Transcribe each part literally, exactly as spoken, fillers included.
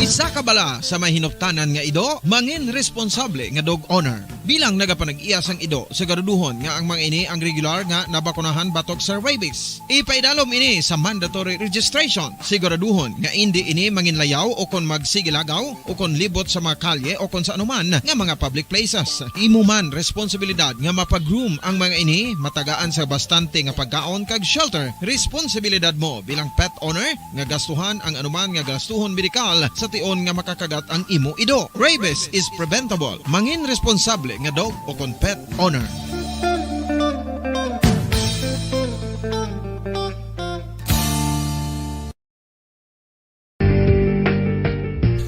Isa ka bala sa may hinuptanan nga ido, mangin responsable nga dog owner. Bilang nagapanag-iya sang ido, siguraduhon nga ang mga ini ang regular nga nabakunahan batok sa rabies. Ipaidalom ini sa mandatory registration. Siguraduhon nga indi ini manginlayaw o kon magsigilagaw o kon libot sa mga kalye o kon sa anuman nga mga public places. Imo man responsibilidad nga mapagroom ang mga ini, matagaan sa bastante nga pagkaon kag shelter. Responsibilidad mo bilang pet owner nga gastuhan ang anuman nga gastuhon medikal sa tion nga makakagat ang imo ido. Rabies is preventable. Mangin responsable nga dog o kon pet owner.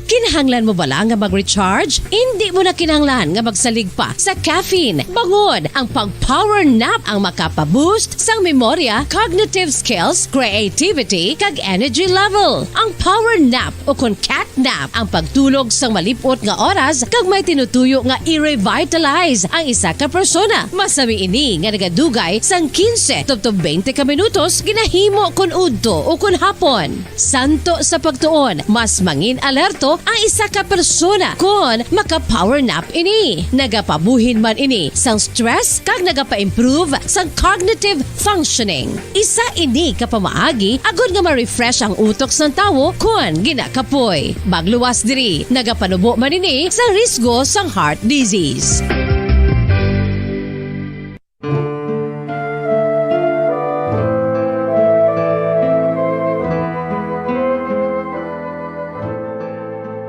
Kinahanglan mo bala nga mag-recharge? Indi mo na kinahanglan nga magsalig pa sa caffeine. Bangod ang pag-power nap ang makapa-boost sang memorya, cognitive skills, creativity, kag energy level. Ang power nap o kon cat nap ang pagtulog sang malip-ot nga oras kag may tinutuyo nga i-revitalize ang isa ka persona. Masami ini nga nagadugay sang quince tubtob twenty ka minutos ginahimo kon udto o kon hapon. Santo sa pagtuon, mas mangin alerto ang isa ka persona kon maka-power nap ini. Nagapabuhin man ini sang stress kag nagapa-improve sang cognitive functioning. Isa ini ka pamaagi agod nga ma-refresh ang utok sang tawo kon ginakapoy. Magluwas diri, nagapanubo man ini sang risgo sang heart disease.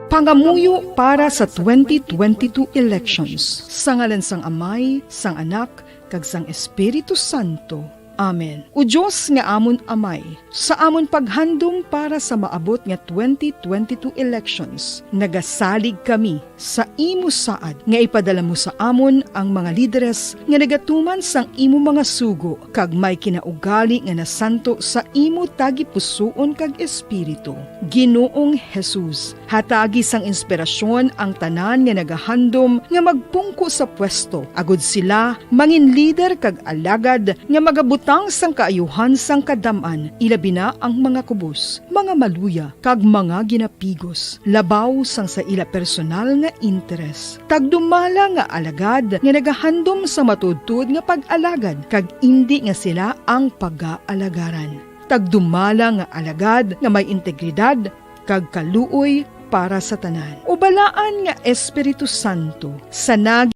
Pangamuyo para sa twenty twenty-two elections. Sa ngalan sang Amay, sang Anak, kag sang Espiritu Santo. Amen. O Dios nga amon Amay, sa amon paghandom para sa maabot nga twenty twenty-two elections, nagasalig kami sa imo saad nga ipadala mo sa amon ang mga lideres nga nagatuman sang imo mga sugo kag may kinaugali nga nasanto sa imo tagipusoon kag espiritu. Ginoong Jesus, hatagi sang inspirasyon ang tanan nga nagahandom nga magpungko sa pwesto, agod sila mangin lider kag alagad nga magabutang sang kaayuhan sang kadam-an, ilabi na ang mga kubos, mga maluya, kag mga ginapigos, labaw sang sa ila personal nga interes. Tagdumala nga alagad nga nagahandom sa matuodtuod nga pag-alagad, kag indi nga sila ang pagaalagaran. Tagdumala nga alagad nga may integridad kag kaluoy para sa tanan. O balaan nga Espiritu Santo, sa nag-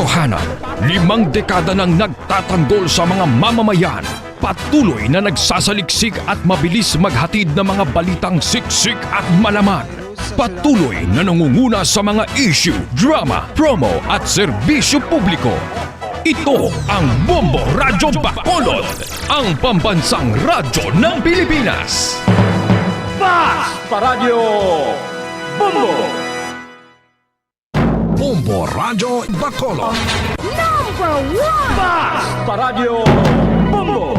Totohanan, limang dekada nang nagtatanggol sa mga mamamayan. Patuloy na nagsasaliksik at mabilis maghatid ng mga balitang siksik at malaman. Patuloy na nangunguna sa mga issue, drama, promo at serbisyo publiko. Ito ang Bombo Radyo Bacolod, ang pambansang radyo ng Pilipinas. Fast Paradyo Bombo! Bombo Radyo Bacolod. Number one! Fast Paradyo Bombo!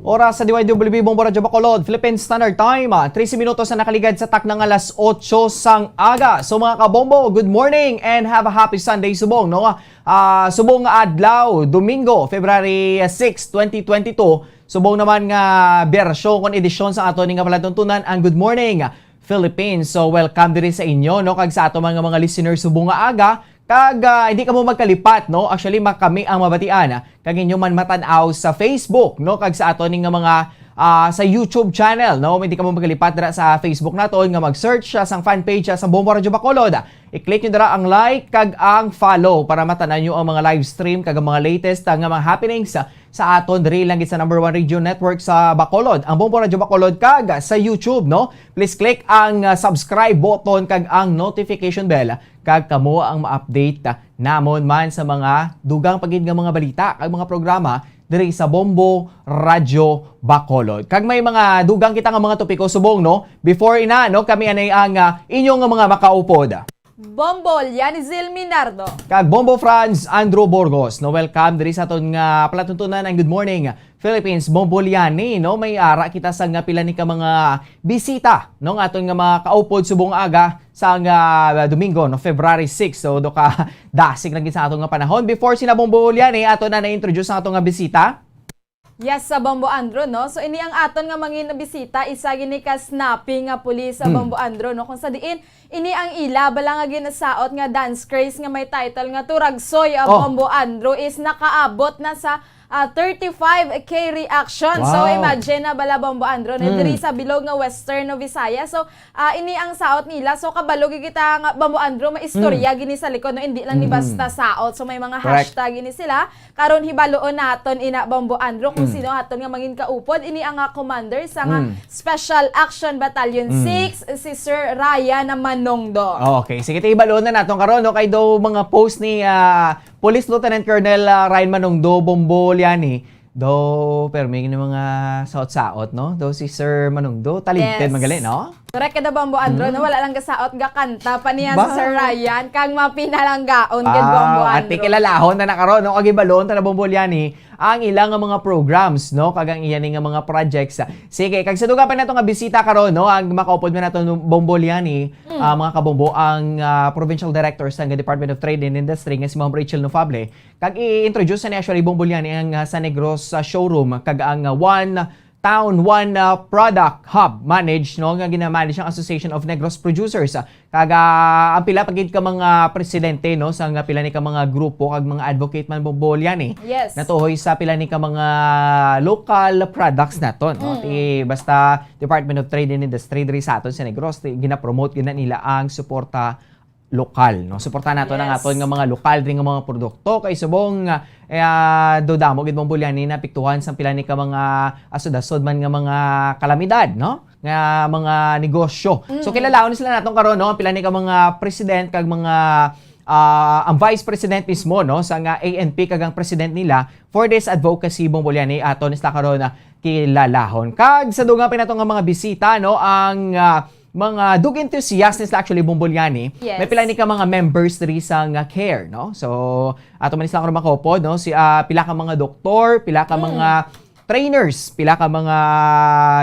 Oras sa D Y W B Bombo Radyo Bacolod, Philippine Standard Time, ah, trese minutos na nakaligad sa takna nga alas otso sang aga. So, mga kabombo, good morning and have a happy Sunday subong, no? Ah, subong nga adlaw, Domingo, February six, twenty twenty-two. Subong naman nga bersyon kon edisyon sa ato ni nga palatuntunan, ang Good Morning Philippines. So, welcome diri sa inyo, no, kag sa ato man nga mga listeners subong nga aga. Kag, ah, hindi kamo magkalipat, no? Actually, ma-, kami ang mabatian, ah, kag inyo man matan-aw sa Facebook, no, kag sa ato ni nga mga, ah, sa YouTube channel, no? Hindi kamo magkalipat dira sa Facebook naton nga mag-search, ah, sang fan page, ah, sa Bombo Radyo Bacolod. I-click nyo dira ang like kag ang follow para matan-aw nyo ang mga live stream kag ang mga latest, ah, nga mga happenings, ah, sa aton diri lang gid sa number one radio network sa Bacolod, ang Bombo Radyo Bacolod, kag sa YouTube, no? Please click ang, ah, subscribe button kag ang notification bell kag kamo ang ma-update, ah, namon man sa mga dugang pa gid nga mga balita kag mga programa diri sa Bombo Radyo Bacolod. Kag may mga dugang kita nga mga topiko subong, no? Before ina, no, kami anay ang, ah, inyo nga mga makaupod. Bombo Lianizil Minardo. Kag Bombo Franz Andrew Burgos, no, welcome diri sa aton nga palatuntunan ang Good Morning Philippines. Bombo Liani, no, may ara kita sa nga pila ni ka mga bisita, no, nga aton nga mga kaupod subong aga sa nga Domingo, no, February six. So, do ka dasig lagi sa aton nga panahon. Before sina Bombo Liani, ato na na-introduce ang aton nga bisita. Yes, sa Bombo Andrew, no? So, ini ang aton nga mangin bisita, isa gini ka snappy nga pulis sa Hmm. Bombo Andrew, no? Kung sa diin, ini ang ila bala nga ginasaot nga dance craze nga may title nga Turagsoy, ah, Oh. Bombo Andrew is nakaabot na sa, ah, thirty-five K reaction. So, Wow. imagine na bala, Bombo Andrew, na Hmm. diri sa bilog nga Western Visayas. So, ah, ini ang saot nila. So, kabalo gyud kita nga, Bombo Andrew, may istorya Hmm. gini sa likod, no? Hindi lang ni Hmm. basta saot. So, may mga Correct. hashtag gini sila. Karon hibaluon naton ina, Bombo Andrew, kung Mm. sino aton nga mangin kaupod. Ini ang, ah, commander sa nga Mm. Special Action Battalion Mm. six, si Sir Ryan Manongdo. Okay, sige, ti hibaluon na naton karon, no, kay daw mga post ni, ah, Police Lieutenant Colonel, ah, Ryan Manongdo, Bombo Liani, daw permi ni mga saot-saot, no? Daw si Sir Manongdo, talented Yes. man gali, no? Correct ka na, Bombo Andrew, Mm. no? Wala lang gasaot, gakanta pa niya Ba? si Sir Ryan, kang mapinalanggaon gid, Bombo Wow, at Andrew. Kilalahon na na karon, no? Kag hibaluon ta na, Bombo Liani, ang ila nga mga programs, no? Kag ang iya ni nga mga projects. Sige, kag sa dugang pa nato nga bisita karon, no? Ang makaupod man nato, no, Bombo Liani, Mm. ah, mga kabombo, ang, ah, Provincial Director sa Department of Trade and Industry nga si Ma'am Rachel Nofable. Kag i-introduce na ni actually, Bombo Liani, ang, ah, sa Negros, ah, showroom, kag ang, ah, one town, one, ah, product hub managed, no, nga ginamanage ang Association of Negros Producers. Ah, kag, ah, ang pila pa gid ka mga presidente, no, sa nga pila ni ka mga grupo kag mga advocate man, Bombo Liani, Yes. natuhoy sa pila ni ka mga local products naton, no? Mm. Ti, basta Department of Trade and Industry diri sa aton sa Negros, ti, ginapromote gyud na nila ang suporta lokal, no? Suportahan naton ang Yes. aton nga mga lokal diri nga mga produkto kay subong, eh, ah, daw damo gid, Bombo Liani, naapektuhan sang pila ni ka mga asod-asod man nga mga kalamidad, no? Nga mga negosyo. So, Mm. kilalahon sila naton karon, no? Ang pila ni ka mga president kag mga, ah, ang vice president mismo, no? Sa nga A N P kag ang president nila for this advocacy, Bombo Liani, aton sila karon na kilalahon. Kag sa dugang pa nato nga mga bisita, no? Ang, ah, mga dug enthusiast ni sila actually, Bombo Liani. Yes. May pila ni ka mga members diri sa nga care, no? So, ato man sila karon makaupod, no? Si, ah, pila ka mga doktor, pila ka Mm. mga trainers, pila ka mga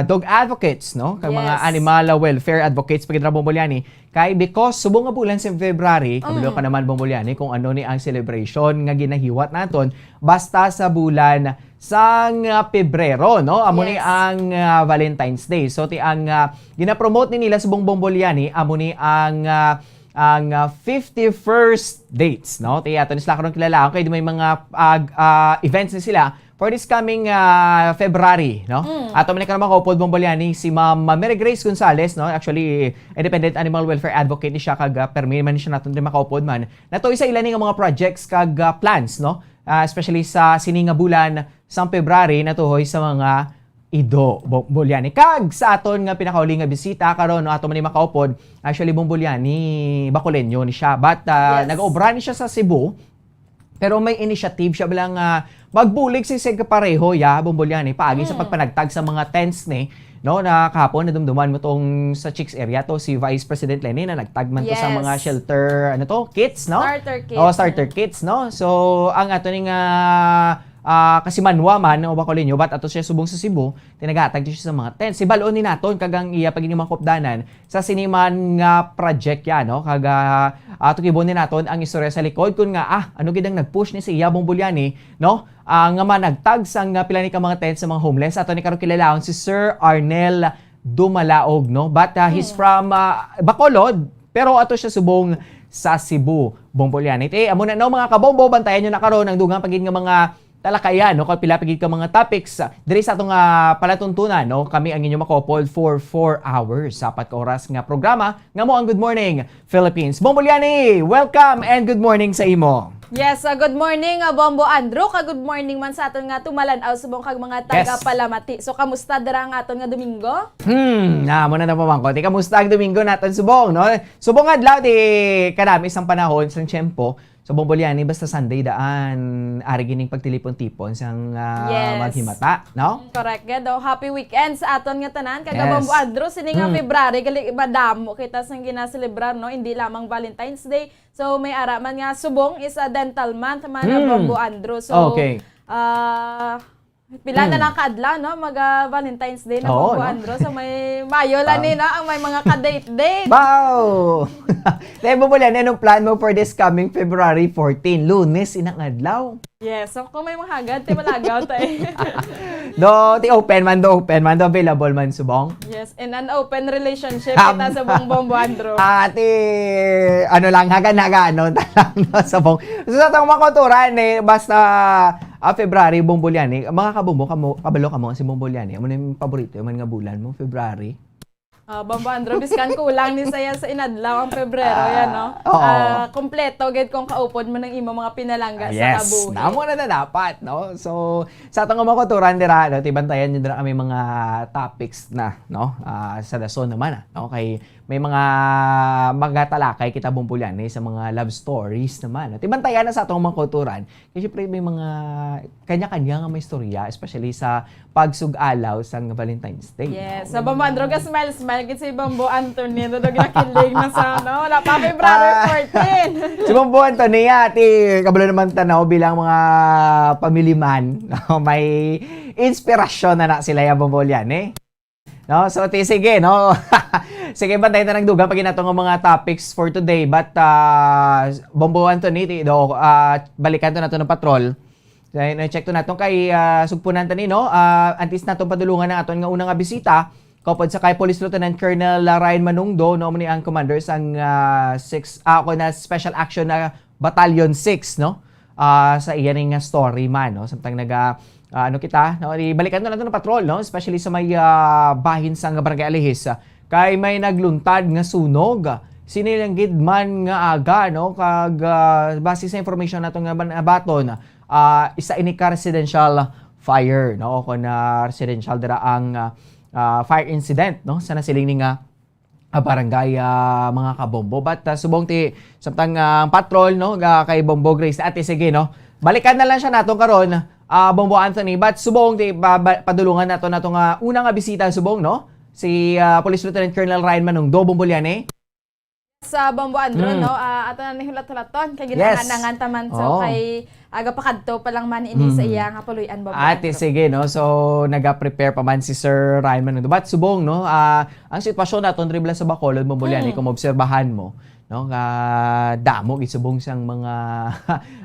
dog advocates, no? Kag mga Yes. animal, ah, welfare advocates, pa gid ra, Bombo Liani. Kay because subong nga bulan sa February, kabalo Mm. ka naman, Bombo Liani, kung ano ni ang celebration nga ginahiwat naton basta sa bulan sang, ah, Pebrero, no? Amo ni Yes. ang, ah, Valentine's Day. So, ti ang, ah, ginapromote ni nila subong, Bombo Liani, amo ni ang, ah, ang, ah, fifty-first dates, no? Ti ato ni sila karon kilala kay may mga, ah, ah, events ni sila for this coming, ah, February, no? Mm. Ato man ni karon makaupod, Bombo Liani, si Ma'am Mary Grace Gonzalez, no? Actually, independent animal welfare advocate ni siya kag, ah, permi man ni siya naton din makaupod man. Natuhoy sa ila ni nga mga projects kag, ah, plans, no? Ah, especially sa sini nga bulan sang February, natuhoy sa mga ido, Bo-, Bombo Liani. Kag sa aton nga pinakauli nga bisita karon, no, ato man ni makaupod, actually, Bombo Liani, Bacoleño ni siya. But, ah, Yes. nag-obra ni siya sa Cebu, pero may initiative siya bala nga magbulig sa sig kapareho, ya, Bombo Liani, paagi sa Mm. pagpanagtag sa mga tents ni, no, na kahapon nadumduman mo tong sa Chicks area to, si Vice President Leni na nagtag man to sa Yes. mga shelter, ano to, kits, no? Starter kit. Oh, starter Mm. kits, no? So, ang ato ni nga, ah, kasimanwa man o Bacoleño, but ato siya subong sa Cebu, tinagatag siya sa mga tents. Hibaluon ni naton kag ang iya pa gid nga mga kaupdanan sa sini man nga project ya, no? Kag, ah, ah, tukibon ni naton ang istorya sa likod kun nga, ah, ano gid ang nag-push ni sa iya, Bombo Liani, no? Ah, nga managtag sang, ah, pila ni ka mga tent sa mga homeless. Ato ni karon kilalahon si Sir Arnel Dumalaog, no? But, ah, he's Hmm. from, ah, Bacolod, pero ato siya subong sa Cebu, Bombo Liani. Ti, amo na, no, mga kabombo, bantayan nyo na karon ang dugang pa gid nga mga talakayan, no? Kay pila pa gid ka mga topics, ah, diri sa atong, ah, palatuntunan, no? Kami ang inyo makaupod for four hours. Sa apat ka oras nga programa, nga mo ang Good Morning Philippines. Bombo Liani, welcome and good morning sa imo. Yes, ah, good morning, ah, Bombo Andrew. Kag good morning man sa aton nga tumalan-aw subong kag mga Yes. tagapalamati. So, kamusta dira ang aton nga Domingo? Hmm, na, muna na pamangkot. Ti, kamusta ang Domingo naton subong, no? Subong adlaw, ti, kadami sang panahon, sang tiyempo. So, Bombo Liani, basta Sunday daan, ari gining pagtilipon-tipon sang, ah, Yes. maghimata, no? Mm, correct, gid. Oh, happy weekend sa aton nga tanan. Kag Yes. Bombo Andrew, sini nga Mm. February, gali madamo kita sang ginaselebrar, no? Hindi lamang Valentine's Day. So, may ara man nga subong is a dental month man, Mm. Bombo Andrew. So, Okay. ah, Pila na Hmm. lang ka adlaw, no? Mag, ah, Valentine's Day na, Oo, Bombo no? Andrew. So, may mayo lang Wow. ni, no? Ang may mga ka-date-date. Wow! Te, Bombo Liani, anong plan mo for this coming February fourteen? Lunes, inang adlaw. Yes. So, kung may mga hagad, te, malagaw tayo. Do, ti open man, do open man, do available man subong. Yes. In an open relationship, Ab- kita sa Bong Bombo Andrew. Ah, ti, ano lang, hagan-hagan, no? Talang, no? Subong. So, sa atong mga kauturan, eh, basta, ah, February, Bombo Liani, mga kabombo, kamo, kabalo kamo, si Bombo Liani, amo na yung paborito, yung mga bulan mo, February. Ah, Bombo Andrew, biskan kulang ni saya sa inadlaw ang Pebrero, Ah, yan, no? oo. Ah, kompleto gid kung kaupod mo ng imo mga pinalangga Ah, sa yes. kabuhi. Namo na na dapat, no? So, sa atong mga kauturan dira, no, tibantayan nyo dira kami mga topics na, no? Ah, sa dason naman, ah, no? Kay may mga magatalakay kita, Bombo Liani, sa mga love stories naman, no? Tibantayan na sa atong mga kauturan. Kay syempre, may mga kanya-kanya nga may istorya, especially sa pagsug-alaw sang Valentine's Day, Yes. no? So, Bombo Andrew, ka smile, smile gid si Bombo Anthony. Ano daw ginakilig na sa, no? Wala pa February Ah. fourteen. Si Bombo Anthony, ati, kabalo naman tanaw bilang mga pamiliman, no? May inspirasyon na na sila yung Bombo Liani, eh. No? So, ti, sige, no? Sige, bantay ta nagdugang pag nato nga mga topics for today. But, ah, Bombo Anthony, ti, do, ah, balikan to nato ng patrol. Kaya na-check to nato kay, ah, sugpunan ta ni, no? Ah, antes nato padulungan ang aton nga una nga bisita, kaupod sa kay Police Lieutenant Colonel Ryan Manungdo, no, ni ang commander sang, ah, six, ah, ako na Special Action na Battalion six, no? Ah, sa iya ning nga story man, no? Samtang naga, ah, ano kita, no? Ibalikan na nato ng patrol, no? Especially sa may, ah, bahin sang Barangay Alihis. Kay may nagluntad nga sunog. Sini lang gid man nga aga, no? Kag, ah, base sa information nato nga ban-, baton, ah, isa ini ka residential fire, no? O kung, ah, residential dira ang, ah, ah, fire incident, no? Sa nasiling ni nga, ah, barangay, ah, mga kabombo. But, ah, subong ti, samtang, ah, ang patrol, no? Ga-, kay Bombo Grace. Ate, sige, no? Balikan na lang siya nato karon, ah, Bombo Anthony. But subong ti, ba-, ba-, padulungan nato, nato nga una nga bisita subong, no? Si, ah, Police Lieutenant Colonel Ryan Manungdo, Bombo Liani. Sa Bombo Andrew, Mm. no? Ah, ato na ni hulat-hulaton kay Yes. ginahanangan taman. So, Oo. kay aga pa kadto pa lang man ini sa Mm. iya nga puloy-an, Bombo Ate, Andrew. Sige, no? So, naga-prepare pa man si Sir Ryan Manungdo. But subong, no? Ah, ang sitwasyon naton diri bala sa Bacolod, Bombo Liani, Mm. kung maobserbahan mo, no? Nga damo gid subong sang mga,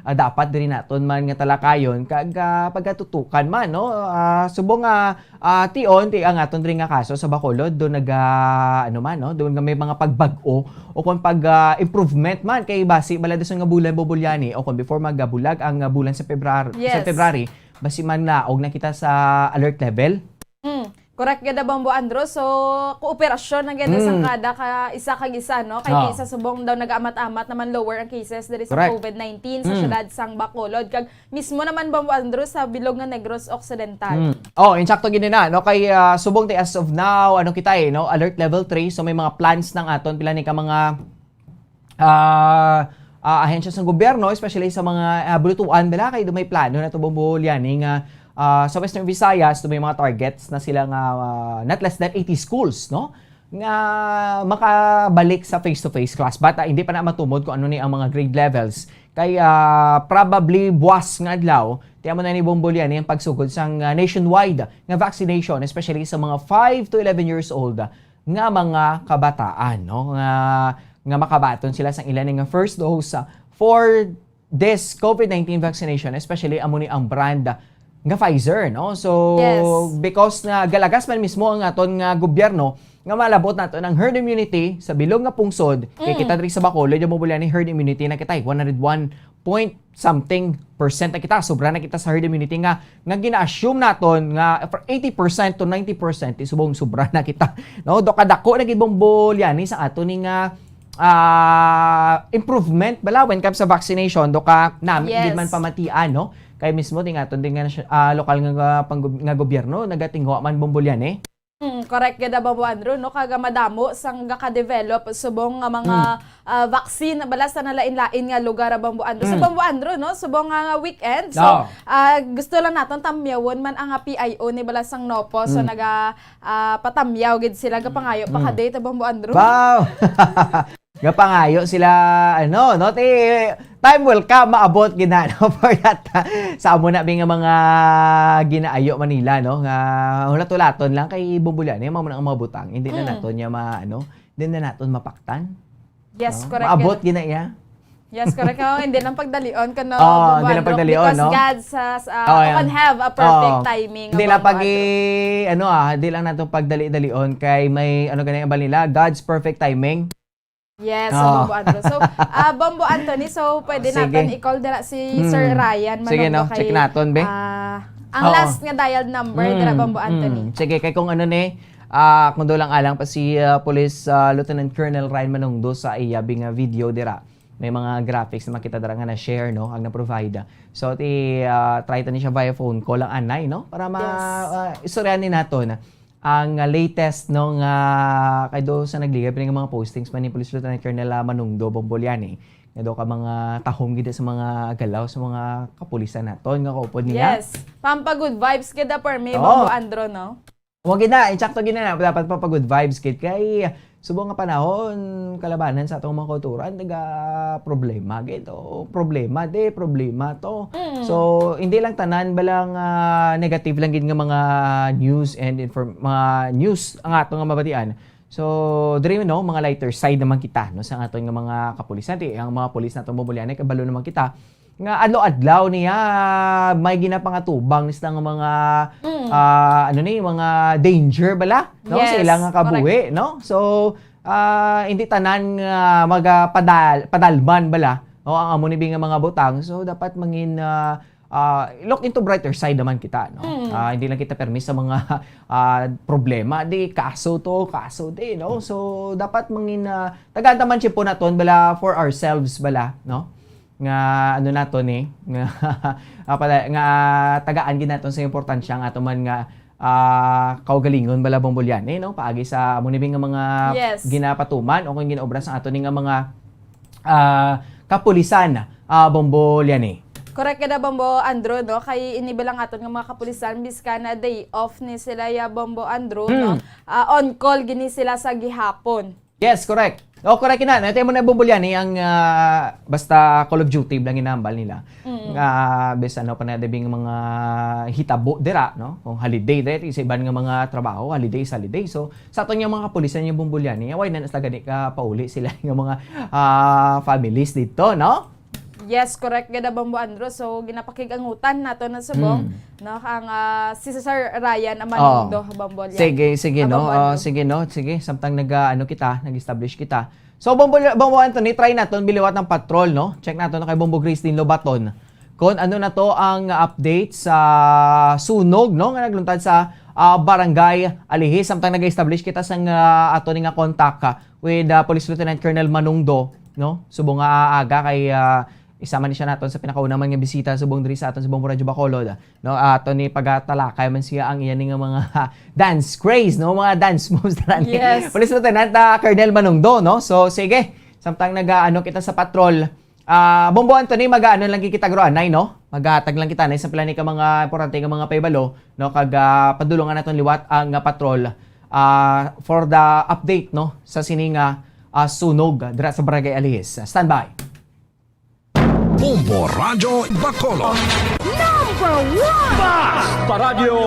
ah, dapat diri naton man nga talakayon kag, ah, pagkatutukan man, no? Ah, subong nga Ah, tion, ti ang aton diri nga kaso sa Bacolod, do naga, ano man, no? Do nga may mga pagbag-o o kung pag, ah, improvement man kay basi bala dason nga bulan, Bombo Liani, o kung before magabulag ang, ah, bulan sa February, sa Yes. February, basi man naog na kita sa alert level. Mm, correct gid, Bombo Andrew. So, kooperasyon na gid sa Mm. kada ka isa kag isa, no? Kay Ah. kaysa subong daw nagaamat-amat naman lower ang cases diri sa Correct. covid nineteen sa Mm. syudad sang Bacolod. Kag mismo naman, Bombo Andrew, sa bilog nga Negros Occidental. Mm. Oh, insakto gid na, no? Kay, ah, subong ti as of now, ano kita eh, no? Alert level three. So may mga plans ng aton, pila ni ka mga, ah, ah, ahensya sa gobyerno, especially sa mga, ah, bulutuan, bala, kay may plano na to, Bombo Liani, nga, ah, sa Western Visayas, do may mga targets na sila nga, ah, not less than eighty schools, no? nga makabalik sa face-to-face class. But, ah, hindi pa na matumod kung ano ni ang mga grade levels. Kay, ah, probably buwas nga adlaw, ti amo na ni Bombo Liani ang pagsugod sang, ah, nationwide nga vaccination, especially sa mga five to eleven years old, ah, nga mga kabataan, no? Nga, nga makabaton sila sang ila nga first dose, ah, for this covid nineteen vaccination, especially amo ni ang brand nga Pfizer, no? So, Yes. because nga galagas man mismo ang aton nga gobyerno nga malabot nato ang herd immunity sa bilog nga pungsod, kay Mm. kita diri sa Bacolod, yung mabulan ni herd immunity na kita, eh, one hundred one point something percent na kita, sobra na kita sa herd immunity nga, nga gina-assume naton nga from eighty percent to ninety percent, isubong sobra na kita, no? Do kadako na gid, Bombo Liani, sa aton ni nga, ah, improvement bala when comes sa vaccination, do ka nami Yes. gid man pamatian, no? Kay mismo ti nga aton din nga nasy-, ah, lokal nga, nga panggob-, nga gobyerno nagatinguha man, Bombo Liani. Mm, correct gid, Bombo Andrew, no? Kaga madamo sang gaka-develop subong nga mga, Mm. ah, vaccine bala sa nalain-lain nga lugar, Bombo Andrew. So, Mm. Bombo Andrew, no? Subong nga, nga weekend. So, Oh. ah, gusto lang naton tamyawon man ang, ah, P I O ni bala sang NOPO. So, Mm. naga, ah, patamyaw gid sila, gapangayo pa Mm. ka date, Bombo Andrew. Wow! Gapangayo sila, ano, no? Ti, time will come, maabot gid na, no, for that, ah, sa amo na, bi, nga mga ginaayo Manila, no, nga hulat-hulaton lang kay Bombo Liani, amo na ang mga butang, hindi na Mm. naton niya ma-, ano, hindi na naton mapaktan. Yes, No? correct. Maabot gid na iya. Yes, correct. Oh, hindi lang pagdalion, kano, Oh, Bombo hindi lang Andro, pagdalion, because no? God has, uh, Oh, yeah. can have a perfect Oh. timing, Hindi lang Bombo pag Andro. i-, ano, ah, hindi lang nato pagdali-dalion kay may, ano gani ang bal nila, God's perfect timing. Yes, Oh. Bombo Andro. So, ah, Bombo Anthony, so pwede Sige. naton i-call dira si Hmm. Sir Ryan Sige, Manongdo no? kay, Check naton, be. ah, ang Oo. last nga dialed number dira, Hmm. Bombo Anthony. Hmm. Sige, kay kung ano ni, ah, kung doon lang alang pa si, ah, Police, ah, Lieutenant Colonel Ryan Manongdo sa iya bi nga video dira. May mga graphics na makita dira nga na-share, no, ang na-provide. So, ti, ah, try ta ni siya via phone call ang anay, no? Para ma-, Yes. ah, istoryahan ni naton ang, ah, latest, no, nga kay do sa nagligay pa ni nga mga postings man ni Police Lieutenant Colonel, ah, Manungdo Bombo Liani. Nga do ka mga tahom gid sa mga galaw sa mga kapulisan naton nga kaupod niya. Yes. Pampa good vibes gid, ah, permi, Oo. Bombo Andro, no? Wa gid na, insakto gid na, dapat pa pa good vibes gid kay subong nga panahon kalabanan sa atong mga kultura, naga problema gid, o problema di, problema to. Mm. So, hindi lang tanan bala nga negative lang gid nga mga news and inform-, mga news ang ato nga mabatian. So, diri, no, mga lighter side naman kita, no, sa aton nga mga kapulisan. Di, ang mga pulis nato, Bombo Liani, kabalo naman kita nga adlaw-adlaw niya may ginapangatubang ni sila nga mga, Mm. ah, ano ni, mga danger bala, no? Sa Yes, ilang nga kabuhi, correct. no? So, ah, hindi tanan nga magapadal-, padalman bala, no? Ang amo ni bi nga mga butang. So, dapat mangin, ah, ah, look into brighter side naman kita, no? Mm. Ah, hindi lang kita permi sa mga, ah, problema, di kaso to, kaso di, no? So, dapat mangin, ah, tagaan ta man siya po naton bala for ourselves bala, no? Nga ano nato ni, nga, ah, pala, nga tagaan gid naton sa importansya ang ato man nga, ah, kaugalingon bala, Bombo Liani, no? Paagi sa amo ni bi nga mga Yes. ginapatuman o kung ginaobra sa ato ni nga mga, ah, kapulisan, ah, Bombo Liani. Correct ka na, Bombo Andro, no? Kay ini bilang aton nga mga kapulisan, bisan na day off ni sila ya, Bombo Andro, no? Hmm. Ah, on call gini sila sa gihapon. Yes, correct. Oh, correct na. Natay mo na, Bombo Liani, ang, ah, basta Call of Duty lang ginambal nila. Mm. Nga, bisan ano pa na dibing mga hitabo dira, no? Kung holiday dira, sa iban nga mga trabaho, holiday is holiday. So, sa aton nga mga kapulisan yung, Bombo Liani, why na nasa gani ka pauli sila nga mga, ah, families dito, no? Yes, correct gid, Bombo Andro. So, ginapakig-angutan nato na subong, Mm. no, ang, ah, si Sir Ryan ang Oh. Manungdo, Bombo Liani. Sige, sige, Ah, no? Bombo Ah, Andro. sige, no? Sige, samtang nag, ah, ano kita, nag-establish kita. So, Bombo, Bombo Anthony, try naton biliwat ang patrol, no? Check naton na kay Bombo Grace din Lobaton. Kung ano na to ang update sa sunog, no? Nga nagluntad sa, ah, Barangay Alihis. Samtang nag-establish kita sa, ah, ato ni nga contact, ah, with, ah, Police Lieutenant Colonel Manungdo, no? Subong nga aga kay, ah, isa man ni siya naton sa pinakauna man nga bisita subong diri sa aton sa Bombo Radyo Bacolod, no? Ato ni pagatalakay man siya ang iya ni nga mga dance craze, no? Mga dance moves na ni Yes. Police Lieutenant, ah, Colonel Manungdo, no? So, sige, samtang nag-, ah, ano kita sa patrol, ah, Bombo Anthony, mag-, ano lang kita, gro, anay, no? Maghatag lang kita, anay, sa pila ni ka mga importante nga mga pahibalo, no? Kag, ah, padulungan naton liwat ang, ah, patrol, ah, for the update, no? Sa sini nga, ah, sunog dira sa Barangay Alihis. Standby. Bombo Radyo Bacolod. Number one! Bas! Paradyo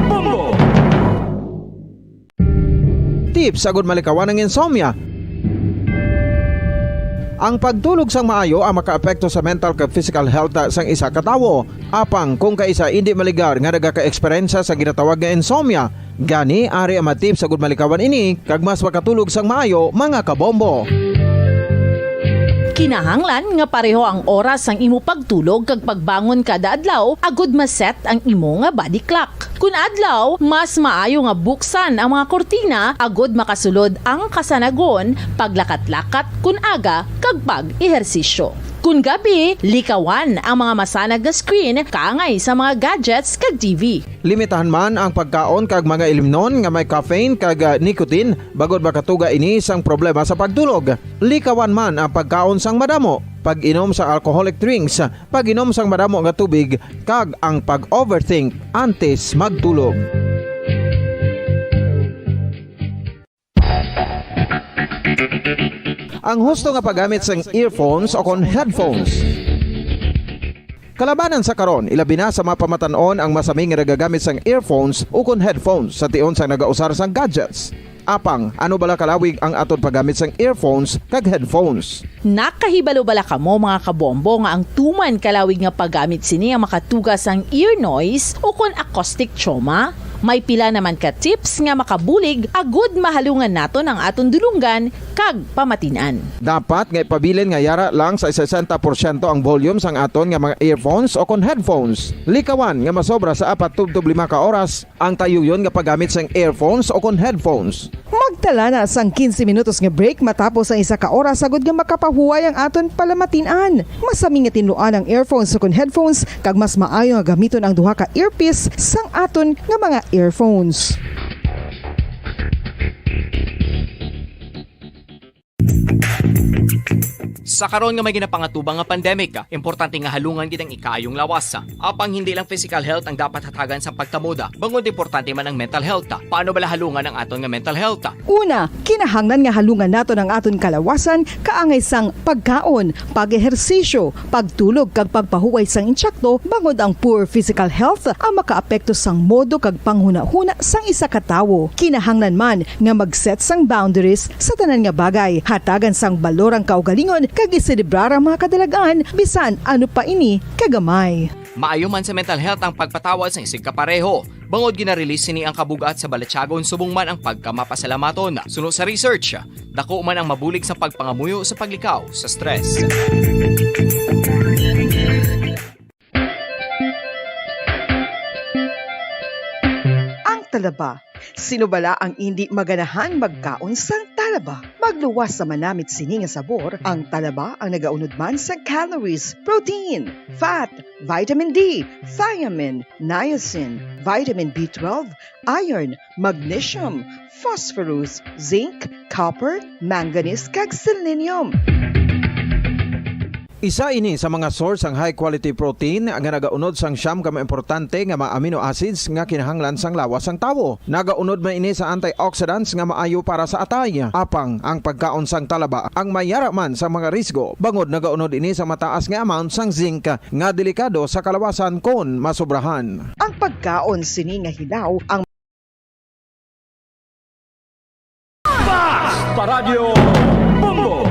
Bombo! Tips agud malikawan ang insomnia. Ang pagtulog sang maayo ang makaapekto sa mental kag physical health sang isa ka tawo. Apang kung kaisa indi maligar nga nagaka-eksperyensya sa ginatawag nga insomnia, gani ari ang mga tips agud malikawan ini kag mas makatulog sang maayo, mga kabombo. Kinahanglan nga pareho ang oras sang imo pagtulog kag pagbangon kada adlaw agud ma-set ang imo nga body clock. Kun adlaw, mas maayo nga buksan ang mga kurtina agud makasulod ang kasanagon, paglakat-lakat kun aga, kag pag-ehersisyo. Kun gabi, likawan ang mga masanag nga screen kaangay sa mga gadgets kag T V. Limitahan man ang pagkaon kag mga ilimnon nga may caffeine kag, ah, nicotine, bangod makatuga ini sang problema sa pagtulog. Likawan man ang pagkaon sang madamo, pag-inom sa alcoholic drinks, pag-inom sang madamo nga tubig, kag ang pag-overthink antes magtulog. Ang husto nga paggamit sang earphones o kon headphones. Kalabanan sa karon, ilabi na sa mga pamatan-on ang masami nga nagagamit sang earphones o kon headphones sa tion sang nagausar sang gadgets. Apang, ano bala kalawig ang aton paggamit sang earphones kag headphones? Nakahibalo bala kamo, mga kabombo, nga ang tuman kalawig nga paggamit sini ang makatuga sang ear noise o kon acoustic trauma? May pila naman ka tips nga makabulig agud mahalungan naton ang aton dulonggan kag pamatin-an. Dapat nga ipabilin nga yara lang sa sesenta porsyento ang volume sang aton nga mga earphones o kon headphones. Likawan nga masobra sa apat tubtob lima ka oras ang tayuyon nga paggamit sang earphones o kon headphones. Magtala na sang quince minutos nga break matapos ang isa ka oras agud nga makapahuway ang aton palamatin-an. Masami nga tinluan ang earphones o kon headphones, kag mas maayo nga gamiton ang duha ka earpiece sang aton nga mga earphones. Sa karon nga may ginapangatubang nga pandemic, importante nga halungan gid ang ikaayong lawas. Apang hindi lang physical health ang dapat hatagan sa pagtamod, bangod importante man ang mental health. Paano bala halungan ang aton nga mental health? Una, kinahanglan nga halungan naton ang aton kalawasan kaangay sang pagkaon, pag-ehersisyo, pagtulog kag pagpahuway sang intsakto, bangod ang poor physical health ang makaapekto sang modo kag panghunahuna sang isa ka tawo. Kinahanglan man nga mag-set sang boundaries sa tanan nga bagay, hatagan sang balor ang kaugalingon kag iselebrar ang mga kadalag-an bisan ano pa ini kagamay. Maayo man sa mental health ang pagpatawad sang isigkapareho, bangod gina-release sini ang kabug-at sa balatyagon subong man ang pagkamapasalamaton. Suno sa research, dako man ang mabulig sa pagpangamuyo sa paglikaw sa stress. Ang talaba. Sino bala ang indi maganahan magkaon sang talaba? Magluwas sa manamit sini nga sabor, ang talaba ang nagaunod man sa calories, protein, fat, vitamin D, thiamine, niacin, vitamin B twelve, iron, magnesium, phosphorus, zinc, copper, manganese, kag selenium. Isa ini sa mga source sang high quality protein nga nagaunod sang siyam ka mga importante nga mga amino acids nga kinahanglan sang lawas sang tawo. Nagaunod man ini sa antioxidants nga maayo para sa atay. Apang ang pagkaon sang talaba ang mayara man sa mga risgo, bangod nagaunod ini sa mataas nga amount sang zinc nga delikado sa kalawasan kon masobrahan. Ang pagkaon sini nga hilaw ang Basta Radyo Bombo!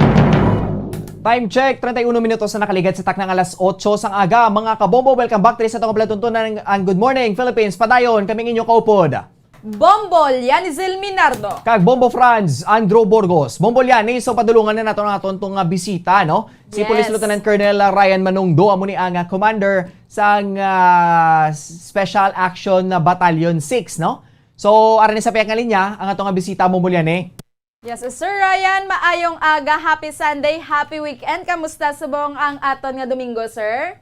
Time check, treinta y uno minutos na nakaligad sa taknang alas otso sang aga. Mga kabombo, welcome back diri sa atong palatuntunan ang Good Morning Philippines. Padayon, kami ang inyo kaupod. Bombo Lianizil Minardo. Kag Bombo Franz, Andrew Burgos. Bombo Liani, so padulungan na nato ang aton tong nga bisita, no? Si Police Yes. Lieutenant Colonel Ryan Manungdo, amo ni ang ah, commander sang ah, Special Action Battalion six, no? So, ara ni sa pihak nga linya, ang ato nga bisita mo, Mulyane. Yes, Sir Ryan, maayong aga, happy Sunday, happy weekend. Kamusta subong ang aton nga Domingo, sir?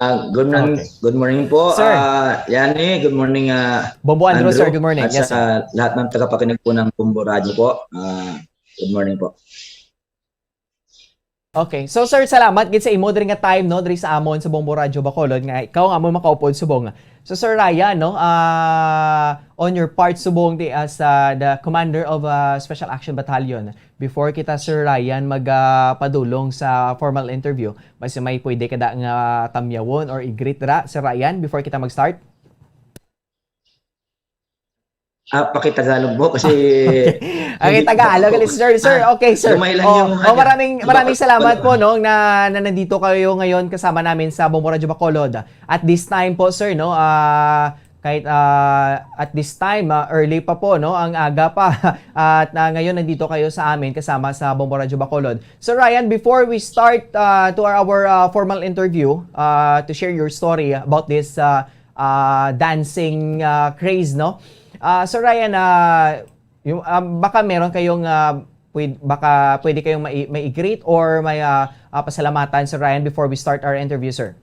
Ah, good morning, Okay. Good morning po. Sir. Ah, Yani, good morning, ah, Bombo Andrew, Andrew, sir, good morning. At Yes, sa sir. Lahat ng tagapakinig po ng Bombo Radio po. Ah, good morning po. Okay. So, sir, salamat gid sa imo diri nga time, no, diri sa amon sa Bombo Radyo Bacolod nga ikaw nga amon makaupod subong. So, Sir Ryan, no, ah, on your part subong di, as ah, the commander of ah, Special Action Battalion, before kita, Sir Ryan, mag ah, padulong sa formal interview, basi may pwede ka da nga tamyawon or i-greet ra, Sir Ryan, before kita mag-start? Ah, pakitagalog po kasi Okay, Tagalog, sir, sir. Ah, Okay, sir. Gamay lang Oh, yung oh, ano, maraming maraming salamat po, no, na, na nandito kayo ngayon kasama namin sa Bombo Radyo Bacolod. At this time po, sir, no, ah, kahit ah, at this time, ah, early pa po, no, ang aga pa. At ah, ngayon nandito kayo sa amin kasama sa Bombo Radyo Bacolod. Sir Ryan, before we start ah, to our, our ah, formal interview, ah, to share your story about this ah, ah, dancing ah, craze, no? Ah, Sir Ryan, ah, yung, ah, baka meron kayong ah, pwed- baka pwede kayong mai- mai-greet or may ah, ah, pasalamatan, Sir Ryan, before we start our interview, sir.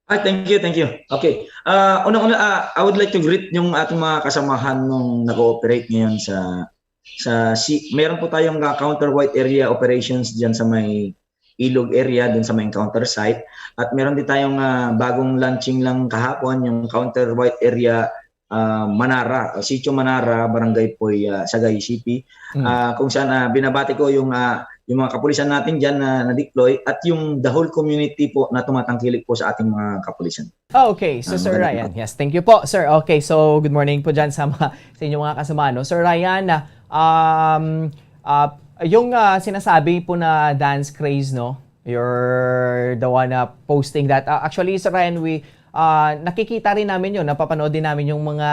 Ah, thank you, thank you. Okay. Ah, una-una, ah, I would like to greet yung ating mga kasamahan nung nag-ooperate ngayon sa sa si meron po tayong ah, counter white area operations diyan sa may Ilog area dun sa may encounter site. At meron din tayong ah, bagong launching lang kahapon, yung counter white area ah, Manara, o Sitio Manara, Barangay Poy, ah, Sagay City. Mm. Ah, kung saan, ah, binabati ko yung, ah, yung mga kapulisan natin diyan na na-deploy at yung the whole community po na tumatangkilik po sa ating mga kapulisan. Ah, okay. So, Ah, Sir magandang Ryan, yes, thank you po, sir. Okay, so good morning po dyan sa mga, sa inyong mga kasama, no? Sir Ryan, ah, um, ah, yung, ah, sinasabi po na dance craze, no? You're the one, ah, posting that. Ah, actually, Sir Ryan, we, ah, nakikita rin namin yun, napapanood din namin yung mga,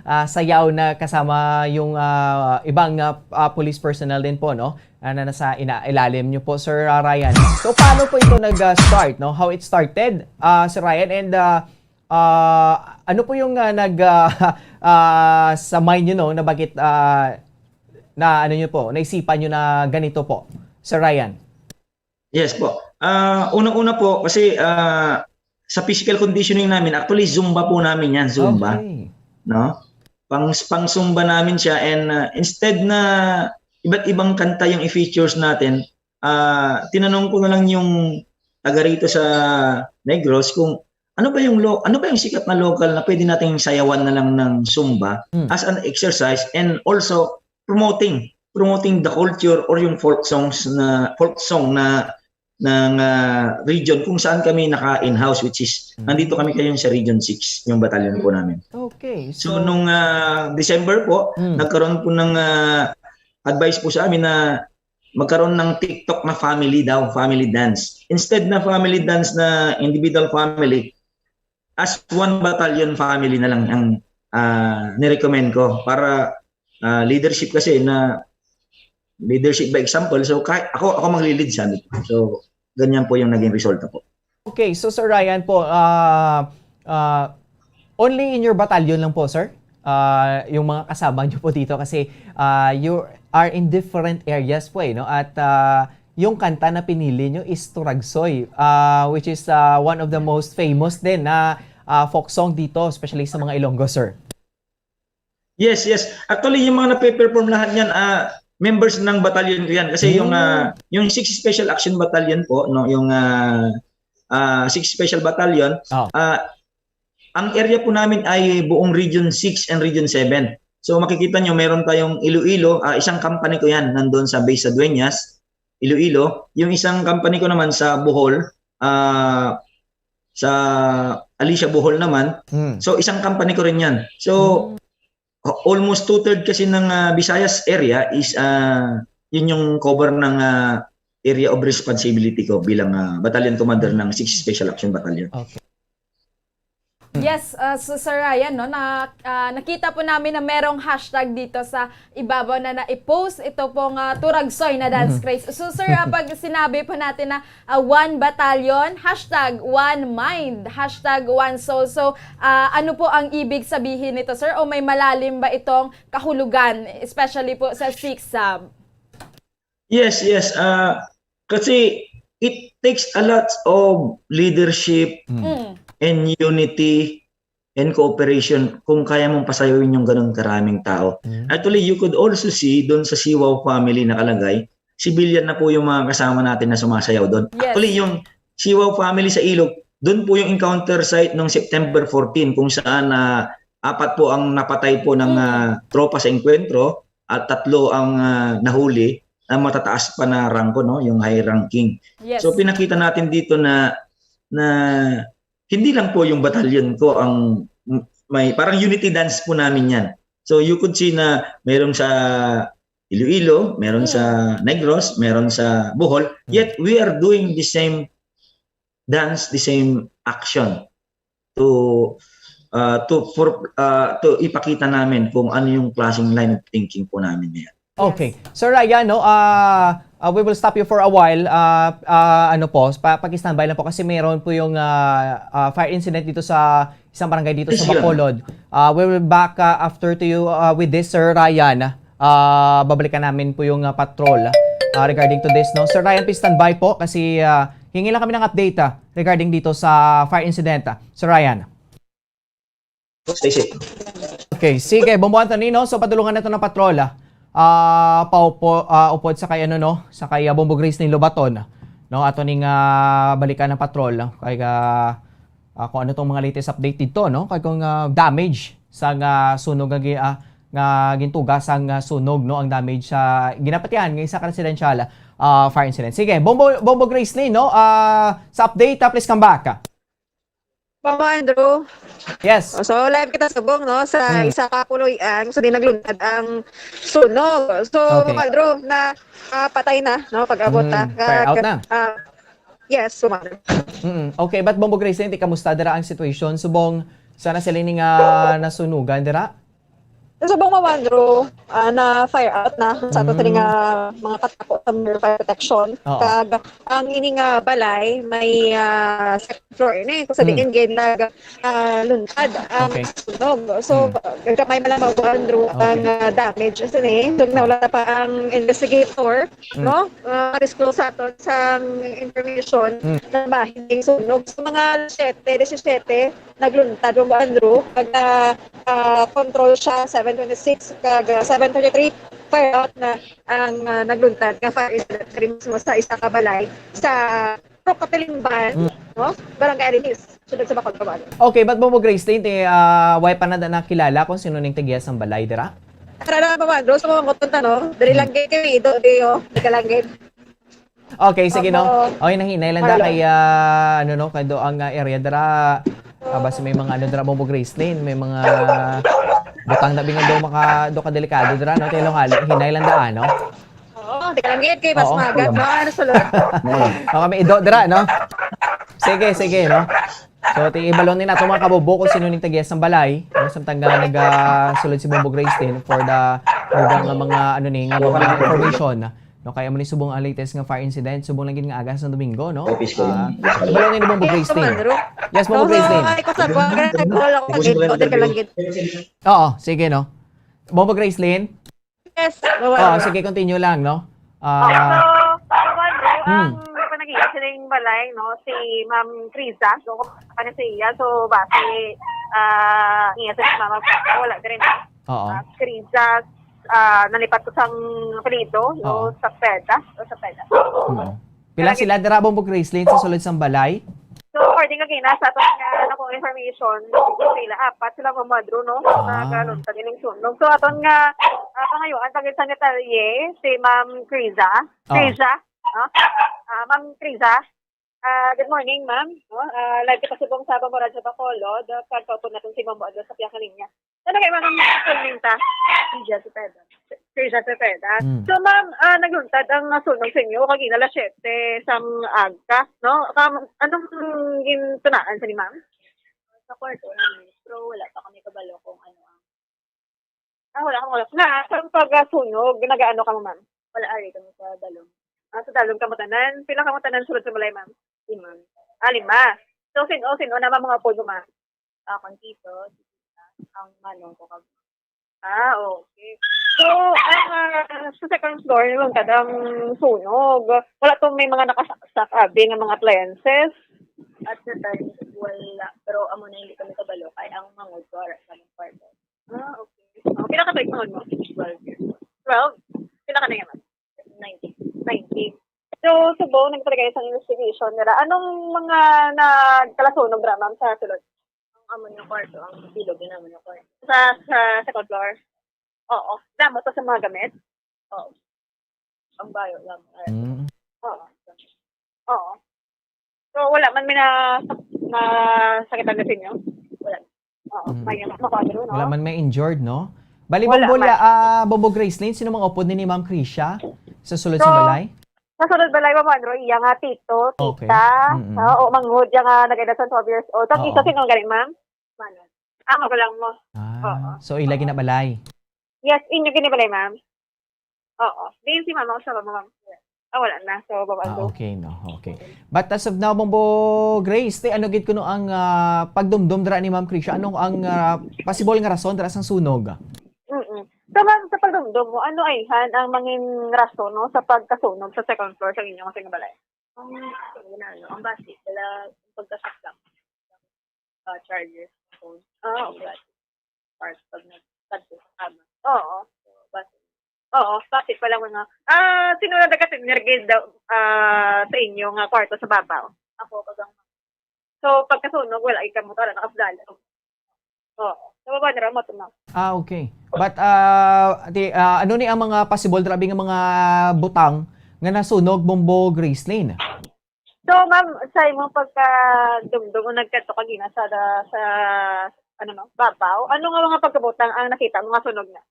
ah, sayaw na kasama yung, ah, ibang, ah, ah, police personnel din po, no? Ah, na nasa ina-, ilalim nyo po, Sir, ah, Ryan. So, paano po ito nag-start, no? How it started, ah, Sir Ryan? And, ah, ah, ano po yung, ah, nag, ah, ah, sa mind nyo, no, na bakit, ah, na ano nyo po, naisipan nyo na ganito po, Sir Ryan? Yes po. Ah, unang-una po, kasi, ah, sa physical conditioning namin, actually, Zumba po namin yan, Zumba. Okay. No? Pang, pang Zumba namin siya, and, ah, instead na iba't ibang kanta yung i-features natin, ah, tinanong ko na lang yung taga rito sa Negros kung ano ba yung lo-, ano ba yung sikat na local na pwede nating sayawan na lang ng Zumba Mm. as an exercise and also promoting, promoting the culture or yung folk songs na, folk song na, ng, ah, region kung saan kami naka-in-house, which is Mm. nandito kami ngayon sa Region six, yung batalyon po namin. Okay, So, so nung, ah, December po, Mm. nagkaroon po ng, ah, advice po sa amin na magkaroon ng TikTok na family daw, family dance. Instead na family dance na individual family, as one battalion family na lang ang, ah, nirecommend ko para, ah, leadership kasi na leadership by example. So, kahit ako, ako magli-lead, sabi ko. So, ganyan po yung naging resulta po. Okay, so Sir Ryan po, ah, ah, only in your battalion lang po, sir? Ah, yung mga kasama niyo po dito kasi, ah, you are in different areas po eh, no? At, ah, yung kanta na pinili niyo is Turagsoy, ah, which is, ah, one of the most famous din na, ah, folk song dito, especially sa mga Ilonggo, sir. Yes, yes. Actually, yung mga nape-perform lahat niyan, ah, members ng battalion ko yan. Kasi yung, ah, Mm. yung six Special Action Battalion po, no, yung, ah, ah, six Special Battalion, Oh. ah, ang area po namin ay buong Region six and Region seven. So, makikita nyo, meron tayong Iloilo, ah, isang company ko yan, nandun sa base sa Dueñas, Iloilo. Yung isang company ko naman sa Bohol, ah, sa Alicia, Bohol naman. Mm. So, isang company ko rin yan. So, Mm. almost two-third kasi ng, ah, Visayas area is, ah, yun yung cover ng, ah, area of responsibility ko bilang, ah, battalion commander ng six Special Action Battalion. Okay. Yes, ah, so Sir Ryan, no, na, ah, nakita po namin na merong hashtag dito sa ibabaw na na-post ito pong, ah, Turagsoy na dance Mm. craze. So, sir, ah, pag sinabi po natin na, ah, one battalion, hashtag one mind, hashtag one soul. So, ah, ano po ang ibig sabihin nito, sir? O may malalim ba itong kahulugan, especially po sa six, ah? Yes, yes. Ah, kasi it takes a lot of leadership Mm. Mm. and unity and cooperation kung kaya mong pasayawin yung ganun karaming tao. Mm. Actually, you could also see doon sa Siwaw family nakalagay, civilian na po yung mga kasama natin na sumasayaw doon. Yes. Actually, yung Siwaw family sa Ilog, doon po yung encounter site nung September fourteen kung saan, ah, apat po ang napatay po ng, Mm. ah, tropa sa engkwentro at tatlo ang, ah, nahuli na matataas pa na rangko, no, yung high ranking. Yes. So, pinakita natin dito na, na hindi lang po yung batalyon ko ang m-, may parang unity dance po namin yan. So, you could see na meron sa Iloilo, meron Mm. sa Negros, meron sa Bohol. Mm. Yet, we are doing the same dance, the same action to, uh, to, for, uh, to ipakita namin kung ano yung klaseng line of thinking po namin ngayon. Okay. Yes. Sir Ryan, no, ah, ah, we will stop you for a while. Ah, ah, ano po, pa-, paki-standby lang po kasi mayroon po yung, ah, ah, fire incident dito sa isang barangay dito sa Yes, sir. Bacolod. Ah, we will back, ah, after to you, ah, with this, Sir Ryan. Ah, babalikan namin po yung, ah, patrol, ah, regarding to this, no? Sir Ryan, please standby po kasi, ah, hingi lang kami ng update, ah, regarding dito sa fire incident, ah. Sir Ryan. Stay safe. Okay, sige, Bombo Anthony, no? So, padulungan na to ng patrol, ah. Ah, paupo-, ah, upod sa kay, ano, no? Sa kay, ah, Bombo Grace ni Lobaton, no? Ato ning, ah, balikan ng patrol, no? Kay, ah, ah, kung ano tong mga latest update dito, no? Kay kung, ah, damage sa nga sunog nga gi-, ah, nga gintuga sang, ah, sunog, no, ang damage sa ginapatihan nga isa ka residential, ah, fire incident. Sige, Bombo, Bombo Gracelyn, no, ah, sa update, ah, please come back. Mama Andrew. Yes. So, live kita subong, no, sa Mm. isa ka puloy-an, so di nagluntad ang sunog. So, Okay. Mama Andrew, na, ah, patay na, no, pag-abot Mm, na. fire out na. Ah, yes, Mama Andrew. Mm, okay, but Bombo Gracelyn, ti kamusta dira ang situation? Subong, sana sila ni nga nasunugan dira? Sa subong, Mama Andrew, ah, na fire out na sa ato Mm. sila nga mga katako sa fire protection. Oo. Kag ang ini nga balay may, ah, second floor ini. Kung sa Mm. diin gid nag, ah, luntad ang Okay. sunog. So, Mm. gamay man lang, Mama Andrew, Okay. ang, ah, damage sa ni. So, nawala pa ang investigator, Mm. no? Ah, disclose sa aton sang information Mm. na bahin ang sunog. So, mga siyete, disisiyete, nagluntad, Mama Andrew, pag, ah, ah, control siya, seven twenty-six, kag, ah, seven thirty-three, fire out na ang, ah, nagluntad nga fire incident diri mismo sa isa ka balay sa Procatilimban, Mm. no? Barangay Arinis, siyudad sa Bacolod, Mama Andrew. Okay, but Bombo Gracelyn, ti, ah, way pa na nakilala kung sino ning tagiya sang balay dira? Tara na, Mama Andrew, sa mga nguton ta, no? Dali Mm. lang gid kami, do, di, oh. Di ka lang gid. Okay, sige, no? Opo. Okay, nahinay lang da Hello. kay, ah, ano, no, kay do ang, ah, area dira. Ah, basi may mga ano dira, Bombo Gracelyn, may mga butang na bingo do maka, do ka delikado dira, no? Tayo hali, hinay lang da, ano? Oo, di ka lang gid kay mas Oo. magat, no? Ano, sulod? Baka may ido dira, no? Sige, sige, no? So, ti ibalon ni nato mga kabubo kung sino ning tagiya sang balay, no? Samtang nga nagasulod si Bombo Gracelyn for the, for the nga mga, ano ni, nga mga information. No, kay amo ni subong ang latest nga fire incident, subong lang gid nga aga sa Domingo, no? Office ko Ah, lang. Kabalo ni Bombo Yes, Gracelyn. Commander. Yes, Bombo No, Gracelyn. Ay, ko sa buwan, kaya nag-call ako sa gate ko, di ka lang gid. Oo, sige, no? Bombo Gracelyn? Yes, Oo, Commander. sige, continue lang, no? Ah, So, Commander, Hmm. ang panagiya sining balay, no, si Ma'am Criza, so, kung ano sa iya, so, base, ah, niya sa mama, wala ka rin, no? Oo. Ah, Criza, ah, nalipat ko sang apelyido, no? Oo. Cepeda, o Cepeda. Oo. Pila Talaga- sila dira, Bombo Gracelyn, sa sulod sang balay? So, according kagina sa aton nga, ano, kung information, sila apat sila, Mama Andrew, no? Ah. Nagaluntad ining sunog. So, aton nga, ah, pangayuan, pag sa detalye, si Ma'am Criza. Oh. Criza, no? Ah, Ma'am Criza, ah, good morning, ma'am. No? Ah, live kita subong sa Bombo Radyo Bacolod. Kagkaupod natin si Ma'am Andrew sa piyakalinya. Ano kay ma'am ang full name ta? Criza Cepeda. Criza Cepeda. Mm. So, ma'am, ah, nagluntad ang sunog sa inyo kag ina alas siyete sang aga, no? Kam-, anong gintunaan sa ni ma'am? Sa kwarto namin, pero wala pa kami kabalo kung ano ang Ah, wala kang wala. Na, sa pagkasunog, nagaano ka mo, ma'am? Wala, ari kami sa dalom. Ah, sa dalom kamo tanan? Pila kamo tanan sulod sa balay, ma'am? Lima. Ah, lima. So, sin-, oh, sin-, oh, naman mga upod mo, ma'am? Ah, kang tito, ang manong ko, kag Ah, okay. So, ang, ah, sa second floor, yung kada ang sunog, wala to may mga nakasaksak, abi, nga mga appliances? At the time, wala. Pero amo na hindi kami kabalo, kay ang mangod ko, ara sa among kwarto. Ah, okay. Oh, pila ka taon mo? Twelve years old. Twelve? Pila ka na yan? Nineteen. Nineteen. So, subong, nagpalagay sa investigation nila. Anong mga nagkalasunog ra, ma'am, sa sulod? Ang amo niya kwarto, ang bilog yun amo niya kwarto. Sa, sa second floor? Oo. Damo to sa mga gamit? Oo. Ang bayo lang. Ay. Mm. Oo. Oo. So, wala man may na, na sakitan na sa inyo? Wala. Oo. Mm. May naman ako, ano, no? Wala man may injured, no? Bali, Wala Bombo, man. ah, Bombo Gracelyn, sino mga upod ni, ni Ma'am Krisha sa sulod So, sa balay? Sa sulod balay, Ma'am Andrew, iya nga tito, Okay. tita, Mm-mm. ah, o manghod, iya nga nag-edad sa twelve years old. Kag Oo. isa, sino gani, ma'am? Manong. Ah, magulang mo. Ah, Oo. so ila ginabalay? Yes, inyo ginabalay, ma'am. Oo. Diin si mama ko sa baba, ma'am. Ah, wala na. So, baba Ah, to. okay, no. Okay. But as of now, Bombo Grace, ti ano gid kuno ang, ah, pagdumdom dira ni Ma'am Krisha? Ano ang, ah, possible nga rason dira sang sunog? Mm-mm. So, ma'am, sa pagdumdom mo, ano ayhan ang mangin rason, no, sa pagkasunog sa second floor sa inyong nga balay? Ang, ano, ang basi, wala pagkasaksak. Ah, charger sa phone. Ah, okay. Part pag nagtagpo sa kama. Oo. So, basi. Oo, basi pala mga, ah, sino na nagkasingir gid daw, ah, sa inyo nga kwarto sa babaw? Ako, pag ang So, pagkasunog, wala ay kamot, wala nakasdala. Oo. Sa baba nira, mo to, ma'am. Ah, okay. But, ah, di, ah, ano ni ang mga possible, grabe nga mga butang nga nasunog, Bombo Gracelyn? So, ma'am, sa imong pagkadumdum o nagkadto ka gina sa, sa, ano, no, babaw, ano nga mga pagkabutang ang nakita mo nga sunog na?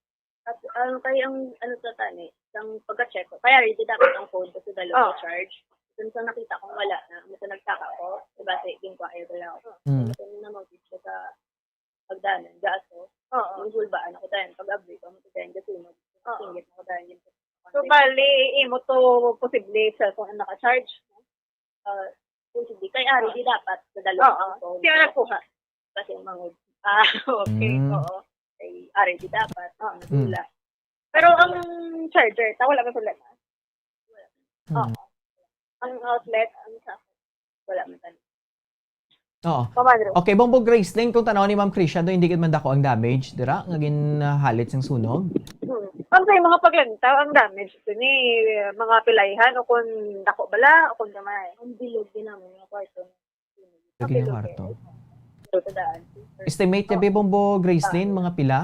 At, ano, kay ang, ano, sa tani, ang pagka-check ko, kaya ready dapat ang phone ko sa dalo Oh. sa charge. Dun sa nakita kong wala na, mas nagtaka ko, diba, sa ginkwaya ko lang. Mm. Ito na mag-video sa pagdanan, gaso. Oo. Yung hulbaan ako dahil pag-abri ko, mo dahil gasunog. Oo. Singgit ako dahil yun. So, bali, imo to posible sa kung naka-charge? Ah, posible. Kay ari, di dapat sa dalo Oo. ang phone. Siya nagkuha. Kasi mangod. Ah, okay. Mm. Oo. Kay ari, di dapat. Oo. Mm. Natula. Pero ang charger, ta, wala may problema. Mm. Oo. Ang outlet, ang sa, wala man tani. Oo. Pamandro. Okay, Bombo Gracelyn, kung tanaw ni Ma'am Krisha, do, hindi gid man dako ang damage, dira, nga ginhalit sang sunog? Hmm. Ang sa mga paglantaw, ang damage to ni mga pilayhan o kung dako bala o kung gamay. Ang bilog din naman yung kwarto. Lagi nga kwarto. Ito daan. Estimate niya, be, Bombo Gracelyn, mga pila?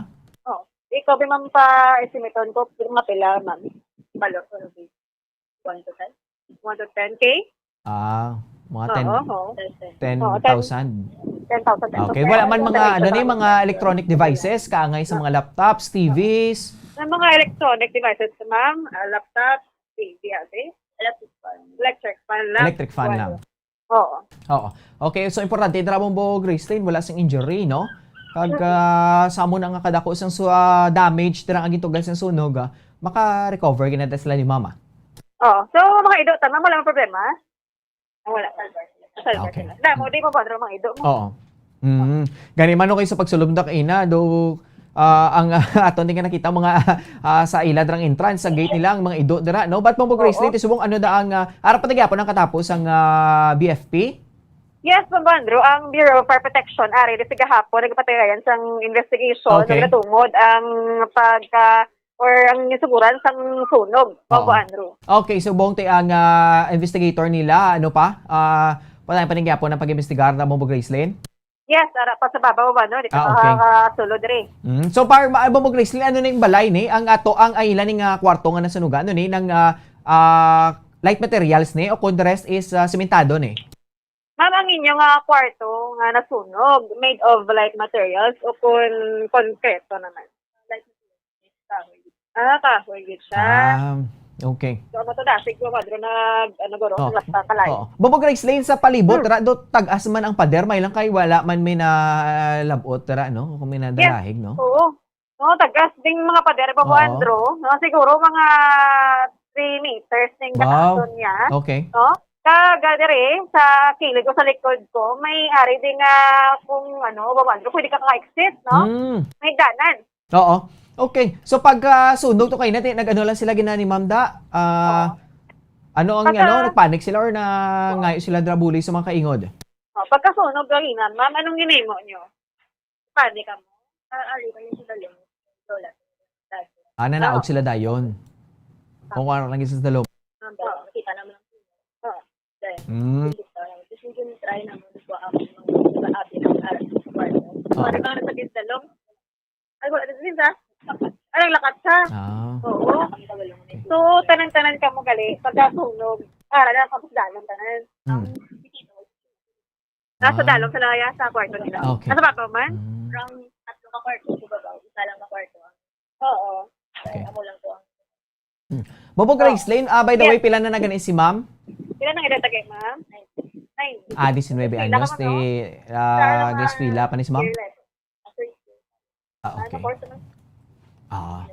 Oh, ikaw, be, ma'am, pa-estimateon ko, mga pila, ma'am? Balo, ano, be? One to ten? One to ten K? Ah, mga Oo, ten, oo. ten thousand. Oo, ten thousand. Okay, wala man mga, ano ni, mga electronic devices, kaangay sa mga laptops, T Vs. May mga electronic devices, ma'am, ah, laptop, T V, ate? Electric fan. Electric fan lang. Electric fan lang. Oo. Oo. Okay, so importante dira, Bombo Gracelyn, wala sing injury, no? Kag, ah, sa amo na nga kadako sang su-, ah, damage dira nga gintugyan sang sunog, ah, maka-recover gid na sila ni mama. Oo. So, mga ido, tama, wala may problema? Ah, wala. Salbar Okay. sila. Damo, di mo ba, mga ido mo? Oo. Mm. Gani man, okay, sa pagsulod na kaina, do, ah, ang, ah, aton din nga nakita mga, ah, sa ila drang entrance, sa gate nila, ang mga ido dira, no? But, Bombo Gracelyn, Oo. Ti subong, ano da ang, ah, ara pa na gyapon ang katapos ang, ah, B F P? Yes, Bombo Andrew, ang Bureau of Fire Protection, ari, di sa gahapon, nagpatigayan sang investigation, Okay. nagatungod ang pagka, or ang nisuguran sang sunog, Bombo Oo. Andrew. Okay, so, buong ti ang, ah, investigator nila, ano pa? Ah, patay pa ning gyapon ang pag-imbestigar na, Bombo Gracelyn? Yes, ara pa sa babaw ba, no? Di pa Ah, okay. nakakasulod diri. Mm. So, par-, ma-, Bombo Gracelyn, ano ning balay ni? Ang ato, ang, ay, ila ning, ah, kwarto nga nasunugan, ano ni? Nang, ah, ah, light materials ni? O kung the rest is, ah, sementado ni? Ma'am, ang inyo nga kwarto nga nasunog, made of light materials o kung konkreto naman? Light materials, kahoy. Ah, kahoy gid siya. Ah, okay. So, ano to, dasig ko, madro nag, ano, guro, Oh. nagpapalayo. Oo. Bombo Gracelyn, sa palibot, Hmm. ra, do, tag-as man ang pader, may lang kay wala man may nalabot, ra, no? Kung may nadalahig, no? Oo. No, tag-as ding mga pader, Bombo Oo. Andrew, no? Siguro mga three meters ning Wow. kataason niya. Okay. No? Kag, ah, diri, sa kilid o sa likod ko, may ari din nga kung, ano, Bombo Andrew, pwede ka ka-exit, no? Hmm. May danan. Oo. Okay. So, pag, ah, sunog to kayo natin, nag-ano lang sila gina ni Ma'am Da? Ah, Oo. ano ang, Pagka ano, nagpanic sila or na Oo. ngayo sila drabuli sa mga kaingod? Oh, pagkasunog, ganina, ma'am, anong ginimo nyo? Panic ka mo? Ah, ali, kayo sa dalom. Lola. Dad. Ah, nanaog Oo. sila dayon. Ah. Kung ano lang sa dalom. Ma'am, Oo. kita naman ang Oo. Then, Mm. Tapos yung try naman ko ang mga abi ng aral sa kwarto. So, Oh. ano ba ang nagpagis dalom? Ay, wala na din sa. Anong lakat sa? Ah. Oo. So, tanan-tanan ka mo gali, pagkasunog, ara na, tapos dalom tanan. Hmm. Nasa Ah. dalom sa laya sa kwarto nila. Okay. Nasa baba man? Hmm. From tatlo ka kwarto sa baba, isa lang ka kwarto. Oo. Okay. Ako lang po ang Hmm. Bombo Oh. Gracelyn, ah, by the Yes. way, pila na na gani si ma'am? Pila na edad ta kay ma'am? Nine. Ah, diecinueve Pila anyos, ka, di, no? ah, Sa mga di eskwela pa ni si ma'am? year eleven. Ah, Ano okay. course naman? Ah,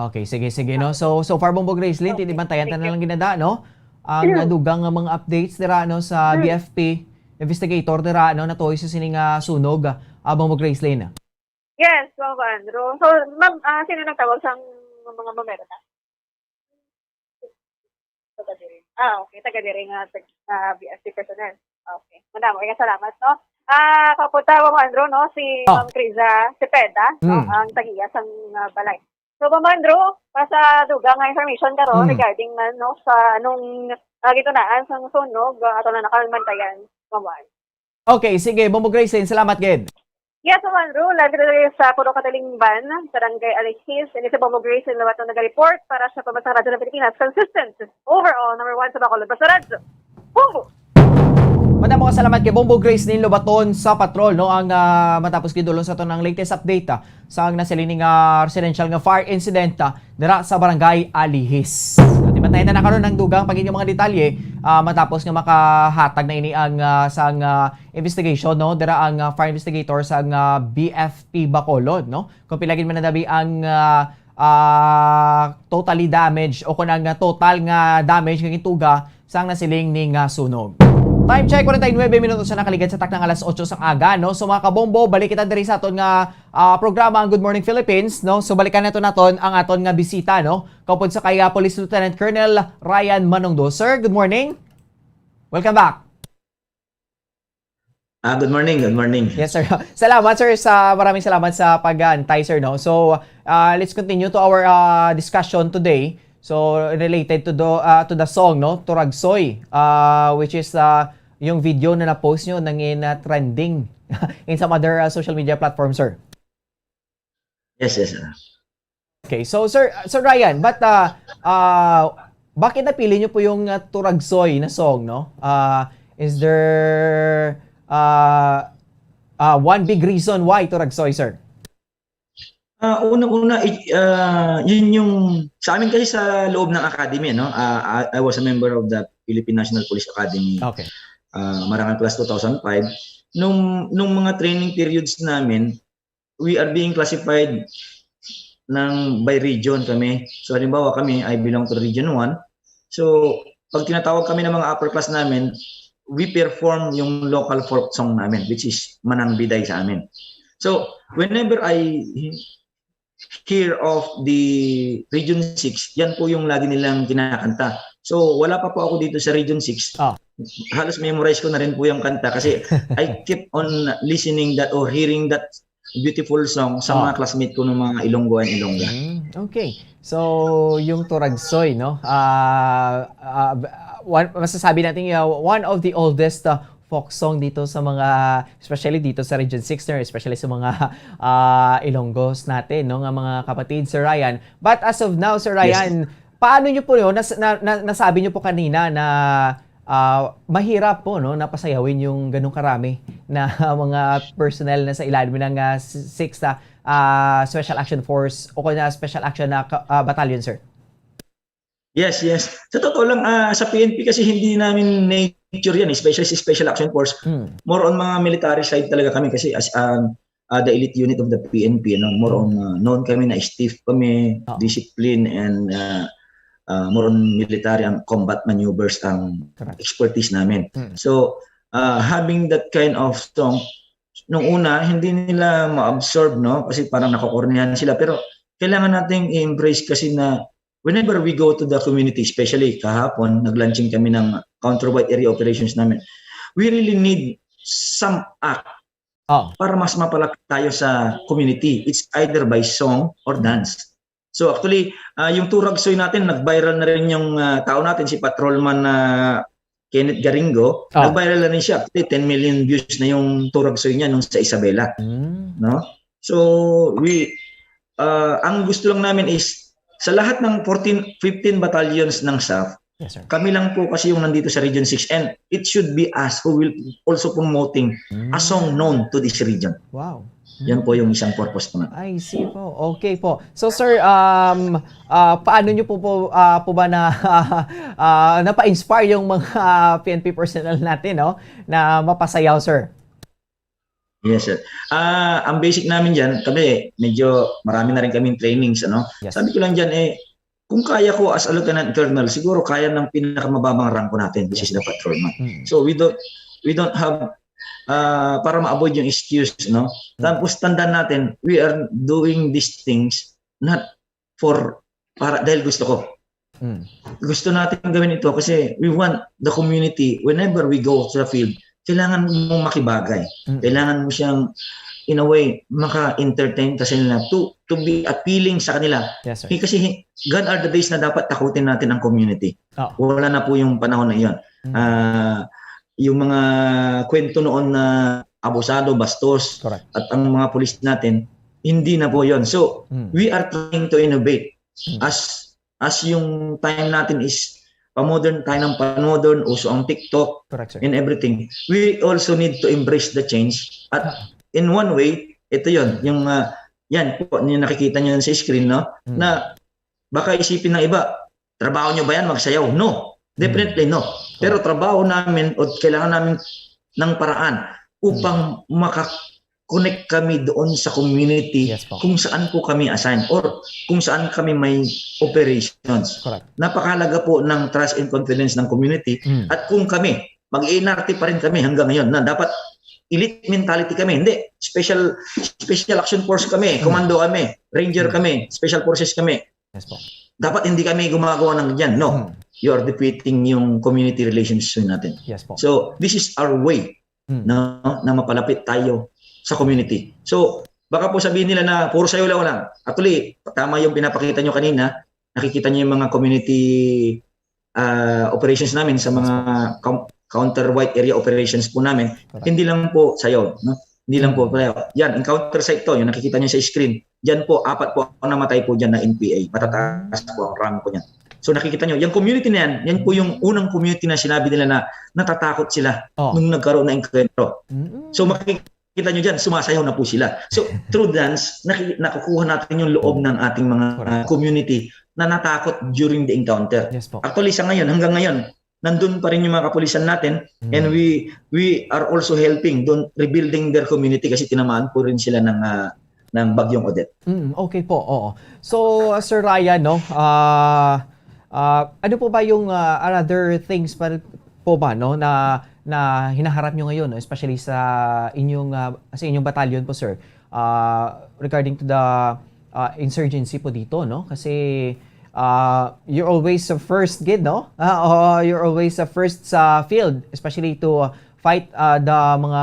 okay, sige, sige, no? So, so far, Bombo Gracelyn, Oh, tinibantayan ta thank na you. lang ginada, no? Ang, Hmm. ah, dugang nga mga updates dira, no, sa Hmm. B F P investigator dira, no, natuhoy sa sining, ah, sunog, ah, Bombo Gracelyn. Yes, Bombo Andrew. So, ma'am, ah, sino nagtawag sa mga bomberos na? Taga diri. Ah, okay. Taga diri nga, tag-, ah, B F P personnel. Okay. Madamo, kaya salamat, no? Ah, kapunta, Bombo Andrew, no? Si Oh. Ma'am Criza Cepeda, no? Hmm. Ang tagiya sang, ah, balay. So, Bombo Andrew, pa sa dugang nga information karon Hmm. regarding na, no, sa anong, ah, gitunaan sang sunog, ah, ato na nakamantayan, Bombo Andrew. Okay, sige, Bombo Gracelyn, salamat gid. Yes, Juan Ru, live kita diri sa Purok Katalingban, Barangay Alihis. Ini si Bombo Grace Lobaton naga-report para sa Pambansang Radyo ng Pilipinas. Consistent, overall, number one sa Bacolod. Basta Radyo. Bombo! Madamo nga salamat kay Bombo Grace ni Lobaton sa Patrol, no? Ang, ah, matapos gidulong sa aton ang latest update, ah, sa ang nasiling nga residential nga fire incident, ah, dira sa Barangay Alihis. At ibantayan na karon ang dugang pag mga detalye, ah, matapos nga makahatag na ini ang, ah, sang, ah, investigation, no? Dira ang, ah, fire investigator sa, ah, B F P Bacolod, no? Kung pila gid man nadabi ang, ah, ah, totally damage o kung ang, ah, total nga damage nga gintuga sang nasiling ni nga sunog. Time check, forty-nine minutos na nakaligad sa taknang alas otso sang aga, no? So, mga kabombo, balik kita diri sa aton nga, ah, programa, ang Good Morning Philippines, no? So, balikan nato naton ang aton nga bisita, no? Kaupod sa kay, ah, Police Lieutenant Colonel Ryan Manongdo. Sir, good morning. Welcome back. Ah, good morning, good morning. Yes, sir. Salamat, sir, sa, maraming salamat sa pag-aantay, sir, no? So, ah, let's continue to our, ah, discussion today. So, related to the, ah, to the song, no? Turagsoy, ah, which is, ah, yung video na na-post nyo nangin, ah, trending in some other, ah, social media platform, sir. Yes, yes, sir. Okay, so, Sir, Sir Ryan, but, ah, ah, bakit napili niyo po yung, ah, Turagsoy na song, no? Ah, is there, ah, ah, one big reason why Turagsoy, sir? Ah, unang-una, i-, ah, yun yung, sa amin kasi sa loob ng academy, no? Ah, I, I was a member of the Philippine National Police Academy. Okay. Ah, Marangal Class two thousand five. Nung, nung mga training periods namin, we are being classified ng by region kami. So, halimbawa, kami, I belong to Region one. So, pag tinatawag kami ng mga upper class namin, we perform yung local folk song namin, which is Manang Biday sa amin. So, whenever I hear of the Region six, yan po yung lagi nilang kinakanta. So, wala pa po ako dito sa Region six. Ah. Halos memorize ko na rin po yung kanta kasi I keep on listening that or hearing that beautiful song sa Ah. mga classmate ko ng mga Ilonggo and Ilongga. Mm, okay. So, yung Turagsoy, no? Ah, ah, one, masasabi natin, uh, one of the oldest, uh, folk song dito sa mga, especially dito sa Region six, no? Especially sa mga, ah, Ilonggos natin, no? Nga mga kapatid, Sir Ryan. But as of now, Sir Yes. Ryan, paano nyo po yun? Nas-, na, na, nasabi nyo po kanina na, ah, mahirap po, no, na pasayawin yung ganong karami na mga personnel na sa ilalim ng, ah, s-, sixth, ah, ah, Special Action Force o kung na Special Action na ka-, ah, Battalion, sir? Yes, yes. Sa totoo lang, ah, sa P N P kasi hindi namin nature yan, especially sa Special Action Force. Hmm. More on mga military side talaga kami kasi as, um, ah, the elite unit of the P N P, no? More on, ah, known kami na stiff kami, Oo. discipline, and, ah, ah, more on military and combat maneuvers ang Correct. expertise namin. Hmm. So, ah, having that kind of song, nung una, hindi nila ma-absorb, no? Kasi parang nakokornihan sila. Pero kailangan nating i-embrace kasi na whenever we go to the community, especially kahapon, nag-launching kami ng countrywide area operations namin, we really need some act Oh. para mas mapalapit tayo sa community. It's either by song or dance. So actually, ah, yung Turagsoy natin, nag-viral na rin yung, ah, tao natin, si Patrolman, ah, Kenneth Garingo. Oh. Nag-viral na rin siya. Actually, ten million views na yung Turagsoy niya nung sa Isabela. Mm. No? So, we, ah, ang gusto lang namin is, sa lahat ng fourteen, fifteen battalions ng saf, Yes, sir. kami lang po kasi yung nandito sa Region six, and it should be us who will also promoting Mm. a song known to this region. Wow. Yan po Mm. yung isang purpose po natin. I see po. Okay po. So, sir, um, ah, paano niyo po, po, ah, po ba na, ah, napa-inspire yung mga P N P personnel natin, no, na mapasayaw, sir? Yes, sir. Ah, ang basic namin dyan, kami, medyo marami na rin kaming trainings, ano? Yes. Sabi ko lang dyan, eh, kung kaya ko as a lieutenant colonel, siguro kaya ng pinakamababang rangko natin, which is the patrolman. Mm. So, we don't, we don't have, ah, para ma-avoid yung excuse, no? Mm. Tapos, tandaan natin, we are doing these things not for, para, dahil gusto ko. Mm. Gusto natin gawin ito kasi we want the community, whenever we go to the field, kailangan mo makibagay. Mm. Kailangan mo siyang, in a way, maka-entertain kasi nila to, to be appealing sa kanila. Yes, sir. Eh, kasi hi-, gone are the days na dapat takutin natin ang community. Oo. Wala na po yung panahon na iyon. Mm. Ah, yung mga kwento noon na abusado, bastos, Correct. at ang mga pulis natin, hindi na po yon. So, Mm. we are trying to innovate. Mm. As as yung time natin is pa-modern, time ng pa-modern, uso ang TikTok Correct, sir. and everything. We also need to embrace the change. At Ah. in one way, ito yon, yung ah, yan po, yung nakikita nyo sa screen, no? Mm. Na baka isipin ng iba, trabaho nyo ba yan, magsayaw? No. Definitely no. Pero trabaho namin o kailangan namin ng paraan upang maka-connect kami doon sa community Yes po. kung saan po kami assigned or kung saan kami may operations. Correct. Napakahalaga po ng trust and confidence ng community. Mm. At kung kami, mag-iinarte pa rin kami hanggang ngayon na dapat elite mentality kami. Hindi, special special action force kami, Mm. commando kami, ranger Mm. kami, special forces kami. Yes po. Dapat hindi kami gumagawa ng ganyan. No, Mm. you are defeating yung community relations natin. Yes po. So, this is our way Mm. no, na mapalapit tayo sa community. So, baka po sabihin nila na puro sayo lang lang. Actually, tama yung pinapakita nyo kanina. Nakikita nyo yung mga community ah, operations namin sa mga com- counter white area operations po namin. Correct. Hindi lang po sayo, no? Hindi lang po Mm. sayo. Yan, encounter site to, yung nakikita nyo sa screen. Diyan po, apat po ang namatay po diyan na N P A. Matataas po ang rank po niyan. So nakikita nyo, yung community na yan, yan po yung unang community na sinabi nila na natatakot sila Oh. nung nagkaroon na engkwentro. Mm. So makikita nyo dyan, sumasayaw na po sila. So through dance, naki- nakukuha natin yung loob ng ating mga Correct. community na natakot during the encounter. Yes po. Actually, sa ngayon, hanggang ngayon, nandun pa rin yung mga kapulisan natin Mm. and we we are also helping doon rebuilding their community kasi tinamaan po rin sila ng ah, ng bagyong Odette. Mm, okay po, oo. So, uh, Sir Ryan, no, ah, ah, ano po ba yung ah, another things pa po ba, no, na na hinaharap nyo ngayon, no, especially sa inyong ah, sa inyong batalyon po, sir, ah, regarding to the ah, insurgency po dito, no? Kasi ah, you're always the first, gid, no? Ah, oh, you're always the first sa field, especially to fight ah, the mga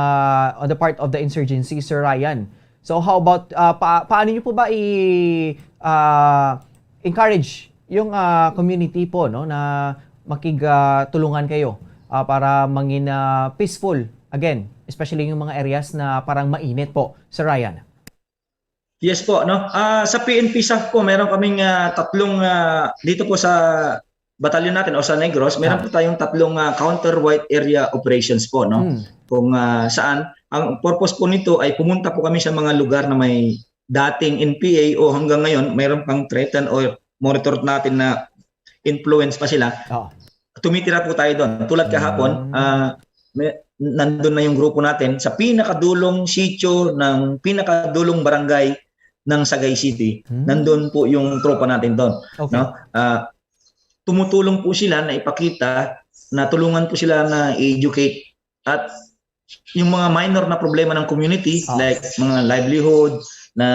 on the part of the insurgency, Sir Ryan. So how about ah, pa, paano niyo po ba i ah, encourage yung ah, community po, no, na makigtulungan kayo ah, para mangin ah, peaceful again, especially yung mga areas na parang mainit po, Sir Ryan? Yes po, no. Ah, sa P N P SAF po, meron kaming ah, tatlong ah, dito po sa batalyon natin o sa Negros, meron Ah. po tayong tatlong ah, counter white area operations po, no. Mm. Kung ah, saan ang purpose po nito ay pumunta po kami sa mga lugar na may dating N P A o hanggang ngayon mayroon pang threaten or monitor natin na influence pa sila. Oh. Tumitira po tayo doon. Tulad kahapon, Mm. ah, may, nandun na yung grupo natin sa pinakadulong sitio ng pinakadulong barangay ng Sagay City. Mm. Nandun po yung tropa natin doon. Okay. No? Ah, tumutulong po sila na ipakita na tulungan po sila na i-educate at yung mga minor na problema ng community Ah. like mga livelihood na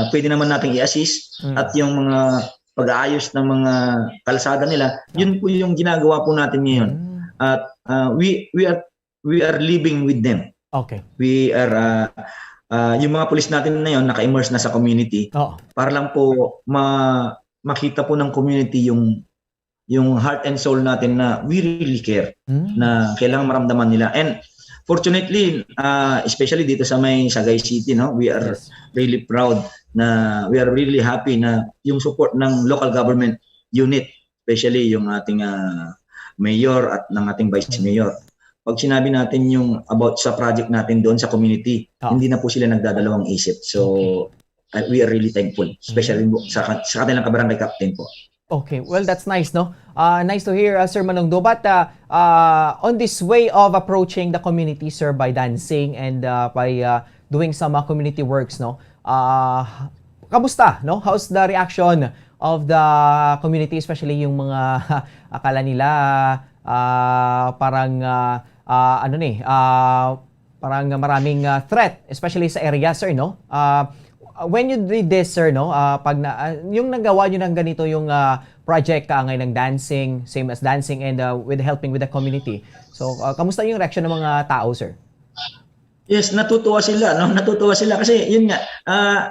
pwede naman nating i-assist Mm. at yung mga pag-aayos ng mga kalsada nila, yun po yung ginagawa po natin ngayon. Mm. At ah, we we are we are living with them. Okay. We are ah, ah, yung mga pulis natin na yun naka-immerse na sa community Oo. para lang po ma makita po ng community yung yung heart and soul natin na we really care, Mm. na kailangan maramdaman nila. And fortunately, ah, especially dito sa may Sagay City, no, we are Yes. really proud na we are really happy na yung support ng local government unit, especially yung ating ah, mayor at ng ating vice mayor. Pag sinabi natin yung about sa project natin doon sa community, Ah. hindi na po sila nagdadalawang isip. So, uh, we are really thankful, especially po sa, sa kanilang kabarangay captain po. Okay, well, that's nice, no? Uh, nice to hear, uh, Sir Manongdo. But uh, uh, on this way of approaching the community, sir, by dancing and uh, by uh, doing some uh, community works, no? Uh, kamusta, no? How's the reaction of the community, especially yung mga akala nila uh, parang uh, uh, ano ni, uh, parang maraming uh, threat, especially sa area, sir, no? Uh, when you did this, sir, no? Uh, pag na, uh, yung nagawa nyo ng ganito yung uh, project kaangay ng dancing, same as dancing and uh, with helping with the community. So, uh, kamusta yung reaction ng mga tao, sir? Yes, natutuwa sila, no? Natutuwa sila kasi yun nga, ah,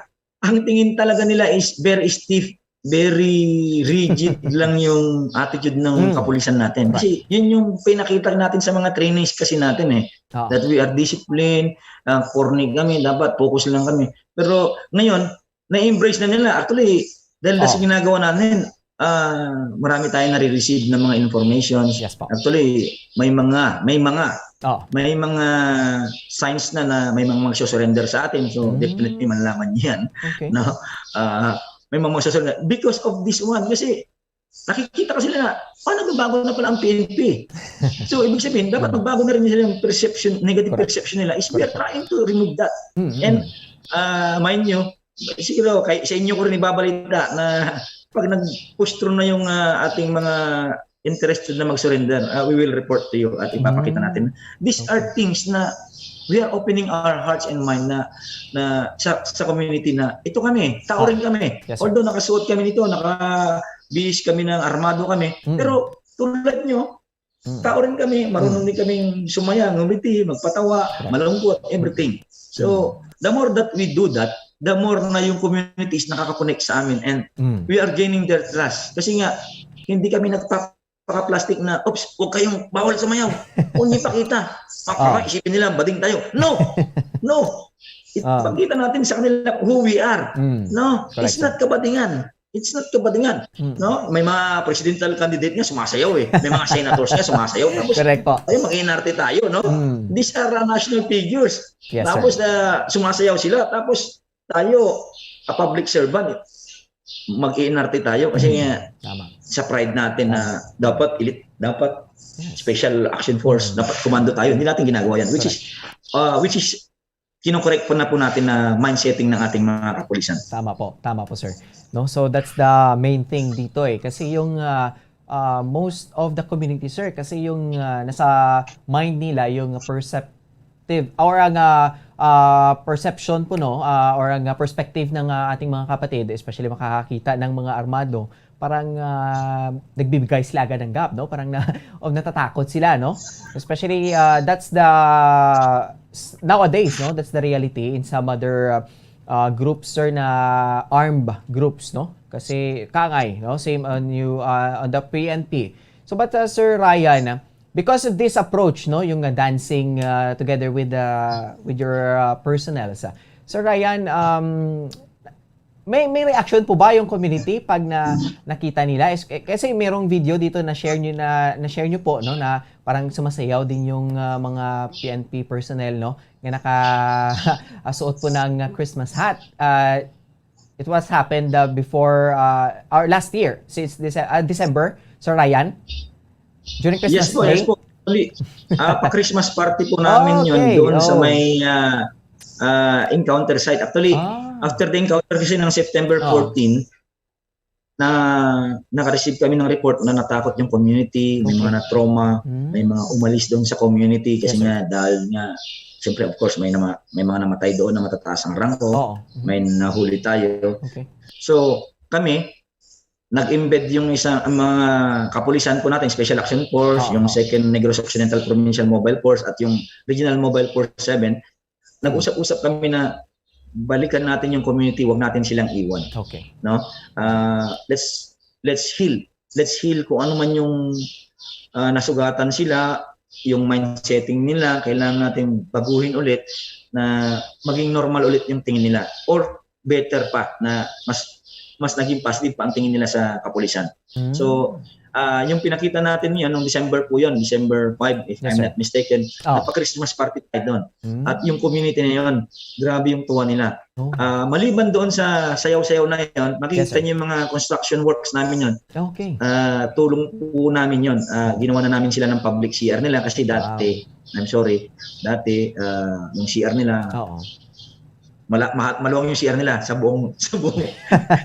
ang tingin talaga nila is very stiff very rigid lang yung attitude ng Mm. kapulisan natin. Right. Kasi yun yung pinakita natin sa mga trainings kasi natin eh. Ah. That we are disciplined, uh, corny kami, dapat focus lang kami. Pero ngayon, na-embrace na nila. Actually, dahil na Ah. sa ginagawa natin, ah, marami tayong nare-receive ng mga informations. Yes po. Actually, may mga, may mga, Oh. may mga signs na na may mga magsusurrender sa atin. So, Mm. definitely malalaman niyan. Okay. No? Ah, may mga magsusurrender. Because of this one, kasi nakikita kasi nila, "Ah, nagbabago na pala ang P N P." So, ibig sabihin, dapat Mm. magbago na rin sila yung perception, negative Correct. perception nila. Is we are Correct. trying to remove that. Mm, mm. And, ah, mind you, siguro, kay, sa inyo ko rin ibabalita na pag nag-push through na yung, ah, ating mga interested na mag-surrender, ah, we will report to you at ipapakita Mm. natin. These are Okay. things na we are opening our hearts and mind na, na sa, sa community na ito kami, tao Ah. rin kami. Yes, sir. Although nakasuot kami nito, naka-bihis kami ng armado kami, Mm. pero tulad nyo, Mm. tao rin kami, marunong Mm. din kaming sumaya, ngumiti, magpatawa, Correct. malungkot, everything. So, the more that we do that, the more na yung community is nakaka-connect sa amin and Mm. we are gaining their trust. Kasi nga, hindi kami nagpapaka-plastic na, "Oops, huwag kayong bawal sumayaw. Huwag niyo ipakita." Baka Ah. isipin nila, bading tayo. No! No! Ah. Ipakita natin sa kanila who we are. Mm. No, Correct, it's not kabadingan. It's not kabadingan. Mm. No, may mga presidential candidate nga sumasayaw eh. May mga senators nga sumasayaw. Tapos Correct po. tayo, mag-inarte tayo, no? Mm. These are, uh, national figures. Yes, Tapos sir. Uh, sumasayaw sila. Tapos tayo, a public servant, mag-inarte tayo kasi Mm. nga Tama. Sa pride natin na dapat elite, dapat Yes. special action force, Mm. dapat komando tayo. Hindi natin ginagawa yan. Which is, uh, which is, kinokorek po na po natin na mind setting ng ating mga kapulisan. Tama po, tama po, sir. No, so that's the main thing dito eh. Kasi yung ah, ah, most of the community, sir, kasi yung ah, nasa mind nila yung perceptive or ang ah, ah, perception po, no, ah, or ang ah, perspective ng ah, ating mga kapatid, especially makakakita ng mga armado, parang ah, nagbibigay sila agad ng gap, no? Parang na, o natatakot sila, no? Especially ah, that's the s- nowadays, no? That's the reality in some other ah, ah, groups, sir, na armed groups, no? Kasi kangay, no? Same on you ah, on the P N P. So but ah, Sir Ryan, ah, because of this approach, no, yung ah, dancing ah, together with the with your ah, personnel, sa Sir Ryan, um, may may reaction po ba yung community pag na nakita nila? Is, eh, kasi merong video dito na share niyo na na share niyo po, no, na parang sumasayaw din yung ah, mga P N P personnel, no, nga naka ah, suot po ng ah, Christmas hat. Ah, it was happened ah, before ah, or last year, since Dece- ah, December, Sir Ryan, during Christmas Yes po, Day. Yes po. Actually, ah, pa-Christmas party po namin Oh, yun okay. doon sa Oh. may ah, ah, encounter site. Actually, Ah. After the encounter kasi ng September Oh. fourteen, na naka-receive kami ng report na natakot yung community, may Okay. mga na-trauma, Mm. may mga umalis doon sa community kasi Yes, sir. nga dahil nga, siyempre of course, may, nama, may mga namatay doon na matataas ang rangko, Oo. may nahuli tayo. Okay. So, kami, nag-embed yung isa, ang mga kapulisan po natin, Special Action Force, Oo. Yung Second Negros Occidental Provincial Mobile Force, at yung Regional Mobile Force seven, nag-usap-usap kami na balikan natin yung community, wag natin silang iwan. Okay. No? Ah, let's let's heal. Let's heal kung ano man yung ah, nasugatan sila, yung mind setting nila, kailangan natin baguhin ulit na maging normal ulit yung tingin nila or better pa na mas mas naging positive pa ang tingin nila sa kapulisan. Mm. So, ah, yung pinakita natin yun, nung December po yun, December five, if Yes, I'm sir. not mistaken, Oh. nagpa-Christmas party tayo doon. Mm. At yung community na yun, grabe yung tuwa nila. Oh. Ah, maliban doon sa sayaw-sayaw na yun, makikita Yes, sir. niyo yung mga construction works namin yun. Okay. Ah, tulong po namin yun. Ah, ginawa na namin sila ng public C R nila kasi Wow. dati, I'm sorry, dati, ah, yung C R nila, Oo. mala, maha, maluwang yung C R nila sa buong, sa buong,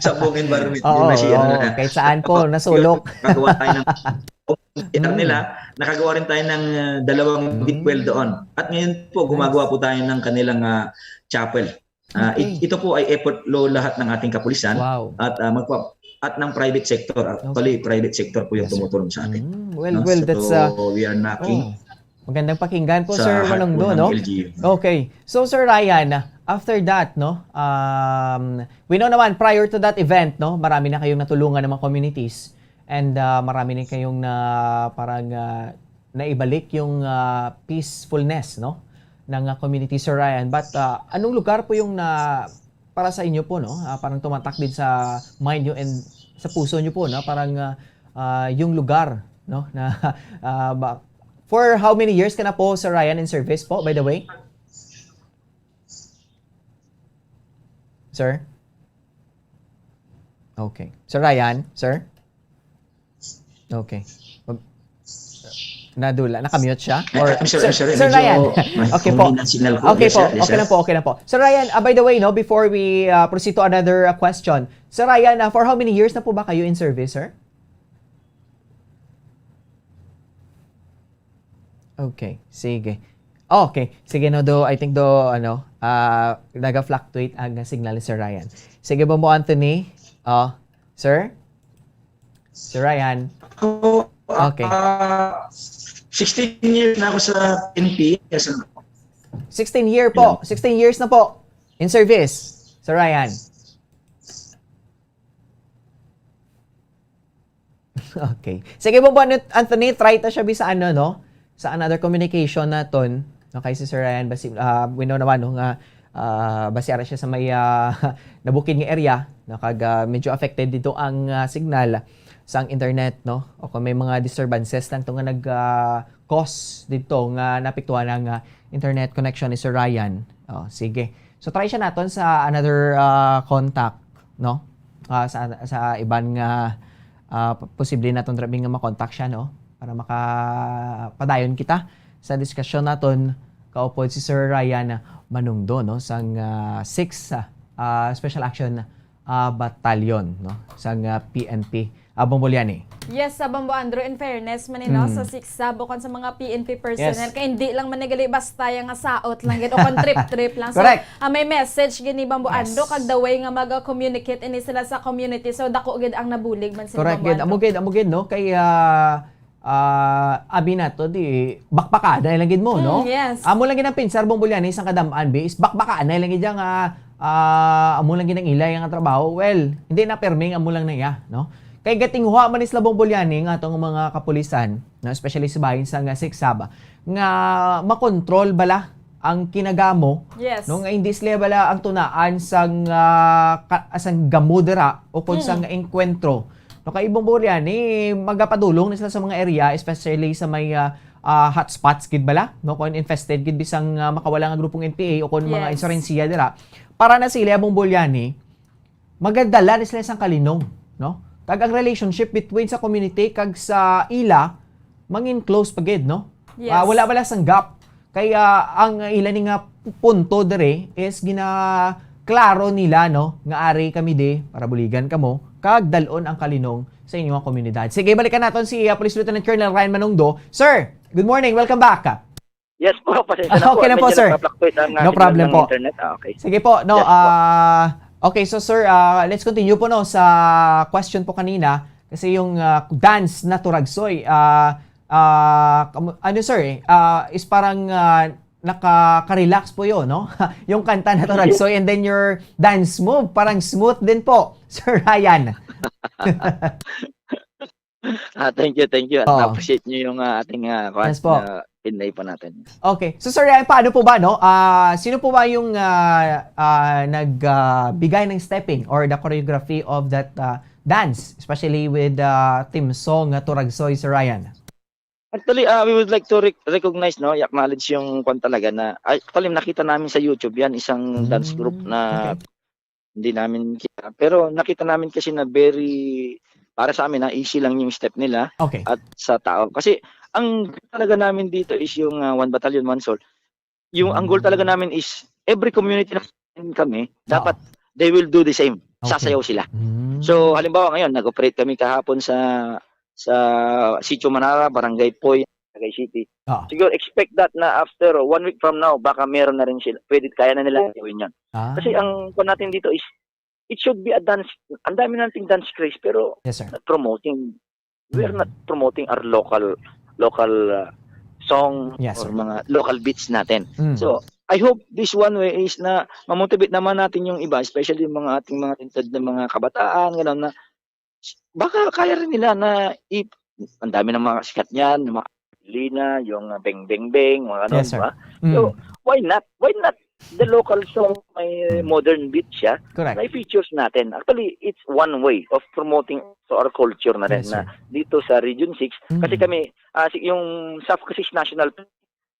sa buong environment Oo, yung C R oo. nila. Kahit saan po, nasulok. Nagawa tayo ng C R Mm. nila, nakagawa rin tayo ng ah, dalawang Mm. deep well doon. At ngayon po, gumagawa po tayo ng kanilang ah, chapel. Ah, Okay. it- ito po ay effort lo lahat ng ating kapulisan Wow. at ah, magpa- at ng private sector. Actually, private sector po yung Yes, sir. tumutulong sa atin. Mm, well, No? well, that's uh, So, we are knocking oh, magandang pakinggan po, sa Sir heart po Manongdo, ng no? L G U. Okay. So, Sir Ryan, after that, no, um, we know naman, prior to that event, no, marami na kayong natulungan ng mga communities and, ah, marami na kayong na, parang, ah, naibalik yung, ah, peacefulness, no, ng, ah, community, Sir Ryan. But, ah, anong lugar po yung na, para sa inyo po, no, ah, parang tumatak din sa mind nyo and sa puso nyo po, no, parang, ah, ah, yung lugar, no, na, ah, ba, for how many years ka na po, Sir Ryan, in service po, by the way? Sir? Okay. Sir Ryan, sir? Okay. Mag-, nadula. Naka-mute siya? Or, I'm sorry, I'm sorry. Sir Ryan. Okay po. Okay po. Okay lang po, okay lang po. Sir Ryan, ah, by the way, no, before we, ah, proceed to another, ah, question, Sir Ryan, ah, for how many years na po ba kayo in service, sir? Okay, sige. Okay, sige, no, do, I think do, ano, ah, naga-fluctuate ang signal ni Sir Ryan. Sige, Bombo Anthony. Oh, sir? Sir Ryan? Ako, Okay. ah, sixteen years na ako sa N P S. Sixteen year po. Yeah. Sixteen years na po in service, Sir Ryan. Okay. Sige po, Bon Anthony, try ta siya bisa ano, no? Sa another communication naton, no, kay si Sir Ryan, basi, ah, we know naman, no, nga, ah, basi ara siya sa may, ah, nabukid nga area, no, kag, ah, medyo affected dito ang, ah, signal sa ang internet, no? O kung may mga disturbances lang to nga nag, ah, cause dito nga naapektuhan ang, ah, internet connection ni Sir Ryan. Oh, sige. So, try siya naton sa another, ah, contact, no? Ah, sa, sa iban nga, ah, posible naton, Rabi, nga makontak siya, no? Para makapadayon kita sa diskusyon naton kaupod si Sir Ryan Manungdo, no? Sang, ah, six, ah, Special Action, ah, Battalion, no? Sang, ah, P N P. Ah, Bombo Liani. Yes, sa Bombo Andrew, in fairness man, eh, no, Mm. sa six, sa bukon sa mga P N P personnel, Yes. kay hindi lang man ni gali basta yung nga saot lang gid o kon trip-trip lang. So, Correct. ah, may message gini Bombo Yes. Andrew, kag the way nga mag-communicate ini sila sa community. So, dako gid ang nabulig man sila, Correct Bombo gid. Andrew. Amo gid, amo gid, no? Kay, ah, ah, abi nato, di, bakbakanay lang gid mo, Mm, no? yes. Amo lang gid ang pinsar, Bombo Liani, sang kadam-an, bi, is bakbakanay lang gid yang, ah, ah, amo lang gid ang ila yang trabaho. Well, hindi na perming, amo lang na iya, no? Kay gatinguha man ni sila, Bombo Liani, nga atong mga kapulisan, no, especially sa bahin sa nga Siksab, nga makontrol bala ang kinagamo, Yes. no, nga hindi sila bala ang tunaan sang, ah, ka-, sang gamo dira o kung Mm. sang engkwentro. No, kay Bombo Liani, magapadulong ni sila sa mga area, especially sa may, ah, ah, hotspots gid bala, no, kung infested gid bisang, ah, makawala nga grupong N P A o kung mga Yes. insurensiya dira, para na sila, Bombo Liani, magadala ni sila sang kalinong, no? Kag ang relationship between sa community kag sa ila, mangin close pa gid, no? Yes. Ah, wala, wala sang gap. Kay, ah, ang ila ni nga punto diri is ginaklaro nila, no, nga ari kami di para buligan kamo kag dal-on ang kalinong sa inyo nga komunidad. Sige, balikan naton si, ah, Police Lieutenant Colonel Ryan Manungdo. Sir, good morning. Welcome back. Yes po, pasensya na po. Okay lang po, Medyo sir. nagpa-fluctuate ang, ah, No signal problem ng po. internet. Ah, okay. Sige po, no, Yes po. ah, okay, so sir, ah, let's continue po, no, sa question po kanina. Kasi yung, ah, dance na Turagsoy, ah, ah, kamu-, ano, sir, eh, ah, is parang, ah, nakaka-relax po yun, no? Yung kanta na Turagsoy and then your dance move, parang smooth din po, Sir Ryan. Ah, thank you, thank you. Oo. Na-appreciate niyo yung, ah, ating, ah, kwan, Yes po. na inlay po natin. Okay. So, Sir Ryan, paano po ba, no? Ah, sino po ba yung, ah, ah, nag, ah, bigay ng stepping or the choreography of that, ah, dance, especially with, ah, theme song nga Turagsoy, Sir Ryan? Actually, ah, we would like to rec-, recognize, no, i-acknowledge yung kwan talaga na, ay, actually, nakita namin sa YouTube yan, isang dance group Mm, na okay. hindi namin kita. Pero nakita namin kasi na very, para sa amin, ah, easy lang yung step nila Okay. at sa tao. Kasi ang goal talaga namin dito is yung, ah, One Battalion, One Soul. Yung, ang goal talaga Mm. namin is every community na kami, Oo. dapat they will do the same. Okay. Sasayaw sila. Mm. So, halimbawa ngayon, nag-operate kami kahapon sa, sa Sitio Manara, Barangay Poy, Tagay City. Oo. Siguro expect that na after one week from now, baka meron na rin sila. Pwede, kaya na nila gawin yun. Ah. Kasi ang kwan natin dito is, it should be a dance. Ang dami nating dance craze, pero Yes, sir. not promoting. We are Mm. not promoting our local, local, uh, song Yes, or sir. mga local beats natin. Mm. So, I hope this one way is na mamotivate naman natin yung iba, especially yung mga ating mga talented na mga kabataan, gano'n, na baka kaya rin nila na i-, ang dami ng mga sikat niyan, yung mga Lina, yung, ah, Beng Beng Beng, mga ano, Yes, di sir. ba? So, Mm. why not? Why not the local song may Mm. modern beat siya? Correct. Na i-features natin. Actually, it's one way of promoting to our culture na rin Yes, na sir. dito sa Region six. Kasi Mm. kami, ah, si-, yung SAF kasi is national, Correct,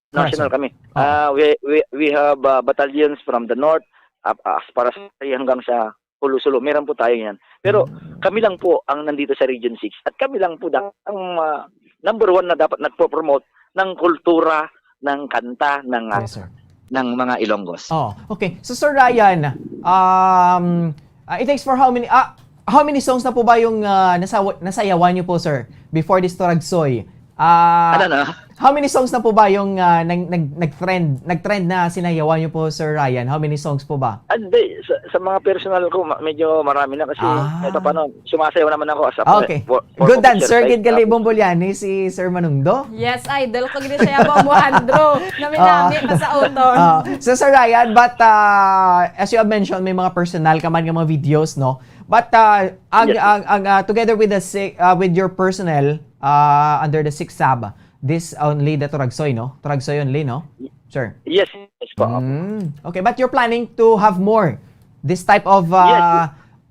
national sir. kami. Oo. Ah, we, we, we have, ah, battalions from the north, up, as far as hanggang sa Jolo-Solo. Meron po tayo yan. Pero Mm. kami lang po ang nandito sa Region six at kami lang po da-, ang, ah, number one na dapat nagpo-promote ng kultura, ng kanta, ng, ah, Yes, sir. ng mga Ilonggos. Oh, okay. So, Sir Ryan, um, ah, it takes for how many, ah, how many songs na po ba yung, ah, nasawa-, nasayawan niyo po, sir, before this Turagsoy? Ah, Ano na? how many songs na po ba yung, ah, nag-, nag-, nag-trend, nag-trend na sinayawan niyo po, Sir Ryan? How many songs po ba? Ah, di, sa, sa mga personal ko, ma-, medyo marami na kasi Ah. kahit paano, sumasayaw naman ako as a Ah, okay. for, for Good dan, officer Sir side, Gid Gali tapos Bombolyani, si Sir Manungdo? Yes, idol ko gid siya, Bombo Andrew. Nami-nami, Ah. masauton. Ah, so, Sir Ryan, but, ah, as you have mentioned, may mga personal ka man nga mga videos, no? But, ah, ang, Yes, sir. ang, ang, ah, together with the si-, ah, with your personnel, ah, under the six sab, this only the Turagsoy, no? Turagsoy only, no? Sir? Yes, yes po. Mm. Okay, but you're planning to have more this type of, Yes, ah, yes.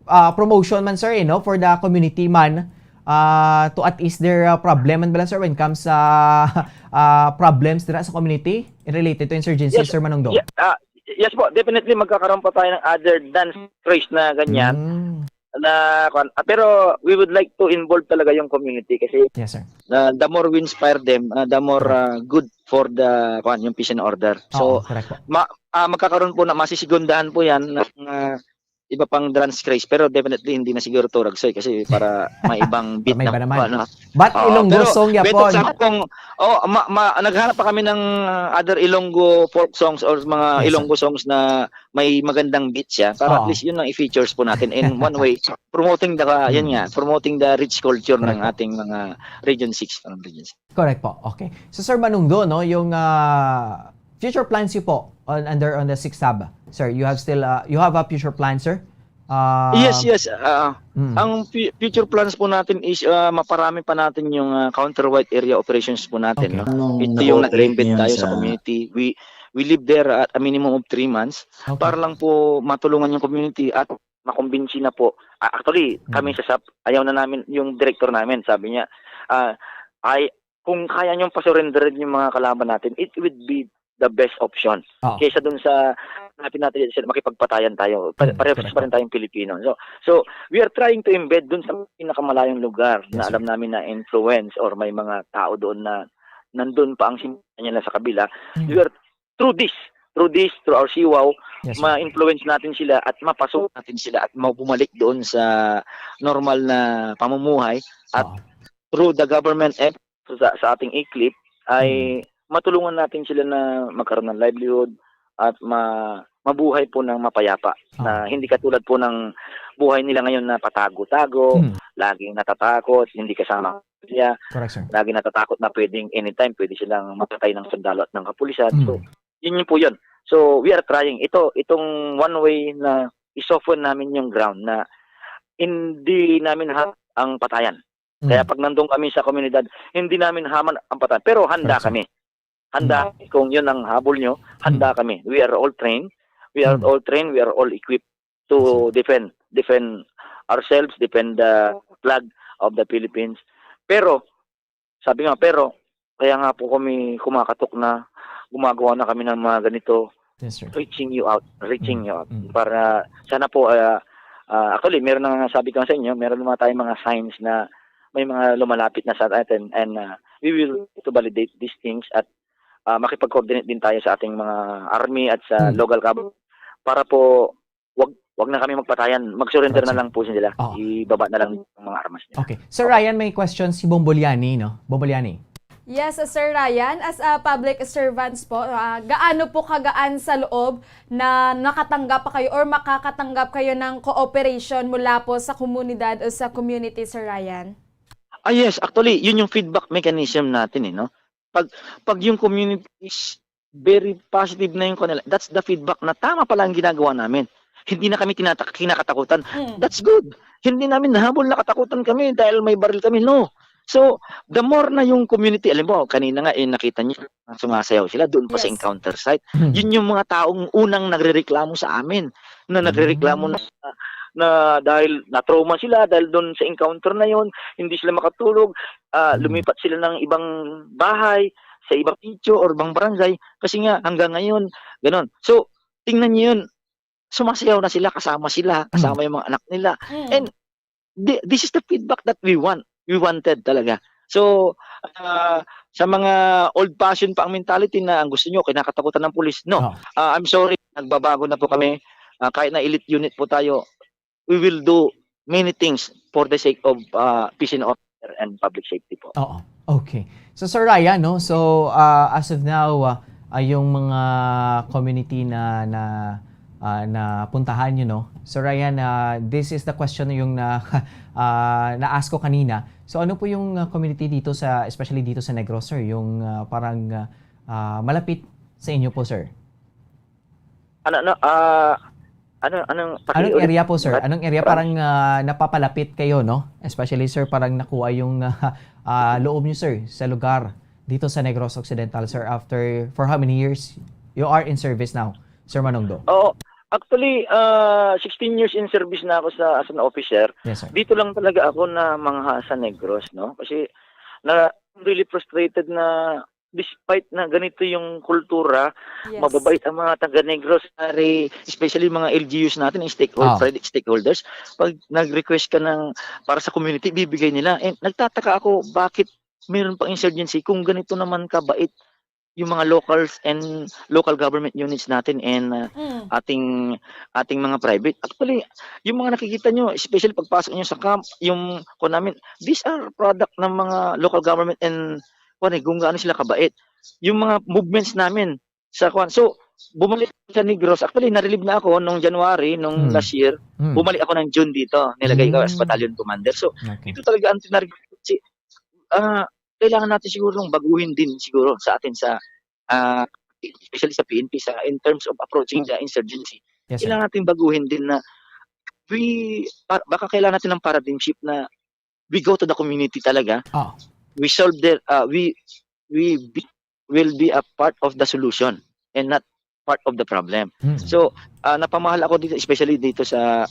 ah, promotion man, sir, eh, no? For the community man, ah, to at ease their, ah, problem, man bala, sir, when comes sa, ah, problems dira sa community related to insurgency, Yes, Sir Manungdo? ye-, ah, yes po, definitely magkakaroon pa tayo ng other dance craze na ganyan. Mm. Na, kwan, ah, pero we would like to involve talaga yung community kasi Yes, sir. na the more we inspire them, ah, the more, Correct. ah, good for the, kwan, yung peace and order. So, Oo, correct po. ma-, ah, magkakaroon po na, masisigundahan po yan ng, ah, iba pang dance craze, pero definitely hindi na siguro Turagsoy kasi para may ibang beat May na iba po, naman. ano. But Oo, Ilonggo pero song yapon. Sana kung, oh, ma-, ma-, naghanap pa kami ng, ah, other Ilonggo folk songs or mga Yes, sir. Ilonggo songs na may magandang beat siya para at Oo. least yun ang i-features po natin. In one way, promoting the, yun Mm. nga, promoting the rich culture ng Correct po. ating mga Region six, parang Region six. Correct po. Okay. So, Sir Manungdo, no, yung, ah, future plans you po on, under, on the six sab, sir? You have still, ah, you have a future plan, sir? Ah, Yes, yes. Ah, Mm. ang fu-, future plans po natin is, ah, maparami pa natin yung, ah, countrywide area operations po natin, Okay. no? Anong Ito yung nag-cooperate nag-embed niyo tayo sa sa community. We, we live there at a minimum of three months Okay. para lang po matulungan yung community at makumbinsi na po. Ah, actually, kami Mm. sa sap, ayaw na namin, yung director namin, sabi niya, ah, ay, kung kaya niyong pasurrenderin yung mga kalaban natin, it would be the best option. Oo. Kaysa dun sa hanapin natin sila, makipagpatayan tayo. Pa-, Mm, parehas correct pa rin po. tayong Pilipino. So, so, we are trying to embed dun sa pinakamalayong lugar na Yes, sir. alam namin na influence or may mga tao doon na nandun pa ang simbahan nila sa kabila. Mm. We are, through this, through this, through our siwaw, Yes, sir. ma-influence natin sila at mapasok natin sila at ma-, bumalik doon sa normal na pamumuhay at Oo. through the government effort sa, sa ating iklip ay Mm. matulungan natin sila na magkaroon ng livelihood at ma-, mabuhay po ng mapayapa Oo. na hindi katulad po ng buhay nila ngayon na patago-tago, Mm. laging natatakot, hindi kasama ang pamilya, Correct, sir. laging natatakot na pwedeng anytime pwede silang mapatay ng sundalo at ng kapulisan. So, Mm. yun, yun po yun. So, we are trying. Ito, itong one way na i-soften namin yung ground na hindi namin ha-, ang patayan. Kaya Mm. pag nandun kami sa komunidad, hindi namin haman ang patayan. Pero handa Correct, sir. kami. Handa Mm. kami. Kung yun ang habol nyo, handa Mm. kami. We are all trained. We are Mm. all trained. We are all equipped to Yes, sir. defend, defend ourselves, defend the flag of the Philippines. Pero, sabi nga, pero, kaya nga po kami kumakatok na gumagawa na kami ng mga ganito, Yes, sir. reaching you out, reaching Mm, you out. mm. Para sana po, ah, ah, actually, meron na nga sabi ko sa inyo, meron naman tayong mga signs na may mga lumalapit na sa atin and, ah, we will to validate these things at, ah, makipag-coordinate din tayo sa ating mga army at sa Mm. local government para po wag, wag na kami magpatayan. Mag-surrender Correct, na sir. lang po sila. Oo. Ibaba na lang yung mga armas nila. Okay. Sir Okay. Ryan, may question si Bombolyani, no? Bombolyani. Yes, Sir Ryan, as a public servants po, ah, gaano po kagaan sa loob na nakatanggap pa kayo or makakatanggap kayo ng cooperation mula po sa komunidad o sa community, Sir Ryan? Ah, yes, actually, yun yung feedback mechanism natin eh, no? Pag, pag yung community is very positive na yung kanila. That's the feedback na tama pala ang ginagawa namin. Hindi na kami tinatak-, kinakatakutan. Mm. That's good. Hindi namin nahabol na katakutan kami dahil may baril kami. No. So, the more na yung community, alam mo, kanina nga, eh, nakita niyo, sumasayaw sila doon pa sa Yes. encounter site. Mm. Yun yung mga taong unang nagrereklamo sa amin, na nagrereklamo Mm. na, na dahil na-trauma sila dahil doon sa encounter na yun, hindi sila makatulog, ah, Mm. lumipat sila ng ibang bahay, sa ibang sitio or ibang barangay, kasi nga hanggang ngayon, ganun. So, tingnan niyo yun, sumasayaw na sila, kasama sila, Mm. kasama yung mga anak nila. Mm. And thi-, this is the feedback that we want, we wanted talaga. So, ah, sa mga old-fashioned pa ang mentality na ang gusto nyo, kinakatakutan ng pulis, no. Oh. Ah, I'm sorry, nagbabago na po kami. Ah, kahit na elite unit po tayo, we will do many things for the sake of, ah, peace and order and public safety po. Oo. Okay. So, Sir Ryan, no? So, ah, as of now, ah, ah, yung mga community na, na, ah, napuntahan nyo, no? Sir Ryan, ah, this is the question yung na, ah, na-ask ko kanina. So, ano po yung, ah, community dito sa, especially dito sa Negros, sir? Yung, ah, parang, ah, ah, malapit sa inyo po, sir? Ano, ano, ah, ano, anong Anong pakiulit? area po, sir? Branch? Anong area Branch? parang, ah, napapalapit kayo, no? Especially, sir, parang nakuha yung, ah, ah, loob niyo, sir, sa lugar dito sa Negros Occidental, sir, after, for how many years you are in service now, Sir Manongdo? Oo. Actually, ah, sixteen years in service na ako sa, as an officer. Yes, sir. Dito lang talaga ako namangha sa Negros, no? Kasi na, I'm really frustrated na despite na ganito yung kultura, Yes. mababait ang mga taga Negros, pare, especially mga L G Us natin, yung stakehold-, Ah. private stakeholders, pag nag-request ka ng, para sa community, bibigay nila. And nagtataka ako, bakit mayroon pang insurgency kung ganito naman kabait yung mga locals and local government units natin and, ah, Mm. ating, ating mga private. Actually, yung mga nakikita nyo, especially pagpasok nyo sa camp, yung, kung namin, these are product ng mga local government and, kung ano, kung gaano sila kabait. Yung mga movements namin sa, kwan. So, bumalik sa Negros. Actually, na-relieve na ako nung January, nung Hmm. last year. Hmm. Bumalik ako ng June dito. Nilagay ko as Hmm. battalion commander. So, Okay. ito talaga ang tinarget. Si, ah, kailangan natin siguro ng baguhin din siguro sa atin sa, ah, especially sa P N P, sa, in terms of approaching the insurgency. Yes, sir. Kailangan natin baguhin din na we, pa-, baka kailangan natin ng paradigm shift na we go to the community talaga. Oh. We solve their, uh, we, we be, will be a part of the solution and not part of the problem. Mm. So, uh, napamahal ako dito, especially dito sa,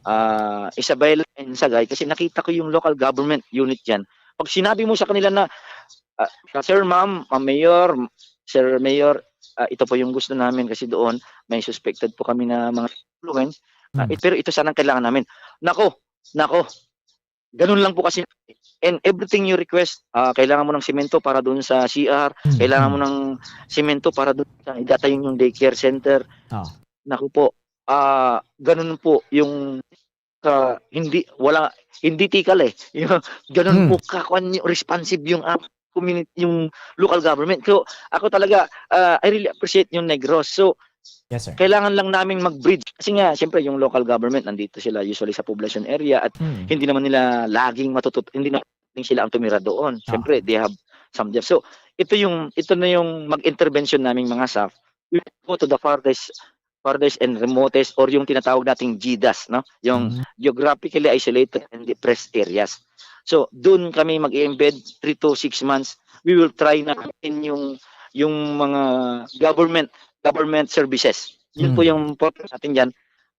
uh, Isabela and Sagay, kasi nakita ko yung local government unit dyan. Pag sinabi mo sa kanila na, uh, "Sir, ma'am, ma'am mayor, sir mayor, uh, ito po yung gusto namin kasi doon may suspected po kami na mga influence, uh, Mm. it-, pero ito sana ang kailangan namin." Nako, nako, ganun lang po kasi. And everything you request, ah, kailangan mo ng semento para dun sa C R, Mm, kailangan mo mm. ng semento para dun sa idatayin yung daycare center. Ah. Naku po, ah, ganun po yung ka-, hindi, wala, hindi tikal eh. Yung ganun Hmm. po ka-, kwan yung responsive yung, ah, community, yung local government. So, ako talaga, ah, I really appreciate yung Negros. So, Yes, sir. kailangan lang naming mag-bridge. Kasi nga, siyempre, yung local government, nandito sila usually sa poblacion area at Hmm. hindi naman nila laging matutut-, hindi naman sila ang tumira doon. Ah. Siyempre, they have some jobs. So, ito yung, ito na yung mag-intervention naming mga staff. We go to the farthest, farthest and remotest or yung tinatawag nating GIDAs, no? Yung Hmm. geographically isolated and depressed areas. So, doon kami mag-i-embed three to six months. We will try na in yung, yung mga government, government services. Yun po Hmm. yung purpose natin dyan.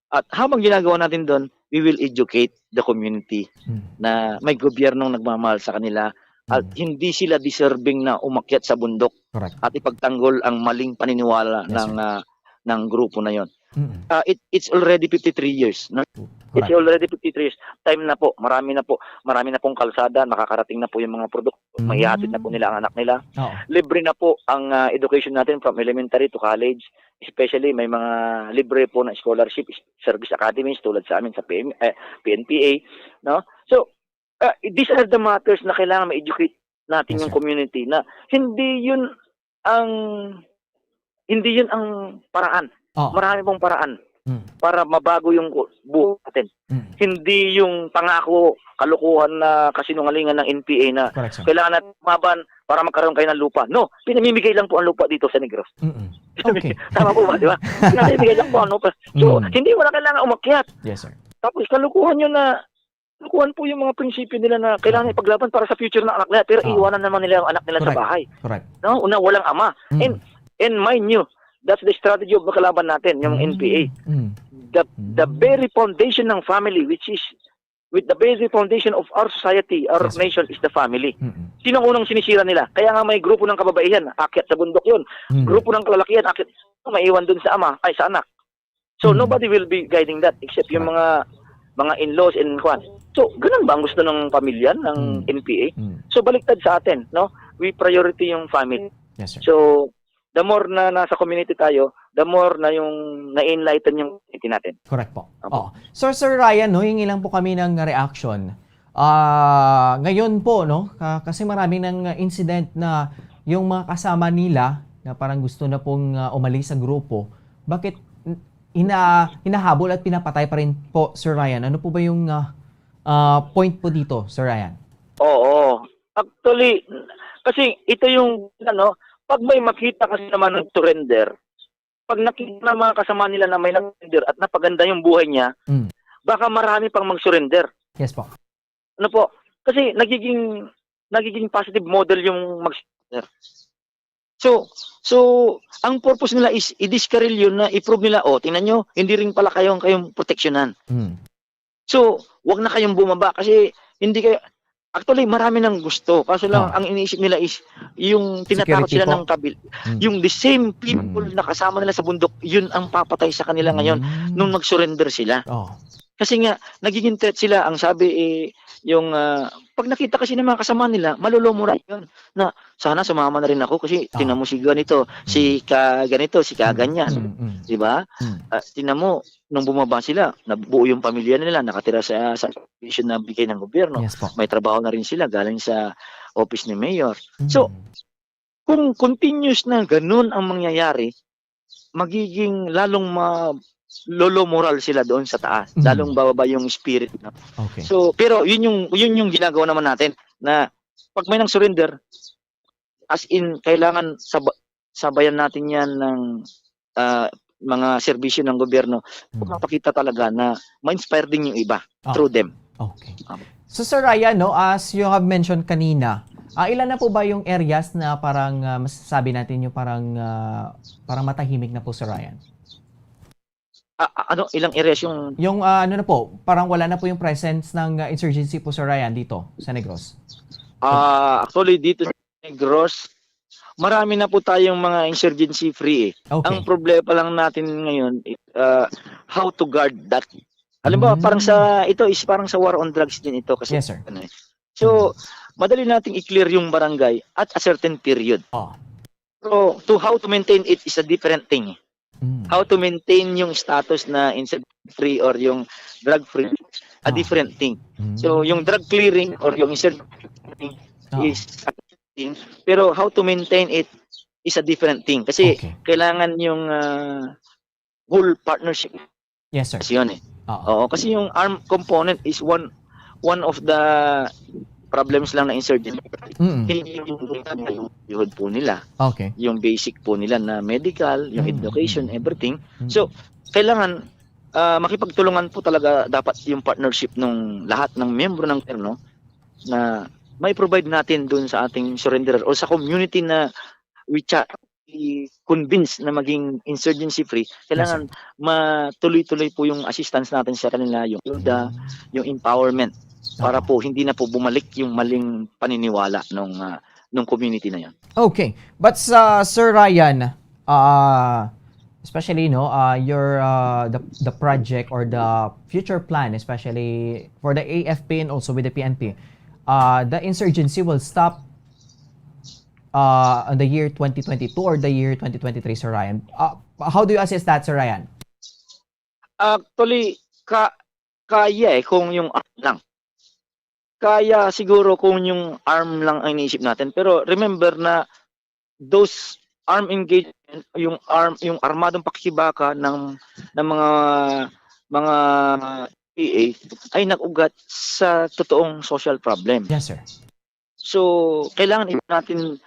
At habang ginagawa natin doon, we will educate the community Hmm. na may gobyernong nagmamahal sa kanila at Hmm. hindi sila deserving na umakyat sa bundok Correct. at ipagtanggol ang maling paniniwala Yes, ng, sir. ah, ng grupo na yon. Mm. Ah, it, it's already fifty-three years, no? It's Correct. already fifty-three years. Time na po, marami na po, marami na pong kalsada, makakarating na po yung mga produkto, Mm. maihatid na po nila ang anak nila. Oo. Libre na po ang, ah, education natin from elementary to college. Especially, may mga libre po na scholarship, s-, service academies tulad sa amin sa P M, eh, P N P A, no? So, ah, these are the matters na kailangan ma-educate natin Yes, yung sir. community na hindi yun ang, hindi yun ang paraan. Oo. Marami pong paraan. Mm. Para mabago yung ku-, buhay natin. Mm. Hindi yung pangako, kalokohan na kasinungalingan ng N P A na Correct, sir. Kailangan natin lumaban para magkaroon kayo ng lupa. No, pinamimigay lang po ang lupa dito sa Negros. Mm-mm. Okay. Tama po ba, di ba? Pinamimigay lang po ang lupa. So, Mm. hindi mo na kailangan umakyat. Yes, sir. Tapos kalukuhan nyo na, kalukuhan po yung mga prinsipyo nila na kailangan Okay. ipaglaban para sa future ng anak nila, pero Oo. iwanan naman nila ang anak nila sa Correct. bahay. Correct. No? Una, walang ama. Mm. And, and mind you, that's the strategy of kalaban natin, yung Mm. N P A. Mm. The, the Mm. very foundation ng family, which is, with the very foundation of our society, our Yes, sir. nation is the family. Mm-mm. Sino ang unang sinisira nila? Kaya nga may grupo ng kababaihan, akyat sa bundok yun. Mm. Grupo ng kalalakihan, akyat, maiwan dun sa ama, ay, sa anak. So, Mm. nobody will be guiding that except yung Correct. mga, mga in-laws and kwan. So, ganun ba ang gusto ng pamilya, ng Mm. N P A? Mm. So, baliktad sa atin, no? We priority yung family. Yes, sir. So, the more na nasa community tayo, the more na yung na-enlighten yung community natin. Correct po. Opo. Oh. So, Sir Ryan, no, hingi lang po kami ng reaction. Ah, ngayon po, no, ka-, kasi marami ng incident na yung mga kasama nila na parang gusto na pong, ah, umalis sa grupo, bakit n-, hina-, hinahabol at pinapatay pa rin po, Sir Ryan? Ano po ba yung, ah, ah, point po dito, Sir Ryan? Oo. Actually, kasi ito yung, ano, pag may makita kasi naman nag-surrender, pag nakita ng mga kasama nila na may nag-surrender at napaganda yung buhay niya, Mm. baka marami pang mag-surrender. Yes po. Ano po? Kasi nagiging, nagiging positive model yung mag-surrender. So, so, ang purpose nila is i-discourage yun na i-prove nila, "Oh, tingnan nyo, hindi rin pala kayo ang kayong proteksyonan." Mm. So, wag na kayong bumaba kasi hindi kayo, actually, marami nang gusto. Kaso lang, Oh. ang iniisip nila is yung tinatakot Security sila po. ng kabil-, Mm. yung the same people Mm. na kasama nila sa bundok, yun ang papatay sa kanila ngayon Mm. nung mag-surrender sila. Oh. Kasi nga, nagiging threat sila. Ang sabi, eh, yung, ah, pag nakita kasi ng mga kasama nila, malolomoral yun. Na, "Sana sumama na rin ako kasi Oh. tingnan mo si ganito, si Mm. ka ganito, si ka Mm. ganyan." Mm, mm. Di ba? Mm. Ah, tingnan mo, nung bumaba sila, nabuo yung pamilya nila, nakatira sa, sa subdivision na bigay ng gobyerno. Yes po. May trabaho na rin sila galing sa office ni mayor. So, Mm. kung continuous na ganun ang mangyayari, magiging lalong ma-, lolo moral sila doon sa taas. Mm. Lalong bababa yung spirit na. Okay. So, pero yun yung, yun yung ginagawa naman natin na pag may nang surrender, as in, kailangan sab-, sabayan natin yan ng, ah, mga serbisyo ng gobyerno. Mm. Mapakita talaga na ma-inspire din yung iba Ah. through them. Okay. Um, So, Sir Ryan, no, as you have mentioned kanina, ah, ilan na po ba yung areas na parang, ah, masasabi natin yung parang, ah, parang matahimik na po, Sir Ryan? Ah, ah, ano, ilang areas yung Yung, ah, ano na po, parang wala na po yung presence ng, ah, insurgency po, Sir Ryan, dito sa Negros? Ah, actually, dito sa Negros, marami na po tayong mga insurgency free eh. Okay. Ang problema lang natin ngayon, ah, how to guard that. Halimbawa, Mm. parang sa, ito is parang sa war on drugs din ito kasi Yes, sir. ano eh. So, Mm. madali nating i-clear yung barangay at a certain period. Oh. Pero to how to maintain it is a different thing. Mm. How to maintain yung status na insurgency free or yung drug free, a Ah. different thing. Mm. So, yung drug clearing or yung insurgency Ah. is a thing, pero how to maintain it is a different thing. Kasi Okay. kailangan yung, ah, whole partnership Yes, sir. kasi yun eh. Oo. Oo, kasi yung armed component is one, one of the problems lang na insurgent. Mm. Hindi yung livelihood po nila. Okay. Yung basic po nila na medical, yung Mm, education, mm. everything. Mm. So, kailangan, ah, makipagtulungan po talaga dapat yung partnership ng lahat ng miyembro ng gobyerno na may provide natin dun sa ating surrenderer o sa community na we cha-, i-convince na maging insurgency free, Yes, kailangan sir. matuloy-tuloy po yung assistance natin sa kanila, yung hilda, Mm. yung empowerment, para Oo. po hindi na po bumalik yung maling paniniwala nung, ah, nung community na yun. Okay. But sa Sir Ryan, ah, especially, no, ah, your, ah, the, the project or the future plan, especially for the A F P and also with the P N P, ah, the insurgency will stop, ah, on the year twenty twenty-two or the year twenty twenty-three, Sir Ryan? Ah, how do you assess that, Sir Ryan? Actually, ka-, kaya eh kung yung arm lang. Kaya siguro kung yung arm lang ang iniisip natin. Pero remember na those arm engagement, yung arm, yung armadong pakikibaka ng, ng mga, mga P A ay nag-ugat sa totoong social problem. Yes, sir. So, kailangan i-, natin,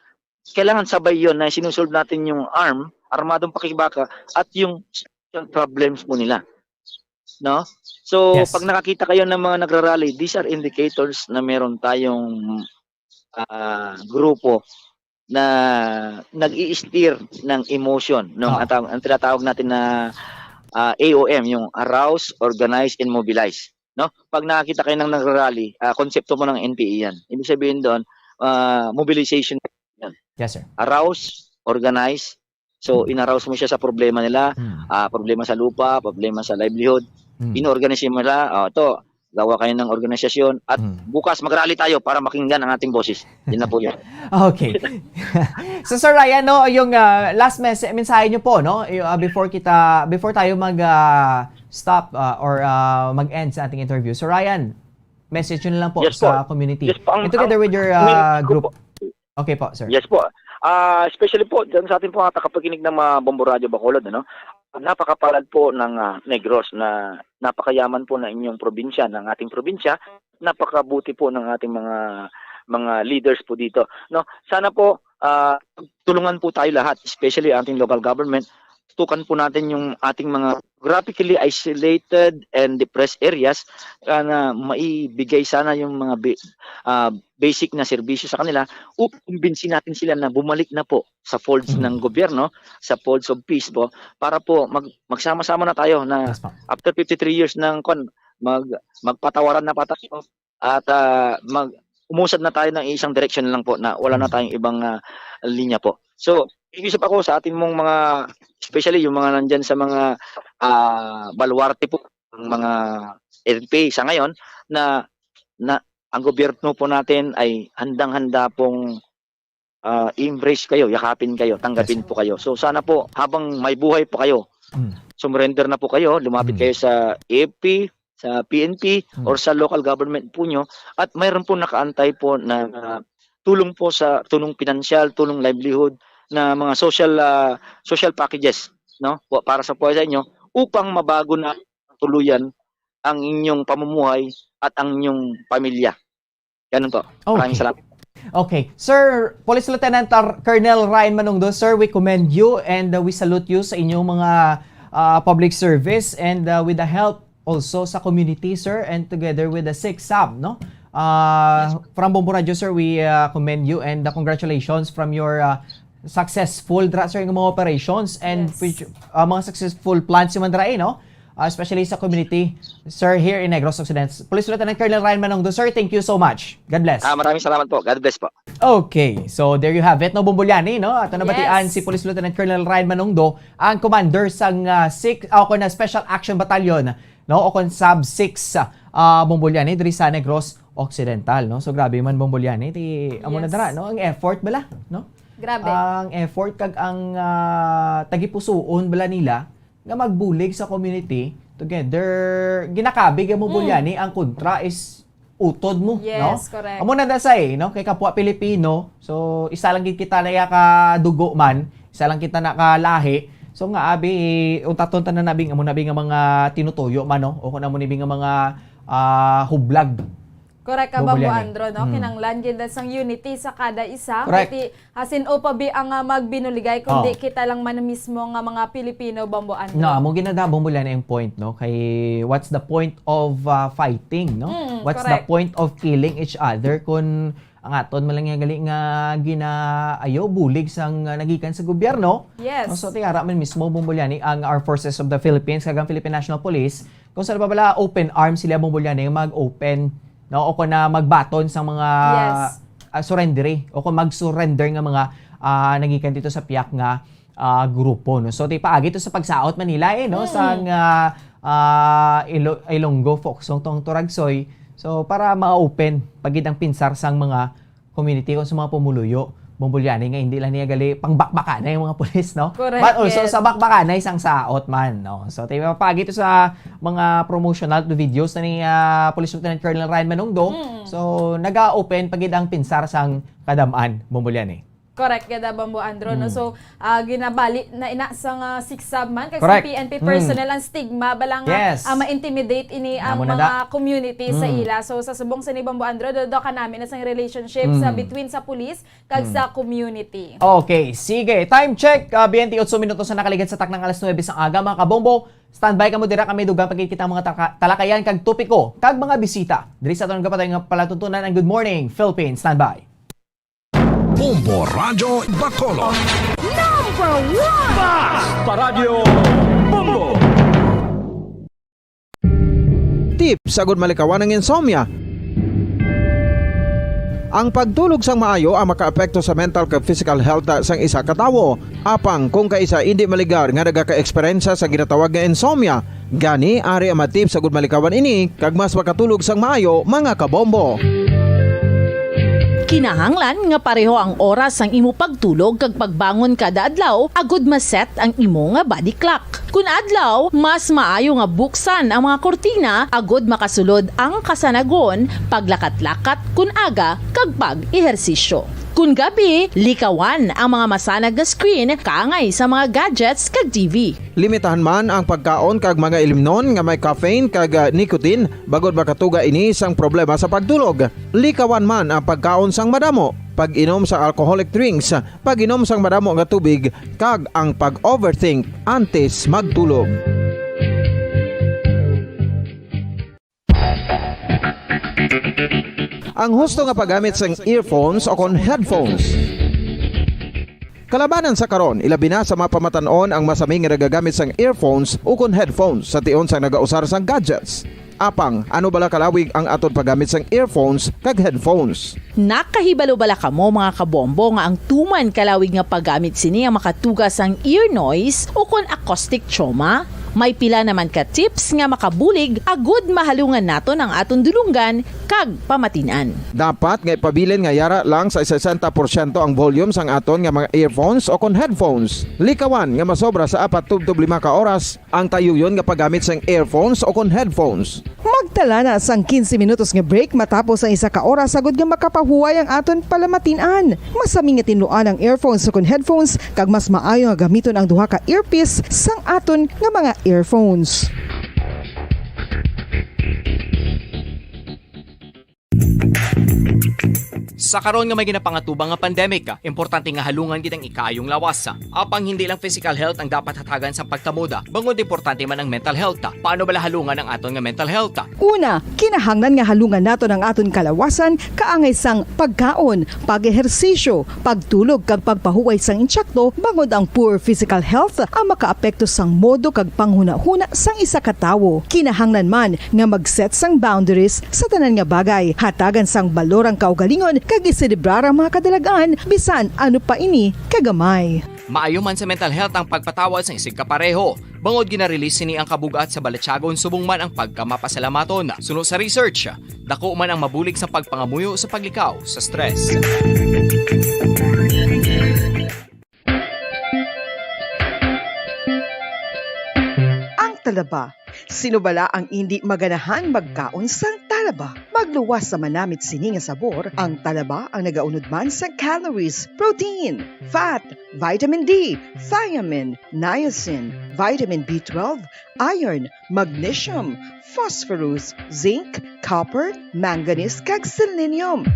kailangan sabay yon na sinusolve natin yung arm, armadong pakikibaka, at yung social problems po nila. No? So, Yes. pag nakakita kayo ng mga nagrarally, these are indicators na meron tayong, ah, grupo na nag-i-stir ng emotion, no? Oo. Ang tawag, ang tinatawag natin na, ah, A O M, yung arouse, organize, and mobilize, no? Pag nakakita kayo ng nagrarally, ah, konsepto po ng N P A yan. Ibig sabihin doon, ah, mobilization yan. Yes, sir. Arouse, organize. So, Mm. in-arouse mo siya sa problema nila, Mm. ah, problema sa lupa, problema sa livelihood. Mm. In-organize mo nila, ah, to, gawa kayo ng organisasyon at Mm. bukas mag-rally tayo para makinggan ang ating boses. Yun na po yun. Okay. So, Sir Ryan, no, yung, ah, last mes-, mensahe nyo po, no, y-, ah, before kita, before tayo mag, ah, stop, ah, or, ah, mag-end sa ating interview. Sir Ryan, message nyo na lang po Yes sa po. community. Yes po. Ang, And together ang with your, message ah, ko group. po, Okay po, sir. Yes po. Ah, especially po dyan sa ating po mga tagapakinig ng mga Bombo Radyo Bacolod, ano? Napakapalad po ng, ah, Negros na napakayaman po ng inyong probinsya, ng ating probinsya. Napakabuti po ng ating mga, mga leaders po dito, no? Sana po, ah, tulungan po tayo lahat, especially ang ating local government. Tukan po natin yung ating mga geographically isolated and depressed areas, ah, na maibigay sana yung mga bi-, ah, basic na serbisyo sa kanila upang kumbinsi natin sila na bumalik na po sa folds Mm. ng gobyerno, sa folds of peace po, para po mag-, magsama-sama na tayo na Yes po. after fifty-three years ng, kwan, mag-, magpatawaran na pa tayo at, ah, mag-, umusad na tayo ng isang direksyon lang po na wala na Mm. tayong ibang, ah, linya po. So, kikiusap ako sa ating mong mga, especially yung mga nandyan sa mga, ah, baluarte po, ang mga N P A sa ngayon na, na ang gobyerno po natin ay handang-handa pong, ah, i-embrace kayo, yakapin kayo, tanggapin Yes. po kayo. So, sana po, habang may buhay po kayo, Mm. sumurrender na po kayo, lumapit Mm. kayo sa A F P, sa P N P, Mm. or sa local government po nyo, at mayroon po nakaantay po na, ah, tulong po sa, tulong pinansyal, tulong livelihood, na mga social, ah, social packages, no? Po, para sa po sa inyo, upang mabago na tuluyan ang inyong pamumuhay at ang inyong pamilya. Ganun po. Maraming Okay. salamat. Okay. Sir, Police Lieutenant Tar-, Colonel Ryan Manungdo, sir, we commend you and, uh, we salute you sa inyong mga, uh, public service and, uh, with the help also sa community, sir, and together with the six sab, no? Uh, Yes, sir. from Bombo Radyo, sir, we, uh, commend you and, uh, congratulations from your, uh, successful dra, sir, nga mga operations and Yes. future, uh, mga successful plans yung man dra, eh, no? Uh, especially sa community, sir, here in Negros Occidental. Police Lieutenant Colonel Ryan Manungdo, sir, thank you so much. God bless. Ah, maraming salamat po. God bless po. Okay, so there you have it, no, Bombo Liani, no? Ato nabatian Yes. si Police Lieutenant Colonel Ryan Manungdo, ang commander sang, ah, six, ah, ako na Special Action Battalion, no? O kon Sub six, ah, Bombo Liani, diri sa Negros Occidental, no? So, grabe man, Bombo Liani, ti, amo na Yes. dara, no? Ang effort bala, no? Grabe. Ang effort kag ang, ah, tagipusuon bala nila nga magbulig sa community together, ginakabig ang Bombo Mm. Liani, ang kontra is utod mo, Yes, no? correct. Amo na dasay, no? Kay kapwa Pilipino, so isa lang gid kita na ya ka dugo man, isa lang kita na ka lahi. So nga abi, untaton tanan na bing, amo na bing nga mga tinutuyo man, no? O kung amo ni bing nga mga, ah, hublag. Correct ka, Bombo Bombo Liani. Andro, no? Mm. Kinahanglan gid sang unity sa kada isa. Correct. Kay ti, hasin o pa bi ang, ah, magbinuligay, kundi Oh. kita lang man mismo nga mga Pilipino, Bombo Andro. No, amo ginada, Bombo Liani, ang point, no? Kay, what's the point of, ah, fighting, no? Mm, What's the correct. point of killing each other kung ang aton man lang nga gali nga ginaayo, bulig sang, ah, nagikan sa gobyerno? Yes. No, so, ti ara man mismo, Bombo Liani, ang Armed Forces of the Philippines, kag ang Philippine National Police, kung sa bala, open arms sila, Bombo Liani, mag-open, no? O kung na magbaton sa mga, Yes. ah, surrender, eh. O kung mag-surrender nga mga, ah, nagikan dito sa piyak nga, ah, grupo, no? So, ti paagi to sa pagsaot man nila, eh, no? Mm. Sang, ah, ah, Ilo-, Ilonggo, Foxong, tong Turagsoy. So, para ma-open pagid ang pinsar sang mga community o sa mga pumuluyo, Bombo Liani, nga hindi lang niya gali pangbakbakanay ang mga pulis, no? Correct, But also yes. sa bakbakanay sang saot man, no? So, tayo mapagi to sa mga promotional videos na ni, ah, Police Lieutenant Colonel Ryan Manungdo. Mm. So, naga-open pagid ang pinsar sang kadam-an, Bombo Liani. Correct, gada, Bombo Andro, no? Mm. So, ah, ginabali na ina sang, ah, SICSAB man, kag sa Correct. P N P Mm. personnel ang stigma, bala nga, Yes. ah, ma-intimidate ini ang Amo na mga da. community sa Mm. ila. So, sa subong sini, Bombo Andro, do, do ka namin na sang relationship sa Mm. between sa police kag Mm. sa community. Okay, sige. Time check, ah, twenty-eight minutos na nakaligad sa taknang alas nuebe sang aga, mga kabombo. Standby kamo dira, kami dugang pagkikita ang mga taka-, talakayan kag topiko kag mga bisita. Diri sa aton kapatay nga palatuntunan ang Good Morning Philippines. Standby. Bombo Radyo Bacolod. Number one! Basta Radyo Bombo! Tips agud malikawan ang insomnia. Ang pagtulog sang maayo ang makaapekto sa mental kag physical health sang isa ka tawo. Apang kung kaisa indi maligar nga nagaka-eksperyensya sa ginatawag nga insomnia, gani ari ang mga tips agud malikawan ini kag mas makatulog sang maayo, mga kabombo. Kinahanglan nga pareho ang oras sang imo pagtulog kag pagbangon kada adlaw agud ma-set ang imo nga body clock. Kun adlaw, mas maayo nga buksan ang mga kurtina agud makasulod ang kasanagon, paglakat-lakat kun aga, kag pag-ehersisyo. Kun gabi, likawan ang mga masanag nga screen kaangay sa mga gadgets kag T V. Limitahan man ang pagkaon kag mga ilimnon nga may caffeine kag, ah, nicotine, bangod makatuga ini sang problema sa pagtulog. Likawan man ang pagkaon sang madamo, pag-inom sa alcoholic drinks, pag-inom sang madamo nga tubig, kag ang pag-overthink antes magtulog. Ang husto nga paggamit sang earphones o kon headphones. Kalabanan sa karon, ilabi na sa mga pamatan-on ang masami nga nagagamit sang earphones o kon headphones sa tion sang nagausar sang gadgets. Apang, ano bala kalawig ang aton paggamit sang earphones kag headphones? Nakahibalo bala kamo, mga kabombo, nga ang tuman kalawig nga paggamit sini ang makatuga sang ear noise o kon acoustic trauma? May pila naman ka tips nga makabulig agud mahalungan naton ang aton dulonggan kag pamatin-an. Dapat nga ipabilin nga yara lang sa sesenta porsyento ang volume sang aton nga mga earphones o kon headphones. Likawan nga masobra sa apat tubtob lima ka oras ang tayuyon nga paggamit sang earphones o kon headphones. Magtala na sang quince minutos nga break matapos ang isa ka oras agud nga makapahuway ang aton palamatin-an. Masami nga tinluan ang earphones o kon headphones, kag mas maayo nga gamiton ang duha ka earpiece sang aton nga mga earphones. Sa karon nga may ginapangatubang nga pandemic, importante nga halungan gid ang ikaayong lawas. Apang hindi lang physical health ang dapat hatagan sang pagtamod, bangod importante man ang mental health. Paano bala halungan ang aton nga mental health? Una, kinahanglan nga halungan naton ang aton kalawasan kaangay sang pagkaon, pag-ehersisyo, pagtulog kag pagpahuway sang insakto, bangod ang poor physical health ang makaapekto sang modo kag panghunahuna sang isa ka tawo. Kinahanglan man nga mag-set sang boundaries sa tanan nga bagay, hatagan sang balor ang kaugalingon kag iselebrar ang mga kadalag-an, bisan ano pa ini kagamay. Maayo man sa mental health ang pagpatawad sang isigkapareho, bangod gina-release sini ang kabug-at sa balatyagon subong man ang pagkamapasalamaton. Suno sa research, dako man ang mabulig sa pagpangamuyo sa paglikaw sa stress. Ang talaba. Sino bala ang indi maganahan magkaon sang talaba? Magluwas sa manamit sini nga sabor, ang talaba ang nagaunod man sa calories, protein, fat, vitamin D, thiamine, niacin, vitamin B twelve, iron, magnesium, phosphorus, zinc, copper, manganese, kag selenium.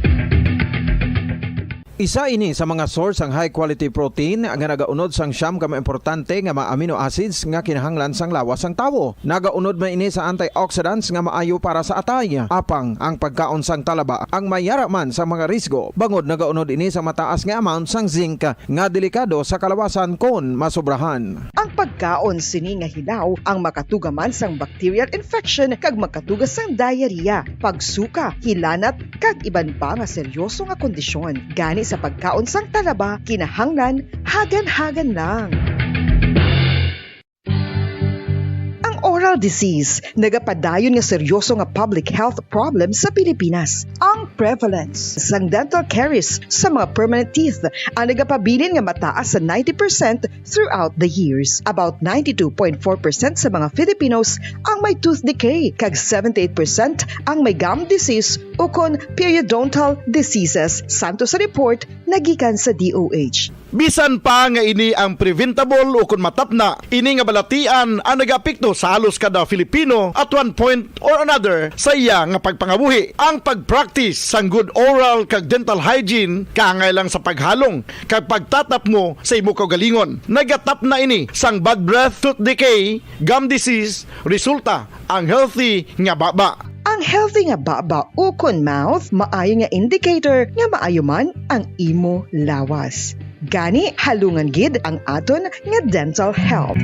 Isa ini sa mga source sang high quality protein nga nagaunod sang siyam ka mga importante nga mga amino acids nga kinahanglan sang lawas sang tawo. Nagaunod man ini sa antioxidants nga maayo para sa atay. Apang ang pagkaon sang talaba ang may yara man sa mga risgo, bangod nagaunod ini sa mataas nga amount sang zinc nga delikado sa kalawasan kon masobrahan. Ang pagkaon sini nga hilaw ang makatuga man sang bacterial infection kag makatuga sang diarrhea, pagsuka, hilanat, kag iban pa nga seryoso nga kondisyon. Gani sa pagkaon sang talaba, kinahanglan hagan-hagan lang. Ang oral disease, nagapadayon nga seryoso nga public health problem sa Pilipinas. Ang prevalence sang dental caries sa mga permanent teeth ang nagapabilin nga mataas sa ninety percent throughout the years. About ninety-two point four percent sa mga Filipinos ang may tooth decay, kag seventy-eight percent ang may gum disease ukon periodontal diseases, santo sa report nga gikan sa D O H. Bisan pa nga ini ang preventable ukon matapna, ini nga balatian ang nagaapekto sa halos kada Filipino at one point or another sa iya nga pagpangabuhi. Ang pag-practice sang good oral kag dental hygiene kaangay lang sa paghalong kag pagtatapmo sa imo kaugalingon. Nagatapna ini sang bad breath, tooth decay, gum disease, resulta ang healthy nga baba. Ang healthy nga baba ukon mouth maayo nga indicator nga maayo man ang imo lawas. Gani, halungan gid ang aton nga dental health.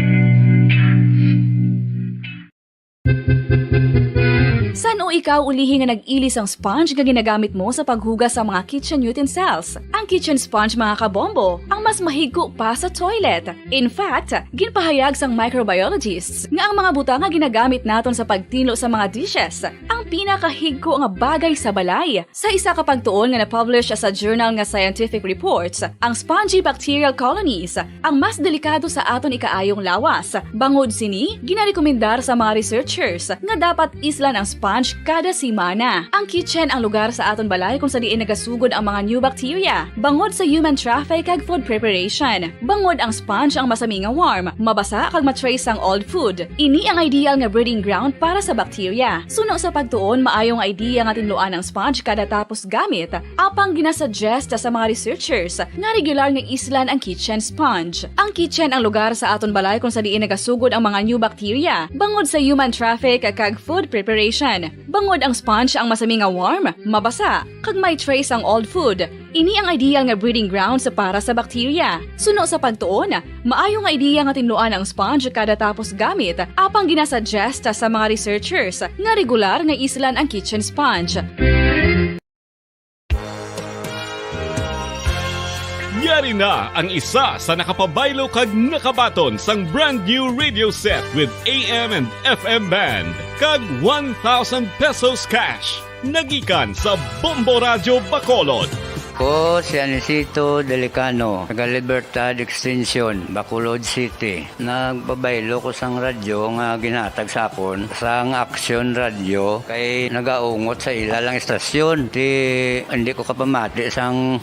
San-o ikaw ulihi nga nag-ili sang sponge nga ginagamit mo sa paghugas sa mga kitchen utensils? Ang kitchen sponge, mga kabombo, ang mas mahigko pa sa toilet. In fact, ginpahayag sang microbiologists nga ang mga butang nga ginagamit naton sa pagtinlo sa mga dishes ang pinakahigko nga bagay sa balay. Sa isa ka pagtuon nga na-publish sa journal nga Scientific Reports, ang spongy bacterial colonies ang mas delikado sa aton ikaayong lawas. Bangod sini, ginarekomendar sa mga researchers nga dapat islan ang sponge kada semana. Ang kitchen ang lugar sa aton balay kung sa diin nagasugod ang mga new bacteria, bangod sa human traffic kag food preparation. Bangod ang sponge ang masami nga warm, mabasa kag ma-trace ang old food. Ini ang ideal nga breeding ground para sa bacteria. Suno sa pagtuon, maayo nga idea nga tinluan ang sponge kada tapos gamit. Apang ginasuggest sa mga researchers nga regular nga islan ang kitchen sponge. Ang kitchen ang lugar sa aton balay kung sa diin nagasugod ang mga new bacteria, bangod sa human traffic kag food preparation. Bangod ang sponge ang masami nga warm, mabasa, kag may trace ang old food. Ini ang ideal nga breeding grounds para sa bacteria. Suno sa pagtuon, maayo nga idea nga tinluan ang sponge kada tapos gamit, apang ginasuggest sa mga researchers nga regular nga islan ang kitchen sponge. Yari na ang isa sa nakapabaylo kag nakabaton sang brand new radio set with A M and F M band kag one thousand pesos cash. Nagikan sa Bombo Radyo Bacolod. Ko si Anisito Delicano, taga Libertad Extension, Bacolod City. Nagpabaylo ko sang radyo nga ginhatag sa akon sang Action Radio kay nagaungot sa ila lang istasyon. Ti hindi ko kapamati sang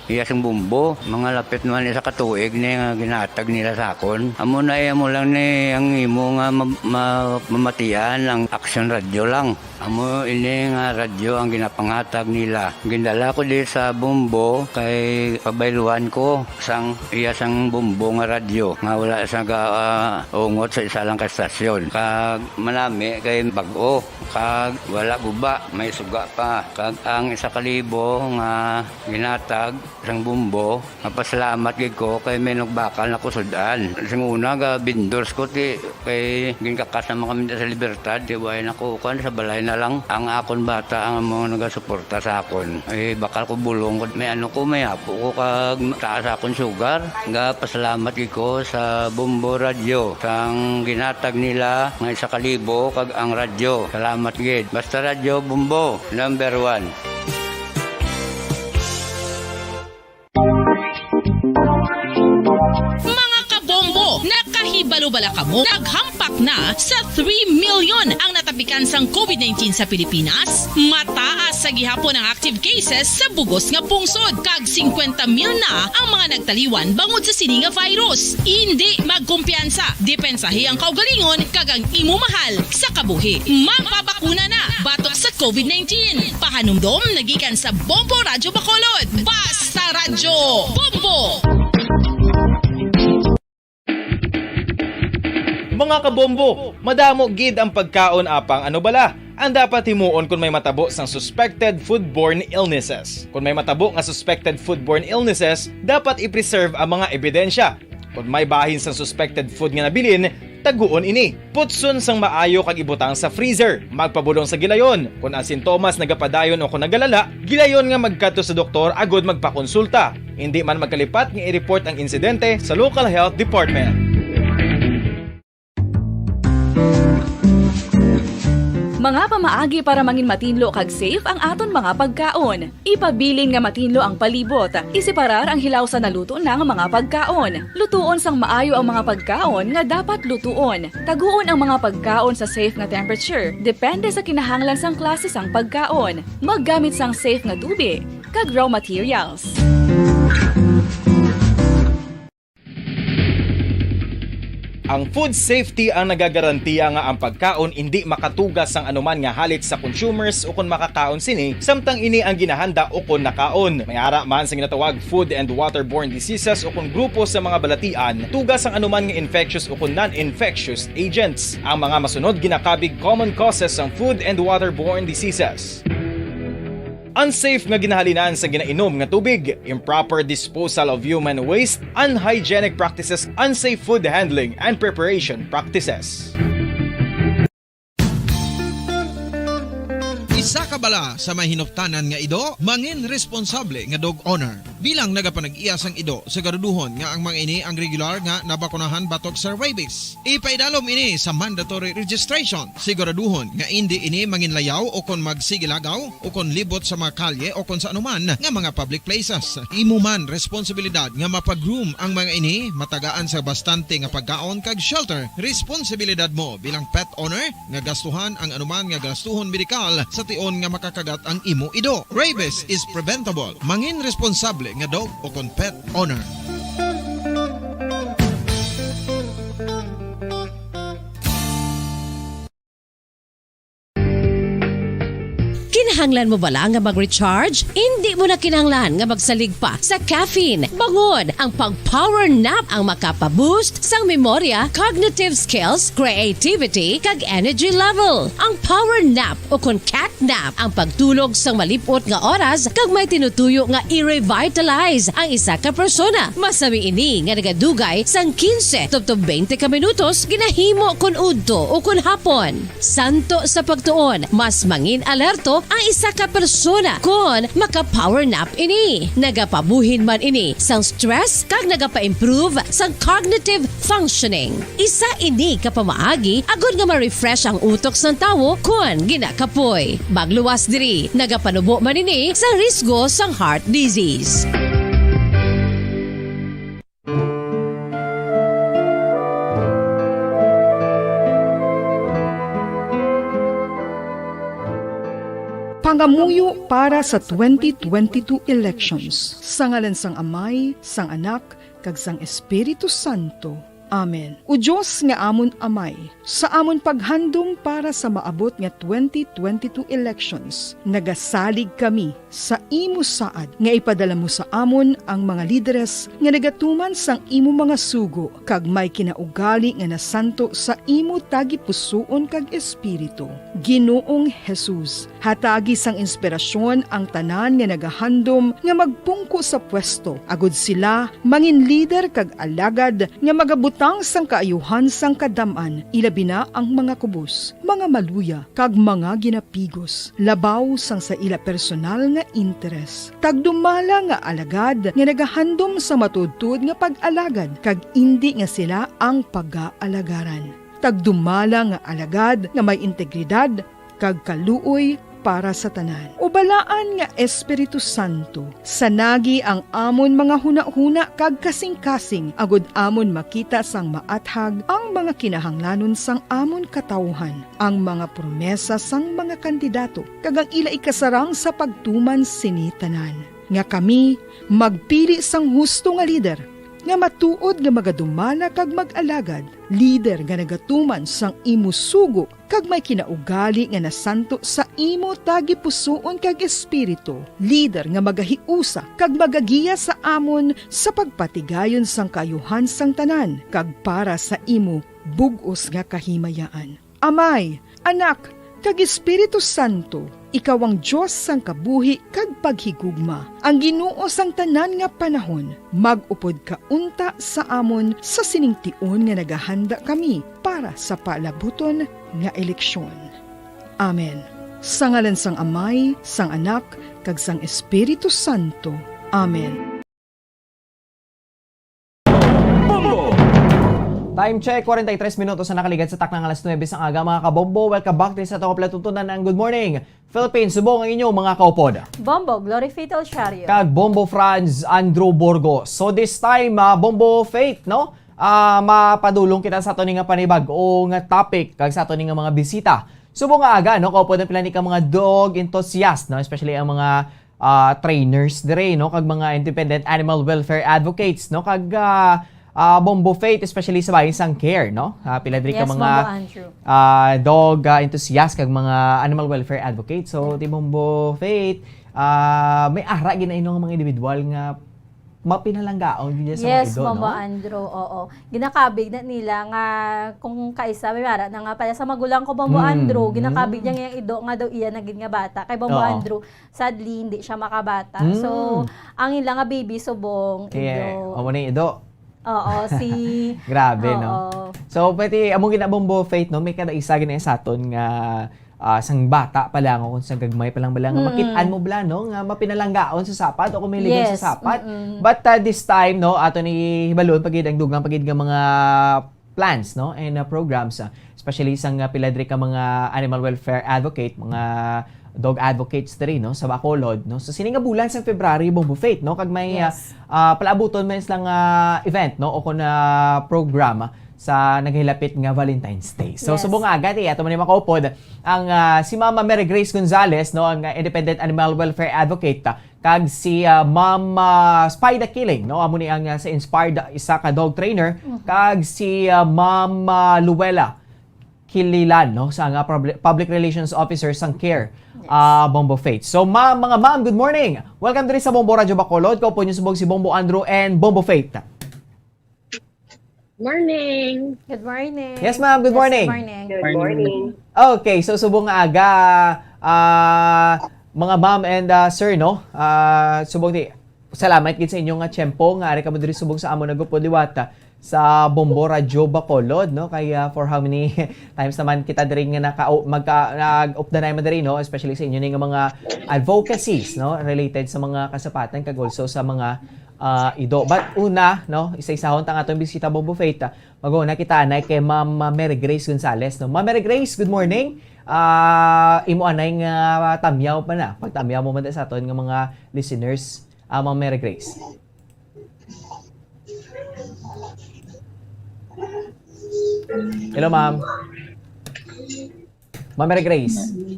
iya sing bumbo. Mga lapit naman isa ka tuig ni nga ginhatag nila sa akon. Amo na, eh, amo lang ni ang imo nga ma-, ma-, mamatian ang Action Radio lang. Amo ini nga radyo ang ginapanghatag nila. Gindala ko di sa Bombo kay pabayluan ko sang iya sang Bombo nga radyo nga wala sa ga, ah, ungot sa isa lang ka estasyon. Kag manami kay bag-o, kag wala guba, may suga pa. Kag ang isa ka libo nga ginhatag sang Bombo, mapasalamat gid ko kay may nagbakal na ko sud-an. Sing una, ga vendors ko, ti, kay ginkakas naman kami sa Libertad, ti, way na ko, kuan, sa balay na lang. Ang akon bata ang mga nagasuporta sa akon. Eh, bakal ko bulong ko, may ano ko, may apo ko, kag taas akon sugar. Ga pasalamat gid ko sa Bombo Radyo, sang ginhatag nila nga isa ka libo, kag ang radyo. Salamat gid. Basta Radyo Bombo, number one. Mga kabombo, nakahibalo bala kamo? Naghampak na sa three million ang natapikan sang COVID nineteen sa Pilipinas. Mataas sa gihapon ang active cases sa bugos nga pungsod, kag singkwenta mil na ang mga nagtaliwan bangod sa sini nga virus. Indi magkumpiyansa, depensahi ang kaugalingon kag ang imo mahal sa kabuhi. Magpabakuna na batok sa COVID nineteen. Pahanumdom nagikan sa Bombo Radyo Bacolod. Basta Radyo Bombo! Mga kabombo, madamo gid ang pagkaon apang ano bala ang dapat himuon kon may matabo sang suspected foodborne illnesses. Kon may matabo nga suspected foodborne illnesses, dapat i-preserve ang mga ebidensya. Kon may bahin sang suspected food nga nabilin, taguon ini. Putson sang maayo kag ibutang sa freezer. Magpabulong sa gilayon. Kon ang sintomas nagapadayon o kon nagalala, gilayon nga magkadto sa doktor agud magpakonsulta. Indi man magkalipat nga i-report ang insidente sa local health department. Mga pamaagi para mangin matinlo kag safe ang aton mga pagkaon. Ipabilin nga matinlo ang palibot. Iseparar ang hilaw sa naluto na nga mga pagkaon. Lutuon sang maayo ang mga pagkaon nga dapat lutuon. Taguon ang mga pagkaon sa safe nga temperature, depende sa kinahanglan sang klase sang pagkaon. Maggamit sang safe nga tubig kag raw materials. Ang food safety ang nagagarantiya nga ang pagkaon indi makatuga sang anuman nga halit sa consumers ukon makakaon sini, samtang ini ang ginahanda ukon nakaon. May ara man sa ginatawag food and waterborne diseases ukon grupo sa mga balatian, tuga sang anuman nga infectious ukon non-infectious agents. Ang mga masunod ginakabig common causes sang food and waterborne diseases. Unsafe nga ginahalinan sa ginainom nga tubig, improper disposal of human waste, unhygienic practices, unsafe food handling and preparation practices. Isa ka bala sa may hinuptanan nga ido, mangin responsable nga dog owner. Bilang nagapanag-iya sang ido, siguraduhon nga ang mga ini ang regular nga nabakunahan batok sa rabies. Ipaidalom ini sa mandatory registration. Siguraduhon nga indi ini manginlayaw o kon magsigilagaw o kon libot sa mga kalye o kon sa anuman nga mga public places. Imo man responsibilidad nga mapa-groom ang mga ini, matagaan sa bastante nga pagkaon kag shelter. Responsibilidad mo bilang pet owner nga gastuhan ang anuman nga gastuhon medikal sa tion nga makakagat ang imo ido. Rabies is preventable. Mangin responsable nga dog o kon pet owner. Kinahanglan mo bala nga mag-recharge? Indi mo na kinahanglan nga magsalig pa sa caffeine. Bangod, ang pag-power nap ang makapa-boost sang memorya, cognitive skills, creativity, kag energy level. Ang power nap o kon cat nap ang pagtulog sang malip-ot nga oras kag may tinutuyo nga i-revitalize ang isa ka persona. Masami ini nga nagadugay sang quince tubtob twenty ka minutos ginahimo kon udto o kon hapon. Santo sa pagtuon, mas mangin-alerto ang isa ka persona kon maka-power nap ini. Nagapabuhin man ini sang stress kag nagapa-improve sang cognitive functioning. Isa ini ka pamaagi agod nga ma-refresh ang utok sang tawo kon ginakapoy. Magluwas diri, nagapanubo man ini sa risgo sang heart disease. Pangamuyo para sa twenty twenty-two elections. Sa ngalan sang Amay, sang Anak, kag sang Espiritu Santo. Amen. O Dios nga amon Amay, sa amon paghandom para sa maabot nga twenty twenty-two elections, nagasalig kami sa imo saad nga ipadala mo sa amon ang mga lideres nga nagatuman sang imo mga sugo kag may kinaugali nga nasanto sa imo tagipusoon kag espiritu. Ginoong Jesus, hatagi sang inspirasyon ang tanan nga nagahandom nga magpungko sa pwesto, agod sila mangin lider kag alagad nga magabutang sang kaayuhan sang kadam-an, ilabi na ang mga kubos, mga maluya, kag mga ginapigos, labaw sang sa ila personal nga interes. Tagdumala nga alagad nga nagahandom sa matuodtuod nga pag-alagad, kag indi nga sila ang pagaalagaran. Tagdumala nga alagad nga may integridad kag kaluoy para sa tanan. O balaan nga Espiritu Santo, sanagi ang amon mga hunahuna kag kasingkasing, agod amon makita sang maathag ang mga kinahanglanon sang amon katawuhan, ang mga promesa sang mga kandidato, kag ang ila ikasarang sa pagtuman sini tanan. Nga kami magpili sang husto nga lider, nga matuod nga magadumala kag mag-alagad, lider nga nagatuman sang imo sugo kag may kinaugali nga nasanto sa imo tagipusoon kag espiritu, lider nga magahiusa kag magagiya sa amon sa pagpatigayon sang kaayuhan sang tanan kag para sa imo bug-os nga kahimayaan. Amay, Anak, kag Espiritu Santo, ikaw ang Dios sang kabuhi kag paghigugma, ang Ginoo sang tanan nga panahon. Mag-upod ka unta sa amon sa sining tion nga nagahanda kami para sa paalabuton nga eleksyon. Amen. Sa ngalan sang Amay, sang Anak, kag sang Espiritu Santo. Amen. Bombo! Time check, forty-three minutos na nakaligad sa takna nga alas nuwebe sang aga, mga kabombo. Welcome back diri sa atong palatuntunan ang Good Morning Philippines. Subong ang inyo, mga kaupod. Bombo, Glory Faith Olsiario. Kag Bombo Franz Andrew Burgos. So this time, ah, Bombo Faith, no? Ah, mapadulong kita sa ato ni nga panibag-o nga topic kag sa ato ni nga mga bisita. Subong nga aga, no? Kaupod ang pila ni ka mga dog enthusiast, no? Especially ang mga ah, trainers dire, no, kag mga independent animal welfare advocates, no, kag, ah, ah, Bombo Faith, especially sa bahin sang care, no? Ah, pila diri ka Yes, mga, Bombo Andrew. ah, dog, ah, enthusiast kag mga animal welfare advocates. So, ti Bombo Faith, ah, may ara ginaino nga mga individual nga mapinalanggaon gid sa mga Yes, ido, Bombo no? Andrew, oo. Ginakabig na nila nga kung kaisa, may ara na nga pala sa magulang ko, Bombo Mm, Andrew, ginakabig mm. niya nga yung ido nga daw iya na gid nga bata. Kay Bombo Oo. Andrew, sadly, hindi siya makabata. So, Mm. ang ila nga baby subong, Kaya, ido. amo na yung ido. Oo, si Grabe, no? Oo. So, pwede, among ginabombo, Faith, no? May kada isa gina sa aton nga, ah, sang bata pa lang, o kung sang gagmay pa lang, bala, nga Mm. makit-an mo, bala, no? Nga mapinalanggaon sa sapat, o kung may ligon Yes, sa sapat. mm-mm. But, ah, this time, no, ato ni hibalon, pagid ang dugang, pagid nga mga plans, no, and, uh, programs, uh, especially sang, uh, pila diri ka mga animal welfare advocate, mga dog advocates diri, no, sa Bacolod, no. So, sini nga bulan sa February, Bombo Faith, no, kag may, uh, Yes. uh, palaabuton man silang, uh, event, no, o kun, uh, program sa naghilapit nga Valentine's Day. So, Yes. subong nga agad, eh, ato man yung makaupod ang, uh, si Mama Mary Grace Gonzalez, no, ang, uh, independent animal welfare advocate, uh, kag si, ah, Ma'am, ah, Spida Kiling, no? Amo ni ang, ah, sa Inspired, isa ka dog trainer, Mhm. kag si, ah, Ma'am, ah, Luella Kililan, no? Sa nga publi-, public relations officer sang care, Yes. ah, Bombo Faith. So, ma'am, mga ma'am, good morning. Welcome diri sa Bombo Radyo Bacolod. Kaupod niyo subong si Bombo Andrew and Bombo Faith. Morning. Good morning. Yes, ma'am. Good Yes, morning. good morning. Good Morning. morning. Okay, so subong nga aga, ah, mga ma'am and, ah, sir, no? Ah, subong di, salamat gid sa inyo nga tiyempo nga ari kamo diri subong sa amo nagupod liwat, ah, sa Bombo Radyo Bacolod, no? Kay, ah, for how many times naman kita diri nga naka-, magka-, nag-updanay man diri, no? Especially sa inyo ni nga mga advocacies, no? Related sa mga kasapatan kag also sa mga ah, Ido. But una, no, isa-isahon ta ang atong bisita, Bombo Faith. Mag-una kita anay kay Ma'am, ah, Mary Grace Gonzalez, no. Ma'am Mary Grace, good morning. Ah, imo anay nga tamyaw pa na. Pagtamyaw mo man sa aton nga mga listeners, ah, Ma'am Mary Grace. Hello, ma'am. Ma'am Mary Grace. Ay,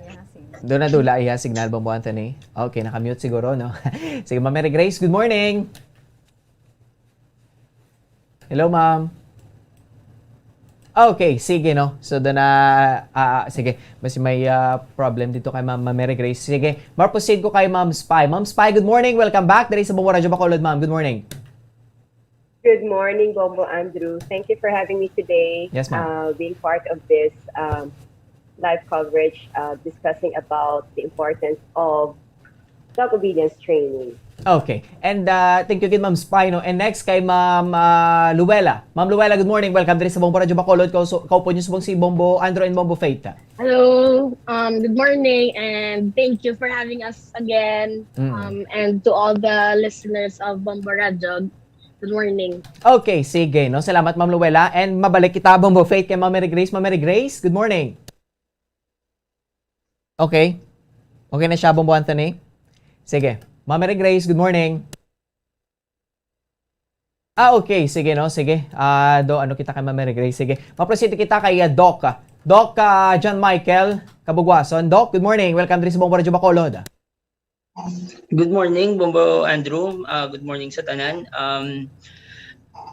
yeah, sige. Doon na dula iya signal, Bombo Anthony. Okay, naka-mute siguro, no? Sige, Ma'am Mary Grace, good morning. Hello, ma'am. Okay, sige, no? So, doon na, ah, ah, sige. Basi may, ah, problem dito kay Ma'am Mary Grace. Sige, ma-proceed ko kay Ma'am Spy. Ma'am Spy, good morning. Welcome back. Diri sa Bombo Radyo Bacolod, ma'am. Good morning. Good morning, Bombo Andrew. Thank you for having me today, Yes, ma'am. uh, being part of this, um, live coverage, uh, discussing about the importance of dog obedience training. Okay. And, uh, thank you again, Ma'am Spy, no? And next kay Ma'am, uh, Luella. Ma'am Luella, good morning. Welcome diri sa Bombo Radyo Bacolod. Kau-, so, kaupod niyo subong si Bombo Andrew and Bombo Faith. Hello. Um, good morning, and thank you for having us again. Mm. Um, and to all the listeners of Bombo Radyo, good morning. Okay, sige, no? Salamat, Ma'am Luella. And mabalik kita, Bombo Faith, kay Ma'am Mary Grace. Ma'am Mary Grace, good morning. Okay. Okay na siya, Bombo Anthony? Sige. Ma'am Mary Grace, good morning. Ah, okay. Sige, no? Sige. Ah, do, ano kita kay Ma'am Mary Grace? Sige. Ma-proceed kita kay, ah, Doc, ah. Doc, ah, John Michael Kabugwason. Doc, good morning. Welcome diri sa Bombo Radyo Bacolod. Good morning, Bombo Andrew. Uh, good morning sa tanan. Um,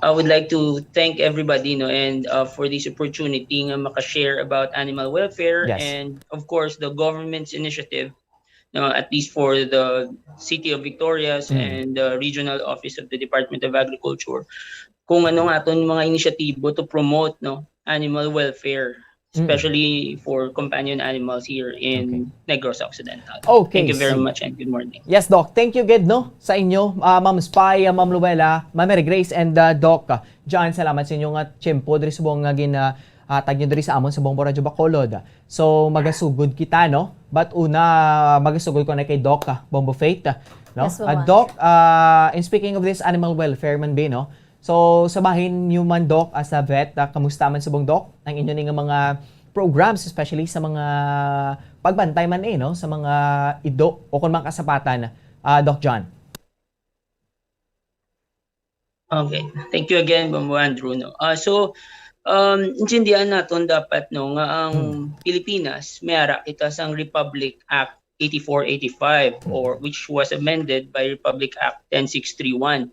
I would like to thank everybody, no, and, uh, for this opportunity nga maka-share about animal welfare Yes. and, of course, the government's initiative, no, at least for the City of Victorias Mm. and the Regional Office of the Department of Agriculture, kung ano nga aton mga inisyatibo to promote, no, animal welfare, Mm. especially for companion animals here in Okay. Negros Occidental. Okay, Thank you very sige. much and good morning. Yes, Doc. Thank you gid, no, sa inyo, ah, Ma'am Spy, ah, Ma'am Luella, Ma'am Mary Grace, and, ah, Doc, ah, John. Salamat sa inyo nga tiyempo diri subong nga gin, ah, ah, tag nyo diri sa amon sa Bombo Radyo Bacolod. So, magasugod kita, no? But una, magasugod ko na kay Doc, ah, Bombo Faith, ah, no? Yes, Ah, Ma'am. Doc, ah, in speaking of this animal welfare man, be, no? So, sa bahin niyo man, Doc, as a vet, ah, kamusta man subong, Doc, ang inyo ni nga mga programs, especially sa mga pagbantay man eh, no? Sa mga ido o kung mga kasapatan, ah, Doc John? Okay. Thank you again, Bombo Andrew. No? Ah, so, um, intindihan naton dapat no nga ang Hmm. Pilipinas may ara kita sang Republic Act eighty-four eighty-five, or which was amended by Republic Act ten six three one.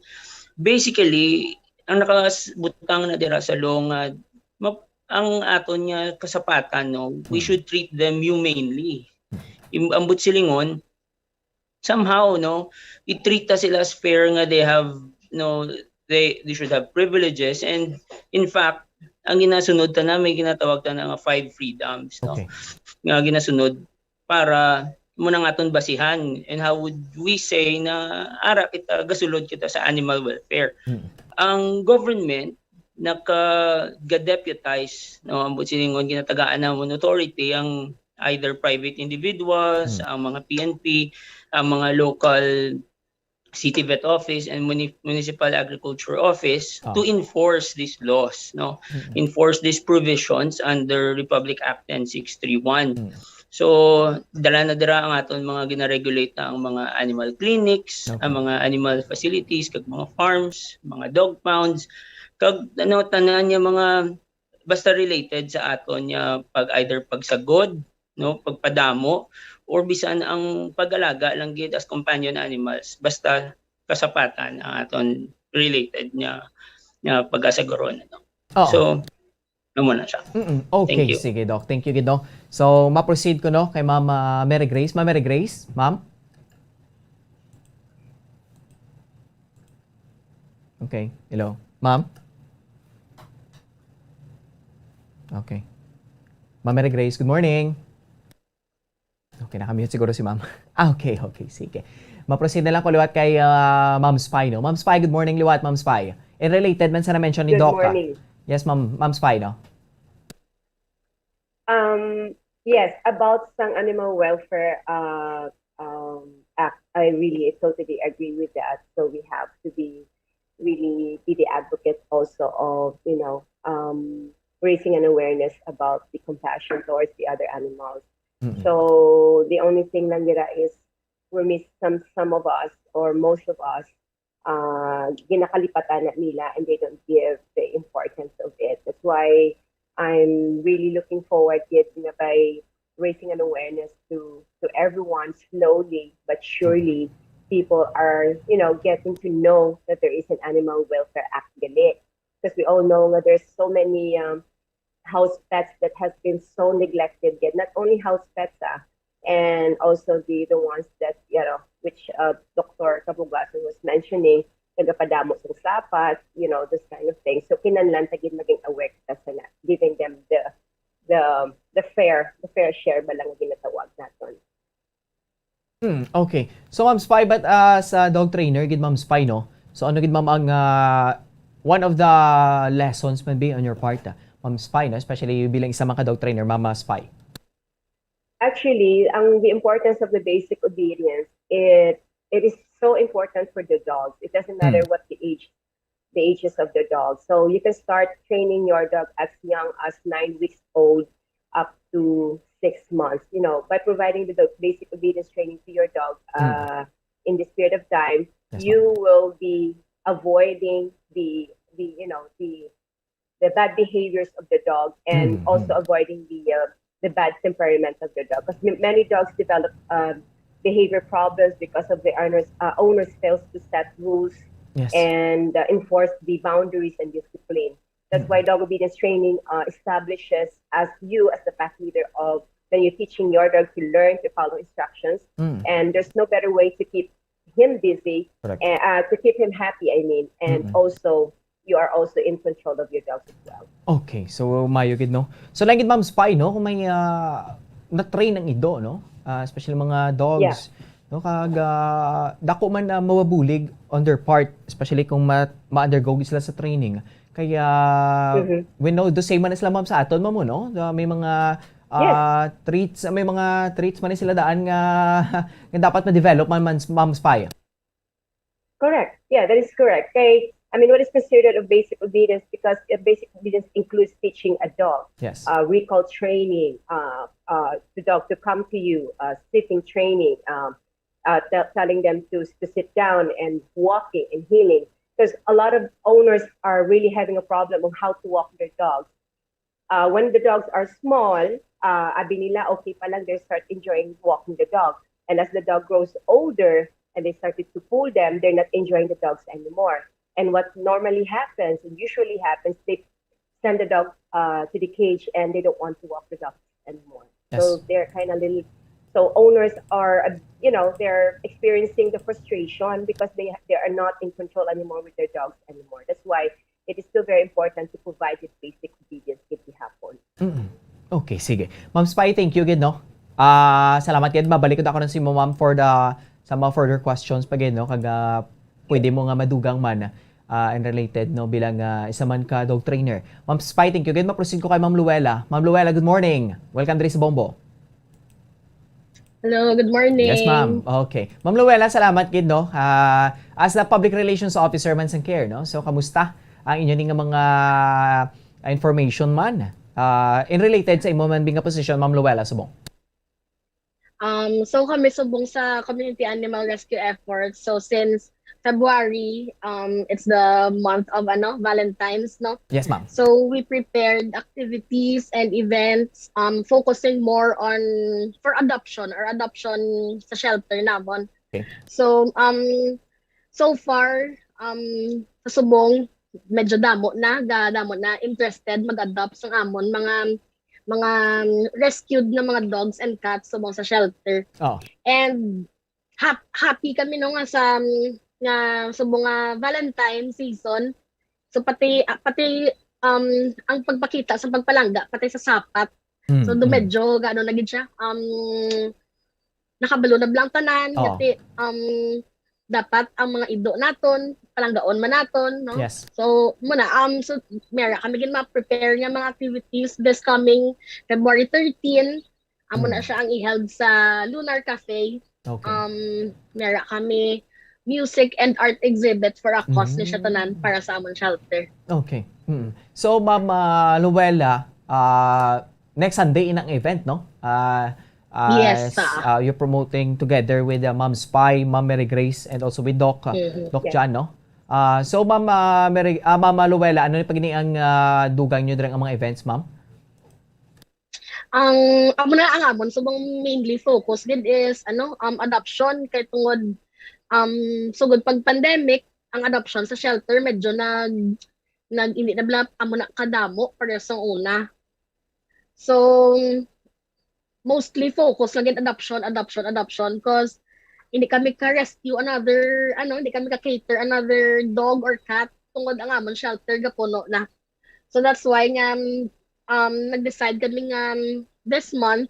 Basically, ang nakabutang na dira sa law nga ma- ang aton nga kasapatan, no, we Hmm. should treat them humanely. Im- ang buot silingon, somehow, no, i-treat ta sila as fair nga they have, no, they they should have privileges, and in fact, ang ginasunod ta na may ginatawag ta na nga five freedoms, no, Okay. nga ginasunod para mo nang aton basihan, and how would we say na ara kita, gasulod kita sa animal welfare? Mm. Ang government naka-deputize, no, ang buot silingon, ginatagaan namon authority ang either private individuals, Mm. ang mga P N P, ang mga local city vet office and muni- municipal agriculture office Ah. to enforce these laws, no? Mm. Enforce these provisions under Republic Act ten six three one. Mm. So, dala na dira ang aton mga ginaregulate na ang mga animal clinics, Okay. ang mga animal facilities, kag mga farms, mga dog pounds, kag ano, tanan nga mga basta related sa aton nga pag either pagsagod, no, pagpadamo, or bisan ang pag-alaga lang gid as companion animals, basta kasapatan ang aton related nga nga pag-asaguron, no? Oo. So, amo na siya. Mm-mm. Okay, you. Sige, Doc. Thank you, Doc. So, ma-proceed ko, no, kay Ma'am, ah, Mary Grace. Ma'am Mary Grace, ma'am? Okay. Hello? Ma'am? Okay. Ma'am Mary Grace, good morning. Okay, naka-mute siguro si Ma'am. Ah, okay, okay. Sige. Ma-proceed na lang ko liwat kay, ah, Ma'am Spy, no? Ma'am Spy, good morning liwat, Ma'am Spy. And related man sa na-mention ni Good Doc, ah. Morning. Yes, Ma'am, Ma'am Spy, no? Um, yes, about sang Animal Welfare uh, um, Act, I really totally agree with that. So we have to be really be the advocate also of, you know, um, raising an awareness about the compassion towards the other animals. Mm-mm. So the only thing lang nila is we miss some some of us or most of us uh, ginakalipatan na nila and they don't give the importance of it. That's why I'm really looking forward yet nga by raising an awareness to to everyone, slowly but surely people are, you know, getting to know that there is an Animal Welfare Act gali, because we all know that there's so many um, house pets that has been so neglected yet, not only house pets ah, and also the the ones that, you know, which uh, Doctor Kabugasan was mentioning, nagapadamo sang sapat, you know, this kind of thing. So kinahanglan ta gid maging aware kita sa na, giving them the the the fair the fair share ba lang nga ginatawag naton. Hmm, okay. So, Ma'am Spy, but, ah, sa dog trainer gid, Ma'am Spy, no? So, ano gid, Ma'am, ang, ah, one of the lessons maybe on your part, ah, Ma'am Spy, no? Especially bilang isa man ka dog trainer, Ma'am, ah, Spy. Actually, ang the importance of the basic obedience, it it is so important for the dogs. It doesn't matter Mm. what the age, the ages of the dog. So you can start training your dog as young as nine weeks old up to six months. You know, by providing the dog basic obedience training to your dog Mm. uh, in this period of time, Yes, you will be avoiding the the you know the the bad behaviors of the dog and Mm, also mm. avoiding the uh, the bad temperament of the dog. Because many dogs develop um, behavior problems because of the owners uh, owners fails to set rules Yes. and uh, enforce the boundaries and discipline. That's Mm. why dog obedience training uh, establishes as you as the pack leader of when you're teaching your dog to learn to follow instructions, Mm. and there's no better way to keep him busy Correct. and uh, to keep him happy. I mean, and Mm-mm. also you are also in control of your dog as well. Okay, so mayo gid, no? So, lang gid, Ma'am Spy, no, kung may, ah, na-train ang ido, no? Ah, especially mga dogs, Yeah. no? Kag, ah, dako man na mawabulig on their part, especially kung ma- ma-undergo gid sila sa training. Kaya, Mhm. we know, the same man sila, Ma'am, sa aton, Ma'am, no? Ah, may mga ah, treats, may mga treats man sila daan nga, nga dapat ma-develop man, man, Ma'am Spy. Correct. Yeah, that is correct. Kay I mean, what is considered a basic obedience? Because a basic obedience includes teaching a dog, Yes. uh, recall training, uh, uh, the dog to come to you, uh, sitting training, um, uh, te- telling them to, to sit down and walking and heeling. Because a lot of owners are really having a problem on how to walk their dogs. Uh, when the dogs are small, uh, abi nila, okay pa lang, they start enjoying walking the dog. And as the dog grows older and they started to pull them, they're not enjoying the dogs anymore. And what normally happens and usually happens, they send the dog uh, to the cage and they don't want to walk the dog anymore. So Yes. They're kind of little. So owners are, uh, you know, they're experiencing the frustration because they they are not in control anymore with their dogs anymore. That's why it is still very important to provide this basic obedience gid gihapon. Mm-mm. Okay, sige. Ma'am Spy, thank you gid, no? Ah, salamat gid. Mabalik ko na ako si mo, ma'am, for the sa mga further questions pa gid, no? Kag ah, pwede mo nga madugang man ah, and related, no, bilang ah, isa man ka dog trainer. Ma'am Spy, thank you gid. Ma-proceed ko kay Ma'am Luella. Ma'am Luella, good morning. Welcome diri sa Bombo. Hello, good morning. Yes, ma'am. Okay. Ma'am Luella, salamat gid, no? Ah, as the public relations officer man sang care, no? So kamusta ang inyo ni nga mga ah, information man ah, in related sa imo man nga posisyon, Ma'am Luella, subong? Um, so kami subong sa community animal rescue efforts. So since February, um, it's the month of ano, Valentine's, no? Yes, ma'am. So we prepared activities and events um focusing more on for adoption or adoption sa shelter namon. Okay. So um so far um sa subong medyo damo na ga damo na interested mag-adopt sang amon mga mga um, rescued na mga dogs and cats subong sa shelter. Oh. And hap- happy kami no nga sa um, nga subong nga Valentine season. So pati ah, pati um ang pagpakita sa pagpalangga pati sa sapat. Mm, So do mm. medyo gaano na gid siya. Um nakabalo na bala ang tanan, Oo. Gati um dapat ang mga ido naton palanggaon man naton, no? Yes. So muna um so mera kami gid ma-prepare nga mga activities this coming February thirteen. Amo na Mm. siya ang i-held sa Lunar Cafe. Okay. Um mera kami music and art exhibit for a cause ni siya Mm. tanan para sa amon shelter. Okay. Mm. So, Ma'am ah, Luella, ah, next Sunday inang event, no? Ah, ah, Yes, s- ah. ah, you're promoting together with uh, Ma'am Spy, Ma'am Mary Grace, and also with Doc, uh, Mhm. Doc Yes. John, no? Ah, so, Ma'am ah, Mary, ah, Ma'am ah, Luella, ano ni pagini ang ah, dugang nyo diri ang mga events, Ma'am? Ang amo na ang amon subong mainly focus gid is ano um adoption kay tungod um sugod pag pandemic ang adoption sa shelter medyo nag nag hindi na bala amo na kadamo pareho sa una. So mostly focus lang gid adoption, adoption, adoption cause hindi kami ka rescue another ano, hindi kami ka cater another dog or cat tungod ang amon shelter gapuno na. So that's why nga um nag-decide kami nga um, this month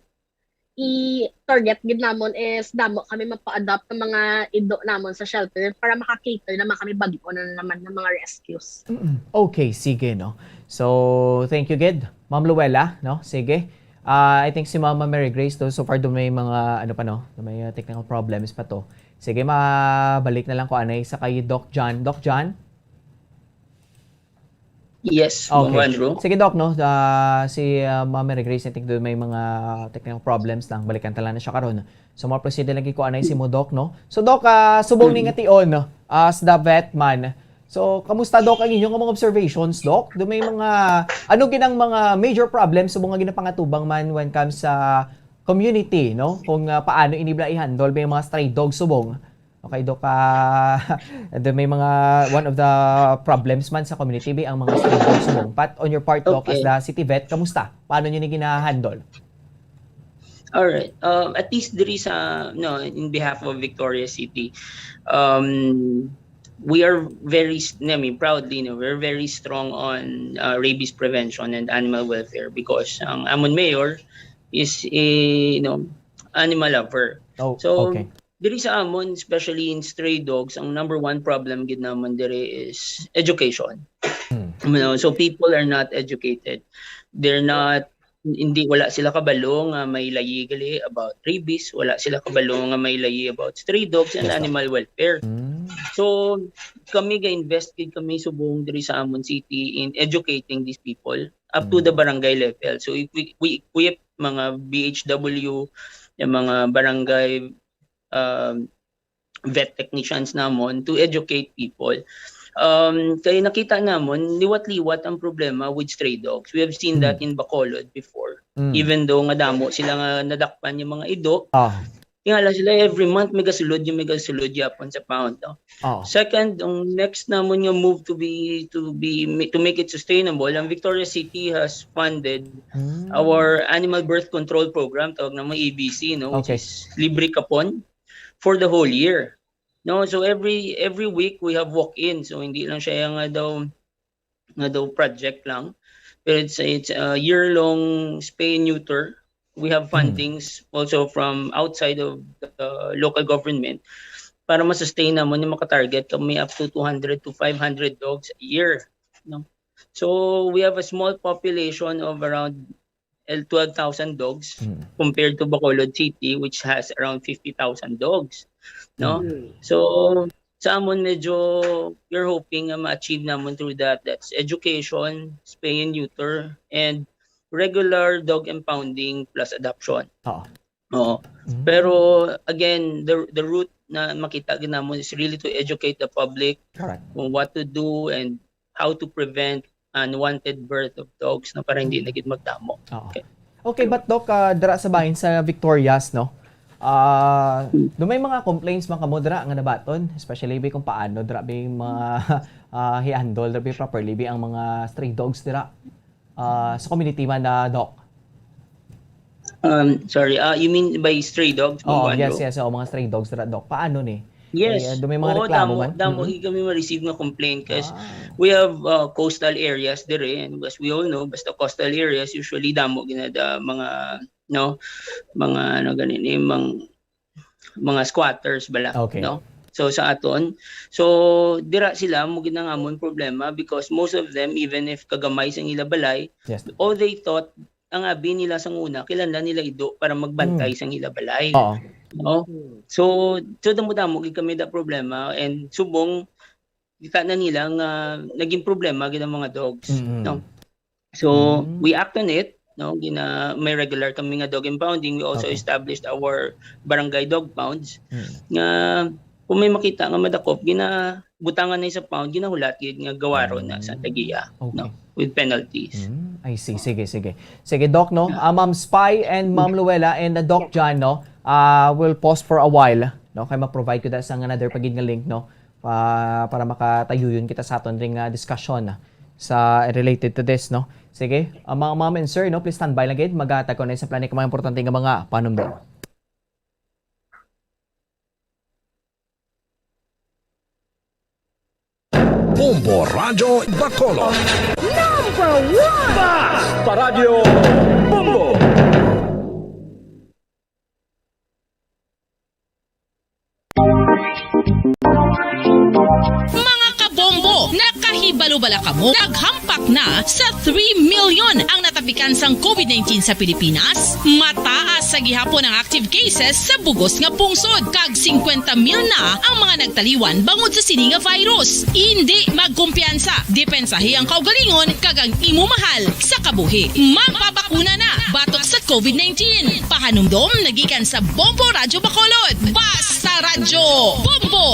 i-target gid namon is damo kami mapa-adopt ng mga ido namon sa shelter para maka-cater naman kami bag-o na naman ng mga rescues. Mm-mm. Okay, sige, no? So, thank you, gid. Ma'am Luella, no? Sige. Ah, I think si Mama Mary Grace, do, so far, do may mga, ano pa, no? Do may uh, technical problems pa to. Sige, mabalik na lang ko anay sa kay Doc John. Doc John? Yes, Okay. Ma'am Andrew. Sige, Doc, no? Ah, si uh, Ma'am Mary Grace, I think doon may mga technical problems lang. Balikan ta lang na siya karon. So, ma-proceed na lagi ko anay si mo, Doc, no? So, Doc, ah, subong ni nga tion, no? As the vet man, so, kamusta, Doc, ang inyong mga observations, Doc? Do may mga, ano gid ang mga major problems subong nga ginapangatubang man when comes sa community, no? Kung ah, paano ini bala i-handle may mga stray dogs subong? Okay, Doc, ah, do may mga, one of the problems man sa community, be, ang mga stray dogs subong. But on your part, Doc, as Okay. the city vet, kamusta? Paano nyo ni gina-handle? All right. Um, at least diri sa, no, in behalf of Victoria City, um, we are very, s- I mean, proudly, no, we're very strong on uh, rabies prevention and animal welfare because ang amon mayor is a, you know, animal lover. Oh, So, okay. diri sa amon, especially in stray dogs, ang number one problem gid naman diri is education. Hmm. You know, so people are not educated. They're not hindi wala sila kabalo nga may layi gali about rabies, wala sila kabalo nga may layi about stray dogs and Yes, sir. Animal welfare. Mm. So, kami ga-invest gid kami subong diri sa amon city in educating these people up to the barangay level. So, if we, we equip mga B H W, yung mga barangay, um, vet technicians namon to educate people. Um, kay nakita namon, liwat-liwat ang problema with stray dogs. We have seen that in Bacolod before. Mm. Even though nga damo sila nga nadakpan yung mga ido, Ah. tingala sila every month may gasulod yung may gasulod yapon sa pound, no? Oh. Second, ang next namon nga move to be, to be, to make it sustainable, ang Victoria City has funded Mm. our animal birth control program, tawag namon A B C, no, which Okay. is libre kapon for the whole year. No, so every, every week we have walk-in. So hindi lang siya nga daw, nga daw project lang, pero it's, it's a year-long spay and neuter. We have Hmm. fundings also from outside of the local government para ma-sustain namon yung makatarget kami up to two hundred to five hundred dogs a year, no? So we have a small population of around el-, twelve thousand dogs Hmm. compared to Bacolod City, which has around fifty thousand dogs, no? Hmm. So, sa amon, medyo we're hoping nga ma-achieve namon through that. That's education, spay and neuter, and regular dog impounding plus adoption. Oo. Oo. Mm. Pero, again, the, the root na makita gid namon is really to educate the public Correct. on what to do and how to prevent unwanted birth of dogs na para hindi na gid magdamo. Oo. Okay. Okay, but Doc, ah, dira sa bahin sa Victorias, no? Ah, Hmm. do may mga complaints man kamo dira nga nabaton, especially bi kung paano dira bi mga, ah, i-handle dira bi properly bi ang mga stray dogs dira, ah, sa community man na, Doc? Um, sorry, ah, you mean by stray dogs, Oo, Bumbuan, yes, bro? yes, oo, mga stray dogs dira, Doc. Paano ni? Yes. Ay, ah, do may mga Oo, reklamo damo, man? damo Mm-mm. gid kami ma-receive nga complaint 'cause Ah. we have, uh, coastal areas dire, and as we all know, basta coastal areas, usually damo gid na da mga, no, mga, ano gani ni, mang-, mga squatters bala, Okay. no? So, sa aton, so, dira sila, mo gid ang amon problema because most of them, even if kagamay sa ila balay, Yes. all they thought, ang abi nila sa una, kinahanglan nila ido para magbantay Hmm. sa ila balay. Oo. No? Hmm. So, so damo-damo gid kami da problema, and subong kita na nila nga naging problema gid ang mga dogs, Mm. no? So, Mm. we act on it, no? Gina-, may regular kami nga dog impounding. We also Okay. established our barangay dog pounds Mm. nga kung may makita nga madakop, gina-, butangan na sa pound, ginahulat gid nga gawaron na sa Mm. tagiya, Okay. no? With penalties. Mm, I see. Sige, sige. Sige, Doc, no? Yeah. Ah, Ma'am Spy and Ma'am Luella and, uh, Doc John, no? Ah, we'll pause for a while, no? Kay ma-provide ko da sang another pa gid nga link, no? Pa-, para makatayuyon kita sa aton ring, ah, discussion, ah, sa related to this, no? Sige, ah, mga ma'am and sir, no? Please standby lang gid. Magatag ko na sa plani ka mga importante nga mga panumdom. Bombo Radyo Bacolod. Number one! Basta Radyo Bombo! Mga kabombo, nakahibalo bala kamo? Naghampak na sa three million ang natapikan sang COVID nineteen sa Pilipinas. Mataas sa gihapon ang active cases sa bugos nga pungsod, kag singkwenta mil na ang mga nagtaliwan bangod sa sini nga virus. Indi magkumpiyansa, depensahi ang kaugalingon kag ang imo mahal sa kabuhi. Magpabakuna na batok sa COVID nineteen. Pahanumdom na gikan sa Bombo Radyo Bacolod. Basta Radyo Bombo!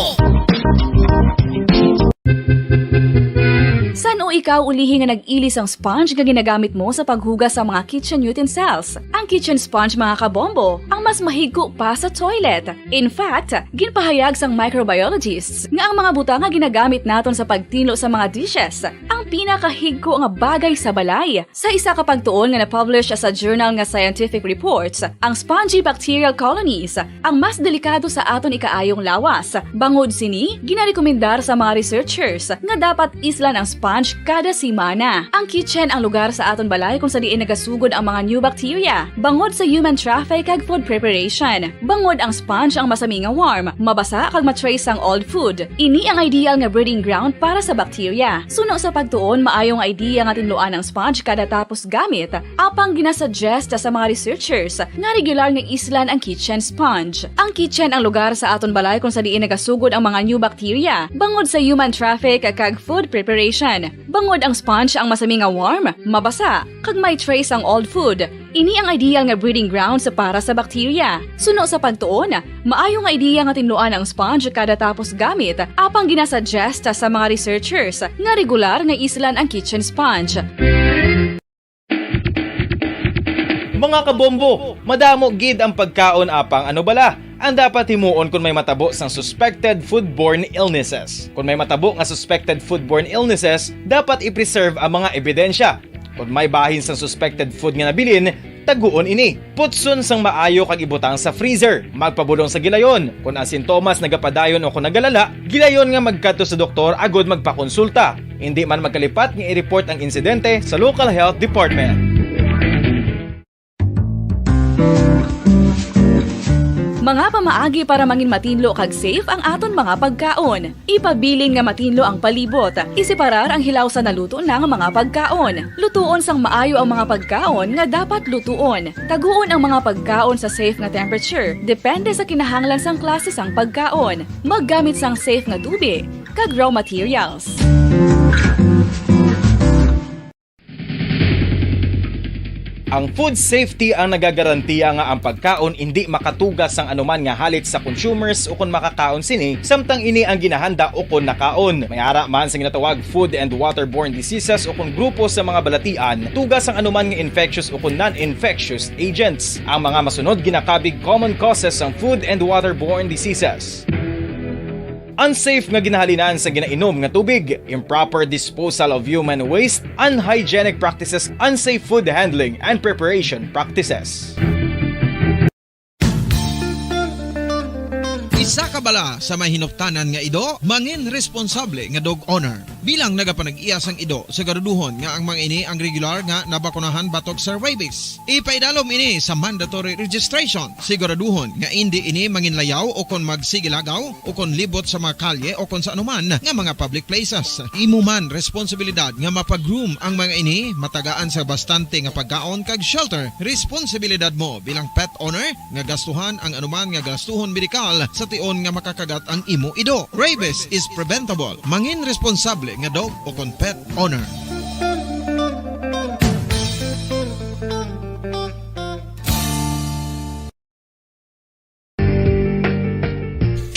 San-o ikaw ulihi nga nag-ili sang sponge nga ginagamit mo sa paghugas sa mga kitchen utensils? Ang kitchen sponge, mga kabombo, ang mas mahigko pa sa toilet. In fact, ginpahayag sang microbiologists nga ang mga butang nga ginagamit naton sa pagtinlo sa mga dishes ang pinakahigko nga bagay sa balay. Sa isa ka pagtuon nga na-publish sa journal nga Scientific Reports, ang spongy bacterial colonies ang mas delikado sa aton ikaayong lawas. Bangod sini, ginarekomendar sa mga researchers nga dapat islan ang sponge Kada semana, ang kitchen ang lugar sa aton balay kung sa diin nagasugod ang mga new bacteria, bangod sa human traffic kag food preparation. Bangod ang sponge ang masami nga warm, mabasa kag ma-trace ang old food. Ini ang ideal nga breeding ground para sa bacteria. Suno sa pagtuon, maayo nga idea nga tinluan ang sponge kada tapos gamit, apang ginasuggest sa mga researchers nga regular nga islan ang kitchen sponge. Ang kitchen ang lugar sa aton balay kung sa diin nagasugod ang mga new bacteria, bangod sa human traffic kag food preparation. Bangod ang sponge ang masami nga warm, mabasa, kag may trace ang old food. Ini ang ideal nga breeding grounds para sa bacteria. Suno sa pagtuon, maayo nga ideya nga tinluan ang sponge kada tapos gamit, apang ginasuggest sa mga researchers nga regular nga islan ang kitchen sponge. Mga kabombo, madamo gid ang pagkaon, apang ano bala ang dapat himuon kon may matabo sang suspected foodborne illnesses? Kon may matabo nga suspected foodborne illnesses, dapat i-preserve ang mga ebidensya. Kon may bahin sang suspected food nga nabilin, taguon ini. Putson sang maayo kag ibutang sa freezer. Magpabulong sa gilayon. Kon ang sintomas nagapadayon o kon nagalala, gilayon nga magkadto sa doktor agud magpakonsulta. Indi man magkalipat nga i-report ang insidente sa local health department. Mga pamaagi para mangin matinlo kag safe ang aton mga pagkaon. Ipabilin nga matinlo ang palibot. Iseparar ang hilaw sa naluto na nga mga pagkaon. Lutuon sang maayo ang mga pagkaon nga dapat lutuon. Taguon ang mga pagkaon sa safe nga temperature, depende sa kinahanglan sang klase sang pagkaon. Maggamit sang safe nga tubi kag raw materials. Ang food safety ang nagagarantiya nga ang pagkaon indi makatuga sang anuman nga halit sa consumers ukon makakaon sini, samtang ini ang ginahanda ukon nakaon. May ara man sa ginatawag food and waterborne diseases ukon grupo sa mga balatian, tuga sang anuman nga infectious ukon non-infectious agents. Ang mga masunod ginakabig common causes sang food and waterborne diseases. Unsafe nga ginahalinan sa ginainom nga tubig, improper disposal of human waste, unhygienic practices, unsafe food handling and preparation practices. Isa ka bala sa may hinuptanan nga ido, mangin responsable nga dog owner. Bilang nagapanag-iya sang ido, siguraduhon nga ang mga ini ang regular nga nabakunahan batok sa rabies. Ipaidalom ini sa mandatory registration. Siguraduhon nga indi ini manginlayaw o kon magsigilagaw o kon libot sa mga kalye o kon sa anuman nga mga public places. Imo man responsibilidad nga mapag-groom ang mga ini, matagaan sa bastante nga pagkaon kag shelter. Responsibilidad mo bilang pet owner nga gastuhan ang anuman nga gastuhon medikal sa tion nga makakagat ang imo ido. Rabies is preventable. Mangin responsable nga dog o kon pet owner.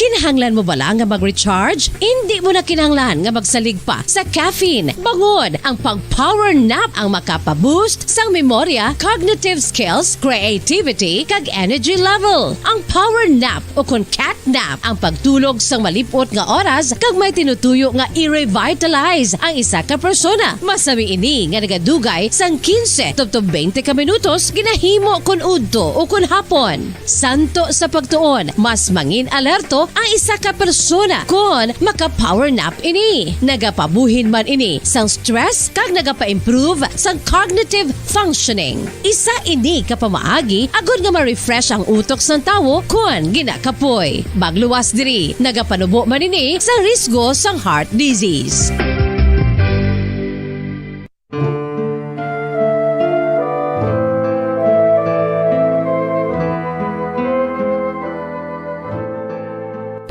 Kinahanglan mo bala nga mag-recharge? Indi mo na kinahanglan nga magsalig pa sa caffeine. Bangod ang pag-power nap ang makapa-boost sang memorya, cognitive skills, creativity, kag energy level. Ang power nap o kon cat nap ang pagtulog sang malip-ot nga oras kag may tinutuyo nga i-revitalize ang isa ka persona. Masami ini nga nagadugay sang quince tubtob twenty ka minutos ginahimo kon udto o kon hapon. Santo sa pagtuon, mas mangin alerto ang isa ka persona kon maka-power nap ini. Nagapabuhin man ini sang stress kag nagapa-improve sang cognitive functioning. Isa ini ka pamaagi agod nga ma-refresh ang utok sang tawo kon ginakapoy. Magluwas diri, nagapanubo man ini sa risgo sang heart disease.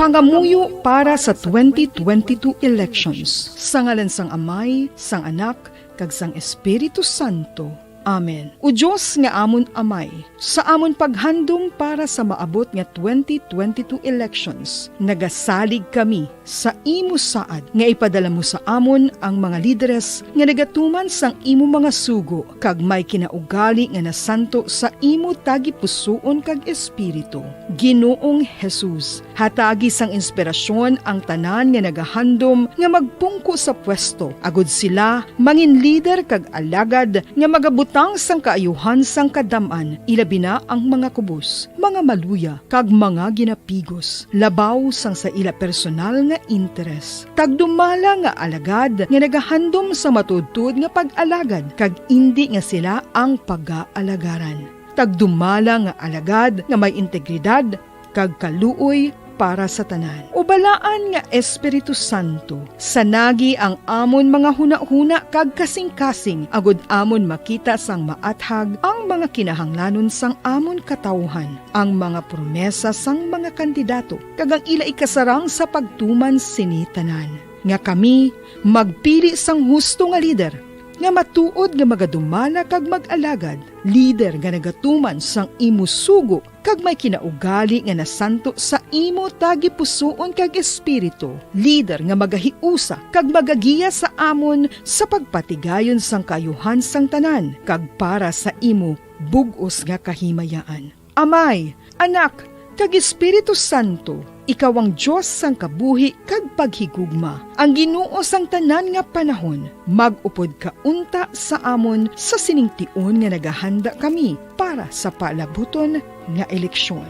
Pangamuyo para sa twenty twenty-two elections. Sa ngalan sang Amay, sang Anak, kag sang Espiritu Santo. Amen. O Dios nga amon Amay, sa amon paghandom para sa maabot nga twenty twenty-two elections, nagasalig kami sa imo saad nga ipadala mo sa amon ang mga lideres nga nagatuman sang imo mga sugo kag may kinaugali nga nasanto sa imo tagipusoon kag espiritu. Ginoong Jesus, hatagi sang inspirasyon ang tanan nga nagahandom nga magpungko sa pwesto, agud sila mangin lider kag alagad nga magabot Tang sang kaayuhan sang kadam-an, ilabi na ang mga kubos, mga maluya, kag mga ginapigos, labaw sang sa ila personal nga interes. Tagdumala nga alagad nga nagahandom sa matuodtuod nga pag-alagad, kag indi nga sila ang pagaalagaran. Tagdumala nga alagad nga may integridad, kag kaluoy para sa tanan. O Balaan nga Espiritu Santo, sanagi ang amon mga hunahuna kag kasingkasing, agod amon makita sang maathag ang mga kinahanglanon sang amon katawuhan, ang mga promesa sang mga kandidato, kag ang ila ikasarang sa pagtuman sini tanan. Nga kami magpili sang husto nga lider, nga matuod nga magadumala kag mag-alagad, lider nga nagatuman sang imo sugo kag may kinaugali nga nasanto sa imo tagipusoon kag espiritu, lider nga magahiusa kag magagiya sa amon sa pagpatigayon sang kaayuhan sang tanan kag para sa imo bug-os nga kahimayaan. Amay, Anak, kag Espiritu Santo, ikaw ang Dios sang kabuhi kag paghigugma, ang Ginoo sang tanan nga panahon. Mag-upod ka unta sa amon sa sining tion nga nagahanda kami para sa palabuton nga eleksyon.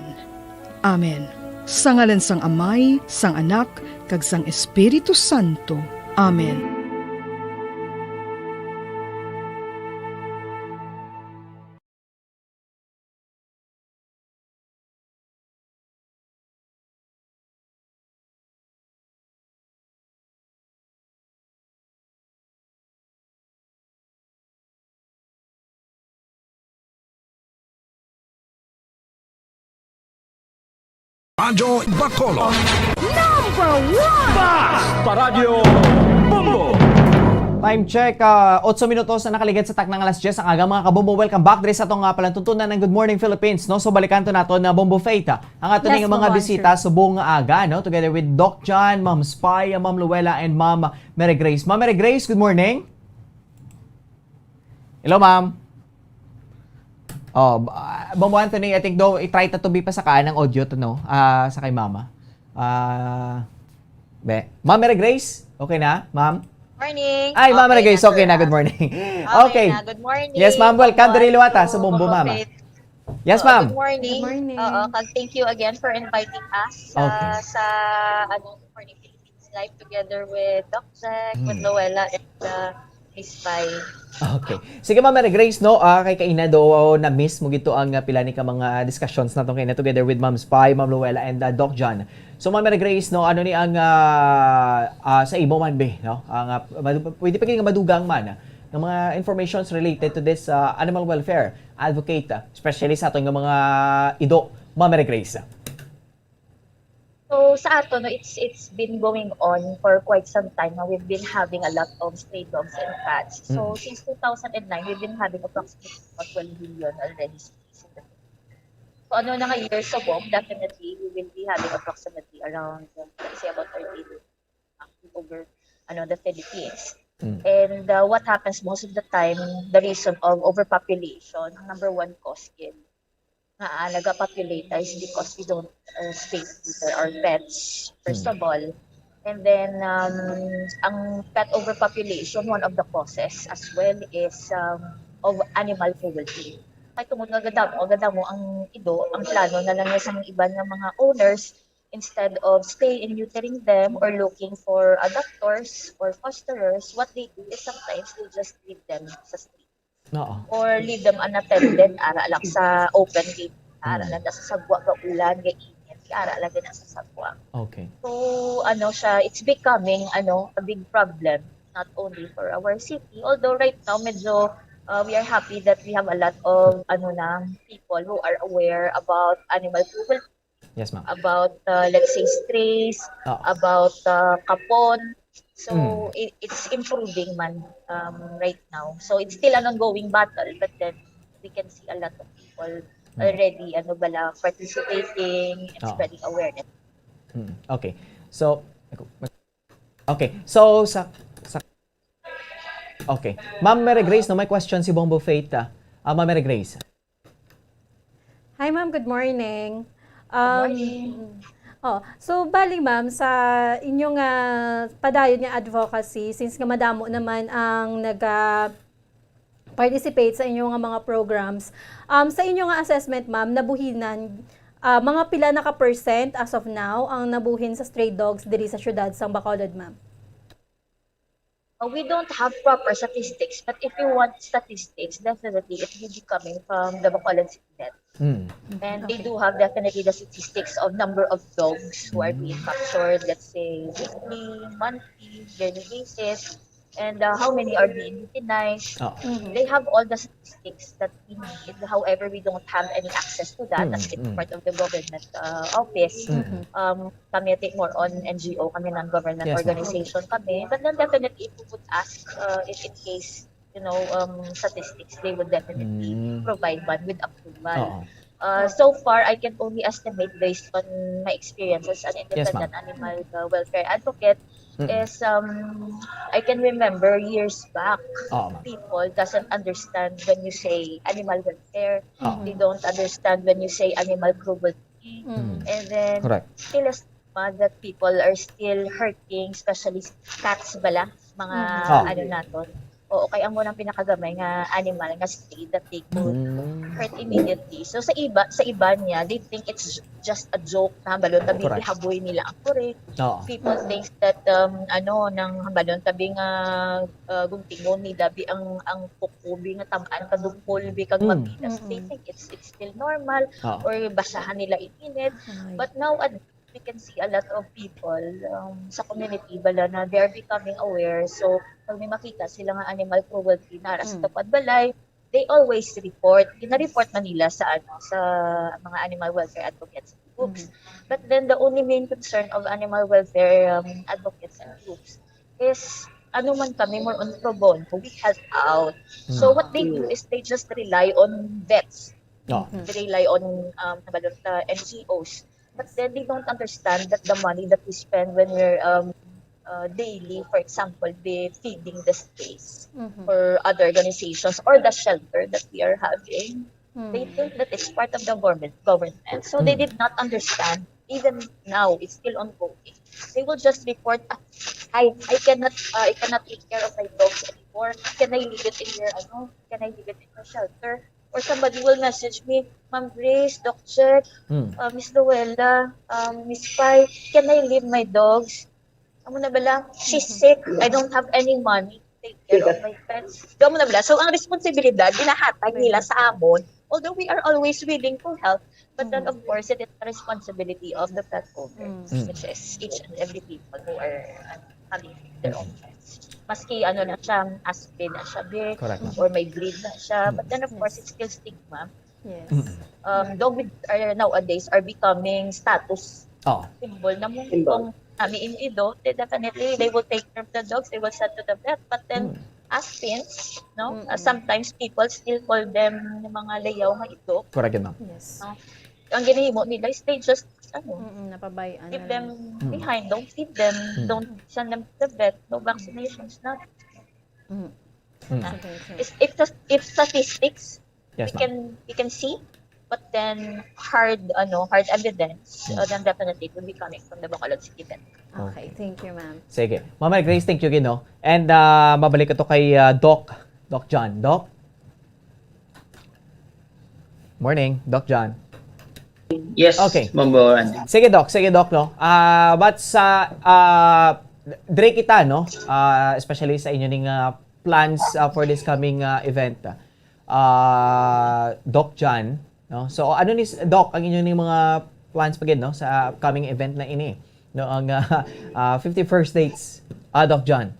Amen. Sa ngalan sang Amay, sang Anak, kag sang Espiritu Santo. Amen. Radyo Bacolod. Number one! Basta Radyo Bombo! Time check, ah, otso minutos na nakaligid sa taknang alas diyes ang aga, mga kabombo. Welcome back diri sa atong, ah, palatuntunan ng Good Morning Philippines, no? So, balikan to nato na Bombo Faith, ah, ang ato Yes, ning mga Bombo bisita Archer. Subong nga aga, no? Together with Doc John, Ma'am Spy, Ma'am Luella, and Ma'am Mary Grace. Ma'am Mary Grace, good morning. Hello, ma'am. Oh, b-, ah, Bombo Anthony, I think daw, i-try ta to be pa sa kaan ang audio to, no? Ah, sa kay mama. Ah, be. Ma'am Mary Grace, okay na, ma'am? Morning. Ay, Ma'am Mary Okay Grace, na, okay sir. na. Good morning. Okay Okay. na. Good morning. Yes, ma'am. Welcome Bombo diri liwata sa Anthony, Bombo Bombo Mama. Faith. Yes, Uh, ma'am. Good morning. Good morning. Oo, kag thank you again for inviting us sa, Okay. sa, ano, Good Morning Philippines Live together with Doc Jack, with Mm. Luella, and, uh, Miss Pai. Okay. Sige, Ma'am Mary Grace, no? Ah, kay kaina do na-miss mo gito ang, ah, pila ni ka mga discussions naton kaina together with Ma'am Spy, Ma'am Luella, and, ah, Doc John. So, Ma'am Mary Grace, no, ano ni ang, ah, ah, sa imo man, be, no? Ang, ah, madu-, pwede pa gyud nga madugang man, ah, ng mga informations related to this, ah, animal welfare advocate, ah, especially sa aton nga mga ido, Ma'am Mary Grace. So, sa ato, no, it's, it's been going on for quite some time now. We've been having a lot of stray dogs and cats. So, Mm. since two thousand and nine, we've been having approximately about twelve million already. So, ano na nga year subong, definitely, we will be having approximately around, uh, let's say, about thirty over, ano, the Philippines. Mm. And, uh, what happens most of the time, the reason of overpopulation, ang number one cause is nga, ah, nagapopulate is because we don't, uh, stay with our pets, first Mm. of all. And then, um, ang pet overpopulation, one of the causes as well is, um, of animal cruelty. Kay tungod nga gadamo, gadamo ang ido, ang plano na lang sa mga iban nga mga owners, instead of stay and neutering them or looking for adopters or fosterers, what they do is sometimes they just leave them sa street. Oo. Or leave them unattended, ara lang sa open gate, ara Mm. lang sa sagwa, gaulan, gainit, ara lang din sa sagwa. Okay. So, ano siya, it's becoming, ano, a big problem, not only for our city, although right now, medyo, uh, we are happy that we have a lot of, ano na, people who are aware about animal cruelty, Yes, ma'am. about, uh, let's say, strays, Oo. about, uh, kapon. So, Mm. it, it's improving man, um, right now. So, it's still an ongoing battle, but then we can see a lot of people Mm. already, ano bala, participating and Oo. spreading awareness. Mm. Okay. So, okay. So, sa, sa, okay. Ma'am Mary Grace, no, may question si Bombo Faith, ah. Ah, Ma'am Mary Grace. Hi, ma'am. Good morning. Good Um, morning. mm. Oh, so, bali, ma'am, sa inyong, ah, padayon nga advocacy, since nga madamo naman ang naga-, participate sa inyo nga mga programs. Um, sa inyo nga assessment, ma'am, nabuhinan, ah, mga pila na ka percent as of now ang nabuhin sa stray dogs diri sa siyudad sang Bacolod, ma'am? Uh, we don't have proper statistics, but if you want statistics, definitely it will be coming from the Bacolod City Vet. Mm. And they do have definitely the statistics of number of dogs who are being captured, let's say, weekly, monthly, yearly basis, and uh, how many are being euthanized. Oh. Mhm. They have all the statistics that we need. However, we don't have any access to that as it's Mm, mm. part of the government uh, office. Mm. Um, kami, I think, more on N G O, kami non-governmental Yes, ma'am. organization kami. But then definitely, if we would ask uh, if in case, you know, um, statistics, they would definitely Mm. provide one with approval. Oo. Uh, so far, I can only estimate based on my experience as an Yes, independent animal uh, welfare advocate Mm. is um, I can remember years back, Oo, ma'am. people doesn't understand when you say animal welfare. Oo. They don't understand when you say animal cruelty. Mhm. And then, Correct. still a stigma that people are still hurting, especially cats bala, mga Mhm. Oh. ano naton. Oo, kay amo nang pinakagamay nga animal nga stray that they could Mm. hurt immediately. So sa iba, sa iba niya, they think it's just a joke na hambalon tabi Correct. Gihaboy nila ang kurig. Oo. People think that um ano nang hambalon tabi nga uh, guntingon nila bi ang ang kuko bi nga tam-an kadukol bi kag Mm. mapinas. They Mm-mm. think it's it's still normal Oo. or basahan nila in init. Ay. But nowadays, we can see a lot of people um, sa community bala na they are becoming aware. So, pag may makita sila nga animal cruelty na sa Mm. tapad balay, they always report. Gina-report na nila sa ano sa mga animal welfare advocates and groups. Mhm. But then the only main concern of animal welfare um, advocates and groups is ano man kami more on pro bono, we help out. So Mm. what they do is they just rely on vets. Oh. Mhm. They rely on um, nabalot na N G Os. But then they don't understand that the money that we spend when we're um, uh, daily, for example, be feeding the space Mhm. or other organizations or the shelter that we are having, they Mhm. think that it's part of the government. Government. So they Mm. did not understand. Even now, it's still ongoing. They will just report, "Ah, I I cannot uh, I cannot take care of my dogs anymore. Can I leave it in your ano? Can I leave it in your shelter?" Or somebody will message me, "Ma'am Grace, Doc Jack, Mm. uh, Miss Luella, um, Miss Pai, can I leave my dogs?" Amo na bala, "She's Mhm. sick. I don't have any money to take care of my pets." Amo na bala. So, ang responsibilidad, ginahatag nila sa amon. Although we are always willing to help, but then, Mm. of course, it is the responsibility of the pet owner, Mm. Mm. which is each and every people who are uh, having their own pets. Maski ano na siya, aspin na siya, be, Correct, ma'am. Or may breed na siya. But then, of course, Yes. It's still stigma. Yes. Mm. Um, dog with, are nowadays are becoming status Oh. symbol na mo Symbol. kung nami in ido, then definitely they will take care of the dogs, they will send to the vet. But then, Mm. as pins, no, Mm-mm. uh, sometimes people still call them ng mga layaw nga ido. Correct yun, ma'am. Yes. Ang ginahimo nila is they just, ano, Mm-mm, napabayaan leave na them lang. Mm. behind. Don't feed them. Mm. Don't send them to the vet. No vaccinations, not. Mm. Mm. Okay, okay. If, if, if statistics, Yes, we ma'am. can we can see, but then hard ano hard evidence, Mm. uh, then definitely it will be coming from the Bacolod City Vet. Okay, thank you, ma'am. Sige. Ma'am Mary Grace, thank you, Gino. And ah, mabalik ko to kay ah, Doc. Doc John. Doc? Morning, Doc John. Yes, Okay. Mambo Randy. Sige, Doc. Sige, Doc, no? Ah, but sa, ah, dire kita, no? Ah, especially sa inyo ning ah, plans ah, for this coming ah, event, ah, Doc John, no? So, ano ni Doc ang inyo ning mga plans pa gid, no, sa upcoming event na ini, no? Ang ah, ah, fifty-first dates, ah, Doc John.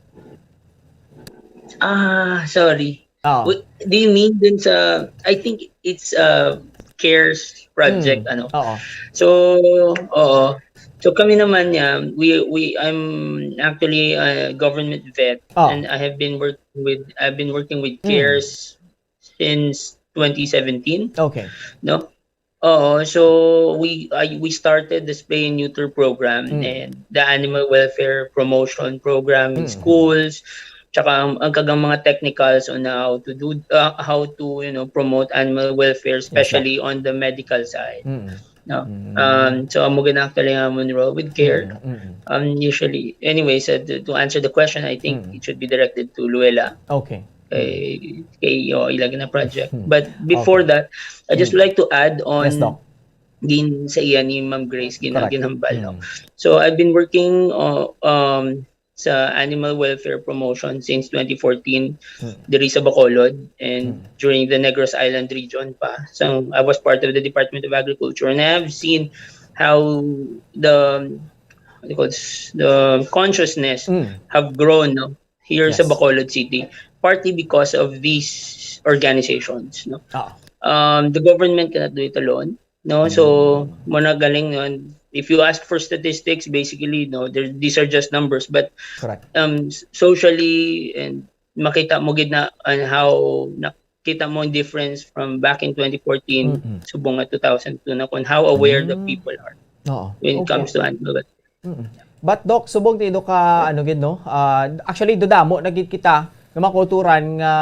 Ah, sorry. Oh. Wait, do you mean dun sa, I think it's a CARES project, Mm. ano? Oo. So, oo. So kami naman niya, we we I'm actually a government vet Oh. and I have been working with I've been working with Mm. CARES since twenty seventeen, Okay. no? Oo, so we I, we started the spay and neuter program Mm. and the animal welfare promotion program in Mm. schools, tsaka ang, ang kagang mga technicals on how to do uh, how to you know promote animal welfare, especially on the medical side. Mm. No? Mm. Um, so amo gid actually ang amon role with CARE. Mm, mm, mm. Um, usually, anyways, uh, to, to answer the question, I think Mm. it should be directed to Luella. Okay. kay, kay, oh, ila gid na project. But before Okay. that, I just Mm. like to add on Yes, Doc. din sa iya ni Ma'am Grace gina-, Correct. ginhambal, no? Mm. So, I've been working, uh, um, sa animal welfare promotion since twenty fourteen Mm. diri sa Bacolod and Mm. during the Negros Island region pa. So, I was part of the Department of Agriculture and I have seen how the, what do you call this, the consciousness Mm. have grown, no, here sa Yes. Bacolod City, partly because of these organizations, no? Oo. Um, the government cannot do it alone, no? So, Mm. mo na galing, no? If you ask for statistics, basically, no, there, these are just numbers, but, Correct. um, s-, socially, and makita mo gid na, and how nakita mo ang difference from back in twenty fourteen, Mm-mm. subong nga two thousand two na, kung how aware the Mm. people are Oo. when it Okay. comes to animal welfare. Mm. But, Doc, subong ti do ka, ano gid, no? Ah, actually, dudamo na gid kita nga mga kulturan nga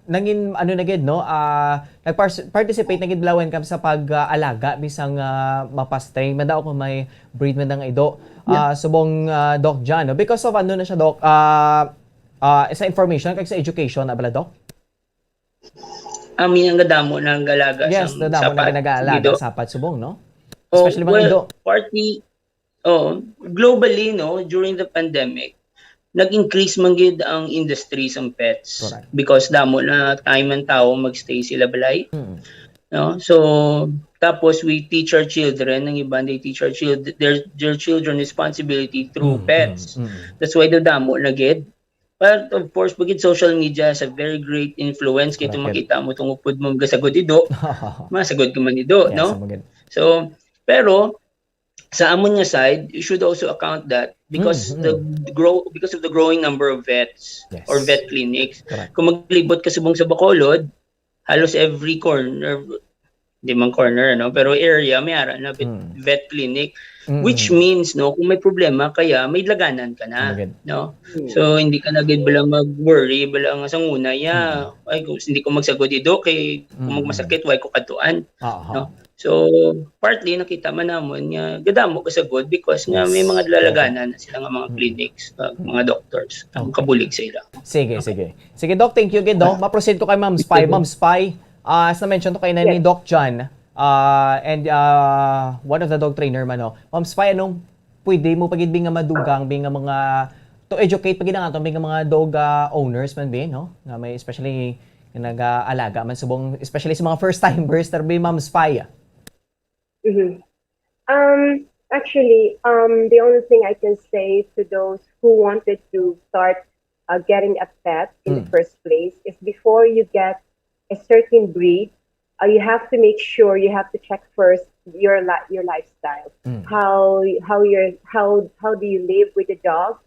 nangin, ano na gid, no? Ah, nagpars-, participate na gid bala when comes sa pag, ah, alaga, bisan nga mapa-stray man daw kung may breed man nga ido. Yeah. Ah, subong, ah, Doc John, no? Because of ano na siya, Doc? Ah, ah, sa information kag sa education na bala, Doc? Amin ang gadamo na ang galaga Yes, sa dadamo na sapat. Ginag-aalaga Ido? Sapat subong, no? Oh, Especially mga well, ido. Partly, oh, globally, no, during the pandemic, nag-increase man gid ang industry sang pets Correct. because damo na time ang tao magstay sila balay. Mm. No? So, tapos we teach our children, ang iban they teach our child-, their, their children responsibility through Mm, pets. Mm, mm. That's why dadamo na gid. But of course, bukid social media has a very great influence kay Correct. Makita mo tong upod mo gasagod ido, masagod ka man ido, Yes, no? Ang maganda. So, pero sa amon nga side, you should also account that because Mm, the mm. grow, because of the growing number of vets Yes. or vet clinics, Correct. kung maglibot ka subong sa Bacolod, halos every corner, di man corner, no? Pero area, may ara na vet, Mm. vet clinic, Mm. which means, no, kung may problema, kaya may laganan ka na, Magad- no? Mm. So, hindi ka na gid bala mag-worry, bala nga sa una, ya, Mm. ay, kung hindi ko magsagod ido, kay kung Mm. magmasakit, why ko kadtuan, Aha. no? So, partly, nakita man namon nga gadamo ka sagod because nga may Yes. mga lalaganan na sila nga mga Mm. clinics, uh, Mm. mga doctors, ang Okay. kabulig sa ila. Sige, Okay. sige. Sige, Doc, thank you gid, no? Ma-proceed ko kay Ma'am Spy. Sige. Ma'am Spy, ah, as na-mention to kay na ni Yes. Doc John, ah, and, ah, one of the dog trainer man, no? Ma'am Spy, anong pwede mo pa gid bi nga madugang, bi nga mga, to educate pa gid ang aton, bi nga mga dog, ah, owners man, bi, no? Nga may especially nga nag-aalaga man subong, especially sa mga first timers, ter bi, Ma'am Spy. Mhm. Um, actually, um, the only thing I can say to those who wanted to start, uh, getting a pet in the Mm. first place is before you get a certain breed, uh, you have to make sure, you have to check first your li-, your lifestyle. Mm. How, how your, how, how do you live with the dog?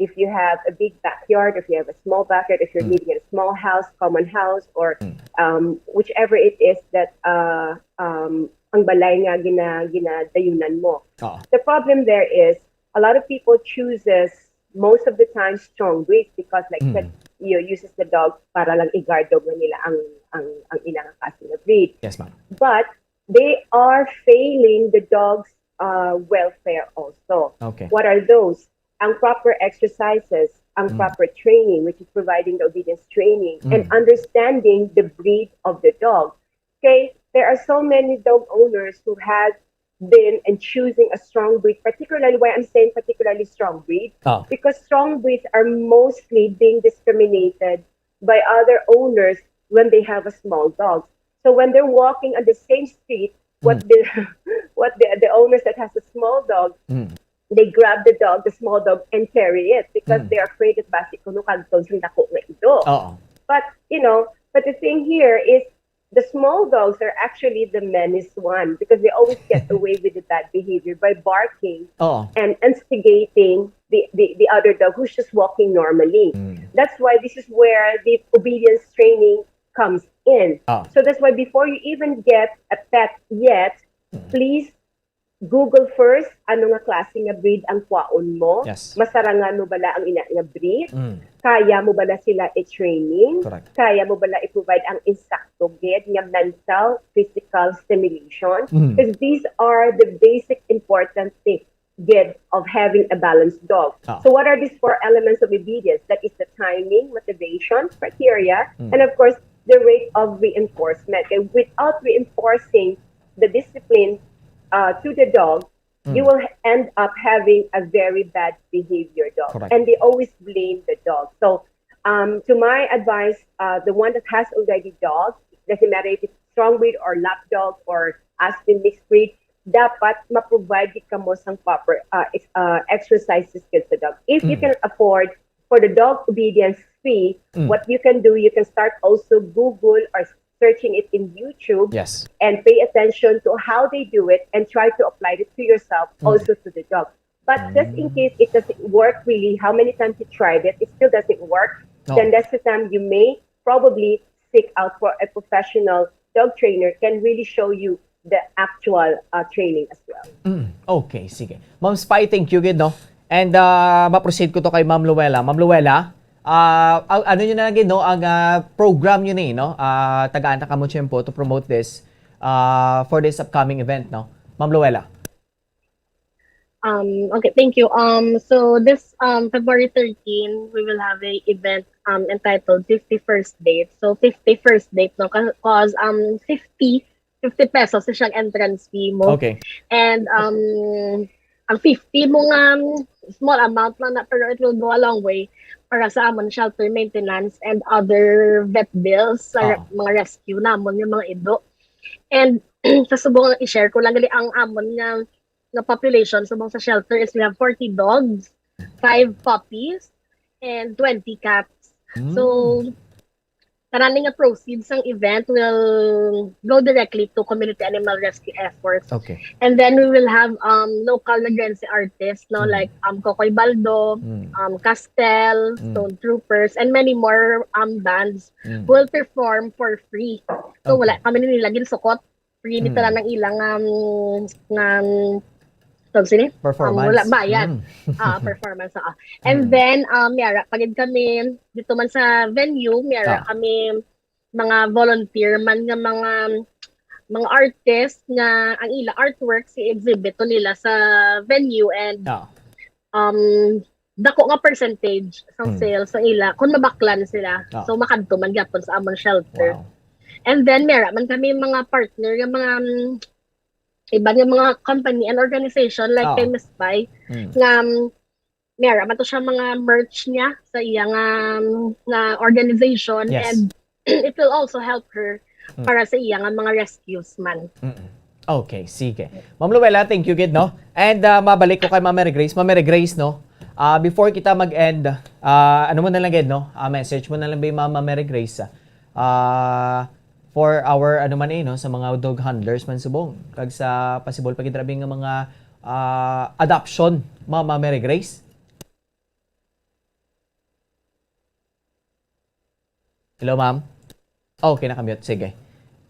If you have a big backyard, if you have a small backyard, if you're Mm. living in a small house, common house, or, Mm. um, whichever it is that, uh, um, ang balay nga gina-, ginadayunan mo. Oo. The problem there is, a lot of people chooses, most of the time, strong breeds because, like I said, Mm. you uses the dog para lang i-guard daw nila ang, ang, ang ilang klase nga breed. Yes, ma'am. But they are failing the dog's, uh, welfare also. Okay. What are those? Ang proper exercises, ang Mm. proper training, which is providing the obedience training, and Mm. understanding the breed of the dog. Okay? There are so many dog owners who have been and choosing a strong breed, particularly, why I'm saying particularly strong breed, Oh. because strong breeds are mostly being discriminated by other owners when they have a small dog. So when they're walking on the same street, what Mm. the, what the, the owners that has a small dog, Mm. they grab the dog, the small dog, and carry it because Mm. they're afraid that basi kuno kadto sa dako nga ido. Oo. But, you know, but the thing here is the small dogs are actually the meanest one because they always get away with the bad behavior by barking Oo. and instigating the, the, the other dog who's just walking normally. Mm. That's why this is where the obedience training comes in. Ah. So that's why before you even get a pet yet, Mm. please Google first, ano nga klase nga breed ang kwaon mo? Yes. Masarangan mo bala ang ina nga breed? Mm. Kaya mo bala sila i-training? Correct. Kaya mo bala i-provide ang insakto gid nga mental, physical stimulation? Mm. 'Cause these are the basic important things. good of having a balanced dog. Ah. So what are these four elements of obedience? That is the timing, motivation, criteria, Mm. and of course, the rate of reinforcement. Okay, without reinforcing the discipline uh, to the dog, Mm. you will end up having a very bad behavior dog. Correct. And they always blame the dog. So, um, to my advice, uh, the one that has already dog, doesn't matter if it's strong breed or lap dog or Aspin mixed breed, dapat ma-provide gid kamo sang proper uh, ex- uh, exercises gid sa dog. If you Mm. can afford for the dog obedience fee, Mm. what you can do, you can start also Google or searching it in YouTube Yes. and pay attention to how they do it and try to apply it to yourself, Mm. also to the dog. But just in Mm. case it doesn't work really, how many times you tried it, it still doesn't work, No. then that's the time you may probably seek out for a professional dog trainer can really show you the actual uh, training as well. Mm, okay, sige. Ma'am Spy, thank you gid, no? And uh, ma-proceed ko to kay Ma'am Luella. Ma'am Luella, uh, ang- ano nyo na lagi, no? Ang uh, program nyo ni, no? Uh, tagaan na kamo tiyempo to promote this uh, for this upcoming event, no? Ma'am Luella. Um, okay, thank you. Um, so this um, February thirteen, we will have a event um, entitled fifty First Date. So fifty First Date, no? Because um, fifty, fifty pesos is siyang entrance fee mo. Okay. And um, ang fifty mo nga um, small amount lang na, pero it will go a long way para sa amon shelter maintenance and other vet bills sa re- Ah. mga rescue namon yung mga ido. And sa subong i-share ko lang gali ang amon nga nga population subong sa shelter is we have forty dogs, five puppies, and twenty cats. So, karani nga proceeds sang event will go directly to community animal rescue efforts. Okay. And then we will have um local Nagrense artists, no, Mm. like um Kokoy Baldo, Mm. um Castel, Mm. Stone Troopers, and many more um bands Mm. who will perform for free. So Okay. wala kami nila ginsukot. Free ni Mm. tanan ang ilang um, nga um, tawag sini? Performance. Um, wala bayad. Mm. Ah, performance. Ah. And Mm. then um yara pagid kami dito man sa venue, miyara Ah. kami mga volunteer man nga mga mga artist nga ang ila artworks i-exhibit to nila sa venue and Ah. um dako nga percentage sang Mm. sales sa ila kung mabaklan sila. Ah. So makadto man gyapon sa amon shelter. Wow. And then mera man kami mga partner nga mga um, iban nga mga company and organization like Ah. kay Miss Pai Mm. nga um, mera man to siya mga merch niya sa iya nga um, nga organization Yes. and it will also help her Mm. para sa iya nga mga rescues man. Mm-mm. Okay, sige. Ma'am Luella, thank you gid, no? And uh, mabalik ko kay Ma'am Mary Grace. Ma'am Mary Grace, no? Uh, before kita mag-end, uh, ano mo na lang gid, no? Uh, message mo na lang ba yung Ma'am Mary Grace? Uh, for our, ano man eh, no? Sa mga dog handlers man subong. Kag sa possible pa gid rabi nga mga uh, adoption, Ma'am Mary Grace? Hello, ma'am? Okay, nakamute. Sige.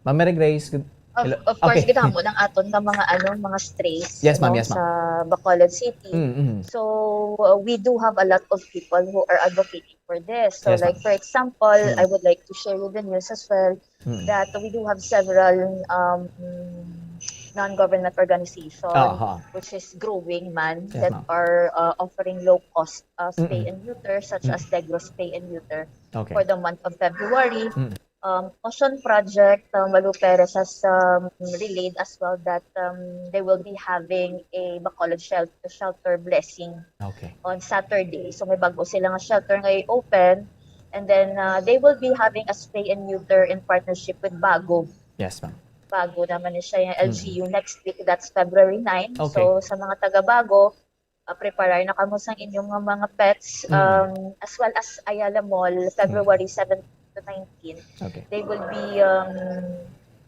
Ma'am Mary Grace, good- Of, Hello? of course, Okay. gid amo nang aton nga mga ano, mga strays Yes, ma'am. no, Yes, ma'am. sa Bacolod City. Mm, mm. So uh, we do have a lot of people who are advocating for this. So Yes, like ma'am. for example, Mm. I would like to share with the news as well Mm. that we do have several um, non-government organizations Aha. which is growing man Yes, that ma'am. are uh, offering low cost uh, spay Mm-mm. and neuter such Mm. as Negros Spay and Neuter Okay. for the month of February. Mm. Um, Caution Project, um, Malu Perez has um, relayed as well that um, they will be having a Bacolod shelter, shelter blessing Okay. on Saturday. So may bago sila nga shelter nga i-open. And then uh, they will be having a spay and neuter in partnership with Bago. Yes, ma'am. Bago naman ni siya yung L G U next week, that's February nine. Okay. So sa mga taga Bago, uh, prepare na kamo sa inyong mga, mga pets Mm. um, as well as Ayala Mall, February seven to nineteen. Okay. They will be um,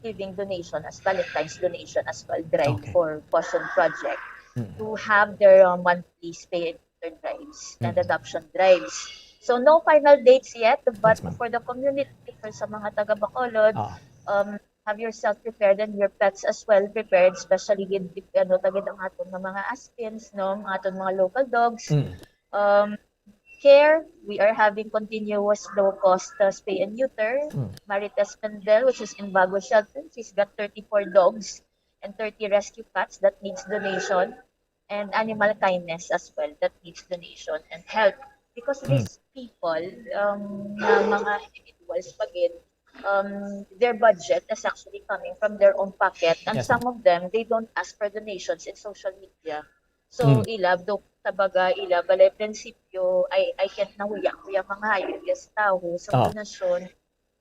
giving donation as Valentine's donation as well drive Okay. for Caution Project Mm. to have their uh, monthly spay and neuter drives and Mm. adoption drives. So no final dates yet, but Yes, ma'am. for the community, for sa mga taga Bacolod, Ah. um, have yourself prepared and your pets as well prepared, especially gid ano tagid ang aton nga mga Aspins, no, ang aton mga local dogs. Mm. Um, care, we are having continuous low cost uh, spay and neuter. Mm. Marites Mendel, which is in Bago Shelter, she's got thirty-four dogs and thirty rescue cats that needs donation. and animal kindness as well that needs donation and help. Because these people, um, na mga individuals pa gid, um, their budget is actually coming from their own pocket, and Yes, some of them, they don't ask for donations in social media. So, Mm. ila, do, tabaga, ila, balay prinsipyo, I, I can't na huya-huya mga hayop ya sa tawo, sa Ah. donasyon,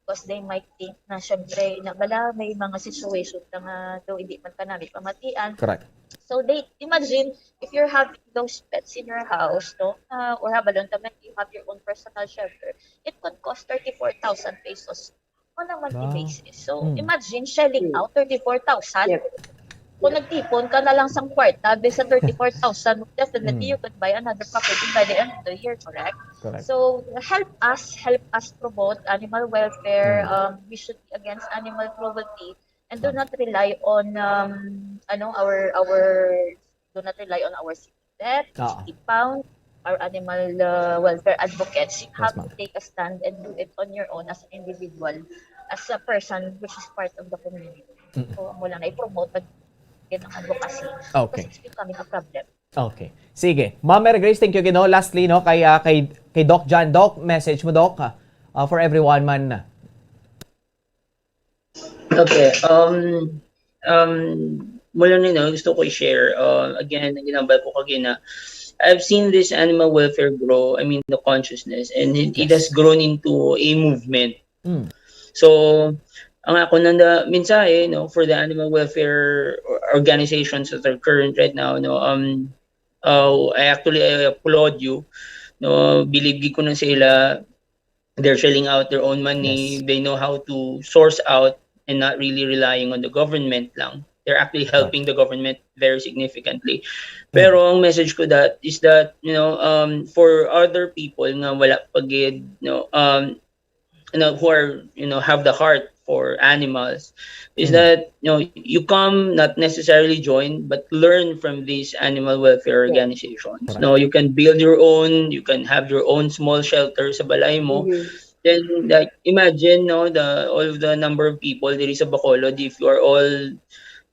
because they might think na, syempre, na bala, may mga situation na nga, do, hindi man ka namin pamatian. Correct. So, they, imagine, if you're having those pets in your house, no, uh, or have a long time, you have your own personal shelter, it could cost thirty-four thousand pesos on a monthly Wow. basis. So, Mm. imagine shelling Mm. out thirty-four thousand. Yep. Kung nagtipon ka na lang sang kwarta, then sa thirty-four thousand, definitely Mm. you could buy another property by the end of the year, correct? Correct. So, help us, help us promote animal welfare. Mm. Um, we should be against animal cruelty and do Tama. not rely on, um, ano, our, our, do not rely on our city vet, Ah. city pound, our animal, uh, welfare advocates. You Yes, have to ma'am. take a stand and do it on your own as an individual, as a person which is part of the community. Mm. So, amo lang na i-promote pag yun ang advocacy. Okay. Because it's becoming a problem. Okay. Sige. Ma'am Mary Grace, thank you, Ginoo. Lastly, no, kay, ah, kay, kay Doc John. Doc, message mo, Doc, ah, ah, for everyone man. Okay. Um, um, mula nino, gusto ko i-share. Uh, again, ang ginambal ko kagina, I've seen this animal welfare grow, I mean, the consciousness, and it, it Yes. has grown into a movement. Mm. So, ang ako nanda mensahe, no, for the animal welfare or- organizations that are current right now, no, um, uh, I actually, I applaud you, no, believe gid ko na sa ila, they're shelling out their own money, Yes. they know how to source out and not really relying on the government lang. They're actually helping the government very significantly. Pero ang message ko that is that, you know, um, for other people nga wala pa gid, you know, um, you know, who are, you know, have the heart for animals, is Mm. that, you know, you come not necessarily join, but learn from these animal welfare Yeah. organizations. Correct. No, you can build your own, you can have your own small shelter sa balay mo. Mhm. Then, like, imagine, no, the, all of the number of people diri sa Bacolod, if you are all,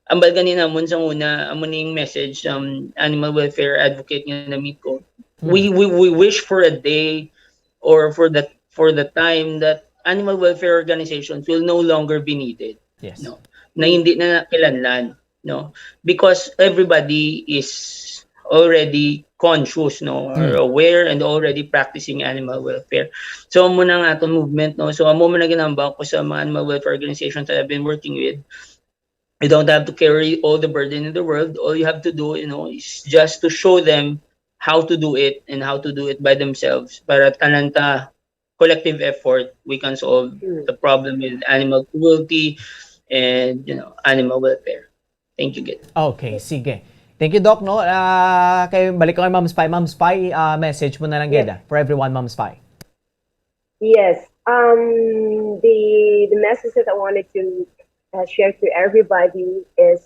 ambal gani namon sa una, amo ning message, um, animal welfare advocate nga na-meet ko. Hmm. We, we, we wish for a day or for the, for the time that animal welfare organizations will no longer be needed. Yes. No. Na hindi na kinahanglan, no? Because everybody is already conscious, no, or Hmm. aware and already practicing animal welfare. So, amo na ang aton movement, no? So, amo man ang ginahambal ko sa mga animal welfare organizations that I've been working with. You don't have to carry all the burden in the world. All you have to do, you know, is just to show them how to do it and how to do it by themselves. Para tanan ta, collective effort, we can solve Mm. the problem with animal cruelty and, you know, animal welfare. Thank you, Gid. Okay, sige. Thank you, Doc, no? Ah, kay balik ko kay Ma'am Spy. Ma'am Spy, ah, message mo na lang, Yes. gid, ah, for everyone, Ma'am Spy. Yes. Um, the the message that I wanted to, uh, share to everybody is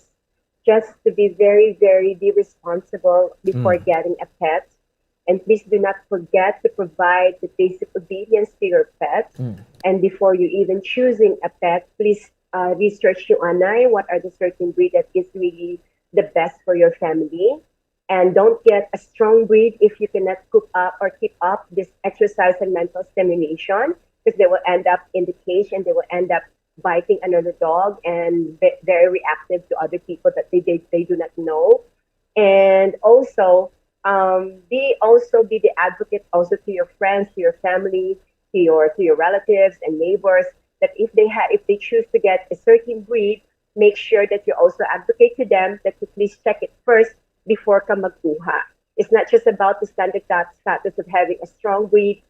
just to be very, very be responsible before Mm. getting a pet. And please do not forget to provide the basic obedience to your pet. Mm. And before you even choosing a pet, please, uh, research yung anay, what are the certain breed that is really the best for your family. And don't get a strong breed if you cannot cook up or keep up this exercise and mental stimulation, because they will end up in the cage and they will end up biting another dog and ve-, very reactive to other people that they, they, they do not know. And also, um, be also be the advocate also to your friends, to your family, to your, to your relatives and neighbors, that if they have, if they choose to get a certain breed, make sure that you also advocate to them that you please check it first before ka magkuha. It's not just about the standard stat-, status of having a strong breed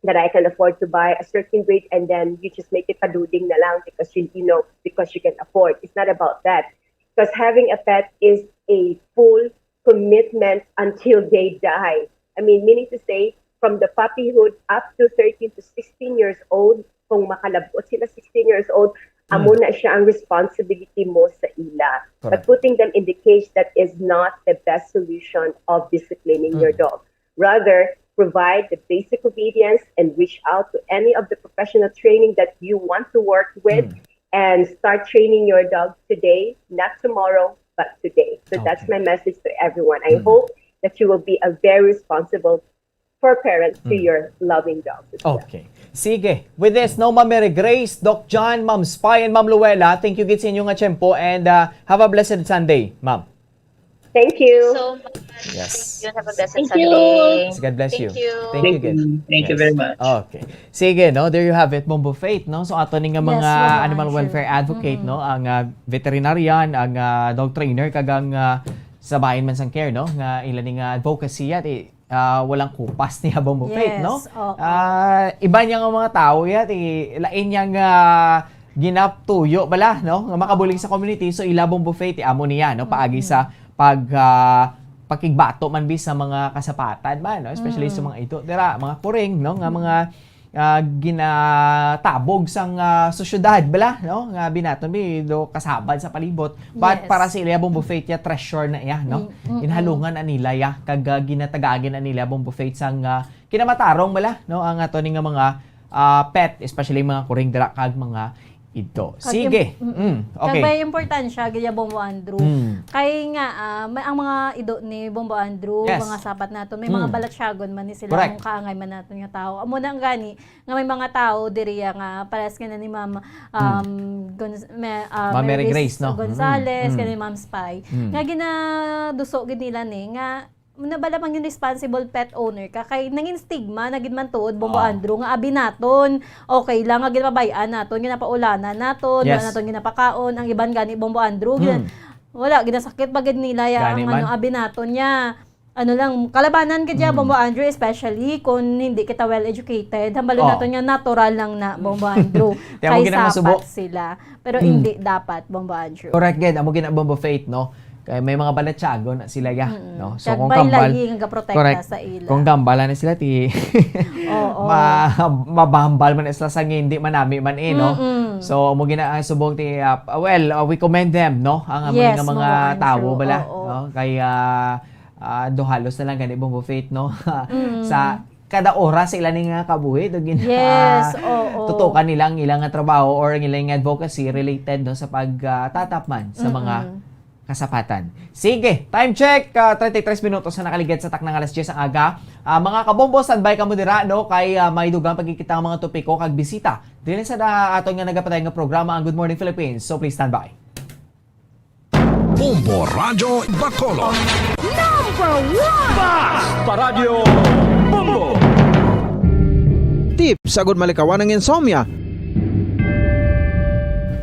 that I can afford to buy a certain breed and then you just make it paduding na lang because you, you know, because you can afford. It's not about that. Because having a pet is a full commitment until they die. I mean, meaning to say, from the puppyhood up to thirteen to sixteen years old, kung makalabot sila sixteen years old, amo Mm. na siya ang responsibility mo sa ila. But Correct. putting them in the cage, that is not the best solution of disciplining your Mm. dog. Rather, provide the basic obedience and reach out to any of the professional training that you want to work with Mm. and start training your dog today, not tomorrow, but today. So that's Okay. my message to everyone. I Mm. hope that you will be a very responsible for parents to Mm. your loving dogs as well. Okay. Sige. With this, no, Ma'am Mary Grace, Doc John, Ma'am Spy, and Ma'am Luella, thank you gid sa inyo nga tiyempo, and, uh, have a blessed Sunday, Ma'am. Thank you. So much. Yes. Thank you. Have a blessed Thank you. Sunday. Yes, God bless you. Thank you. Thank you Thank you. again. Thank you Yes. very much. Okay. Sige, no? There you have it, Bombo Faith, no? So, ato ni nga Yes, mga Bombo animal Andrew. welfare advocate, Mm-mm. no? Ang, ah, veterinarian, ang, ah, dog trainer, kag ang, ah, sa Bayan man sang Care, no? Nga ila ni nga advocacy, at i-, ah, walang kupas niya, Bombo Faith, no? Yes, oo. Ah, iba niya nga mga tao, yat, i-, lain niya nga ginatuyo bala, no? Nga makabulig sa community, so ila, Bombo Faith, amo niya, no? Paagi Mm-mm. sa pag, ah, pakigbato man bi sa mga kasapatan man, no? Especially sa Mm. mga ito, dira, mga kuring, no? Nga Mm. mga, ah, ginatabog sang, ah, sosyedad bala, no? Nga binaton bi do kasabad sa palibot. But Yes. para sa ila, Bombo Faith, ya treasure na iya, no? Mm, mm, mm. Ginhalungan na nila ya, kag, ah, ginatagagi na nila, Bombo Faith, sang, ah, kinamatarong bala, no? Ang ato ni nga mga, ah, pet, especially mga kuring dira kag mga ido. Kag Sige. im-, mm, Mm, kag okay. may importansya, gaya, Bombo Andrew. Mm. Kay nga, ah, may, ang mga ido ni Bombo Andrew, Yes. mga sapat naton, may mga Mm. balatyagon man ni sila, Correct. kung kaangay man naton nga tao. Amo na ang gani, nga may mga tao diri, ah, nga pares nga na ni Ma'am, Mm. um, Gonz-, may, ah, Ma'am Mary Mary Grace, Grace no? Gonzalez, Mm. kani Mm. Ma'am Spy, Mm. nga ginaduso gid nila ni, nga nabala man yung responsible pet owner ka, kay nangin stigma na gid man tuod, Bombo Oh. Andrew, nga abi naton, okay lang nga ginapabay-an naton, ginapaulanan naton, wala Yes. naton ginapakaon, ang iban gani, Bombo Andrew, gina-, Hmm. wala, ginasakit pa gid nila ya Gani ang, ano, man. abi naton niya. Ano lang, kalabanan gid ya, Hmm. Bombo Andrew, especially kung hindi kita well educated. Hambalo Oh. naton nga natural lang na, Bombo Andrew. Kaya mo Kay ginamasubo. sapat sila. Pero Hmm. hindi dapat, Bombo Andrew. Correct gid, amo gina, Bombo Faith, no? Kay may mga balatyagon na sila, ya, Mm-mm. no? So, Kag kung may kambal, lahi nga gaprotekta correct. sa ila. Kung gambala na sila, ti, Oo. ma-, mabambal man na sila sa hindi manami man, eh, no? Mm-mm. So, amo gina, ang subong ti, ah, well, ah, we commend them, no? Ang amo Yes, nga mga Bombo Andrew. tawo bala, Oo. no? Kay, ah, ah, do halos na lang gani, Bombo Faith, no? Mm. Sa kada oras sa ila ni nga kabuhi, do gin-, Yes, ah, oo. tutukan nila ang ilang nga trabaho or ang ilang nga advocacy related, no, sa pag, ah, tatap man sa mga Mm-mm. kasapatan. Sige, time check, ah, thirty-three minutos na nakaligid sa taknang alas diyes ang aga. Ah, mga kabombo, standby kamo dira, no, kay, ah, may dugang pagkikita ang mga topiko kag bisita diri sa da-, aton nga nagapatay nga programa, ang Good Morning Philippines. So, please stand by. Bombo Radyo Bacolod. Number one! Basta Radyo Bombo! Tips agud malikawan ang insomnia.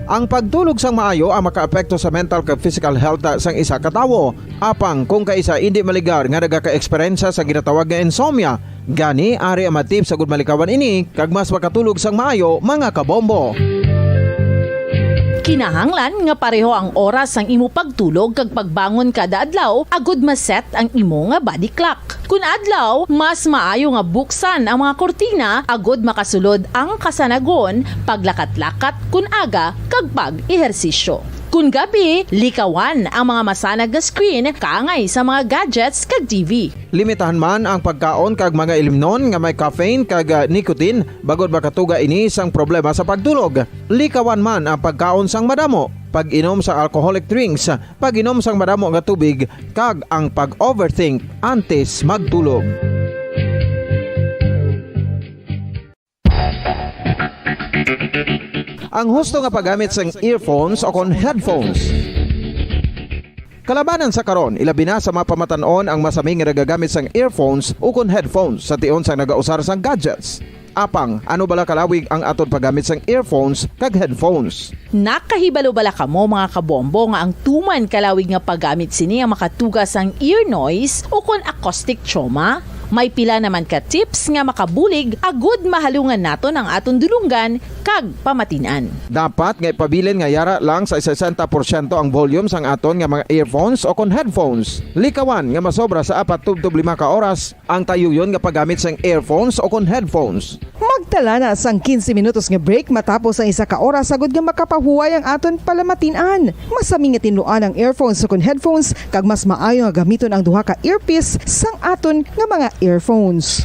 Ang pagtulog sang maayo ang makaapekto sa mental kag physical health sang isa ka tawo. Apang kung kaisa indi maligar nga nagaka-eksperyensya sa ginatawag nga insomnia, gani ari ang mga tips agud malikawan ini kag mas makatulog sang maayo, mga kabombo. Kinahanglan nga pareho ang oras sang imo pagtulog kag pagbangon kada adlaw agud ma-set ang imo nga body clock. Kun adlaw, mas maayo nga buksan ang mga kurtina agud makasulod ang kasanagon, paglakat-lakat kun aga, kag pag-ehersisyo. Kun gabi, likawan ang mga masanag nga screen kaangay sa mga gadgets kag T V. Limitahan man ang pagkaon kag mga ilimnon nga may caffeine kag, ah, nicotine, bangod makatuga ini sang problema sa pagtulog. Likawan man ang pagkaon sang madamo, pag-inom sa alcoholic drinks, pag-inom sang madamo nga tubig, kag ang pag-overthink antes magtulog. Ang husto nga paggamit sang earphones o kon headphones. Kalabanan sa karon, ilabi na sa mga pamatan-on ang masami nga nagagamit sang earphones o kon headphones sa tion sang nagausar sang gadgets. Apang, ano bala kalawig ang aton paggamit sang earphones kag headphones? Nakahibalo bala kamo, mga kabombo, nga ang tuman kalawig nga paggamit sini ang makatuga sang ear noise o kon acoustic trauma? May pila naman ka tips nga makabulig agud mahalungan naton ang aton dulonggan kag pamatin-an. Dapat nga ipabilin nga yara lang sa sesenta porsyento ang volume sang aton nga mga earphones o kon headphones. Likawan nga masobra sa apat tubtob lima ka oras ang tayuyon nga paggamit sang earphones o kon headphones. Magtala na sang quince minutos nga break matapos ang isa ka oras agud nga makapahuway ang aton palamatin-an. Masami nga tinluan ang earphones o kon headphones, kag mas maayo nga gamiton ang duha ka earpiece sang aton nga mga earphones.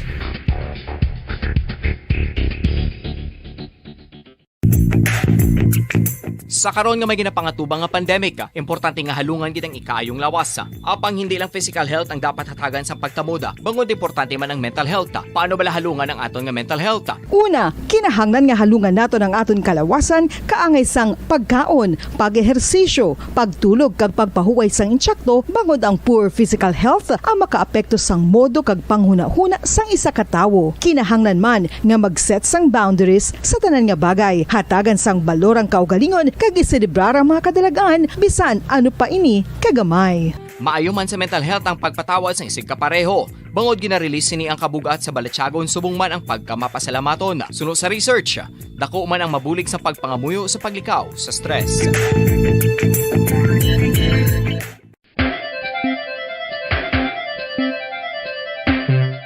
Sa karon nga may ginapangatubang nga pandemic, importante nga halungan gid ang ikaayong lawas. Apang hindi lang physical health ang dapat hatagan sa pagtamod, bangod importante man ang mental health. Paano bala halungan ang aton nga mental health? Una, kinahanglan nga halungan naton ang aton kalawasan kaangay sang pagkaon, pag-ehersisyo, pagtulog kag pagpahuway sang intsakto, bangod ang poor physical health ang makaapekto sang modo kag panghunahuna sang isa ka tawo. Kinahanglan man nga mag-set sang boundaries sa tanan nga bagay, hatagan sang balor ang kaugalingon kag iselebrar ang mga kadalagan, bisan ano pa ini kagamay. Maayo man sa mental health ang pagpatawad sang isigkapareho, bangod gina-release sini ang kabug-at sa balatyagon subong man ang pagkamapasalamaton. Suno sa research, dako man ang mabulig sa pagpangamuyo sa paglikaw sa stress.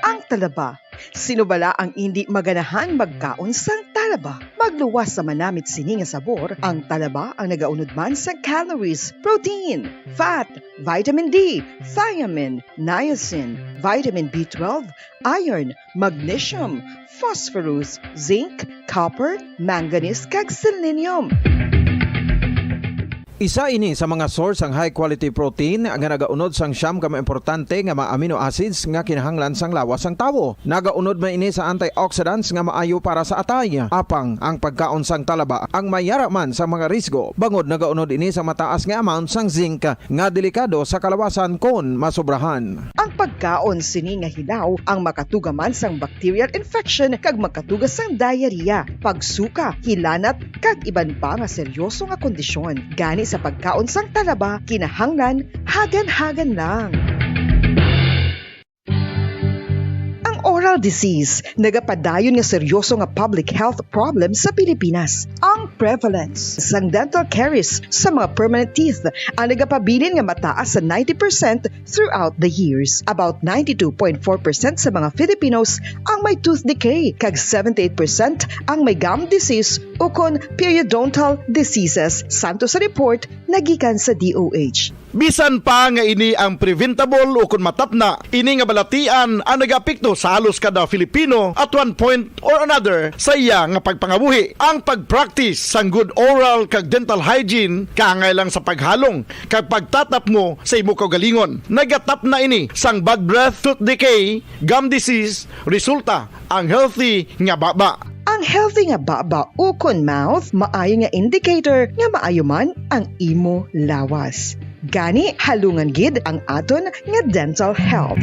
Ang talaba. Sino bala ang indi maganahang magkaon sang talaba? Magluwas sa manamit sini nga sabor, ang talaba ang nagaunod man sa calories, protein, fat, vitamin D, thiamine, niacin, vitamin B twelve, iron, magnesium, phosphorus, zinc, copper, manganese, kag selenium. Isa ini sa mga source sang high quality protein nga nagaunod sang siyam ka mga importante nga mga amino acids nga kinahanglan sang lawas sang tawo. Nagaunod man ini sa antioxidants nga maayo para sa atay. Apang ang pagkaon sang talaba ang may yara man sa mga risgo, bangod nagaunod ini sa mataas nga amount sang zinc nga delikado sa kalawasan kon masobrahan. Ang pagkaon sini nga hilaw ang makatuga man sang bacterial infection kag makatuga sang diarrhea, pagsuka, hilanat, kag iban pa nga seryoso nga kondisyon. Gani sa pagkaon sang talaba, kinahanglan hagan-hagan lang. Ang oral disease nagapadayon nga seryoso nga public health problem sa Pilipinas. Ang prevalence sang dental caries sa mga permanent teeth ang nagapabilin nga mataas sa ninety percent throughout the years. About ninety-two point four percent sa mga Filipinos ang may tooth decay, kag seventy-eight percent ang may gum disease ukon periodontal diseases, santo sa report nga gikan sa D O H. Bisan pa nga ini ang preventable ukon matapna, ini nga balatian ang nagaapekto sa halos kada Filipino at one point or another sa iya nga pagpangabuhi. Ang pag-practice sang good oral kag dental hygiene kaangay lang sa paghalong kag pagtatapmo sa imo kaugalingon. Nagatapna ini sang bad breath, tooth decay, gum disease, resulta ang healthy nga baba. Ang healthy nga baba ukon mouth maayo nga indicator nga maayo man ang imo lawas. Gani, halungan gid ang aton nga dental health.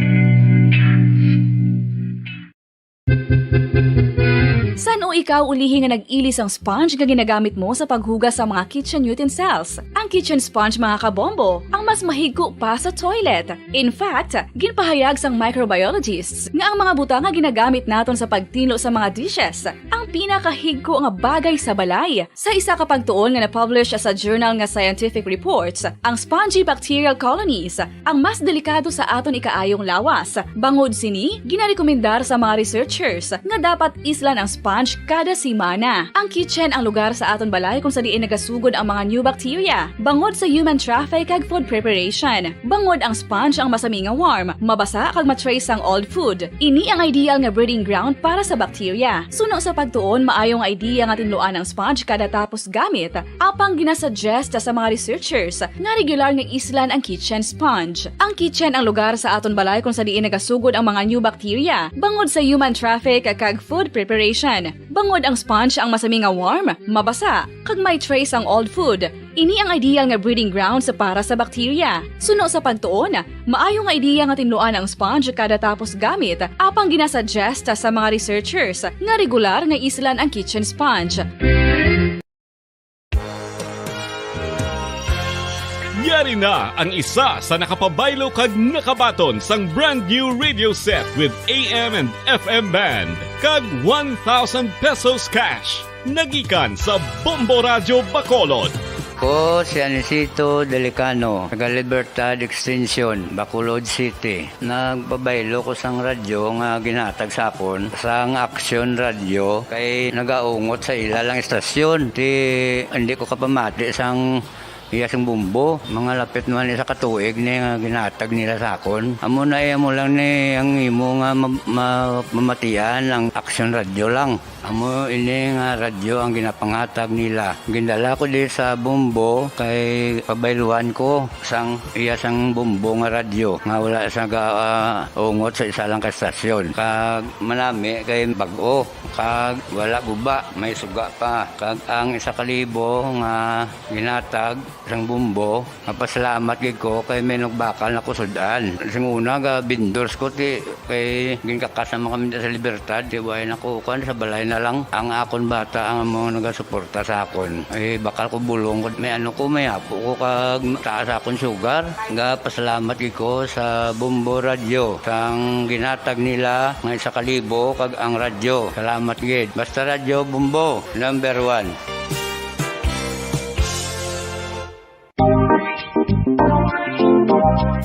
San-o ikaw ulihi nga nag-ili sang sponge nga ginagamit mo sa paghugas sa mga kitchen utensils? Ang kitchen sponge, mga kabombo, ang mas mahigko pa sa toilet. In fact, ginpahayag sang microbiologists nga ang mga butang nga ginagamit naton sa pagtinlo sa mga dishes ang pinakahigko nga bagay sa balay. Sa isa ka pagtuon nga na-publish sa journal nga Scientific Reports, ang spongy bacterial colonies ang mas delikado sa aton ikaayong lawas. Bangod sini, ginarekomendar sa mga researchers nga dapat islan ang sponge kada semana. Ang kitchen ang lugar sa aton balay kung sa diin nagasugod ang mga new bacteria, bangod sa human traffic kag food preparation. Bangod ang sponge ang masami nga warm, mabasa kag ma-trace ang old food. Ini ang ideal nga breeding ground para sa bacteria. Suno sa pagtuon, maayo nga idea nga tinluan ang sponge kada tapos gamit. Apang ginasuggest sa mga researchers nga regular nga islan ang kitchen sponge. Ang kitchen ang lugar sa aton balay kung sa diin nagasugod ang mga new bacteria, bangod sa human traffic kag food preparation. Bangod ang sponge ang masami nga warm, mabasa, kag may trace ang old food. Ini ang ideal nga breeding grounds para sa bacteria. Suno sa pagtuon, maayo nga idea nga tinluan ang sponge kada tapos gamit, apang ginasuggest sa mga researchers nga regular nga islan ang kitchen sponge. Yari na ang isa sa nakapabaylo kag nakabaton sang brand new radio set with A M and F M band kag one thousand pesos cash. Nagikan sa Bombo Radyo Bacolod. Ko si Anisito Delicano, taga Libertad Extension, Bacolod City. Nagpabaylo ko sang radyo nga ginhatag sa akon sang Aksyon Radyo kay nagaungot sa ila lang istasyon. Ti, hindi ko kapamati sang Iya sang Bombo, mga lapit naman isa ka tuig ni nga ginatag nila sa akon. Amo na, iya mo lang ni ang imo nga ma-, ma-, mamatian ang Action Radio lang. Amo ini nga radyo ang ginapangatag nila. Gindala ko di sa Bombo kay pabayluan ko sang iya sang Bombo nga radyo nga wala sa ga-, ah, ungot sa isa lang ka estasyon. Kag manami kay bag-o, kag wala guba, may suga pa. Kag ang isa ka libo nga ginatag sang Bombo, mapasalamat gid ko kay may nagbakal na ko sud-an. Sing una, ga vendors ko, ti, kay ginkakas naman kami sa Libertad, ti, way na ko, kuwan, sa balay na lang. Ang akon bata ang amo nagasuporta sa akon. Ay, bakal ko bulong, may ano ko, may apo ko, kag taas akon sugar. Ga pasalamat gid ko sa Bombo Radyo, sang ginatag nila nga isa ka libo, kag ang radyo. Salamat gid. Basta Radyo Bombo, number one.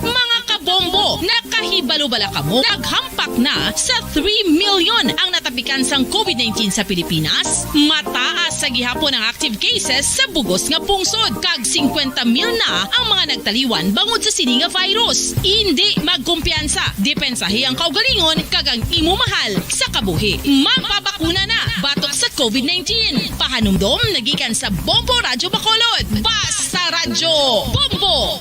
Mga kabombo, nakahibalo bala kamo? Naghampak na sa three million ang natapikan sang COVID nineteen sa Pilipinas. Mataas sa gihapon ang active cases sa bugos nga pungsod, kag singkwenta mil na ang mga nagtaliwan bangod sa sini nga virus. Indi magkumpiyansa, depensahi ang kaugalingon kag ang imo mahal sa kabuhi. Magpabakuna na batok sa COVID nineteen. Pahanumdom nagikan sa Bombo Radyo Bacolod. Basta Radyo Bombo!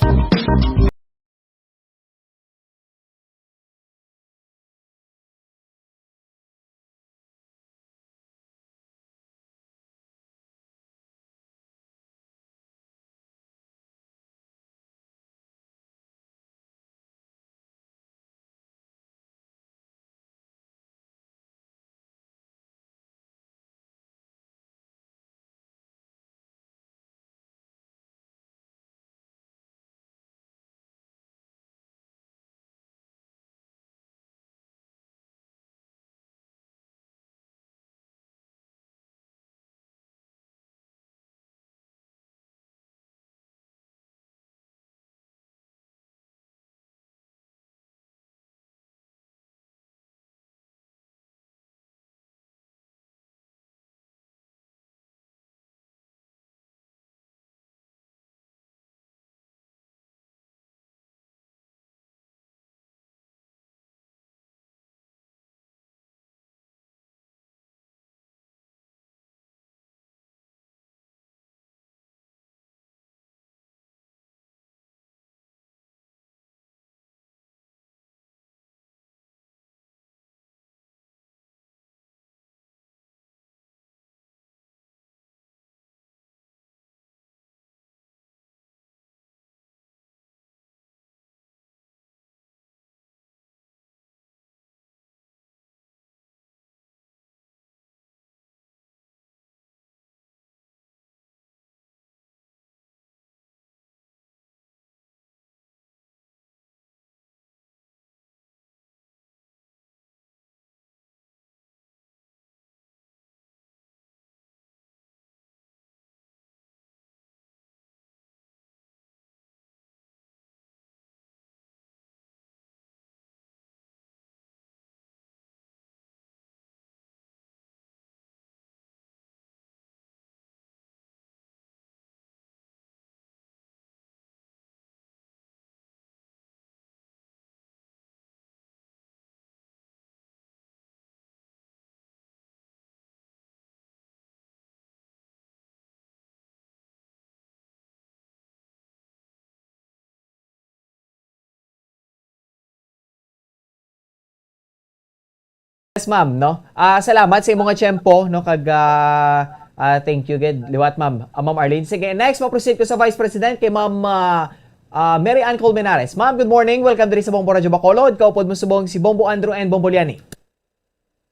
Yes, ma'am, no? Ah, salamat sa imong nga tiyempo, no? Kag, ah, ah, thank you gid liwat, ma'am. Ah, Ma'am Arlene. Sige, next, ma-proceed ko sa Vice President kay Ma'am, ah, ah, Mary Ann Colmenares. Ma'am, good morning. Welcome diri sa Bombo Radyo Bacolod. Kaupod mo subong si Bombo Andrew and Bombo Liani.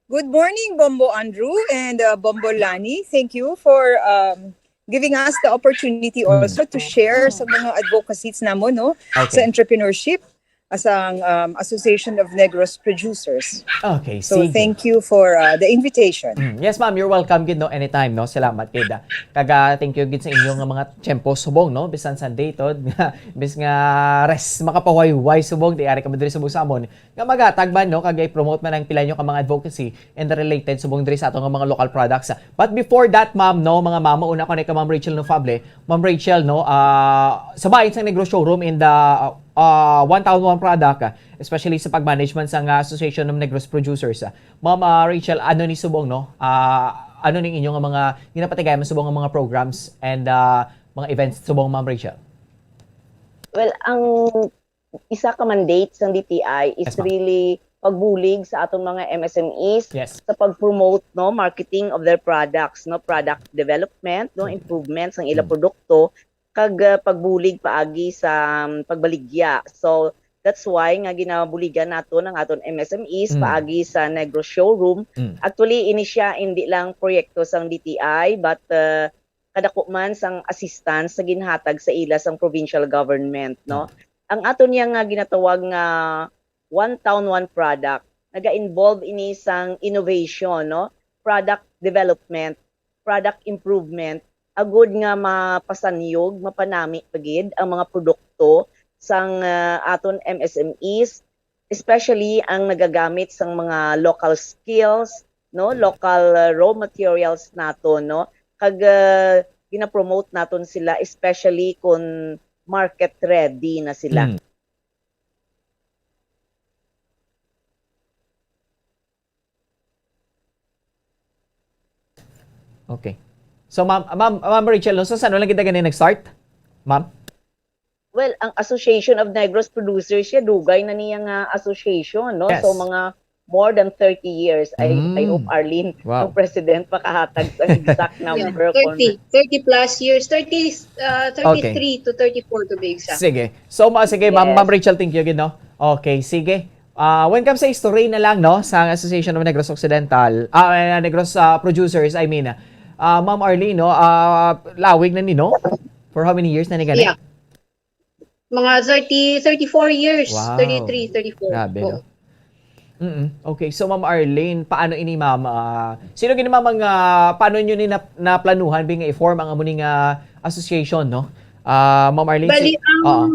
Good morning, Bombo Andrew and, uh, Bombo Lani. Thank you for, um, giving us the opportunity Mm. also to share sa mga advocacies namon, no, Okay. sa entrepreneurship. as ang, um, Association of Negros Producers. Okay, So sige. Thank you for, uh, the invitation. Mm, yes, ma'am. You're welcome gid, no? Anytime, no? Salamat gid, ah. Kag, ah, thank you gid sa inyo nga mga tiyempo subong, no? Bisan Sunday to, bis nga rest, makapawayway subong, di ari ka man diri subong sa amon. Nga maghatag man, no? Kag i-promote man ang pila nyo ka mga advocacy and related subong diri sa ato nga mga local products. But before that, ma'am, no? Mga mama, una ko na kay Ma'am Rachel Nofable. Ma'am Rachel, no? Ah, sa bahin sang Negros Showroom in the, ah, One Town, One Product, ah, especially sa pag-management sang, ah, Association of Negros Producers, ah. Ma'am, ah, Rachel, ano ni subong, no? Ah, ano ning inyo nga mga ginapatigayon subong nga mga programs and, ah, mga events subong, Ma'am Rachel? Well, ang isa ka mandate sang D T I is Yes, ma'am. Really pagbulig sa aton mga M S M Es Yes. Sa pag-promote, no, marketing of their products, no, product development, no, Mm. improvements ang ilang Mm. produkto, kag, uh, pagbulig paagi sa, um, pagbaligya. So that's why nga ginabuligan naton ang aton M S M Es Mm. Paagi sa Negros Showroom. Mm. Actually, ini siya hindi lang proyekto sang D T I, but, uh, kadako man sang assistance sa ginhatag sa ila sang provincial government, no? Ang aton niya nga ginatawag nga one town, one product, naga-involve ini sang innovation, no? Product development, product improvement, agud nga mapasanyog, mapanami pa gid ang mga produkto sang, ah, aton M S M Es, especially ang nagagamit sang mga local skills, no? Local, ah, raw materials naton, no? Kag, ah, gina-promote naton sila, especially kung market ready na sila. Mm. Okay. So, ma'am, ma'am, ma'am Rachel, no, so saan lang kita gani nag-start? Ma'am? Well, ang Association of Negros Producers siya, dugay na niya nga association, no? Yes. So, mga more than thirty years. I, I Mm. hope Arlene, Wow. ang president, makahatag sa exact Yeah, number. kung- thirty, thirty plus years, thirty, uh, thirty-three to thirty-four to be exact. Sige. So, ma sige, ma'am, Yes. Ma'am Rachel, thank you gid, no? Okay, sige. Ah, when comes sa history na lang, no, sa Association of Negros Occidental, ah, Negros, ah, Producers, I mean, ah, Ma'am Arlene, no, ah, lawig na ni, no? For how many years na ni gani? Yeah. Mga thirty, thirty-four years, Wow. thirty-three, thirty-four. Grabe, Oo. No? Mm. Okay, so Ma'am Arlene, paano ini, ma'am? Ah, sino gini, ma'am, ang, ah, paano nyo ni nap- naplanuhan bi nga i-form ang amo ni nga association, no? Ah, Ma'am Arlene, Bali, si- ang, Oo.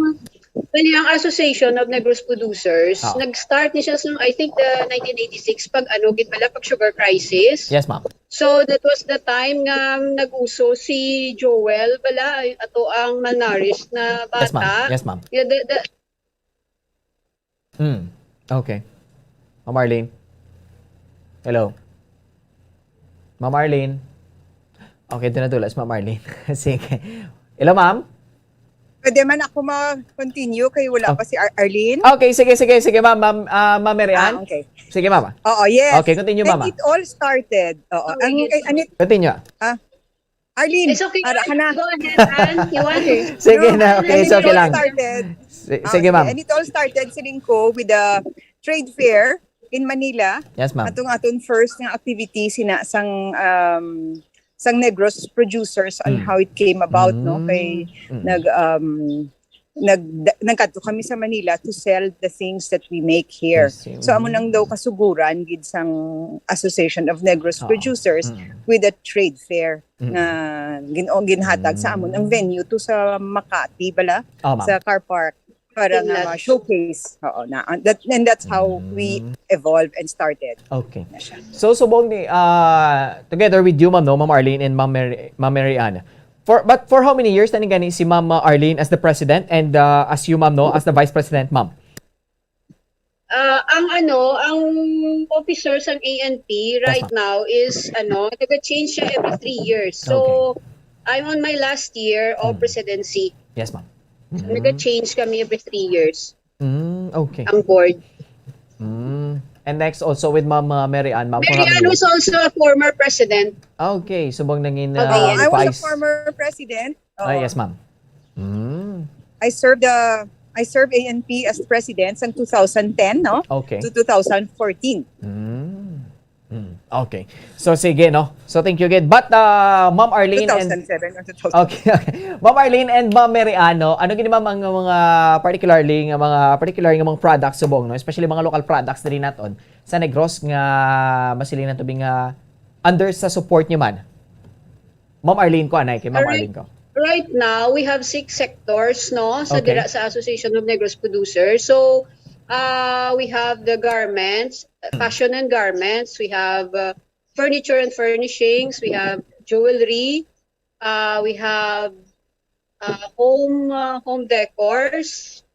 bali, ang Association of Negros Producers, Oo. nag-start ni siya sa, I think, the nineteen eighty-six, pag ano, gid bala, pag sugar crisis. Yes, ma'am. So, that was the time nga nag-uso si Joel, bala, ay, ato ang malnourished na bata. Yes, ma'am. Yes, ma'am. Yeah, the, the, Hmm. Okay. Ma'am Arlene? Hello? Ma'am Arlene? Okay, doon na dulas, Ma'am Arlene. Sige. Hello, ma'am? Pwede man ako ma-continue kay wala Oh. pa si Ar- Arlene? Okay, sige, sige, sige, ma'am. Ma'am, ah, Ma'am Mary Ann? Ah, okay. Sige, ma'am. Oo, yes. Okay, continue, Then ma'am. It all started. Oo. Oh, Ang, yes. Anit, Continue. Arlene, it's okay. Ara ka na. Go ahead, Ann. You want to? Sige No, na, okay, and it's it okay all lang. Started, Si- Ah, Sige, ma'am. And it all started, siling ko, with the trade fair in Manila. Yes, ma'am. Atong aton first nga activity sina sang, um, sang Negros producers on Mm. how it came about, no? Mm. Kay Mm. nag, um, nag, nagkadto kami sa Manila to sell the things that we make here. I see. So, amo Mm. nang daw kasuguran gid sang Association of Negros Oo. Producers Mm. with a trade fair Mm. nga gin-, ginhatag sa amon ang Mm. venue to sa Makati bala, Oh, ma'am. sa car park para nga Finland. ma-showcase. Oo, na, and, that, and that's how we Mm. evolved and started. Okay. Na siya. So, subong ni, ah, together with you, ma'am, no, Ma'am Arlene and Ma'am Mary, Ma'am Mary Ann. For, but for how many years na ni gani si Ma'am, ah, Arlene as the president and, ah, as you, ma'am, no, as the vice president, ma'am? Ah, ang ano, ang officer sa A N P right ma'am. Now is, ano, nag-change siya every three years. So, I'm on my last year of Hmm. presidency. Yes, ma'am. Mm. Nag-change kami every three years, Mm, okay. ang board. Mm. And next, also with Ma'am, uh, Mary Ann, Ma'am, for Mary how Ann many was also a former president. Okay, subong nangin, Okay. uh, Oo, I was a vice. Former president. Oo. Ah, yes, ma'am. Mm. I served the I served A N P as president sang two thousand ten, no? Okay. To two thousand fourteen. Mm. Mm. Okay. So, sige, no? So, thank you again. But, uh, Ma'am Arlene and two thousand seven or two thousand. Okay, okay. Ma'am Arlene and Ma'am Mary Ann, no, ano gini, ma'am, ang mga particularly nga mga particular nga mga products subong, no? Especially mga local products diri naton sa Negros nga masiling nato bi nga under sa support niyo man? Ma'am Arlene ko, anay, kay Ma'am Arlene ko. Right now, we have six sectors, no, sa Okay. dira sa Association of Negros Producers. So, uh, we have the garments, uh, fashion and garments. We have uh, furniture and furnishings. We have jewelry. Uh, we have uh, home uh, home decors.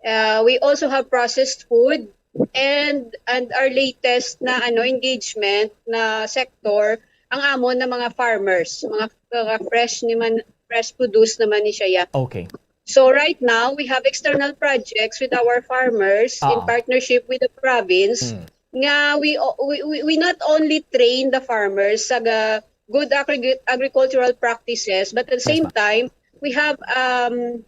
Uh, we also have processed food and and our latest na ano engagement na sector ang amon na mga farmers, mga, mga fresh ni man fresh produce naman ni siya. Okay. So right now we have external projects with our farmers in Oo. partnership with the province Mm. nga we, o- we we we not only train the farmers sa ga- good agri- agricultural practices, but at the Yes, same ma'am. time we have um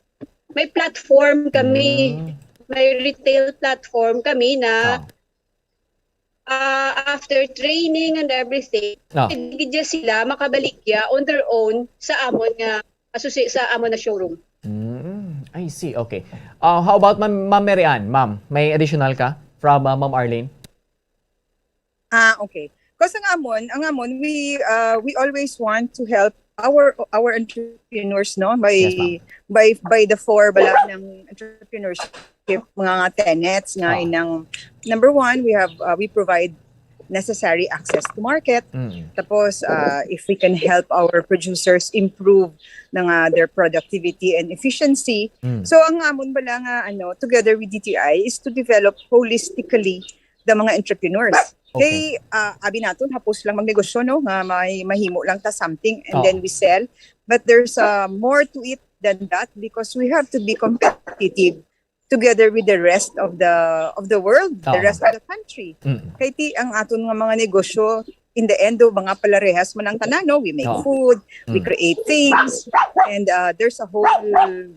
may platform kami, Mm. may retail platform kami na Oh. uh, after training and everything, Oh. pwede gid sila makabaligya on their own sa amon nga asosi sa amon na showroom. Mm, I see. Okay. Uh, how about Ma'am, Ma'am Mary Ann? Ma'am, may additional ka from uh, Ma'am Arlene? Ah, okay. Kasi ang amon, ang amon, we uh, we always want to help our our entrepreneurs, no, by Yes, ma'am. by by the four bala ng entrepreneurship, mga tenets nga Ah. inang number one, we have uh, we provide necessary access to market. Mm. Tapos uh, if we can help our producers improve na nga their productivity and efficiency. Mm. So ang amon bala nga ano together with D T I is to develop holistically the mga entrepreneurs. Okay. Kay uh, abi naton hapos lang magnegosyo, no, nga may mahimo lang ta something and Oo. then we sell, but there's uh, more to it than that because we have to be competitive together with the rest of the of the world, the Oo. rest of the country. Mm. Kay ti ang aton nga mga negosyo in the end do mga palarehas man ang tanan, no? We make Oo. food, we Mm. create things, and uh, there's a whole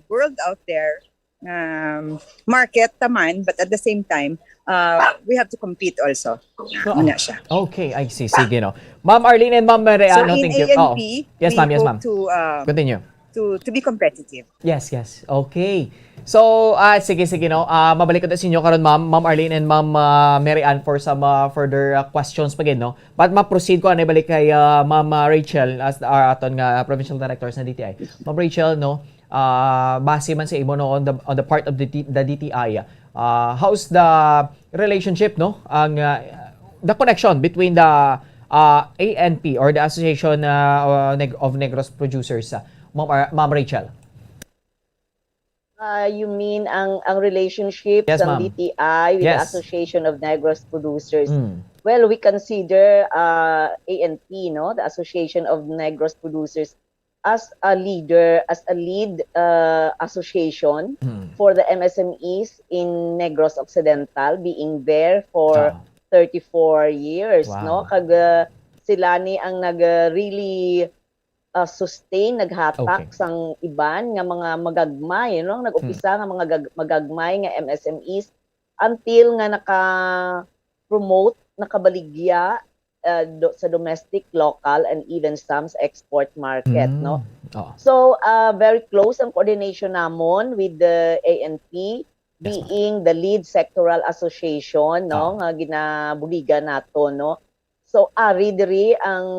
world out there. Um, market taman, but at the same time, uh, we have to compete also. Oo. Muna siya. Okay, I see. Sige, no. Ma'am Arlene and Ma'am Mary So Ann, no, in thank you. A N P, Oo. Yes, we ma'am. Yes, hope ma'am. to uh, Continue. to to be competitive. Yes, yes. Okay. So, ah sige, sige, no. Ah mabalik ko sa inyo karon, Ma'am, Ma'am Arlene and Ma'am ah, Mary Ann for some ah, further ah, questions pa gid, no. But ma-proceed ko anay balik kay ah, Ma'am ah, Rachel as our aton nga provincial director sa D T I. Ma'am Rachel, no. Ah base man sa imo, no, on the on the part of the, T- the D T I. Ah how's the relationship, no? Ang ah, the connection between the ah, A N P or the Association ah, Neg- of Negros Producers, ah, Ma'am Ar- Ma'am Rachel? Ah, you mean ang ang relationship Yes, ng ma'am. D T I with the Yes. Association of Negros Producers? Mm. Well, we consider uh, A N P, no, the Association of Negros Producers, as a leader, as a lead uh, association Mm. for the M S M Es in Negros Occidental, being there for Ah. thirty-four years, Wow. no? Kag uh, sila ni ang nag uh, really uh, sustain, naghatak Okay. sang iban nga mga magagmay, no? Nag-umpisa nga mga gag- magagmay nga M S M Es until nga naka-promote, nakabaligya uh, do, sa domestic, local, and even some sa export market, Mm. no? Oo. So, uh, very close ang coordination namon with the A N P, Yes, ma'am. being the lead sectoral association, no, Oo. nga ginabuligan nato, no. So, ari diri ang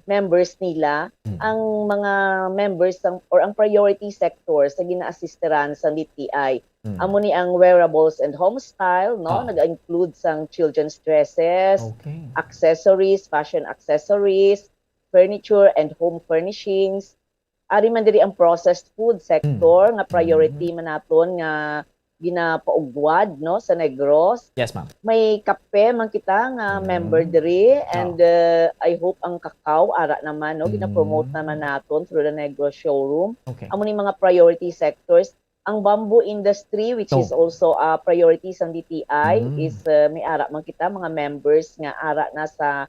members nila, Mm. ang mga members sang, or ang priority sector sa gina-assisteran sa D T I. Mm. Amo ni ang wearables and home style, no? Oo. Nag-include sang children's dresses, Okay. accessories, fashion accessories, furniture and home furnishings. Ari man diri ang processed food sector nga priority man naton nga ginapaugwad, no, sa Negros. Yes, ma'am. May kape man kita nga Mm. member diri, and uh, I hope ang kakao ara naman, no, gina-promote Mm. naman naton through the Negros showroom. Okay. Amo ni mga priority sectors. Ang bamboo industry, which Oh. is also a priority sa D T I, Mm. is uh, may ara man kita mga members nga ara na sa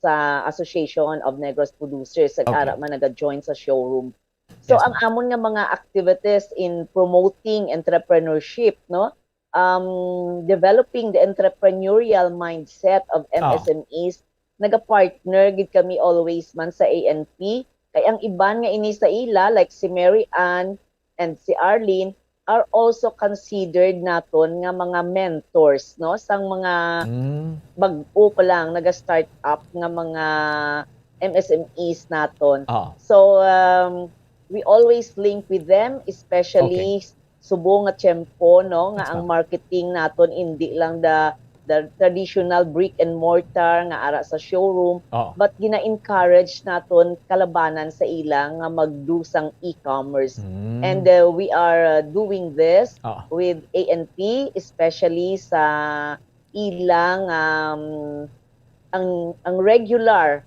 sa Association of Negros Producers, ag Okay. ara man naga-join sa showroom. So Yes, ang ma'am. amon nga mga activities in promoting entrepreneurship, no? Um, developing the entrepreneurial mindset of Ah. M S M Es naga-partner gid kami always man sa A N P. Kay ang iban nga ini sa ila, like si Mary Ann and si Arlene, are also considered naton nga mga mentors, no, sang mga Mm. bag-o pa lang naga-start up nga mga M S M Es naton. Ah. So, um, we always link with them, especially subong nga tiyempo, no, nga Yes, ang ma'am. marketing naton hindi lang the the traditional brick and mortar nga ara sa showroom, Oo. but gina-encourage naton kalabanan sa ila nga mag-do sang e-commerce. Mm. And uh, we are uh, doing this Oo. with A N P, especially sa ilang um, ang ang regular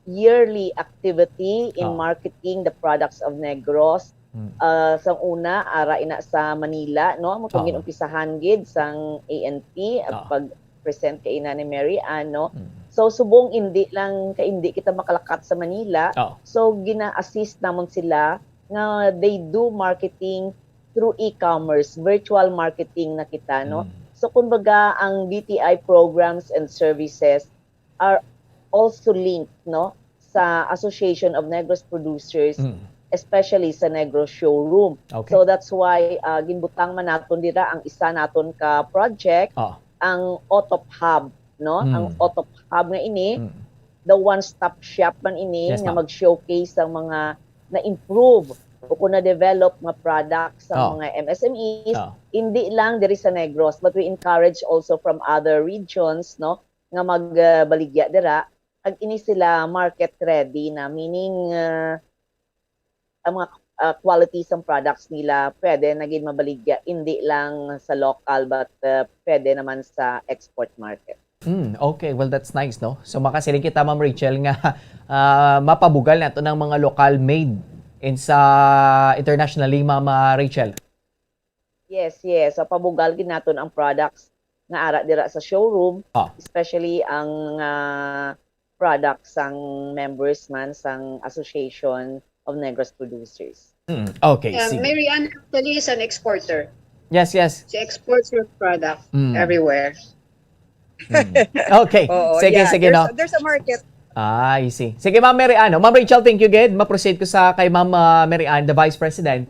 yearly activity in Oo. marketing the products of Negros. Mm. Ah, sang una, ara ina sa Manila, no? Mo Oo. Ginumpisahan gid sang A N P ang Oo. pag-present kay ina ni Mary Ann, no? Mm. So, subong hindi lang kay hindi kita makalakat sa Manila. Oo. So, gina-assist namon sila nga they do marketing through e-commerce, virtual marketing na kita, no? Mm. So, kumbaga, ang D T I programs and services are also linked, no, sa Association of Negros Producers, Mm. especially sa Negros Showroom. Okay. So that's why uh, ginbutang man naton dira ang isa naton ka project, Ah. ang Otop Hub, no? Mm. Ang Otop Hub nga ini, Mm. the one-stop shop man ini Yes, nga ma'am. Mag-showcase ang mga na-improve o kung na-develop nga products sa Oh. mga M S M Es, Oh. hindi lang diri sa Negros, but we encourage also from other regions, no, nga magbaligya dira, ag ini sila market ready na, meaning uh, ang mga uh, quality sang products nila pwede na gid mabaligya, hindi lang sa local but uh, pwede naman sa export market. Mm, okay, well, that's nice, no? So makasiling kita, Ma'am Rachel, nga ah, mapabugal nato ng mga local made in sa internationally, Ma'am ah, Rachel. Yes, yes. So, pabugal gid naton ang products nga ara dira sa showroom, Ah. especially ang ah, products sang members man sang Association of Negros Producers. Mm, okay, Yeah, sige. Mary Ann actually is an exporter. Yes, yes. She exports her product Mm. everywhere. Mm. Okay, Oo, sige, yeah. sige, There's, no? There's a market. Ah, I see. Sige, Ma'am Mary Ann. Oh, Ma'am Rachel, thank you gid. Ma-proceed ko sa kay Ma'am ah, Mary Ann, the Vice President.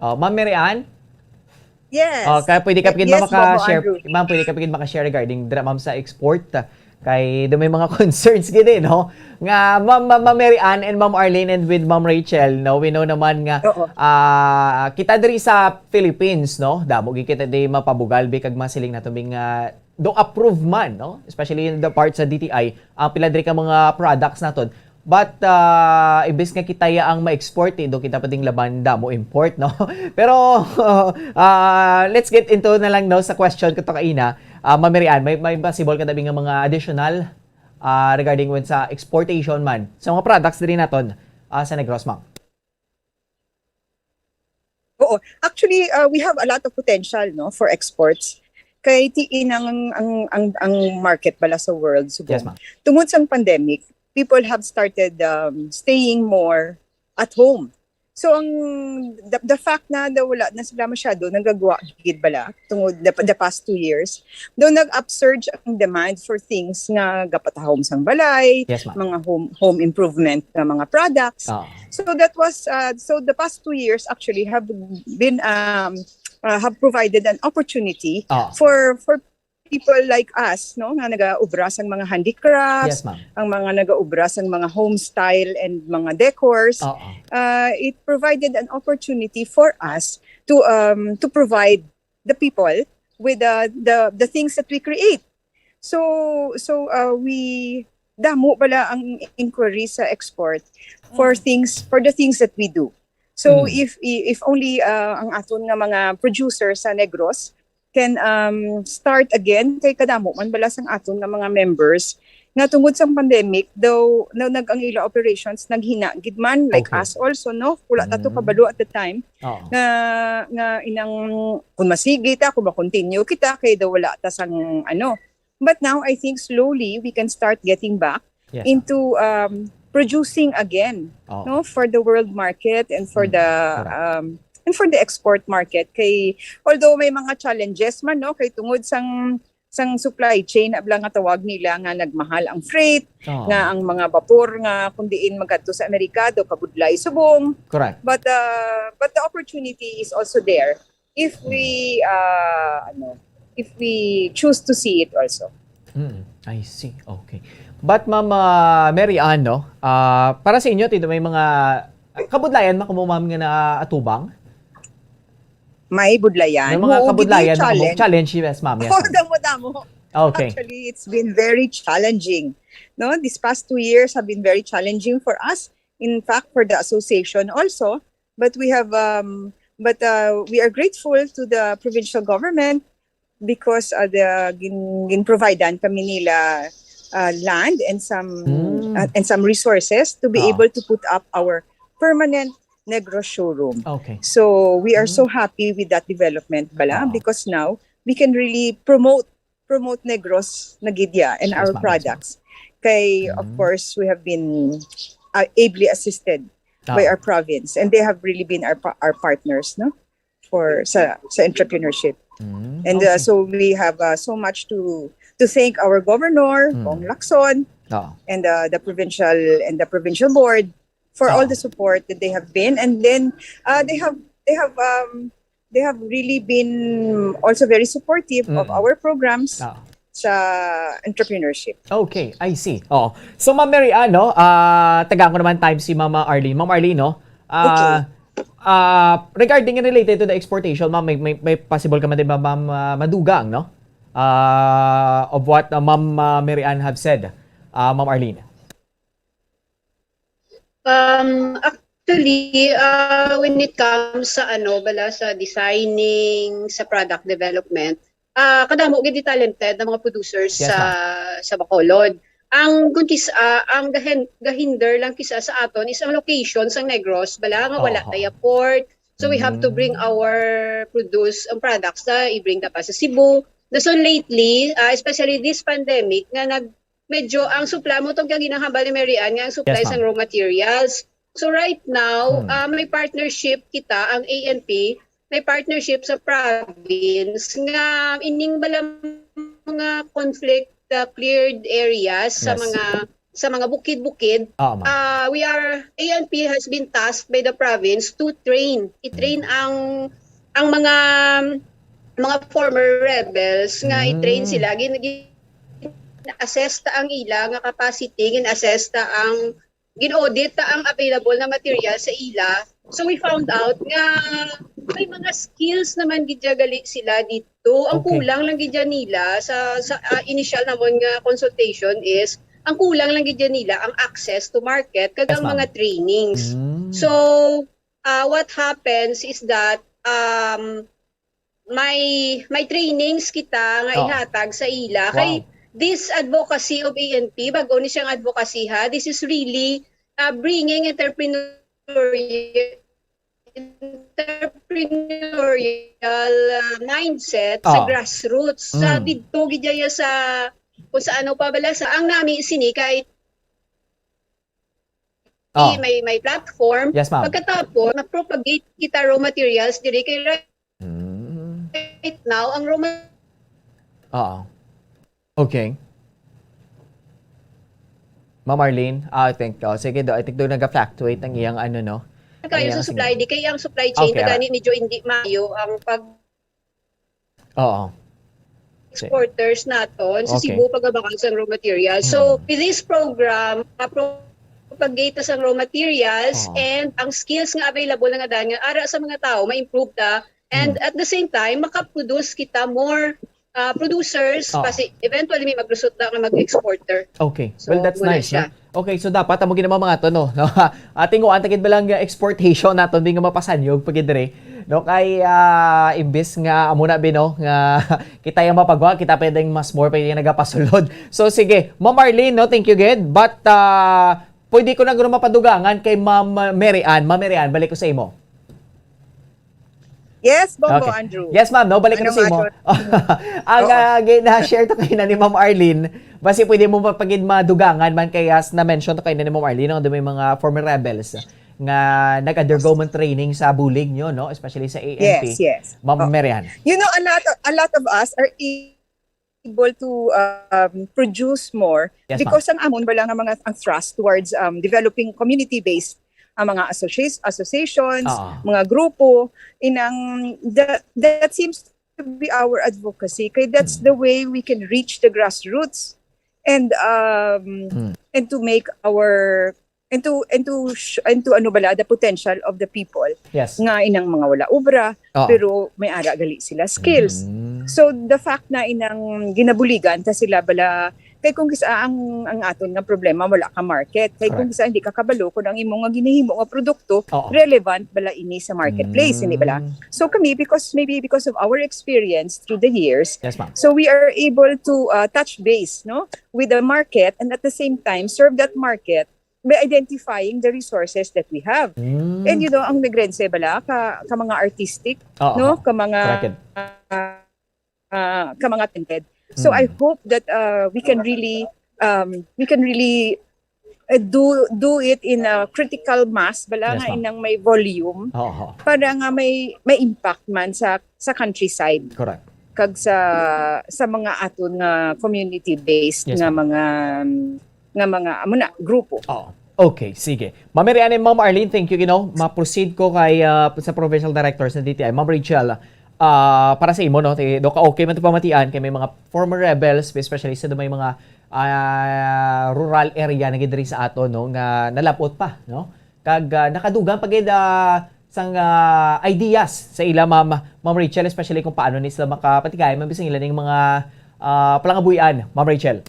Oh, Ma'am Mary Ann? Yes. Oh, kaya pwede ka gid Yes, Bobo maka-share. Andrew. Ma'am, pwede ka gid maka-share regarding dira, ma'am, sa export. Ah, kay do may mga concerns gid eh, no? Nga Ma'am, Ma'am, Ma'am Mary Ann and Ma'am Arlene and with Ma'am Rachel, no? We know naman nga Oo. ah, kita diri sa Philippines, no? Damo gid kita di mapabugal bi kag masiling nato bing ah, do approve man, no? Especially in the part sa D T I, ang pila diri ka mga products naton. But ah, imbes nga kita ya ang ma-export, eh, do kita pa ding laban damo import, no? Pero ah, let's get into na lang, no, sa question ko to kaina. Ah, Ma'am Mary Ann, may may possible ka dabi nga mga additional ah, regarding when sa exportation man sa mga products diri naton ah, sa Negros, ma'am. Oo. Actually, uh, we have a lot of potential, no, for exports. Kay tiin ang ang ang, ang market bala sa world subong. Yes, ma'am. Tungod sang pandemic, people have started um, staying more at home. So ang the, the fact na daw wala na sila masyado nagagawa gid bala tungod the, the past two years, daw nag-upsurge ang demand for things nga gapatahom sang balay, Yes, ma'am. Mga home home improvement nga mga products. Ah. So that was uh, so the past two years actually have been um uh, have provided an opportunity Ah. for for people like us, no, nga nagaobra sang mga handicrafts, Yes, ma'am. Ang mga nagaobra sang mga home style and mga decors. Oo. Uh, it provided an opportunity for us to um to provide the people with the the, the things that we create. So so uh, we damo pala ang inquiry sa export for things for the things that we do. So Mm. if if only uh, ang aton nga mga producer sa Negros can um, start again kay kadamo man bala sang aton nga mga members nga tungod sang pandemic daw na nag ang ila operations naghina gid man like Okay. Us also, no, wala ta to Mm. kabalo at the time Oo. nga nga inang kung masigi ta, kung ma-continue kita kay daw wala ta sang ano. But now I think slowly we can start getting back Yes, into um, producing again, Oo. no, for the world market and for Mm, the correct. um, and for the export market. Kay although may mga challenges man, no, kay tungod sang sang supply chain, abla nga tawag nila nga nagmahal ang freight, Oo. nga ang mga bapor nga kung diin magadto sa Amerikado, kabudlay subong. Correct. But uh, but the opportunity is also there if we uh, ano, if we choose to see it also. Mm, I see. Okay. But Ma'am uh, Mary Ann, no? Ah, para sa inyo, tito, may mga kabudlayan man kamo, ma'am, nga naatubang? May budlayan. May mga Oo, kabudlayan gid, na kamo? challenge. Challenge, yes, ma'am. Yes, Oh, ma'am. Damo-damo. Okay. Actually, it's been very challenging. No, these past two years have been very challenging for us. In fact, for the association also. But we have, um, but uh, we are grateful to the provincial government because uh, the gin, ginprovidean kami nila uh, land and some Mm. uh, and some resources to be Oo. able to put up our permanent Negros showroom. Okay. So we are Mm. so happy with that development pala Oo. because now we can really promote promote Negros na gid ya and Yes, our ma'am. Yes, ma'am. products. Kay of Mm. course we have been uh, ably assisted by Ah, our province and they have really been our pa- our partners, no, for sa sa entrepreneurship. mm, And uh, okay. So we have uh, so much to to thank our governor, Mm. Cong Lacson, Oo. and uh, the provincial and the provincial board for all Oo. the support that they have been, and then uh, they have they have um, they have really been also very supportive of Mm. our programs Oo. sa entrepreneurship. Okay, I see. Oh. So Ma'am Mary Ann, no, ah, tagaan ko naman time si Mama Arlene. Ma'am Arlene, no? Ah, ah, regarding and related to the exportation, ma'am, may, may, may possible ka man din ba, ma'am, ah, madugang, no? Ah, of what uh, Ma'am uh, Mary Ann have said, ah, Ma'am Arlene. Um, actually, uh, when it comes sa ano, bala sa designing, sa product development, ah, kadamo gid di talented na mga producers Yes, sa sa Bacolod. Ang kun kis-, ah, ang gahen-, gahinder lang kisa sa aton is ang location sa Negros, bala nga wala Oho. tayo port. So we have to bring Mm. our produce, ang products na i-bring na pa sa Cebu. Na so lately, ah, especially this pandemic, nga nag medyo ang supply mo tong ginahambal ni Mary Ann nga ang supply Yes, ma'am. sang raw materials. So right now, Hmm. ah, may partnership kita, ang A N P, may partnership sa province nga ining bala mga conflict uh, cleared areas sa Yes. mga sa mga bukid-bukid. Oo, ma'am. Uh, we are A N P has been tasked by the province to train. I-train Mm. ang ang mga mga former rebels nga i-train Mm. sila, gin, gin assess ta ang ila nga capacity, gin assess ta ang gin-audit ta ang available na material sa ila. So we found out nga may mga skills naman gid dya gali sila dito. Ang Okay. kulang lang gid dya nila sa sa ah, initial namon nga consultation is ang kulang lang gid dya nila ang access to market kag Yes, ang ma'am. mga trainings. Mm. So uh, what happens is that um may may trainings kita nga Oh. ihatag sa ila Wow. kay this advocacy of A N P, bag-o ni siyang advocacy ha, this is really uh, bringing entrepreneurial entrepreneurial uh, mindset sa Oh. grassroots. Sa Mm. didto gid dya sa kung sa ano pa bala sa ang nami sini kay Oh. may may platform. Yes, ma'am. Pagkatapos, ma-propagate kita raw materials diri kay right, Mm. right now ang raw ma- Oo. Okay. Ma'am Arlene, ah, I think, oh, sige do, I think do naga-fluctuate ang iyang ano, no? Ang kayo iyang sa supply, signal. Di kay ang supply chain Okay, na ah. gani medyo hindi maayo ang pag Oo. exporters naton sa Okay. Cebu pagabakal sa raw materials. So, Mm. with this program, ma-propagate sa raw materials Oo. and ang skills nga available na nga daan nga ara sa mga tao, ma-improve ta. And Mm. at the same time, makaproduce kita more uh, producers, Oo. kasi eventually may maglusot na nga mag-exporter. Okay. So, Well, that's muna nice, siya. No? Okay, so dapat amo gid naman mga to, no? Ating uan ta gid ba lang nga exportation naton, di nga mapasanyog pa gid diri. No, kay ah, imbis nga amo na bi, no, nga kita yung mapagwa, kita pwedeng mas more pa yung nagapasulod. So sige, Ma'am Arlene, no, thank you gid. But ah, pwede ko na guro mapadugangan kay Ma'am Mary Ann. Ma'am Mary Ann, balik ko sa imo. Yes, Bongo Okay. Andrew. Yes, ma'am, no? Balik na Ano sa imo. nga, Ang Oo. ah, gina-share to kayo na ni Ma'am Arlene, basi pwede mo pa pagid madugangan man kay as na-mention to kayo na ni Ma'am Arlene, no? Doon may mga former rebels nga nag-undergo man training sa bulig nyo, no? Especially sa A N P. Yes, yes. Ma'am Oh. Mary Ann. You know, a lot of, a lot of us are in able to um, produce more. Yes, ma'am. Because ang amon bala nga mga ang thrust towards um, developing community-based ang mga associ- associations, Oo. mga grupo, inang that that seems to be our advocacy. Kay that's Mm. the way we can reach the grassroots and um Mm. and to make our and to and to sh- and to ano bala the potential of the people Yes. nga inang mga wala obra Oo. pero may ara gali sila skills. Mm. So the fact na inang ginabuligan ta sila bala kay kung kisa ang ang aton nga problema wala ka market, kay kung Correct. kisa hindi ka kabalo kung ang imo nga ginahimo nga produkto Oo. relevant bala ini sa marketplace, hindi bala? Mm. So kami, because maybe because of our experience through the years, Yes, ma'am. so we are able to uh, touch base, no, with the market and at the same time serve that market by identifying the resources that we have. Mm. And you know, ang Negrense bala ka, ka mga artistic, Oo. no, ka mga Correct. ah, ka mga talented. So Mm. I hope that uh, we can really um, we can really uh, do do it in a critical mass bala Yes, nga ma'am. inang may volume Oo. para nga may may impact man sa sa countryside Correct. kag sa sa mga aton nga community based Yes, nga ma'am. mga nga mga amo na grupo. Oo. Okay, sige. Ma'am Mary Ann and Ma'am Arlene, thank you, you know. Ma-proceed ko kay ah, sa provincial directors ng D T I. Ma'am Rachel, ah, para sa imo, no, ti- do ka okay man to pamatian kay may mga former rebels, especially sa may mga ah, rural area na gid diri sa ato, no, nga nalabot pa, no? Kag ah, nakadugang pa gid ah, sang ah, ideas sa ila, Ma'am Ma'am Rachel, especially kung paano ni sila makapatigay man bising ila ning mga ah, palangabuy-an, Ma'am Rachel.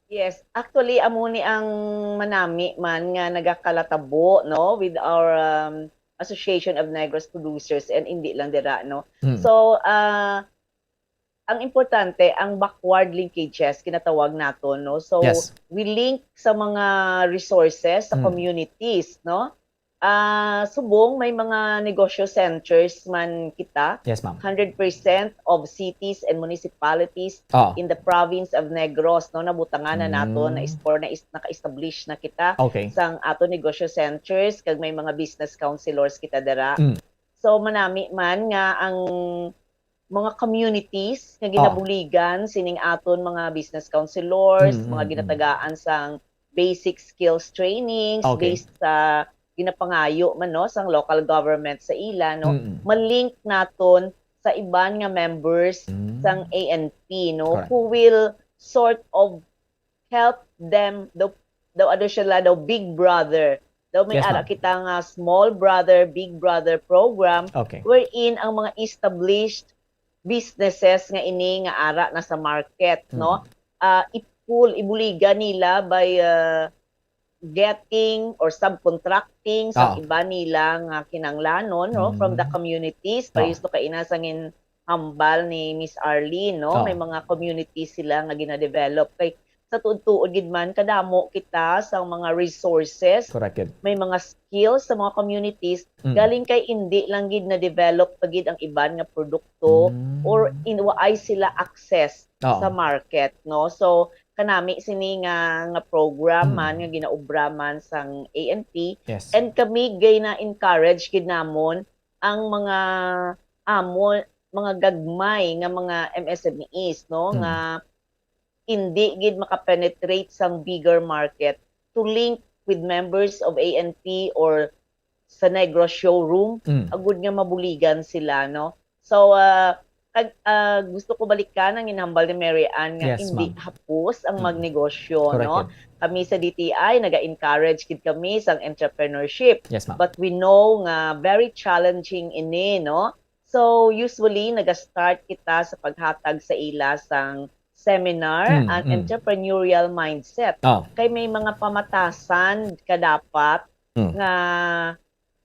Yes, actually, amo ni ang manami man nga nagakalatabo, no, with our um, Association of Negros Producers and hindi lang dira, no. Hmm. So, ah, ang importante ang backward linkages kinatawag nato, no. So, Yes. we link sa mga resources sa Hmm. communities, no. Ah, subong may mga negosyo centers man kita, Yes, ma'am. hundred percent of cities and municipalities Oh. in the province of Negros, no, nabutangan na nato, Mm. na is, or na is, naka-establish na kita Okay. sang ato negosyo centers kag may mga business counselors kita dira. Mm. So manami man nga ang mga communities nga Oh. ginabuligan sining aton mga business counselors, Mm, mga mm, mm. ginatagaan sang basic skills trainings Okay. based sa ginapangayo man, no, sang local government sa ila, no, Mm. malink naton sa iban nga members Mm. sang A N P, no, Correct. who will sort of help them, daw, daw ano sila, daw big brother. Daw may Yes, ara ma'am. kita nga small brother, big brother program, Okay. wherein ang mga established businesses nga ini nga ara na sa market, no, Mm. ah, i-pull, ibuligan nila by ah, getting or subcontracting sa Ah. iba nila nga kinanglanon, no, from the Mm. communities. Ah. Pareho to kaina sang ginhambal ni Miss Arlene, no, Ah. may mga communities sila nga ginadevelop. Kay sa tuod-tuod gid man, kadamo kita sa mga resources, Correct, good. May mga skills sa mga communities, Mm. galing kay hindi lang gid na-develop pa gid ang iban nga produkto Mm. or in waay sila access Oo. sa market, no? So kanami sini nga nga program Mm. man nga ginaobra man sang A N P, Yes. and kami gay na-encourage gid namon ang mga amo, mga gagmay nga mga M S M Es, no, Mm. nga hindi gid makapenetrate sang bigger market to link with members of A N P or sa Negros showroom, Mm. agud nga mabuligan sila, no? So, ah, kag, ah, gusto ko balikan ang ginhambal ni Mary Ann nga Yes, hindi ma'am. hapos ang Mm. magnegosyo, Correct, no? good. Kami sa D T I, naga-encourage gid kami sang entrepreneurship. Yes, ma'am. But we know nga very challenging ini, no? So, usually, naga-start kita sa paghatag sa ila sang seminar Mm, and mm. entrepreneurial mindset. Oh. Kay may mga pamatasan ka dapat Mm. nga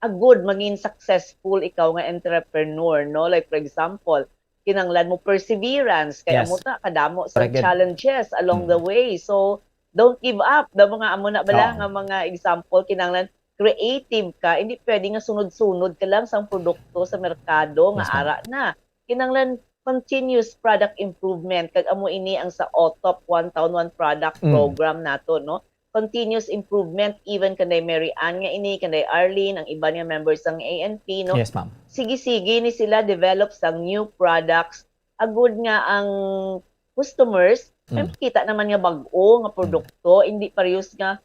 agud maging successful ikaw nga entrepreneur, no? Like, for example, kinanglan mo perseverance, kay Yes. amo ta kadamo sa Correct. challenges along Mm. the way. So, don't give up. Daw mga amo na bala Oo. nga mga example, kinanglan creative ka, hindi pwede nga sunod-sunod ka lang sang produkto sa merkado nga Yes, ma'am. ara na. Kinanglan continuous product improvement, kag amo ini ang sa O T O P, One Town, One Product Mm. program nato, no? Continuous improvement, even kanday Mary Ann nga ini, kanday Arlene, ang iban nga members sang A N P, no? Yes, ma'am. Sige-sige ni sila develop sang new products agud nga ang customers may Mm. makita naman nga bag-o nga produkto, hindi parehas nga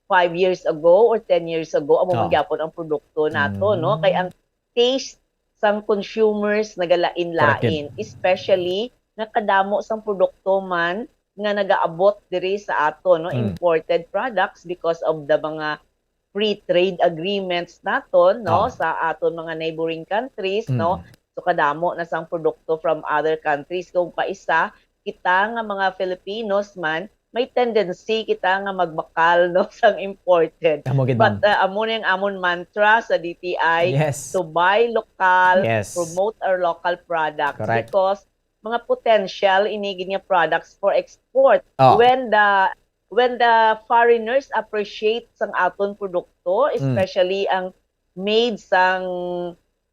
five years ago or ten years ago, amo man Oo. gyapon ang produkto nato, no? Kay ang taste sang consumers nagalain-lain, Correct. Especially nga kadamo sang produkto man nga nagaabot diri sa aton, no? Mm. Imported products because of the mga free trade agreements naton, no? Oo. Sa aton mga neighboring countries, Mm. no? So kadamo na sang produkto from other countries. Kung paisa, kita nga mga Filipinos man, may tendency kita nga magbakal, no, sang imported. Amo gid, But ma'am. uh, amo na yung amon mantra sa D T I, Yes. to buy local, Yes. promote our local products Correct. because mga potential ini gid nga products for export. Oh. When the when the foreigners appreciate sang aton produkto, Mm. Especially ang made sang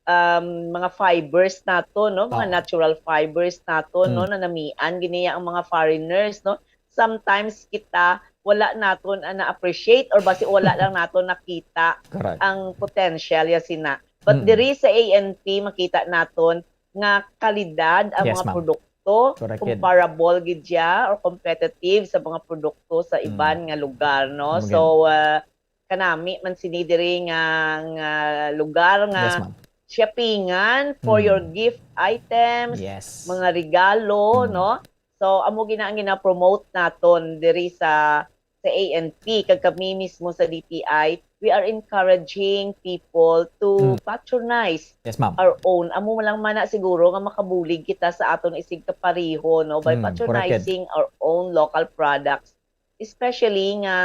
um, mga fibers nato, no? Mga Oh. natural fibers nato, no? Mm. Nanamian gini ang mga foreigners, no? Sometimes kita wala naton na appreciate or basi wala lang naton nakita Correct. ang potential ya sina. But Mm. Diri sa A N P makita naton nga kalidad ang Yes, mga ma'am. produkto, Correct gid. Comparable gid siya or competitive sa mga produkto sa Mm. iban nga lugar, no? Amo gid. So uh, kanami man sini diri nga, nga lugar nga Yes, ma'am. shoppingan for Mm. your gift items, Yes. mga regalo, Mm. no? So amo gina ang gina-promote naton diri sa sa A N P kag kami mismo sa D T I, we are encouraging people to Mm. patronize Yes, ma'am. our own. Amo lang man na siguro nga makabulig kita sa aton isig kapareho, no, by Mm, correct. patronizing our own local products, especially nga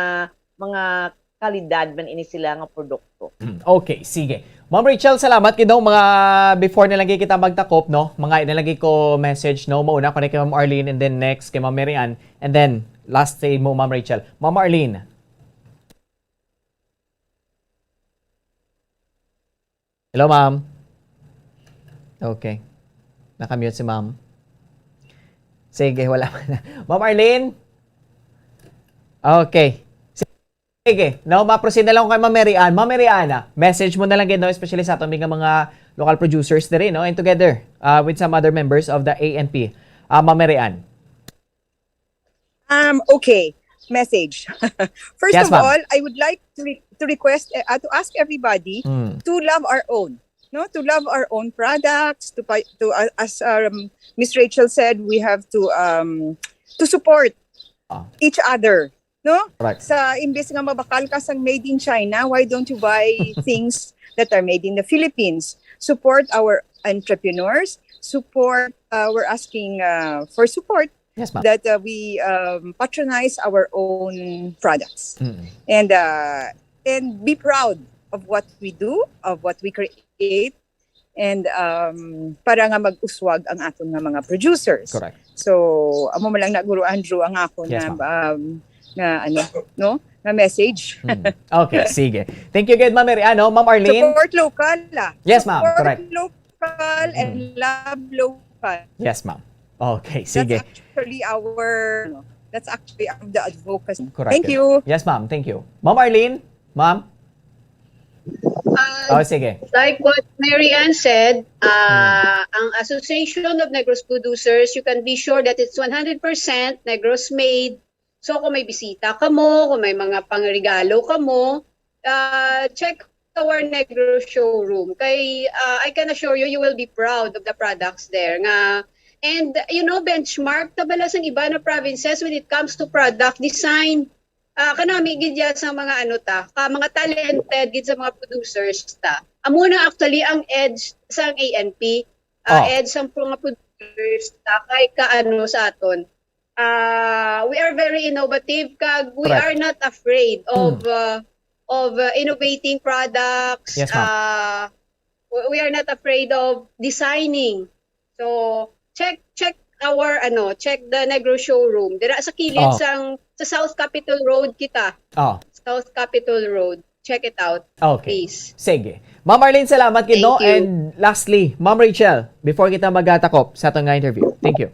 mga kalidad man ini sila nga produkto. Mm, okay, sige. Ma'am Rachel, salamat gid, no? Mga before na lagi kita magtakop, no? Mga ina lagi ko message, no? Mauna ko na kay Ma'am Arlene and then next kay Ma'am Mary Ann and then last sa mo, Ma'am Rachel. Ma'am Arlene. Hello, ma'am. Okay. Nakamute si ma'am. Sige, wala man. Ma'am Arlene? Okay. Sige. No, ma-proceed na lang ko kay Ma'am Mary Ann. Ma'am Mary Ann, ah, message mo na lang gid, no, especially sa aton nga mga local producers diri, no, and together uh, with some other members of the A N P. Ah, Ma'am Mary Ann. Um, okay. Message. First Yes, of ma'am. all, I would like to, re- to request, uh, to ask everybody Mm. to love our own, no? To love our own products, to buy, to uh, as um, Miss Rachel said, we have to um to support Ah. each other, no? Correct. Sa imbes nga mabakal ka sang made in China, why don't you buy things that are made in the Philippines? Support our entrepreneurs, support uh, we're asking uh, for support Yes, ma'am. that uh, we um, patronize our own products Mm. and uh, and be proud of what we do, of what we create, and um, para nga mag-uswag ang aton nga mga producers. Correct. So, amo man lang na, Guru Andrew, ang ako Yes, na ma'am. um, na ano, no? Na message. Mm. Okay, sige. Thank you gid, Ma'am Mary Ann, no? Ma'am Arlene? Support local, ah. Yes, ma'am. Support Correct. Local and Mm. love local. Yes, ma'am. Okay, sige. That's actually our, ano, that's actually the advocacy. Correct. Thank you. Yes, ma'am. Thank you. Ma'am Arlene? Ma'am? Uh, Oh, sige. Like what Mary Ann said, uh, ang Association of Negros Producers, you can be sure that it's one hundred percent Negros made. So kung may bisita kamo, kung may mga pangregalo kamo, uh, check our Negros showroom. Kay uh, I can assure you, you will be proud of the products there. Nga, and you know, benchmark ta bala sang iba na provinces when it comes to product design. Ah, kanami gid ya sa mga ano ta, ka mga talented gid sa mga producers ta. Amo na actually ang edge sang A N P, ah, Oh. edge sang mga producers ta kay kaano sa aton. Ah, we are very innovative kag we Correct. are not afraid of Hmm. uh, of uh, innovating products. Yes, ma'am. Ah, we we are not afraid of designing. So, check check our ano, check the Negros showroom. Dira sa kilid Oh. sang sa South Capitol Road kita. Oh, South Capitol Road. Check it out, okay. Please. Sige. Ma'am Arlene, salamat gid, no? Thank you. And lastly, Ma'am Rachel, before kita magatakop sa aton nga interview. Thank you.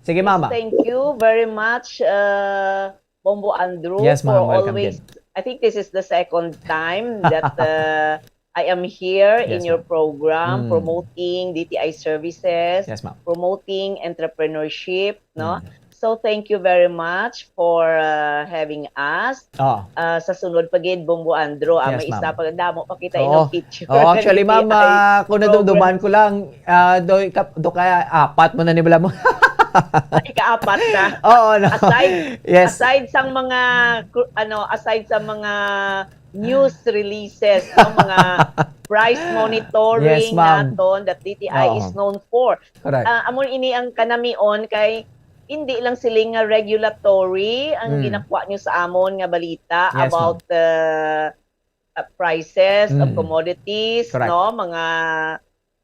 Sige, Mama. Thank you very much, uh, Bombo Andrew, Yes, ma'am. for Welcome always. Again. I think this is the second time that uh, I am here in Yes, your ma'am. program, Mm. promoting D T I services, Yes, ma'am. promoting entrepreneurship, no? Mm. So, thank you very much for, uh, having us. Oh. Uh, sa sunod pa gid, Bombo Andrew, ah, Yes, may isa ma'am. pa, damo pa kita Oo. inyong picture Oo, sa actually, ma'am, D T I ah, kung program. nadumduman ko lang, ah, do, ka, do kaya apat mo na ni bala mo. Ikaapat na. Oo, no. Aside, Yes. aside sa mga, kru-, ano, aside sa mga news releases, no, mga price monitoring Yes, ma'am. naton that D T I Oo. is known for. Correct. Ah, amo ini ang kanamion kay hindi lang sila nga regulatory ang Mm. ginakuha nyo sa amon nga balita Yes, about ma'am. the, uh, prices of Mm. commodities, Correct. no? Mga,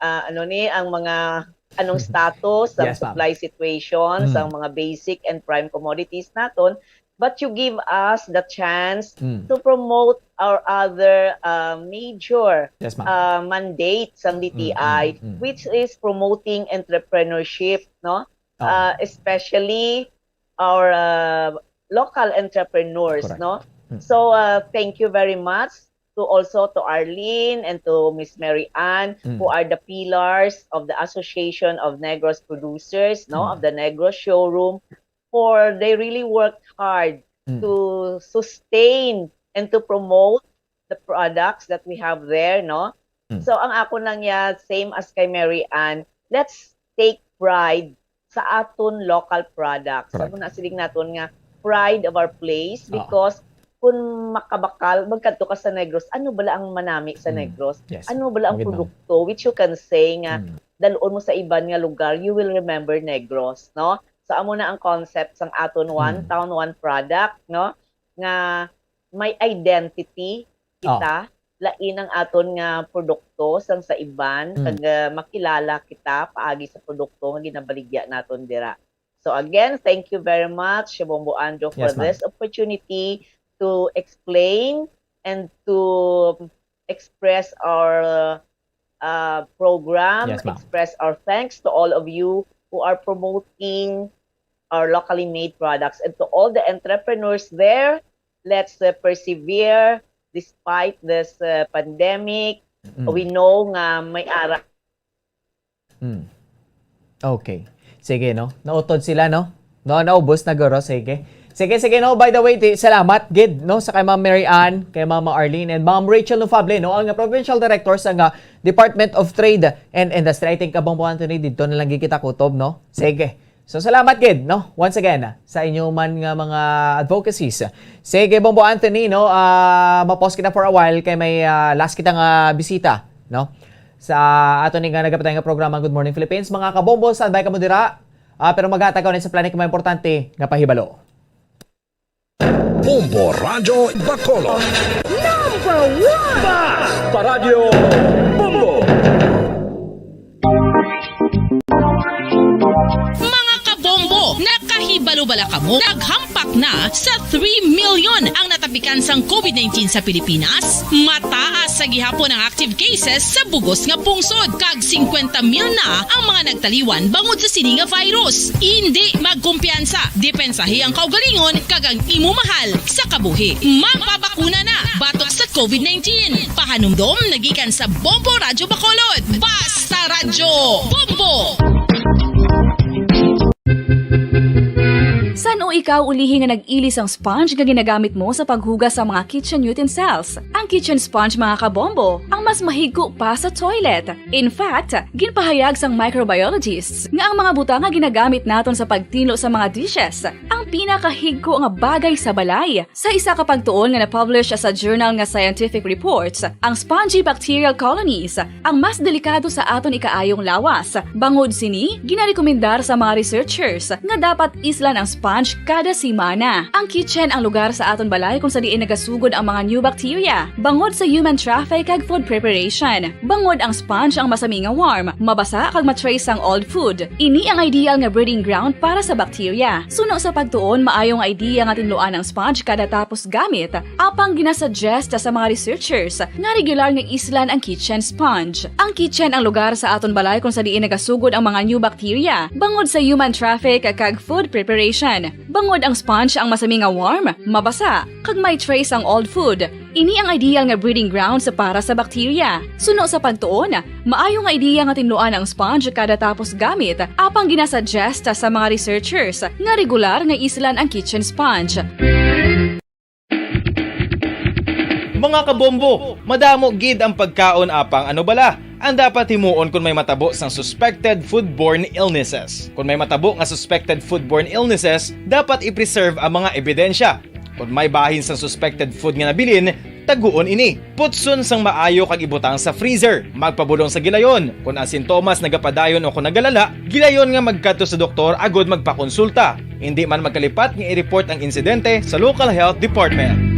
ah, ano ni, ang mga, anong status sa Yes, ma'am. supply situation sa Mm. mga basic and prime commodities naton, but you give us the chance Mm. to promote our other, uh, major, Yes, ma'am. uh, mandate sang Mm, D T I, mm, mm. which is promoting entrepreneurship, no? Oo. Uh, especially our, uh, local entrepreneurs, Correct. no? Mm. So, uh, thank you very much to also to Arlene and to Miss Mary Ann, Mm. who are the pillars of the Association of Negros Producers, no, Mm. of the Negros Showroom, for they really worked hard Mm. to sustain and to promote the products that we have there, no? Mm. So, ang ako lang ya, same as kay Mary Ann, let's take pride sa aton local products. Correct. Ano na siling naton nga pride of our place, Oo. because kung makabakal, magkadto ka sa Negros, ano bala ang manami sa Mm. Negros? Yes. Ano bala ang Maganda. produkto which you can say nga Mm. dalon mo sa iban nga lugar, you will remember Negros, no? So, amo na ang concept sang aton one Mm. town, one product, no? Nga may identity Oh. kita, lain ang aton nga produkto sang sa iban, Mm. kag, ah, makilala kita paagi sa produkto nga ginabaligya naton dira. So again, thank you very much, Bombo Andrew, for Yes, ma'am. this opportunity to explain and to express our, uh, program, Yes, ma'am. express our thanks to all of you who are promoting our locally made products, and to all the entrepreneurs there, let's, uh, persevere despite this, uh, pandemic. Mm. We know nga may ara Mm. Okay. Sige, no? Nautod sila, no? No, naubos na, guro. Sige. Sige, sige, no? By the way, ti-, salamat gid, no? Sa kay Ma'am Mary Ann, kay Mama Arlene, and Ma'am Rachel Nufable, no? Ang Provincial Director sa nga Department of Trade and Industry. I think, Kabombo Anthony, dito na lang gid kita kutob, no? Sige. So, salamat gid, no? Once again, sa inyo man nga mga advocacies. Sige, Bombo Anthony, no? Ah, ma-pause kita for a while kay may, ah, last kita nga bisita, no? Sa ato ni nga nagapatay nga programa, Good Morning Philippines. Mga kabombo, standby kamo dira. Ah, pero maghatag ko ni sa plani ka mga importante nga pahibalo. Bombo Radyo Bacolod. Number one! Basta Radyo Bombo! Mga kabombo, nakahibalo bala kamo? Naghampak na sa three million ang natapikan sang COVID nineteen sa Pilipinas. Mataas sa gihapon ang active cases sa bugos nga pungsod, kag singkwenta mil na ang mga nagtaliwan bangod sa sini nga virus. Indi magkumpiyansa, depensahi ang kaugalingon kag ang imo mahal sa kabuhi. Magpabakuna na batok sa COVID nineteen. Pahanumdom na gikan sa Bombo Radyo Bacolod. Basta Radyo Bombo! San-o ikaw ulihi nga nag-ili sang sponge nga ginagamit mo sa paghugas sa mga kitchen utensils? Ang kitchen sponge, mga kabombo, ang mas mahigko pa sa toilet. In fact, ginpahayag sang microbiologists nga ang mga butang nga ginagamit naton sa pagtinlo sa mga dishes ang pinakahigko nga bagay sa balay. Sa isa ka pagtuon nga na-publish sa journal nga Scientific Reports, ang spongy bacterial colonies ang mas delikado sa aton ikaayong lawas. Bangod sini, ginarekomendar sa mga researchers nga dapat islan ang sponge kada semana. Ang kitchen ang lugar sa aton balay kung sa diin nagasugod ang mga new bacteria bangod sa human traffic kag food preparation. Bangod ang sponge ang masami nga warm, mabasa kag ma-trace sang old food. Ini ang ideal nga breeding ground para sa bacteria. Suno sa pagtuon, maayo nga idea nga tinluan ang sponge kada tapos gamit. Apang ginasuggest sa mga researchers nga regular nga islan ang kitchen sponge. Ang kitchen ang lugar sa aton balay kung sa diin nagasugod ang mga new bacteria bangod sa human traffic kag food preparation. Bangod ang sponge ang masami nga warm, mabasa, kag may trace ang old food, ini ang ideal nga breeding grounds para sa bakterya. Suno sa pagtuon, maayo nga ideya nga tinluan ang sponge kada tapos gamit, apang ginasuggest sa mga researchers nga regular nga islan ang kitchen sponge. Mga kabombo, madamo gid ang pagkaon, apang ano bala ang dapat himuon kon may matabo sang suspected foodborne illnesses? Kon may matabo nga suspected foodborne illnesses, dapat i-preserve ang mga ebidensya. Kon may bahin sang suspected food nga nabilin, taguon ini. Putson sang maayo kag ibutang sa freezer. Magpabulong sa gilayon. Kon ang sintomas nagapadayon o kon nagalala, gilayon nga magkadto sa doktor agud magpakonsulta. Indi man magkalipat nga i-report ang insidente sa local health department.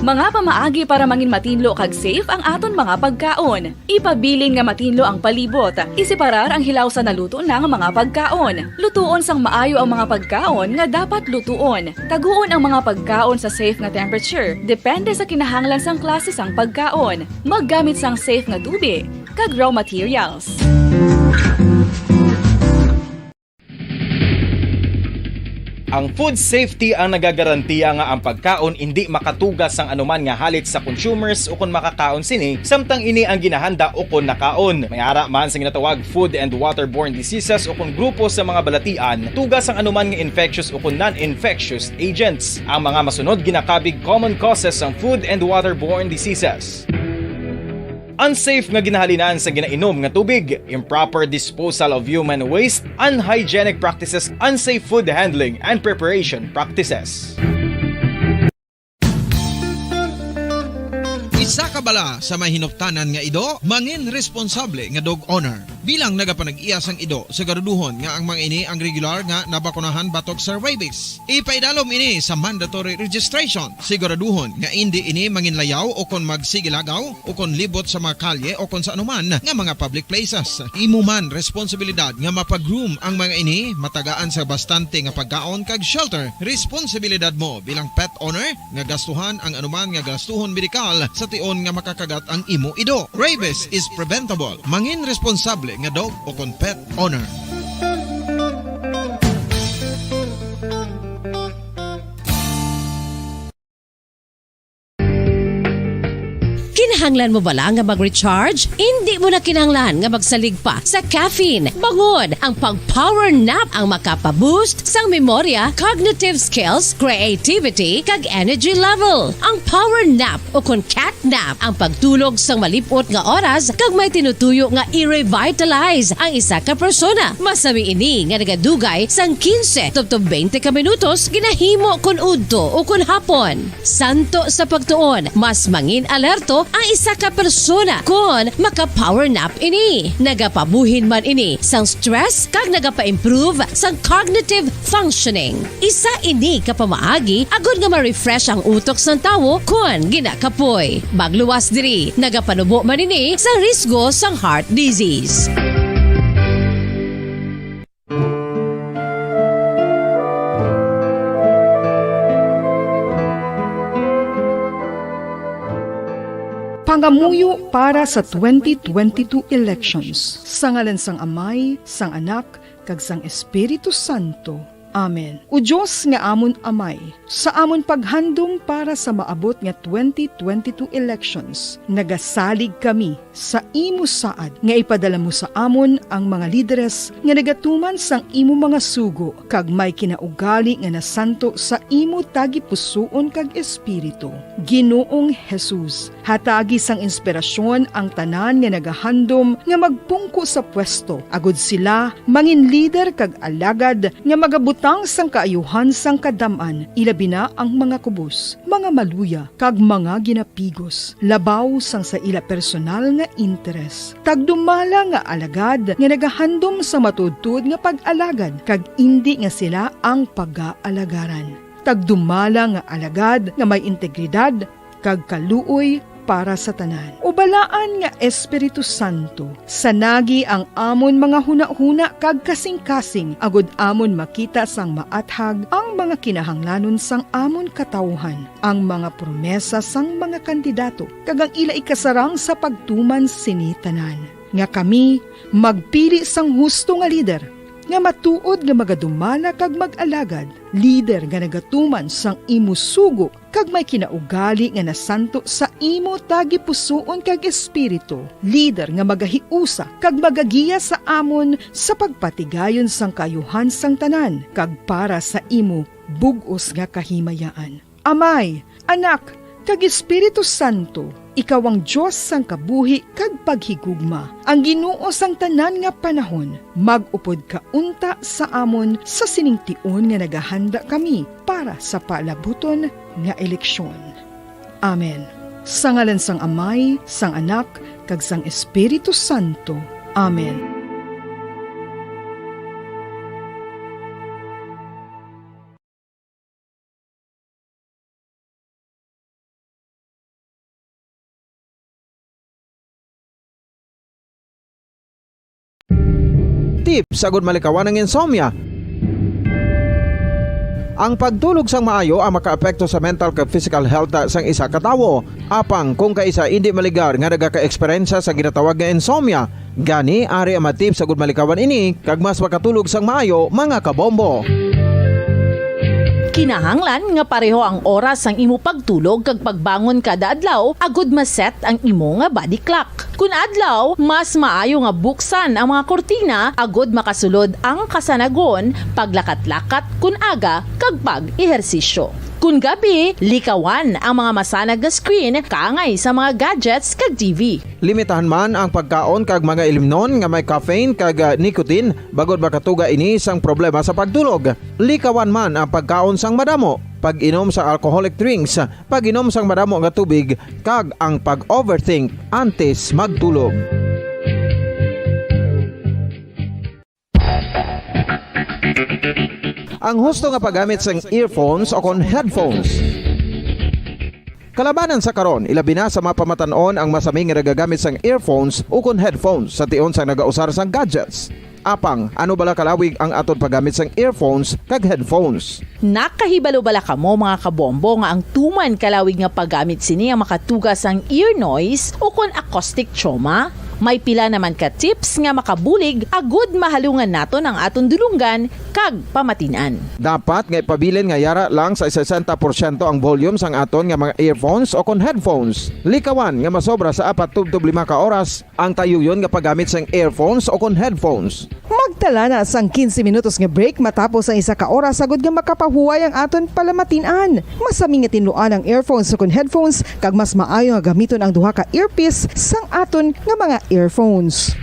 Mga pamaagi para mangin matinlo kag safe ang aton mga pagkaon. Ipabilin nga matinlo ang palibot. Isiparar ang hilaw sa naluto na nga mga pagkaon. Lutuon sang maayo ang mga pagkaon nga dapat lutuon. Taguon ang mga pagkaon sa safe nga temperature, depende sa kinahanglan sang klase sang pagkaon. Maggamit sang safe nga tubig kag raw materials. Ang food safety ang nagagarantiya nga ang pagkaon indi makatuga sang anuman nga halit sa consumers ukon makakaon sini, samtang ini ang ginahanda ukon nakaon. May ara man sa ginatawag food and waterborne diseases ukon grupo sa mga balatian, tuga sang anuman nga infectious ukon non-infectious agents. Ang mga masunod ginakabig common causes sang food and waterborne diseases. Unsafe nga ginahalinan sa ginainom nga tubig, improper disposal of human waste, unhygienic practices, unsafe food handling and preparation practices. Isa ka bala sa may hinuptanan nga ido, mangin responsable nga dog owner. Bilang nagapanag-iya sang ido, siguraduhon nga ang mga ini ang regular nga nabakunahan batok sa rabies. Ipaidalom ini sa mandatory registration. Siguraduhon nga indi ini manginlayaw o kon magsigilagaw o kon libot sa mga kalye o kon sa anuman nga mga public places. Imo man responsibilidad nga mapa-groom ang mga ini, matagaan sa bastante nga pagkaon kag shelter. Responsibilidad mo bilang pet owner nga gastuhan ang anuman nga gastuhon medikal sa tion nga makakagat ang imo ido. Rabies is preventable. Mangin responsable nga dog o kon pet owner. Kinahanglan mo bala nga mag-recharge? Indi mo na kinahanglan nga magsalig pa sa caffeine. Bangod ang pag-power nap ang makapa-boost sang memorya, cognitive skills, creativity, kag energy level. Ang power nap o kon cat nap ang pagtulog sang malip-ot nga oras kag may tinutuyo nga i-revitalize ang isa ka persona. Masami ini nga nagadugay sang quince tubtob twenty ka minutos ginahimo kon udto o kon hapon. Santo sa pagtuon, mas mangin alerto ang isa ka persona kon maka-power nap ini. Nagapabuhin man ini sang stress kag nagapa-improve sang cognitive functioning. Isa ini ka pamaagi agod nga ma-refresh ang utok sang tawo kon ginakapoy. Magluwas diri, nagapanubo man ini sa risgo sang heart disease. Pangamuyo para sa twenty twenty-two elections. Sa ngalan sang Amay, sang Anak, kag sang Espiritu Santo. Amen. O Dios nga amon Amay, sa amon paghandom para sa maabot nga twenty twenty-two elections, nagasalig kami sa imo saad nga ipadala mo sa amon ang mga lideres nga nagatuman sang imo mga sugo kag may kinaugali nga nasanto sa imo tagipusoon kag espiritu. Ginoong Jesus, hatagi sang inspirasyon ang tanan nga nagahandom nga magpungko sa pwesto, agod sila mangin lider kag alagad nga magabutang sang kaayuhan sang kadam-an, ilabi na ang mga kubos, mga maluya, kag mga ginapigos, labaw sang sa ila personal nga interes. Tagdumala nga alagad nga nagahandom sa matuodtuod nga pag-alagad, kag indi nga sila ang pagaalagaran. Tagdumala nga alagad nga may integridad kag kaluoy para sa tanan. O Balaan nga Espiritu Santo, sanagi ang amon mga hunahuna kag kasingkasing, agod amon makita sang maathag ang mga kinahanglanon sang amon katawuhan, ang mga promesa sang mga kandidato, kag ang ila ikasarang sa pagtuman sini tanan. nga kami magpili sang husto nga lider, nga matuod nga magadumala kag mag-alagad, lider nga nagatuman sang imo sugo kag may kinaugali nga nasanto sa imo tagipusoon kag espiritu, lider nga magahiusa kag magagiya sa amon sa pagpatigayon sang kaayuhan sang tanan kag para sa imo bug-os nga kahimayaan. Amay, Anak, kag Espiritu Santo, ikaw ang Dios sang kabuhi kag paghigugma, ang Ginoo sang tanan nga panahon. Mag-upod ka unta sa amon sa sining tion nga nagahanda kami para sa palabuton nga eleksyon. Amen. Sa ngalan sang Amay, sang Anak, kag sang Espiritu Santo. Amen. Tips agud malikawan ang insomnia. Ang pagtulog sang maayo ang makaapekto sa mental kag physical health sang isa ka tawo. Apang kung kaisa indi maligar nga nagaka-eksperyensya sa ginatawag nga insomnia, gani ari ang mga tips agud malikawan ini kag mas makatulog sang maayo, mga kabombo. Kinahanglan nga pareho ang oras sang imo pagtulog kag pagbangon kada adlaw agud ma-set ang imo nga body clock. Kun adlaw, mas maayo nga buksan ang mga kurtina agud makasulod ang kasanagon, paglakat-lakat kun aga, kag pag-ehersisyo. Kun gabi, likawan ang mga masanag nga screen kaangay sa mga gadgets kag T V. Limitahan man ang pagkaon kag mga ilimnon nga may caffeine kag, ah, nicotine, bangod makatuga ini sang problema sa pagtulog. Likawan man ang pagkaon sang madamo, pag-inom sa alcoholic drinks, pag-inom sang madamo nga tubig, kag ang pag-overthink antes magtulog. Ang husto nga paggamit sang earphones o kon headphones. Kalabanan sa karon, ilabi na sa mga pamatan-on ang masami nga nagagamit sang earphones o kon headphones sa tion sang nagausar sang gadgets. Apang, ano bala kalawig ang aton paggamit sang earphones kag headphones? Nakahibalo bala kamo, mga kabombo, nga ang tuman kalawig nga paggamit sini ang makatuga sang ear noise o kon acoustic trauma? May pila naman ka tips nga makabulig agud mahalungan naton ang aton dulonggan kag pamatin-an. Dapat nga ipabilin nga yara lang sa sesenta porsyento ang volume sang aton nga mga earphones o kon headphones. Likawan nga masobra sa apat tubtob lima ka oras ang tayuyon nga paggamit sang earphones o kon headphones. Magtala na sang quince minutos nga break matapos ang isa ka oras, agud nga makapahuway ang aton palamatin-an. Masami nga tinluan ang earphones o kon headphones, kag mas maayo nga gamiton ang duha ka earpiece sang aton nga mga earphones.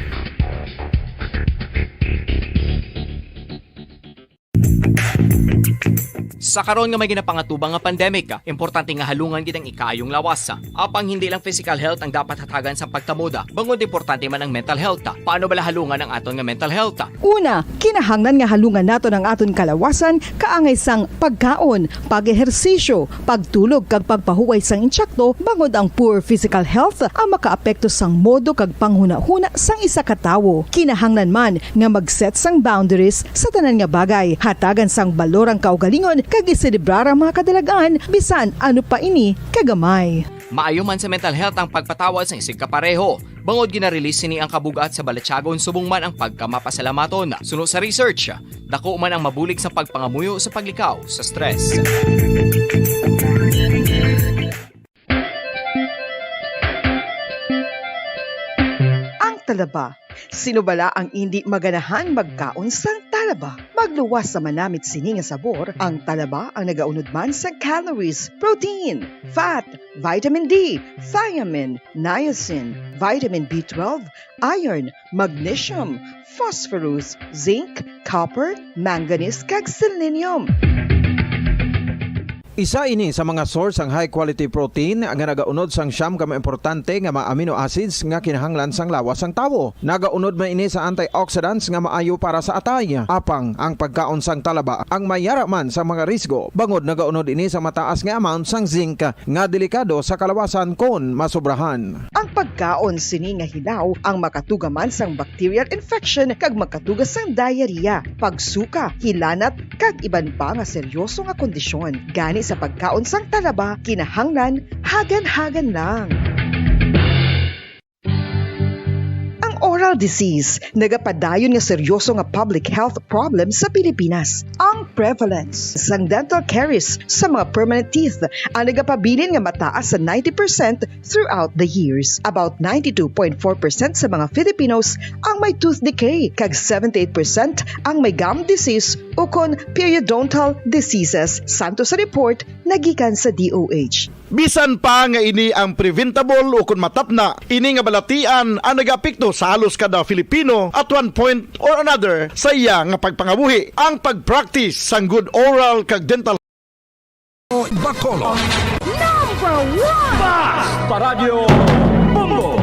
Sa karon nga may ginapangatubang nga pandemic, importante nga halungan gid ang ikaayong lawas. Apang hindi lang physical health ang dapat hatagan sa pagtamod, bangod importante man ang mental health. Paano bala halungan ang aton nga mental health? Una, kinahanglan nga halungan naton ang aton kalawasan kaangay sang pagkaon, pag-ehersisyo, pagtulog kag pagpahuway sang insakto, bangod ang poor physical health ang makaapekto sang modo kag panghunahuna sang isa ka tawo. Kinahanglan man nga mag-set sang boundaries sa tanan nga bagay, hatagan sang balor ang kaugalingon kag iselebrar ang mga kadalagan, bisan ano pa ini kagamay. Maayo man sa mental health ang pagpatawad sang isigkapareho, bangod gina-release sini ang kabug-at sa balatyagon subong man ang pagkamapasalamaton. Suno sa research, dako man ang mabulig sa pagpangamuyo sa paglikaw sa stress. Ang talaba. Sino bala ang indi maganahan magkaon sang talaba? Magluwas sa manamit sini nga sabor, ang talaba ang nagaunod man sa calories, protein, fat, vitamin D, thiamine, niacin, vitamin B twelve, iron, magnesium, phosphorus, zinc, copper, manganese, kag selenium. Isa ini sa mga source sang high quality protein nga nagaunod sang siyam ka mga importante nga mga amino acids nga kinahanglan sang lawas sang tawo. Nagaunod man ini sa antioxidants nga maayo para sa atay. Apang ang pagkaon sang talaba ang may yara man sa mga risgo, bangod nagaunod ini sa mataas nga amount sang zinc nga delikado sa kalawasan kon masobrahan. Ang pagkaon sini nga hilaw ang makatuga man sang bacterial infection kag makatuga sang diarrhea, pagsuka, hilanat, kag iban pa nga seryoso nga kondisyon. Gani sa pagkaon sang talaba, kinahanglan hagan-hagan lang. Ang oral disease, nagapadayon nga seryoso nga public health problem sa Pilipinas. Ang prevalence sang dental caries sa mga permanent teeth ang nagapabilin nga mataas sa ninety percent throughout the years. About ninety-two point four percent sa mga Filipinos ang may tooth decay, kag seventy-eight percent ang may gum disease ukon periodontal diseases, santo sa report nga gikan sa D O H. Bisan pa nga ini ang preventable ukon matapna, ini nga balatian ang nagaapekto sa halos kada Filipino at one point or another sa iya nga pagpangabuhi. Ang pag-practice sang good oral kag dental Bacolod. Number one! Basta Radyo Bombo!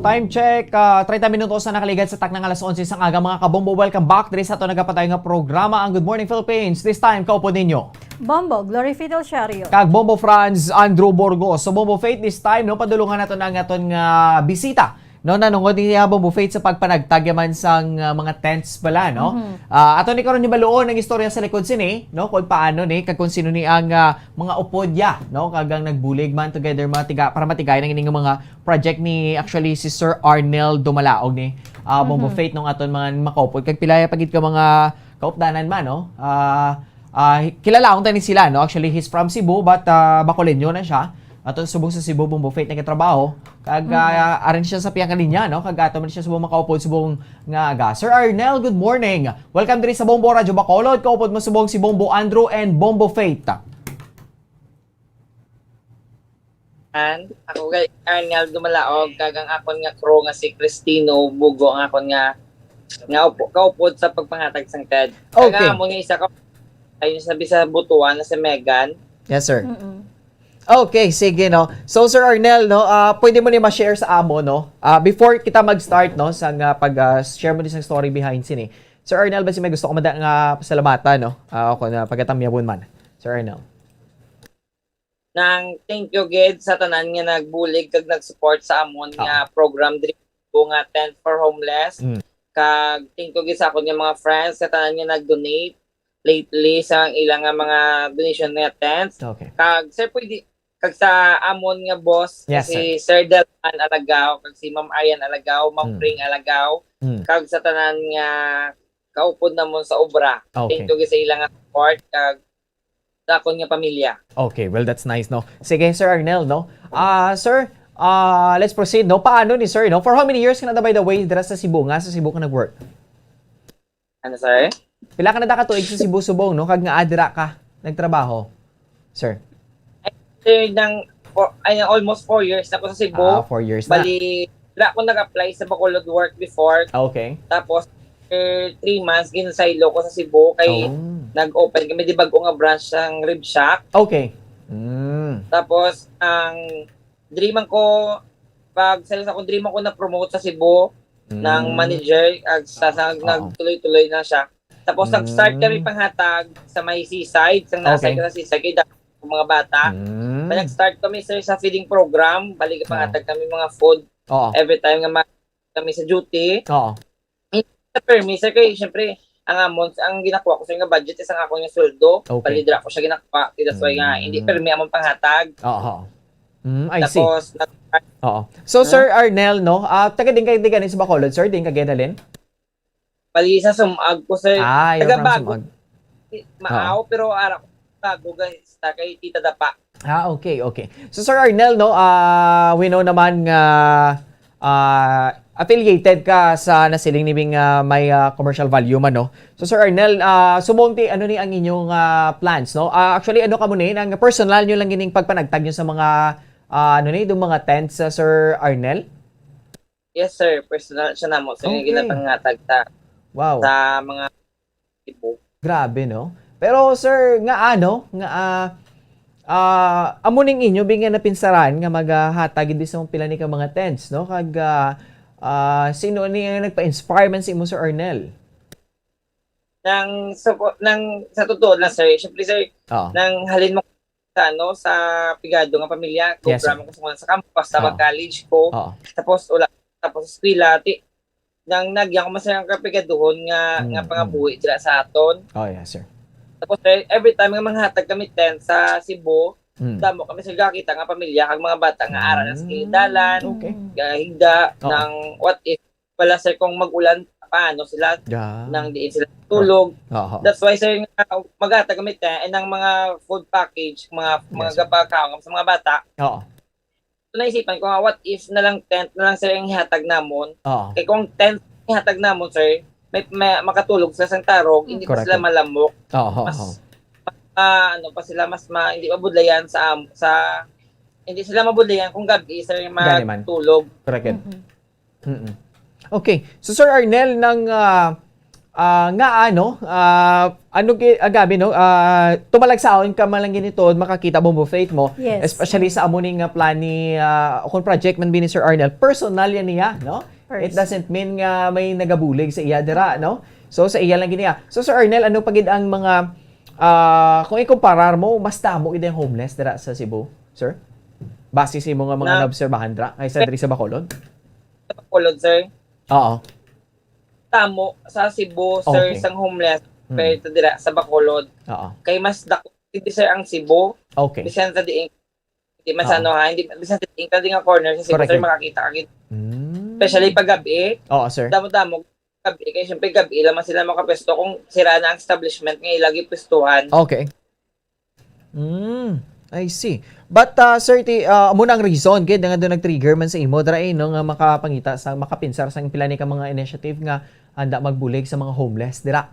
Time check, ah, treinta minutos na nakaligad sa taknang alas onse sang aga, mga kabombo. Welcome back diri sa ato nagapadayon nga programa, ang Good Morning Philippines. This time, kaupod ninyo Bombo Glory Fidel Shario. Kag Bombo Franz Andrew Burgos. So, Bombo Faith, this time, no, padulungan nato na ang aton nga bisita, no, nanungod ni, ah, Bombo Faith sa pagpanagtag yaman sang, ah, mga tents pala, no? Mhm. Ah, ato ni karon hibaluon ang istorya sa likod sini, no, kung paano ni, kag kung sino ni ang, ah, mga upod ya, no, kag ang nagbulig man together mga tiga, para matigayon ang ining mga project ni, actually, si Sir Arnel Dumalaog ni, ah, Bombo Mhm. Faith, nung aton mga makaupod. Kag pilaya pa gid ka mga kaupdanan man, no? Ah, ah, kilala ko tani sila, no? Actually, he's from Cebu, but, ah, Bacoleño na siya. Ato subong sa Cebu, Bombo Faith nagtrabaho. Kag, Mm. ah, arin siya sa piyang kalinya, no? Kag ato man siya subong makaupod subong nga aga. Sir Arnel, good morning. Welcome diri sa Bombo Radyo Bacolod. Kaupod mo subong si Bombo Andrew and Bombo Faith. And ako kay Arnel Dumalaog, kag ang akon nga crew nga si Cristino Bugo, ang akon nga, nga upo, kaupod sa pagpanghatag sang tent. Kag Okay. ang amon nga isa ka, ayun, sabi sa butuan na si Megan. Yes, sir. Mm-mm. Okay, sige, no. So, Sir Arnel, no, ah, pwede mo ni ma-share sa amo, no? Ah, before kita mag-start, no, sa nga pag, ah, share mo ni sa story behind sini. Sir Arnel, basi may gusto ko mada nga pasalamatan, no? Ah, ako na pagatamyabon man. Sir Arnel. Nang thank you gid sa tanan nga nagbulig kag nag-support sa amon nga Ah. program diri ko nga Tent for Homeless. Mm. Kag thank you gid sa akon nga mga friends sa tanan nga nag-donate lately sa ilang nga mga donation nga tents. Okay. Kag, sir, pwede, kag sa amon nga boss, Yes, si sir. Sir Delman Alagao, kag si Ma'am Arian Alagao, Ma'am Mm. Pring Alagao, Mm. kag sa tanan nga kaupod namon sa obra. Okay. Thank you gid sa ilang nga support, kag sa akon nga pamilya. Okay, well, that's nice, no? Sige, Sir Arnel, no? Ah, sir, ah, let's proceed, no? Paano ni sir, no? For how many years ka na, by the way, dira sa Cebu nga, sa Cebu ka nag-work? Ano, sir? Pila ka na da ka tuig sa Cebu subong, no? Kag nga adira ka nagtrabaho, sir? Ay, sir, nang for, ay, almost four years na ko sa Cebu. Ah, four years na. Bali, wala ko nag-apply sa Bacolod work before. Ah, okay. Tapos, after three months, ginsaylo ko sa Cebu kay Oh. nag-open kami di bag-o nga branch sang Rib Shack. Okay. Mm. Tapos, ang dream ko, pag sa, sa akong dream ko na-promote sa Cebu ng Mm. manager, ag sa, sa, Oo. nagtuloy-tuloy na siya. Tapos, nag-start kami Mm. panghatag sa may seaside, sa nasa Okay. sa seaside, kay dami ko mga bata. Mm. Pag nag-start kami, sir, sa feeding program, balik Oo. panghatag kami mga food Oo. every time nga ma-, kami sa duty. Oo. Hindi sa permi, sir, kay, syempre, ang amon, ang ginakuha ko, sir, nga budget is ang akon nga sweldo. Okay. Palidra ko siya ginakuha. That's why nga, hindi Mm. permi amon panghatag. Oo, oo. Mm, I see. Tapos, nag- Oo. So, Huh? Sir Arnel, no? Ah, taga din kayo, di ganin sa Bacolod, sir? Din ka Gedalin? Bali, sa Sumag ko, sir. Ah, you're Taga from Bago. Sumag. Maaw, Oo. pero ara ko, Bago, guys. Ta kay Tita Dapa. Ah, okay, okay. So, Sir Arnel, no, ah, we know naman nga, ah, affiliated ka sa nasiling ni Bing, ah, may, ah, commercial value man, no? So, Sir Arnel, ah, subong ti, ano ni ang inyong, ah, plans, no? Ah, actually, ano ka mo ni, ang personal nyo lang gining pagpanagtag nyo sa mga, ah, ano ni, itong mga tents, ah, Sir Arnel? Yes, sir. Personal siya namo. So, yung Okay. ginapangatag ta Wow. sa mga Cebu. Grabe, no? Pero, sir, nga ano, nga, ah, ah, amo ning inyo, bi nga napinsaran nga maghatag gid sa pila ni ka mga tents, no? Kag, ah, ah, sino ni ang nagpa-inspire man sa imo, Sir Arnel? Nang sa, nang sa totoo lang, sir, syempre, sir, Oo. nang halin mo sa, ano, sa pigado nga pamilya, Yes, sir. program ko sa, sa campus, sa Oo. college ko. Oo. Tapos, wala, tapos sa eskwela, ti, nang nagyan ko man sa kapigaduhon nga, Mm, nga pangabuhi mm. dira sa aton. Oh, yes, sir. Tapos, eh, every time nga manghatag kami tent sa Cebu, Mm. damo kami sa gakita nga pamilya, kag mga bata nga ara na sa Mm, kilid dalan, okay. gahigda, Oo. ng what if, pala, sir, kung mag-ulan, paano sila, Yeah. nang diin sila tulog. Aha. That's why, sir, nga maghatag kami tent, eh, ng mga food package, mga, mga Yes, sir. gapakaon sa mga bata. Oo. So, naisipan ko nga, what if na lang tent na lang, sir, ang ihatag namon? Oo. Kay kung tent ihatag namon, sir, may, may makatulog sa sang tarog, hindi pa Correct. sila malamok. Oo, Mas, oo. ah, ano pa sila, mas ma-, hindi mabudlayan sa am-, sa, hindi sila mabudlayan kung gabi, sir, yung Gani man. matulog. Correct. Mhm. Mm-mm. Okay. So, Sir Arnel, nang, ah, ah, nga ano, ah, ano gi-, ah, gabi, no? Ah, tumalagsaon ka man lang ginito, makakita mo mo faith mo, Yes. especially sa amo ni nga plan ni, ah, kung project man bini Sir Arnel, personal yan niya, no? It First. doesn't mean nga may nagabulig sa iya dira, no? So, sa iya lang gini, ah. So, Sir Arnel, ano pa gid ang mga, ah, kung ikumparar mo, mas damo gid ang homeless dira sa Cebu, sir? Base sa imo nga mga Na- naobserbahan dira kaysa diri sa Bacolod? Sa Bacolod, sir. Oo. Tamo sa Cebu, sir, Okay. sang homeless, Mm. compared to dira sa Bacolod. Oo. Kay mas dako, hindi, sir, ang Cebu. Okay. Bisan sa diin, hindi man sa Aha. ano, ha, hindi, bisan sa diin ka di nga corner sa Cebu, Correct, sir, correct. makakita ka gid. Mm. Especially pag gabi, Oo, sir. damo-damo, gabi, kay siyempre gabi lang man sila makapwesto kung sira na ang establishment nga ila gipwestuhan. Okay. Mm, I see. But, ah, sir, ti, ah, amo na ang reason gid nga doon nag-trigger man sa imo, dra, eh, no, nga makapangita sa, makapinsar sa pila ni ka mga initiative nga handa magbulig sa mga homeless, dira?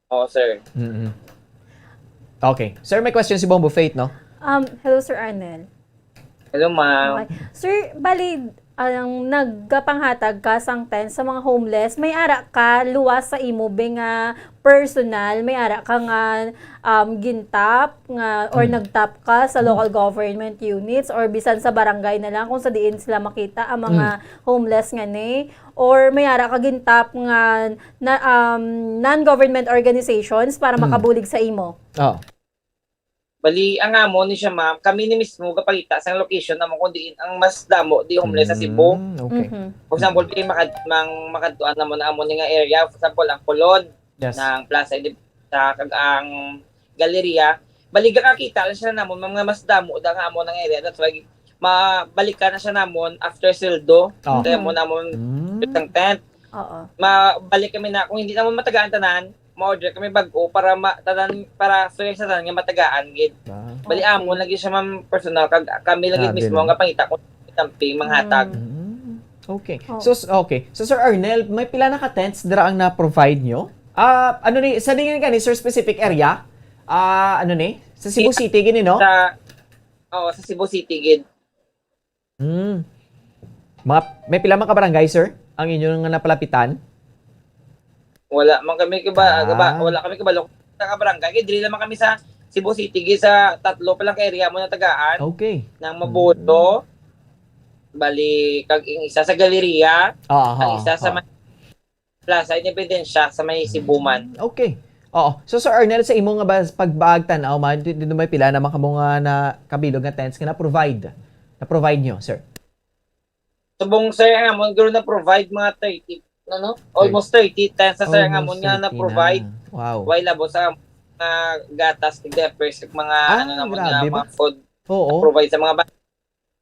Oo, sir. Mm-mm. Okay. Sir, may question si Bombo Faith, no? Um, hello, Sir Arnel. Hello, ma'am. Okay. Sir, bali, ang nagapanghatag ka sang tent sa mga homeless, may ara ka luwas sa imo, be, nga personal, may ara ka nga, um, gintap nga, or Mm. nagtap ka sa Mm. local government units or bisan sa barangay na lang kung sa diin sila makita ang mga Mm. homeless nga ni, or may ara ka gintap nga na, um, non-government organizations para Mm. makabulig sa imo? Oh. Bali, ang amon ni siya, ma'am, kami ni mismo gapangita sang location namo kung diin ang mas damo di homeless sa Cebu. Mm, okay. Mhm. For example, di makad-, mang makadtuan namo na amo ni nga area, for example, ang Colon, Yes. ng Plaza Indep-, sa kag ang Galleria. Bali, gakakita lang siya namon, ma'am, nga mas damo da nga amo nang area. That's why mabalikan na siya namon after sweldo. Oh. Kaya mo namon Mm. isang tent. Oo. Mabalik kami na, kung hindi namon matagaan tanan, ma-order kami bag-o para ma-, tanan, para fair sa tanan nga matagaan gid. Ah. Bali, Okay. amo lagi siya, ma'am, personal, kag kami lagi Grabe, mismo no? ang kapangita kung tamping manghatag. Mm. Mm. Okay. Oh. So, s-, okay. So, Sir Arnel, may pila na ka tents dira ang na-provide nyo? Ah, ano ni, sa tingin ka ni, sir, specific area? Ah, ano ni? Sa Cebu City, gini, no? Sa, oo, sa Cebu City, gid. Hmm. Mga, may pila man ka barangay, sir, ang inyo nga napalapitan? Wala man kami kiba-, Ah. kiba-, wala kami kabalo sa ka barangay. Kay diri lang man kami sa Cebu City, gi sa tatlo pa lang ka area mo natagaan. Okay. Nang Mabulo, Mm. bali, kag ang isa sa Galleria, Ah, ang ah, isa sa ah. may Plaza Independencia sa may Cebu man. Mm, okay. Oo. So, Sir Arnel, sa imo nga bas-, pagbaag tan-aw man, di, di may pila naman kamo nga na kabilog nga tents nga na-provide? Na-provide nyo, sir? Subong, sir, ang amon guro na-provide mga thirty, ano, no? Thirty. Almost thirty tents na, sir, ang amon Almost nga thirty na. na-provide. Wow. While abot sa mga gatas, diapers, mga, Ah, ano, namon nga, grabe ba? mga food Oo. na-provide sa mga ba-,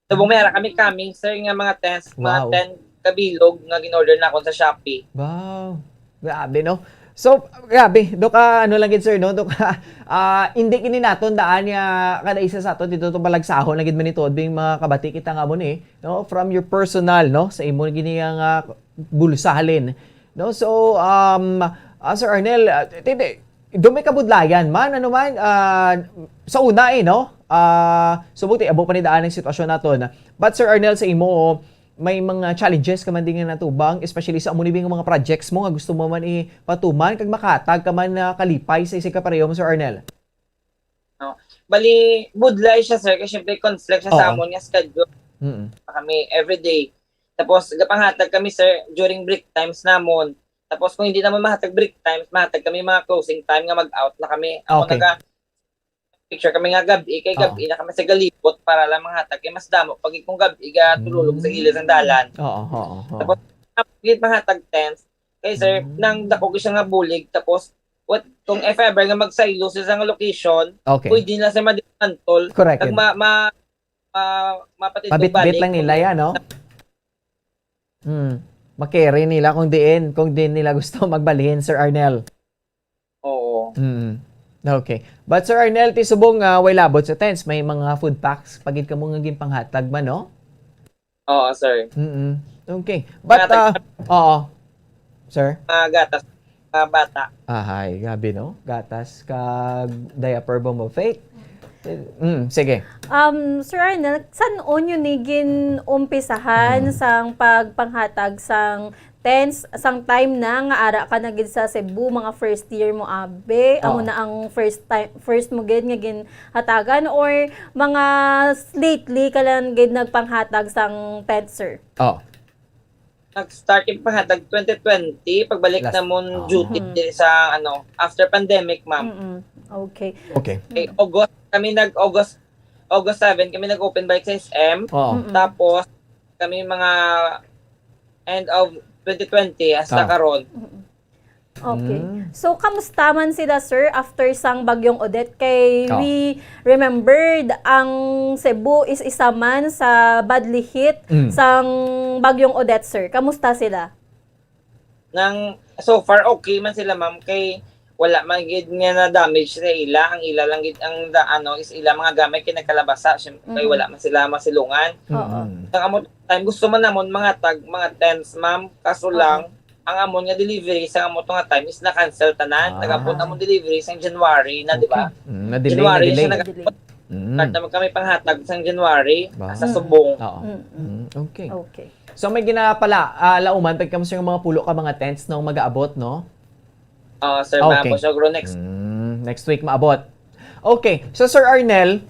Subong may ara kami coming, sir, nga mga tents, mga Wow. ten kabilog nga gin-order na akon sa Shopee. Wow. Grabe, no? So, grabe. Doka, ano lang gid, sir, no? Doka, ah, hindi gini naton daan nga kada isa sa aton dito to palagsahon lang gid man ito, bing mga kabati kita nga mo ni, no? From your personal, no? Sa imo gini nga bulsa halin. No? So, um, ah, Sir Arnel, ah, tindi, do may kabudlayan man, ano man, ah, sa una, eh, no? Ah, subong ti, abo pa ni daan ang sitwasyon naton. But, Sir Arnel, sa imo, may mga challenges ka man din nga natubang, especially sa amo ni nga mga projects mo nga gusto mo man ipatuman, kag makatag ka man na kalipay sa isa ka pareho mo, Sir Arnel? No? Bali, budlay siya, sir, kasi syempre conflict siya sa Oo. amon nga schedule. Mm. Kami everyday. Tapos, gapanghatag kami, sir, during break times namon. Tapos, kung hindi naman mahatag break times, mahatag kami mga closing time nga mag-out na kami. Ako Okay. naga-, picture kami nga gabi, kay Oo. gabi na kami sa galibot para lang manghatag. Kay mas damo, pag kung gabi, ga tululog sa Mm. gilid ng dalan. Oo, oo, oo. Tapos, gid mahatag tents. Kay, sir, Mm. nang dako gid siya nga bulig. Tapos, what, kung if ever nga mag-silo sa isang location, Okay. pwede na siya ma-dismantle. Correct, Kag yun. ma-, ma-, ma-, mapatindog Mabitbit balik. lang nila yan, no? Mm. Makere nila kung diin, kung diin nila gusto magbalhin, Sir Arnel. Oo. Mm. Okay. But Sir Arnel, ti subong nga way labot sa tents, may mga food packs pa gid kamo nga ginpanghatag man, no? Oo, sir. Mm. Okay. But, Mga tag- ah, oo. Sir? Mga gatas, mga bata. Ahay, grabe, no? Gatas kag diaper, Bombo Faith. Mm, sige. Um, Sir Arnel, san-o nyo ni gin-umpisahan Mm. sang pagpanghatag sang tents, sang time na nga ara ka na gid sa Cebu, mga first year mo, abi? Amo Oo. na ang first time, first mo gid nga ginhatagan, or mga s-, lately ka lang gid nagpanghatag sang tent, sir? Oh. Nag-start yung panghatag twenty twenty, pagbalik Last, namon oh. duty Mhm. din sa, ano, after pandemic, ma'am. Mm-mm. Okay. Okay. Eh, August, kami nag-August, August seven, kami nag-open balik sa S M. Oo. Mm-mm. Tapos, kami mga end of twenty twenty, hasta Ah. karon. Mm-mm. Okay. Mm. So, kamusta man sila, sir, after sang Bagyong Odette? Kay Oh. we remembered ang Cebu is isa man sa badly hit Mm. sang Bagyong Odette, sir. Kamusta sila? Nang, so far, okay man sila, ma'am, kay wala man gid nga na-damage sa ila. Ang ila lang gid, ang da-, ano, is ila mga gamit kay nagkalabasa, syempre, kay Mm. wala man sila masilungan. Oo. Mm. Ang amo time, gusto man namon manghatag mga tents, ma'am, kaso Oo. lang, ang amon nga delivery sa amo to nga time is na-cancel tanan. Ah. Nag-abot amon delivery sang January na, di ba? Okay. Mm, na-delay, January siya na-delay. nag-abot. Mm. Start naman kami panghatag sang January, Ba? sa Mm. Subong. Oo. Mm, mm. Mm, okay. Okay. So, may ginapala, ah, lauman, pag kamusta yung mga pulo ka mga tents nung mag-aabot, no? Ah, sir, Okay. maabot siya, bro, next. Mm, next week maabot. Okay. So, Sir Arnel,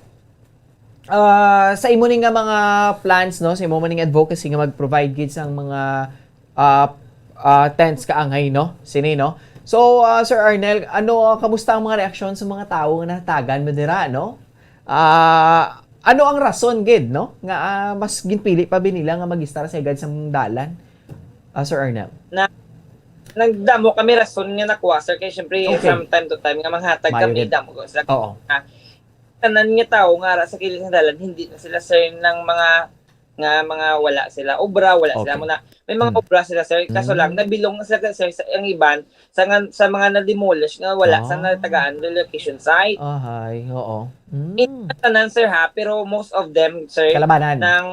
ah, sa imo ni nga mga plans, no, sa imo man ning advocacy nga mag-provide gid sang mga, ah, ah, tents kaangay, no? Sini, no? So, ah, Sir Arnel, ano, ah, kamusta ang mga reaksyon sa mga tawo nga nahatagan mo dira, no? Ah, ano ang rason gid, no, nga, ah, mas ginpili pa ba nila nga mag-istar sa higad sang dalan, ah, Sir Arnel? Na, nagdamo kami rason nga nakuha, sir, kay syempre, Okay. from time to time nga manghatag Mayo kami, gid. damo ko sila. Oo. Ah, tanan nga tawo nga ara sa kilid sa dalan, hindi na sila, sir, ng mga, nga mga wala sila obra, wala sila Okay. muna. May mga Hmm. obra sila, sir, kaso lang, Hmm. nabilong na sila, sir, sa, ang iban, sa nga, sa mga na-demolish nga wala sa Ah. natagaan relocation site. Ahay, oo. Hmm. Hindi tanan, sir, ha, pero most of them, sir, Kalabanan. nang,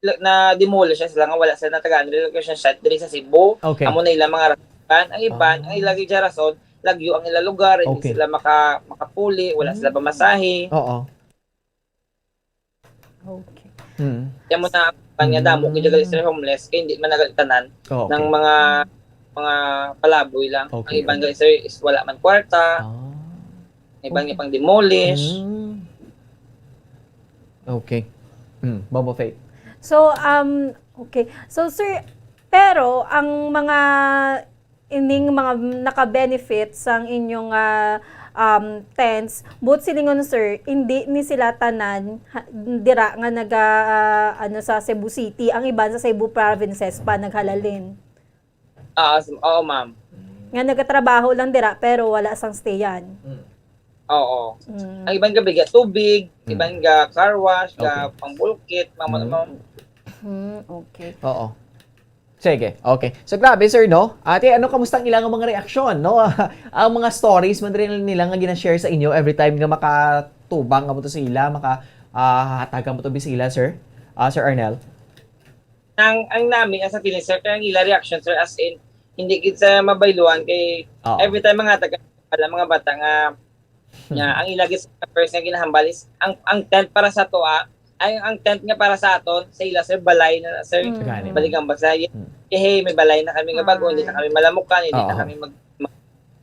na-demolish na sila nga wala sila natagaan relocation site diri sa Cebu. Okay. Amo na ilang mga rason. Ang iban, Ah. ang ilang gid rason, lagyo ang ilang lugar, hindi Okay. sila maka-, makapuli, wala sila Hmm. pamasahe. Oo. Okay. Mm. Kaya mo na, kanya damo, Mm. kaya gali sila homeless, kaya hindi man nagali tanan Okay. ng mga, mga palaboy lang. Ang Okay, iban okay. gali, sir, is wala man kwarta. Ah. Ang iban Okay. nga pang demolish. Mm. Okay. Mm. Bobo Faith. So, um, okay. So, sir, pero ang mga ining mga naka-benefit sang inyong, ah, um, tents, but silingon, sir, hindi ni sila tanan ha-, dira nga naga, ah, ano, sa Cebu City, ang iban sa Cebu provinces pa naghalalin. Ah, s-, oo, ma'am. Nga nagatrabaho lang dira pero wala sang stayan. Mm. Oo. Mm. Ang iban gabi ga tubig, Mm. iban ga car wash, ga Okay. pangbulkit, mga, mga, Mm. mga Mm, okay. Oo. Sige, okay. So, grabe, sir, no? Ate, ano, kamusta ang ilang mga reaksyon, no? Ang mga stories man rin nila nga gina-share sa inyo every time nga makatubang ka mo to sa ila, maka, ah, hatag ka mo to bi sa ila, sir? Ah, Sir Arnel? Ang, ang nami, ang sa feeling, sir, kaya ang ila reaction, sir, as in, hindi gid sa mabayluan kay Oo. every time mga taga, pala, mga bata nga, nga ang ila gid sa first nga ginahambal is, ang, ang tent para sa to, ah, ay, ang tent nga para sa aton, sa ila, sir, balay na, sir. Mm. Gani. Balikan ba sa, Hmm. eh, hey, may balay na kami nga bago, hindi na Ay. kami malamukan, hindi na Oo. kami mag-, mag-,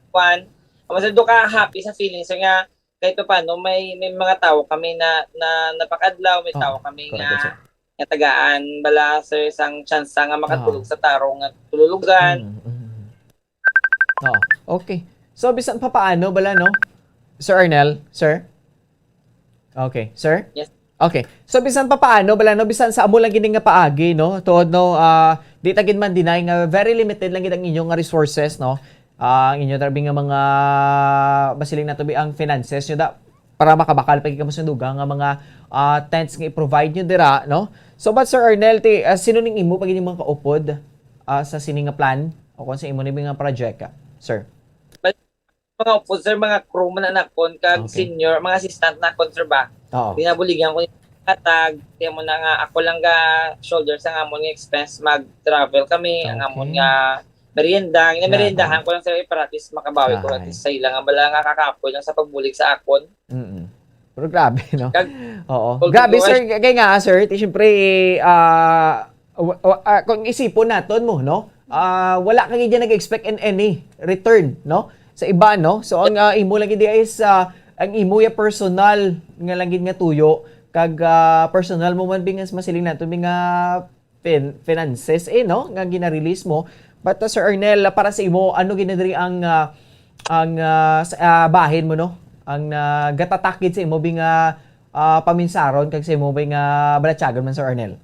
kuan. Ang, sir, do ka happy sa feeling, sir, nga kahit pa paano, may, may mga tao kami na, na napakadlaw, may Oo. tao kami Correct, nga, sir. nga tagaan, bala, sir, sang tsansa nga makatulog Oo. sa tarong nga tululugan. Mm, mm, mm. Oo. Okay. So, bisan papaano, bala, no? Sir Arnel, sir? Okay, sir? Yes. Okay. So, bisan papaano, bala, no? Bisan sa amo lang gini nga paagi, no? Tuod, no? Ah, di ta gid man deny nga very limited lang gid ang inyo nga resources, no? Ah, ang inyo tabi nga mga basiling na to bi ang finances nyo da para makabakal pa gid kamo sa dugang nga mga, ah, tents nga i-provide nyo dira, no? So, but Sir Arnel, ti, ah, sino ning imo pa gid mga kaupod? ah, sa sini nga plan o kung sa imo ni nga project, ah, sir? Mga upo, sir, mga crew man nakon kag Okay. senior, mga assistant nakon, sir, ba? Oo. Ginabuligan ko yung katag, kaya mo na nga, ako lang ga shoulder sa amon nga expense, mag-travel kami, ang amon Okay. nga merienda, nga Yeah, meriendahan oo. ko lang, sir, para at least makabawi ko at Ay. least sa ilang nga bala nga kakapoy lang sa pagbulig sa akon. Mm. Pero grabe, no? Kag- Oo. Kag- Grabe, kag- sir. Kaya nga, sir, ti, siyempre, ah, wa- wa- ah, kung isipon naton mo, no? Ah, wala ka gid nag-expect in any return, no? Sa iba, no? So, ang ah, imo lang gid is, ah, ang imo ya personal nga lang gid nga tuyo, kag ah, personal mo man, bi nga masiling nato, bi nga fin- finances, eh, no? Nga gina-release mo. But, uh, Sir Arnel, uh, para sa imo, ano gid na diri ang, uh, ang uh, sa, uh, bahin mo, no? Ang uh, gatatak gid sa imo, bi nga uh, paminsaron kag sa imo, bi nga balatyagon man, Sir Arnel?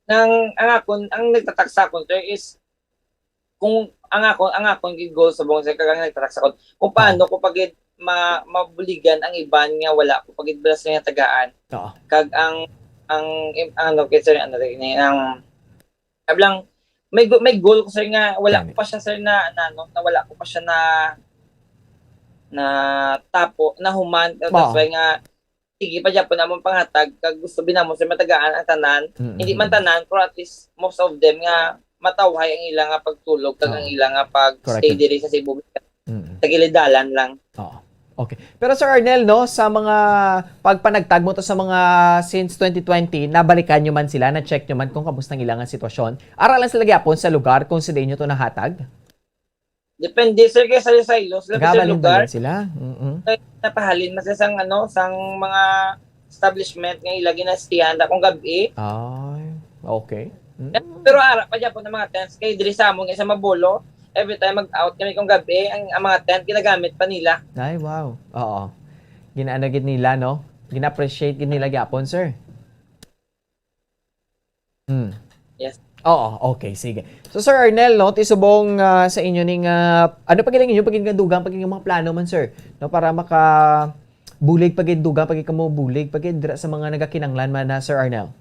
Nang ang akon, ang nagtatak sa akon, sir, is kung ang akon, ang akon gid goal sa bong, sir, kag ang nagtatak sa akon, kung paano ko pagid ma, mabuligan ang iban nga wala ko pagid balas nga tagaan. Oo. Kag ang, ang, im- ang ano, kay sir, ano, rin, ang, ablang, may, gu- may goal ko, sir, nga wala Gani. ko pa siya, sir, na, na, ano, na wala ko pa siya na, na tapo, na human. That's Oo. Why nga, sige pa dyan po namon panghatag, kag gusto bi namon, sir, matagaan ang tanan. Mm-mm. Hindi man tanan, pero at least most of them nga matawhay ang ila nga pagtulog, kag Oo. ang ila nga pag-stay Correct. Diri sa Cebu. Mm-mm. Sa gilidalan lang. Oo. Okay. Pero Sir Arnel, no, sa mga pagpanagtag mo to sa mga since twenty twenty, nabalikan nyo man sila, na-check nyo man kung kamusta ang ilang sitwasyon? Ara lang sila gyapon sa lugar kung sa diin nyo to nahatag? Depende, sir, kay sa Silos, labi sa Gabalhin lugar, ba sila? Mm-mm. napahalin man sa sang, ano, sang mga establishment nga ila ginastihan akong gabi. Ay, okay. Mm. Pero ara pa dyan po ng mga tents. Kay diri sa amon, sa Mabolo, every time mag-out kami kung gabi, ang, ang mga tent ginagamit pa nila. Ay, wow. Oo. Ginaano gid nila, no? Gina-appreciate gid nila gyapon, sir. Hmm. Yes. Oo, okay, sige. So, Sir Arnel, no, ti subong ah, sa inyo ning ah, ano pa gid ang inyo pagid nga dugang pagid nga mga plano man, sir, no, para maka bulig pagid dugang pagid kamo bulig pagid dira sa mga nagakinanglan man na, Sir Arnel?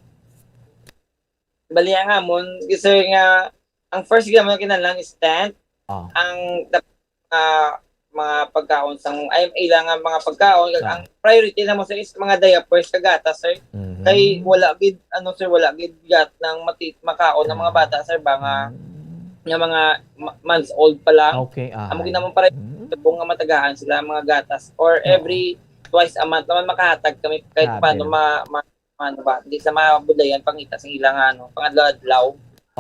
Bali ang amon, sir, nga ang first gid naman kinahanglan is tent. Oh. Ang dap- ah, mga pagkaon sang ay ilang nga mga pagkaon, kag Ah. ang priority na mo, sir, is mga diapers kag gatas, sir. Mhm. Kay wala gid, ano, sir, wala gid gat nang mati- makaon ang mga Ah. bata, sir, ba nga, Mm. nga mga ma- months old pa lang. Okay, ah. Amo gid naman para Mm. subong nga matagaan sila ang mga gatas or Oo. every twice a month naman makahatag kami kahit Grabe, paano no? ma, ma, ano ba, di sa mga budlayan pangita sa ilang ano, pangadlaw-adlaw.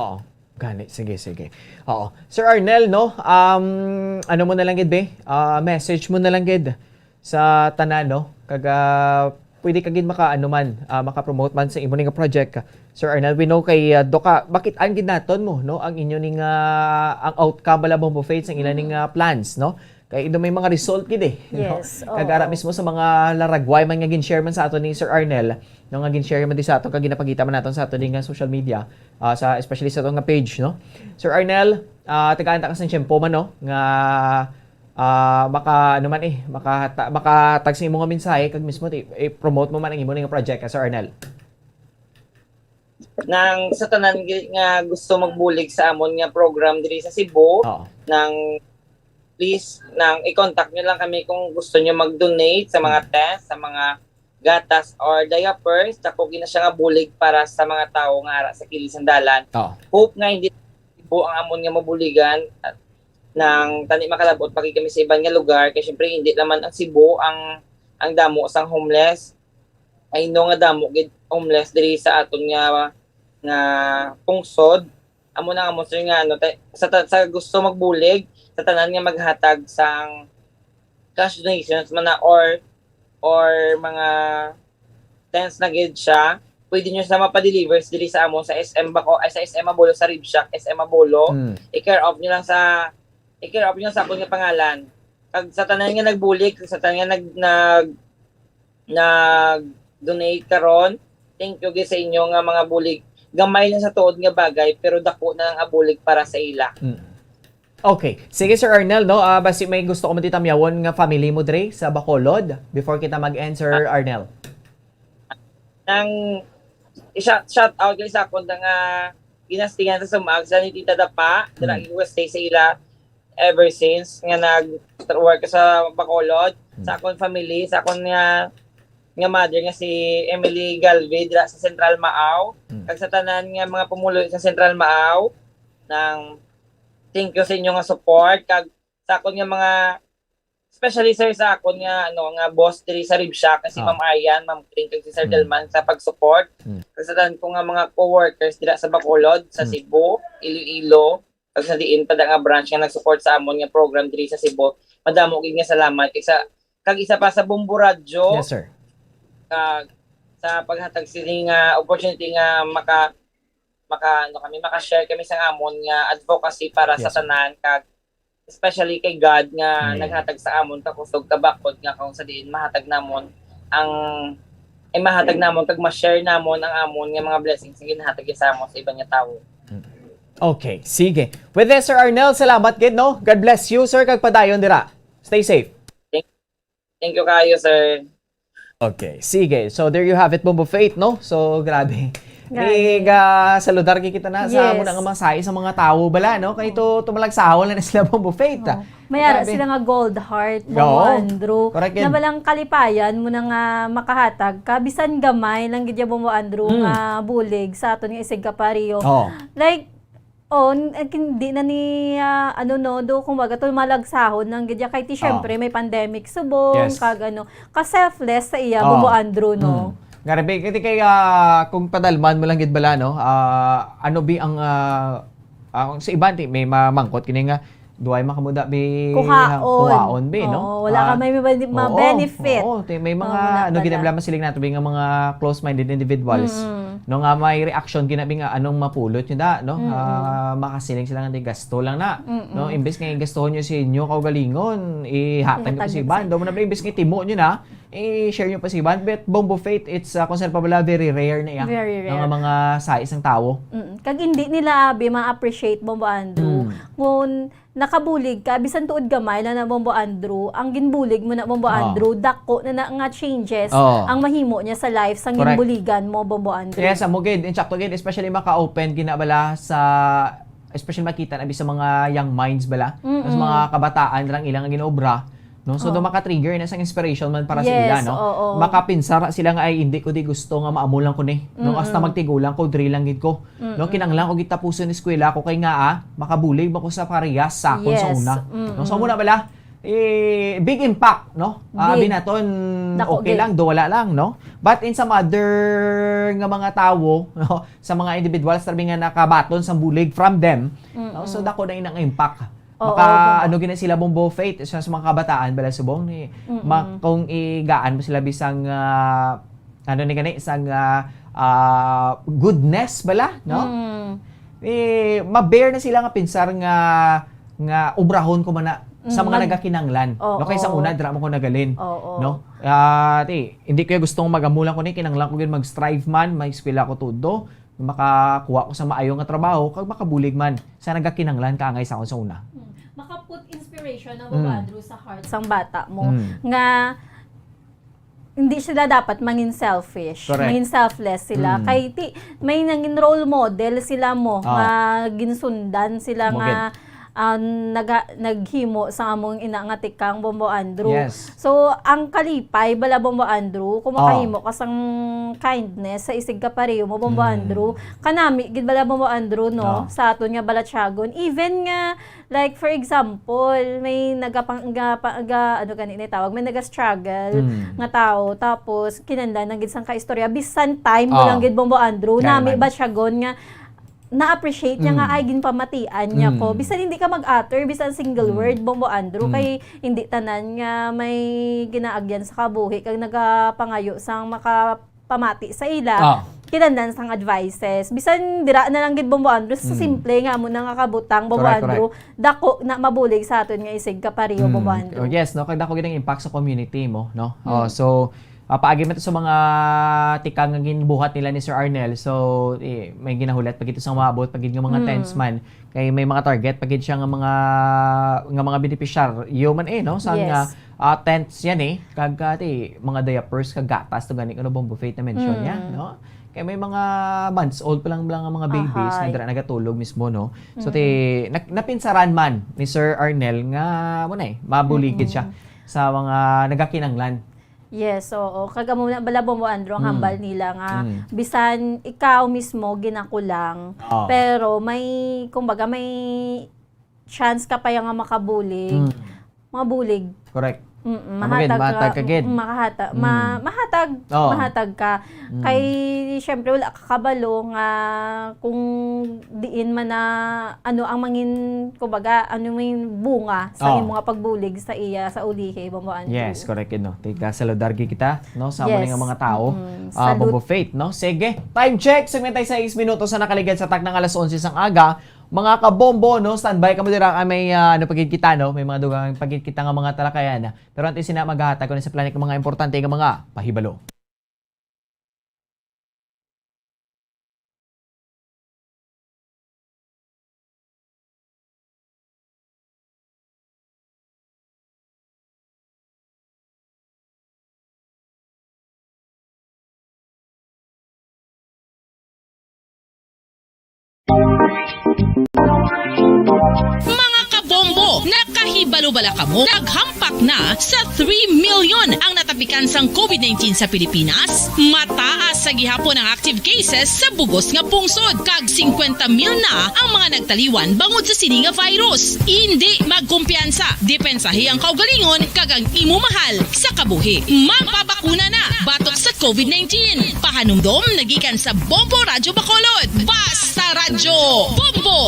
Oo. Gani, sige, sige. Oo. Sir Arnel, no? Um, ano mo na lang gid, be? Ah, message mo na lang gid sa tanan, no? Kag ah, pwede ka gid maka ano man, ah, maka-promote man sa imo ning project. Sir Arnel, we know kay ah, Doka, bakit ang gid naton mo, no? Ang inyo ning ah, ang outcome bala mo, faith sa ila ning ah, plans, no? Kay do may mga result gid eh, no? Yes, Kag ara oo. mismo sa mga laragway man nga gin-share man sa ato ni Sir Arnel, no, nga gin-share man di sa ato kag ginapakita man naton sa ato ni nga social media, ah, sa especially sa ato nga page, no? Sir Arnel, ah, tagaan ta ka sang tiyempo man, no, nga ah, maka ano man eh, makata, makatag sa imo nga mensahe kag mismo ti, i-promote mo man ang imo ni nga project, ah, Sir Arnel. Nang sa tanan gi- nga gusto magbulig sa amon nga program diri sa Cebu, Oo. nang please, nang i-contact nyo lang kami kung gusto nyo mag-donate sa mga tents, sa mga gatas or diapers, dako gid na siya nga bulig para sa mga tawo nga ara sa kilid sang dalan. Oo. Hope nga hindi Cebu ang amon nga mabuligan, at nang tani makalabot pa gid kami sa iban nga lugar, kay syempre hindi naman ang Cebu ang ang damo sang homeless. I know nga damo gid homeless diri sa aton nga nga pungsod. Amo na nga mo, sir, nga ano, ta- sa, ta- sa gusto magbulig, sa tanan nga maghatag sang cash donations man na or or mga tents na gid siya, pwede nyo sa mapadeliver diri sa amo sa S M Bako, ay, sa S M Mabolo, sa Rib Shack, S M Mabolo. Mm. I-care of nyo lang sa i-care of nyo lang sa akon nga pangalan. Kag sa tanan nga nagbulig, kag sa tanan nga nag nag nag-donate karon, thank you gid sa inyo nga mga bulig. Gamay lang sa tuod nga bagay, pero dako na lang ang bulig para sa ila. Mm. Okay. Sige, Sir Arnel, no? Ah, basi may gusto ko man ti tamyawon nga family mo dre sa Bacolod before kita mag-end, Sir Arnel. Nang i-shout shout out kay sa akon nga ginastingan sa sumag sa ni Tita Dapa, dira Mm. ko stay sa ila ever since nga nag-work sa Bacolod, Mm. sa akon family, sa akon nga, nga mother nga si Emily Galvez dira sa Central Maaw, Mm. kag sa tanan nga mga pumulo sa Central Maaw, nang thank you sa inyo nga support, kag sa akon nga mga, especially, sir, sa akon nga, ano, nga boss diri sa Rib Shack, si Ah. Ma'am Ayan, Ma'am Kring, kag si Sir Mm. Delman sa pag-support. Mm. Kag sa tanan ko nga mga co-workers dira sa Bacolod, sa Mm. Cebu, Iloilo, kag sa diin pa da nga branch nga nag-support sa amon nga program diri sa Cebu. Madamo gid nga salamat. Kag sa, kag isa pa sa Bombo Radyo, Yes, sir. kag sa paghatag sini nga opportunity nga maka, maka, ano kami, maka-share kami sa amon nga advocacy para sa Yes, sir. tanan, kag especially kay God nga Mm. naghatag sa amon kakusog, kabakod nga kung sa diin mahatag namon ang, eh, mahatag namon kag ma-share namon ang amon nga mga blessings nga ginahatag niya sa amon sa iban nga tawo. Mm. Okay, sige. With this, Sir Arnel, salamat gid, no? God bless you, sir, kag padayon dira. Stay safe. Thank, thank you kayo, sir. Okay, sige. So, there you have it, Bombo Faith, no? So, grabe. Grabe. May ga saludar kay kita na sa Yes. amo na nga mga sahi sa mga tawo bala, no? Kay to, tumalagsahon lang na sila, Bombo Faith, ah. Oo. May ara Grabe. sila nga gold heart, Bombo Oo. Andrew. Correct Na yun. balang kalipayan mo na nga makahatag ka, bisan gamay lang gid ya, Bombo Andrew, Mm. nga bulig sa aton nga isig kapareho. Oo. Like, oh, n-, eh, hindi na ni, ah, ano, no, do, kung baga, to, malagsahon lang gid ya. Kay ti, Oo. syempre, may pandemic subong, Yes. kag ano, ka-selfless sa iya, Oo. Bombo Andrew, no? Mm. Nga, Rebe, kay, kay, ah, kung padalman mo lang gid bala, no? Ah, ano bi ang, ah, ah, kung sa iban, ti, may mamangkot kini nga, duay makamuda bi Kuhaon. kuhaon bi, no? Oo, wala ka Ah, may ma-, ma-, oo, benefit. oo, ti, may Oo, mga, wala ano, bala. ginabla masiling nato bi nga mga close-minded individuals, Mm-mm. no, nga may reaction ginabi nga, "Anong mapulot nyo da?" no? Mm-mm. Ah, makasiling sila nga, "Di gasto lang na." Mm-mm. No? Imbes nga igastuhon nyo sa inyo kaugalingon, ihatag nyo pa Ihatag sa nyo iban. sa Daw mo na, imbes nga itimo nyo na, i-share nyo pa sa iban. But Bombo Faith, it's, ah, kung saan pa bala, very rare na iya. Very Nga rare. mga sa isang tawo. Mm. Kag hindi nila abi ma-appreciate, Bombo Andrew. Mm. Kung nakabulig ka, bisan tuod gamay na na, Bombo Andrew, ang ginbulig mo na, Bombo Oh. Andrew, dako na na nga changes Oh. ang mahimo niya sa life sang Correct. ginbuligan mo, Bombo Andrew. Yes, amo gid, insakto gid, especially maka-open gina bala sa, especially makita na bi sa mga young minds bala, Mm-mm. mas mga kabataan lang ilang ginobra, no? So, Ah. do maka-trigger na sang inspiration man para sa Yes, ila, no? oo. Makapinsara sila nga, "Ay, hindi ko di gusto nga maamo lang ko ni, no? Hasta Mm-mm. magtigulang ko, diri lang gid ko." No, Mm-mm. kinahanglan ko gitapuson eskwela ko kay nga, ah, makabulig ba ko sa parehas sa akon sa Yes. una. No, so, Mm-mm. muna bala, eh, big impact, no? Ah, Big. binaton, Dako okay gid. lang, do wala lang, no? But in some other nga mga tawo, no, sa mga individuals, sabi nga nakabaton sa bulig from them, no? So, Mm-mm. dako na inang impact. Oo, Maka, oo. ano gina sila, Bombo Faith, sa, sa mga kabataan, bala subong ni, Mm-mm. ma-, kung igaan mo sila bisang, ah, ano ni gani, isang, ah, ah, goodness bala, no? Mm. Eh, ma-bear na sila nga pinsar nga, nga obrahon ko man na sa Mm, mga mag- nagakinanglan. Oo. No, kay sa una, dira mo ko nagalin. Oo. No? Ah, ti, hindi ko gusto nga magamulan ko ni, kinanglan ko gid mag-strive man, may eskwela ko todo, makakuha ko sa maayo nga trabaho, kag makabulig man sa nagakinanglan kaangay sa akon sa una. Mm. Maka-put inspiration ang Mm. Baba Andrew sa heart sang bata mo Mm. nga hindi sila dapat mangin selfish, Correct. mangin selfless sila. Mm. Kay ti-, may nangin role model sila mo, Ah. nga ginsundan sila Mo nga, gid. ah, naga-, naghimo sa among ina nga tikang, Bombo Andrew. Yes. So, ang kalipay bala, Bombo Andrew, kung Ah. makahimo ka sang kindness sa isig kapareho mo, Bombo Mm. Andrew, kanami gid bala, Bombo Andrew, no? Ah. Sa aton nga balatyagon. Even nga, like, for example, may nagapang-, ga-, pa-, ga-, ano gani na tawag, may naga-struggle Mm. nga tao, tapos kinahanglan na gid sang kaistorya, bisan time mo Ah. lang gid, Bombo Andrew, Kaya nami man. ba siya gon nga na-appreciate niya nga, Mm. "Ay, ginpamatian niya ko." Mm. Bisan hindi ka mag-utter, bisan single Mm. word, Bombo Andrew, Mm. kay hindi tanan nga may ginaagyan sa kabuhi, kag nagapangayo sang maka-, pamati sa ila, Ah. kinahanglan sang advices. Bisan dira na lang gid, Bombo Andrew, sa Mm. simple nga amo na nga kabutang, Bombo Correct, Andrew, correct. dako na mabulig sa aton nga isig kapareho, Mm. Bombo Andrew. Oh, yes, no? Kag dako gid ang impact sa community mo, no? Oh, Mm. so, ah, paagi man to sa mga tikang nga ginbuhat nila ni Sir Arnel. So, eh, may ginahulat pa gid to sa maabot, pa gid nga mga Mm. tents man. Kay may mga target pa gid siya nga mga, nga mga beneficiaryo man eh, no? Sa Yes. nga, ah, tents yan eh. Kag, ah, ti, mga diapers, kag gatas, to gani, ano, Bombo Faith na mention niya, Mm. no? Kay may mga months old pa lang, lang ang mga babies nga Ahay. dira nagatulog mismo, no? So, Mm. ti-, na-, napinsaran man ni Sir Arnel nga, mo na eh, mabuligid siya Mm. sa mga nagakinanglan. Yes, oo. Kag amo na bala, Bombo Andrew, ang Mm. hambal nila nga Mm. bisan ikaw mismo ginakulang, Oo. pero may, kumbaga, may chance ka pa ya nga makabulig, Mm. mabulig. Correct. Mm, Ang magid, mahatag ka, mahatag ka gid. mm, makahata-, ma-, Mm. mahatag, Oo. mahatag ka. Mm. Kay, syempre, wala ka kabalo nga kung diin man na, ano ang mangin-, kumbaga, ano may bunga sa Oo. imong nga pagbulig sa iya sa ulihi, Bombo Andrew. Yes, correct, no? Tiga saludar gid kita, no, sa amo Yes. nga mga tao. Mm, Ah, salud- Bombo Faith, no? Sige, time check, sugod tayo sa sais minutos sa nakaligad sa taknang alas onse sang aga. Mga kabombo, no? Standby kamo dira kay may, ah, ano pa gid kita, no? May mga dugang pa gid kita nga mga talakayan. Pero antes sina, maghahatag ko na sa planet ng mga importante nga mga pahibalo. Mga kabombo, nakahibalo bala kamo? Naghampak na sa three million ang natapikan sang covid nineteen sa Pilipinas. Mataas sa gihapon ang active cases sa bugos nga pungsod, kag singkwenta mil na ang mga nagtaliwan bangod sa sini nga virus. Indi magkumpiyansa, depensahi ang kaugalingon kag ang imo mahal sa kabuhi. Magpabakuna na batok sa covid nineteen. Pahanumdom nagikan sa Bombo Radyo Bacolod. Basta Radyo Bombo!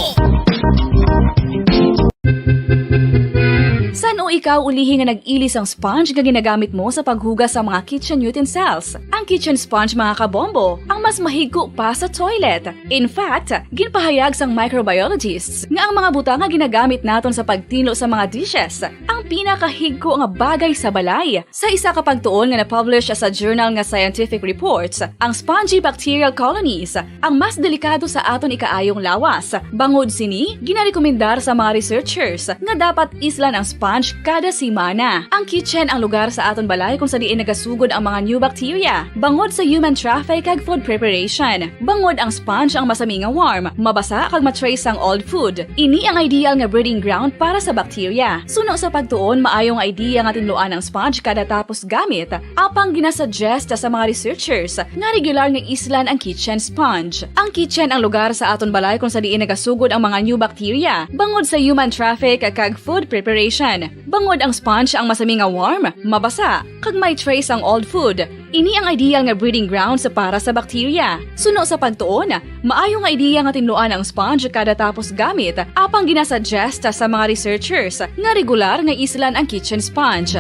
San-o ikaw ulihi nga nag-ili sang sponge nga ginagamit mo sa paghugas sa mga kitchen utensils? Ang kitchen sponge, mga kabombo, ang mas mahigko pa sa toilet. In fact, ginpahayag sang microbiologists nga ang mga butang nga ginagamit naton sa pagtinlo sa mga dishes ang pinakahigko nga bagay sa balay. Sa isa ka pagtuon nga na-publish sa journal nga Scientific Reports, ang spongy bacterial colonies ang mas delikado sa aton ikaayong lawas. Bangod sini, ginarekomendar sa mga researchers nga dapat islan ang sponge kada semana. Ang kitchen ang lugar sa aton balay kung sa diin nagasugod ang mga new bacteria bangod sa human traffic kag food preparation. Bangod ang sponge ang masami nga warm, mabasa kag ma-trace sang old food. Ini ang ideal nga breeding ground para sa bacteria. Suno sa pagtuon, maayo nga idea nga tinluan ang sponge kada tapos gamit, apang ginasuggest sa mga researchers nga regular nga islan ang kitchen sponge. Ang kitchen ang lugar sa aton balay kung sa diin nagasugod ang mga new bacteria bangod sa human traffic kag food preparation. Bangod ang sponge ang masami nga warm, mabasa, kag may trace ang old food, ini ang ideal nga breeding grounds para sa bacteria. Suno sa pagtuon, maayo nga ideya nga tinluan ang sponge kada tapos gamit, apang ginasuggest sa mga researchers nga regular nga islan ang kitchen sponge.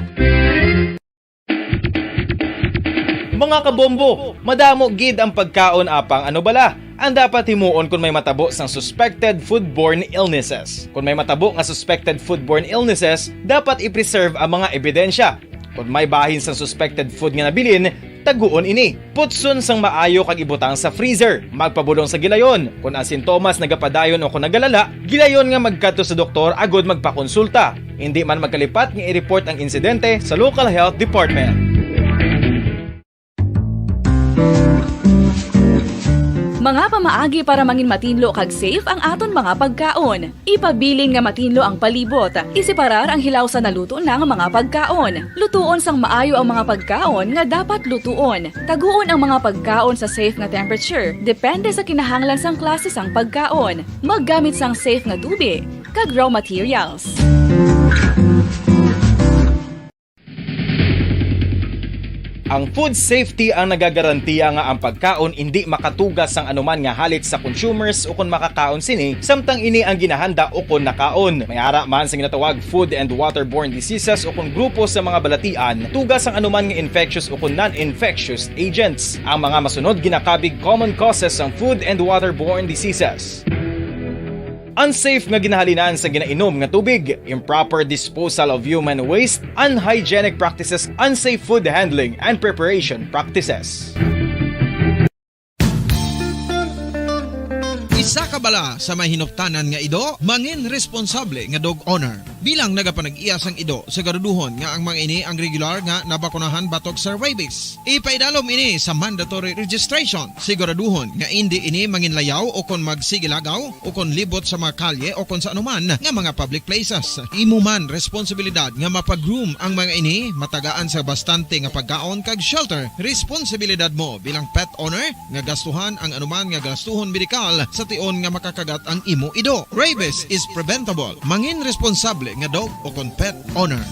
Mga kabombo, madamo gid ang pagkaon, apang ano bala ang dapat himuon kon may matabo sang suspected foodborne illnesses? Kon may matabo nga suspected foodborne illnesses, dapat i-preserve ang mga ebidensya. Kon may bahin sang suspected food nga nabilin, taguon ini. Putson sang maayo kag ibutang sa freezer. Magpabulong sa gilayon. Kon ang sintomas nagapadayon o kon nagalala, gilayon nga magkadto sa doktor agud magpakonsulta. Indi man magkalipat nga i-report ang insidente sa local health department. Mga pamaagi para mangin matinlo kag safe ang aton mga pagkaon. Ipabilin nga matinlo ang palibot. Iseparar ang hilaw sa naluto na nga mga pagkaon. Lutuon sang maayo ang mga pagkaon nga dapat lutuon. Taguon ang mga pagkaon sa safe nga temperature, depende sa kinahanglan sang klase sang pagkaon. Maggamit sang safe nga tubig kag raw materials. Ang food safety ang nagagarantiya nga ang pagkaon indi makatuga sang anuman nga halit sa consumers ukon makakaon sini, samtang ini ang ginahanda ukon nakaon. May ara man sa ginatawag food and waterborne diseases ukon grupo sa mga balatian, tuga sang anuman nga infectious ukon non-infectious agents. Ang mga masunod ginakabig common causes sang food and waterborne diseases. Unsafe nga ginahalinan sa ginainom nga tubig, improper disposal of human waste, unhygienic practices, unsafe food handling and preparation practices. Isa ka Bala sa may hinuptanan nga ido, mangin responsable nga dog owner. Bilang nagapanag-iya sang ido, siguraduhon nga ang mga ini ang regular nga nabakunahan batok sa rabies. Ipaidalom ini sa mandatory registration. Siguraduhon nga indi ini manginlayaw o kon magsigilagaw o kon libot sa mga kalye o kon sa anuman nga mga public places. Imo man responsibilidad nga mapagroom ang mga ini, matagaan sa bastante nga pagkaon kag shelter. Responsibilidad mo bilang pet owner nga gastuhan ang anuman nga gastuhon medikal sa tion nga makakagat ang imo ido. Rabies is preventable. Mangin responsable nga dog o kon pet owner.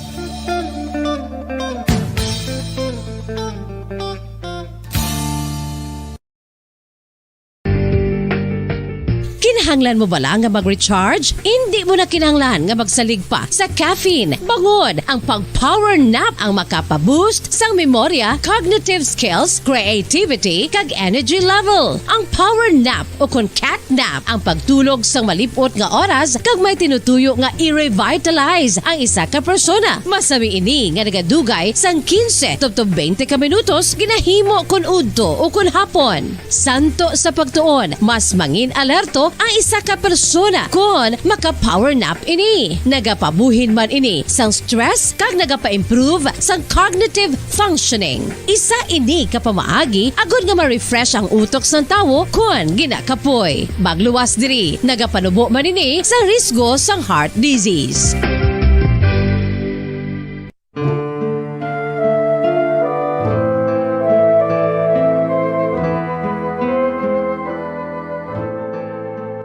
Kinahanglan mo bala nga mag-recharge? Indi mo na kinahanglan nga magsalig pa sa caffeine. Bangod ang pag-power nap ang makapa-boost sang memorya, cognitive skills, creativity, kag energy level. Ang power nap o kon cat nap ang pagtulog sang malip-ot nga oras kag may tinutuyo nga i-revitalize ang isa ka persona. Masami ini nga nagadugay sang quince tubtob twenty ka minutos, ginahimo kon udto o kon hapon. Santo sa pagtuon, mas mangin alerto ang isa ka persona kon maka-power nap ini. Nagapabuhin man ini sang stress kag nagapa-improve sang cognitive functioning. Isa ini ka pamaagi agod nga ma-refresh ang utok sang tawo kon ginakapoy. Magluwas diri, nagapanubo man ini sa risgo sang heart disease.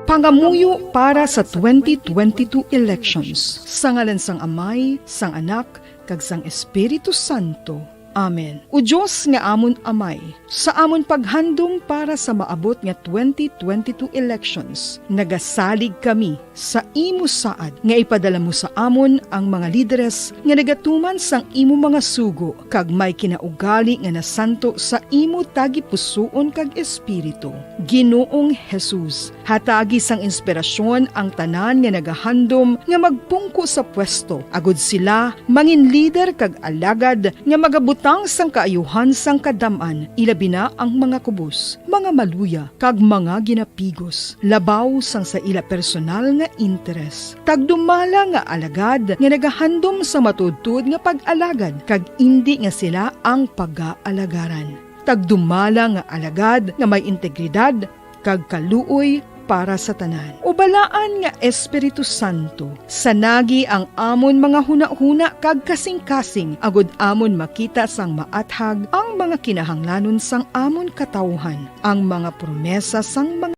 Pangamuyo para sa twenty twenty-two elections. Sa ngalan sang Amay, sang Anak, kag sang Espiritu Santo. Amen. O Dios nga amon Amay, sa amon paghandom para sa maabot nga twenty twenty-two elections, nagasalig kami sa imo saad nga ipadala mo sa amon ang mga lideres nga nagatuman sang imo mga sugo kag may kinaugali nga nasanto sa imo tagipusoon kag espiritu. Ginoong Jesus, hatagi sang inspirasyon ang tanan nga nagahandom nga magpungko sa pwesto, agod sila mangin lider kag alagad nga magabutang sang kaayuhan sang kadam-an, ilabi na ang mga kubos, mga maluya, kag mga ginapigos, labaw sang sa ila personal nga interes. Tagdumala nga alagad nga nagahandom sa matuodtuod nga pag-alagad, kag indi nga sila ang pagaalagaran. Tagdumala nga alagad nga may integridad kag kaluoy para sa tanan. O Balaan nga Espiritu Santo, sanagi ang amon mga hunahuna kag kasingkasing, agod amon makita sang maathag ang mga kinahanglanon sang amon katawuhan, ang mga promesa sang mga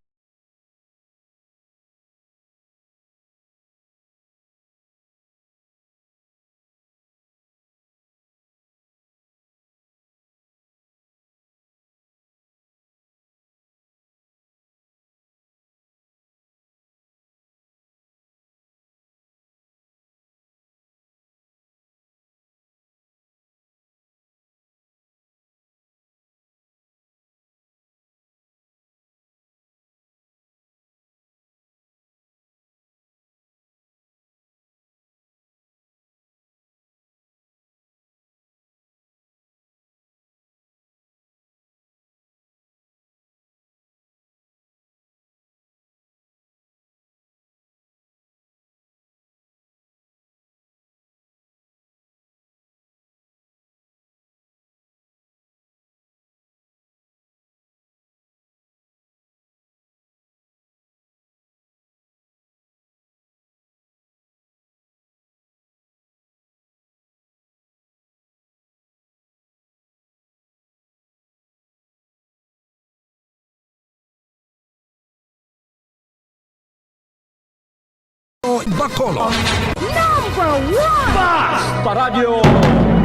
Bacolod. Number one! Basta Radyo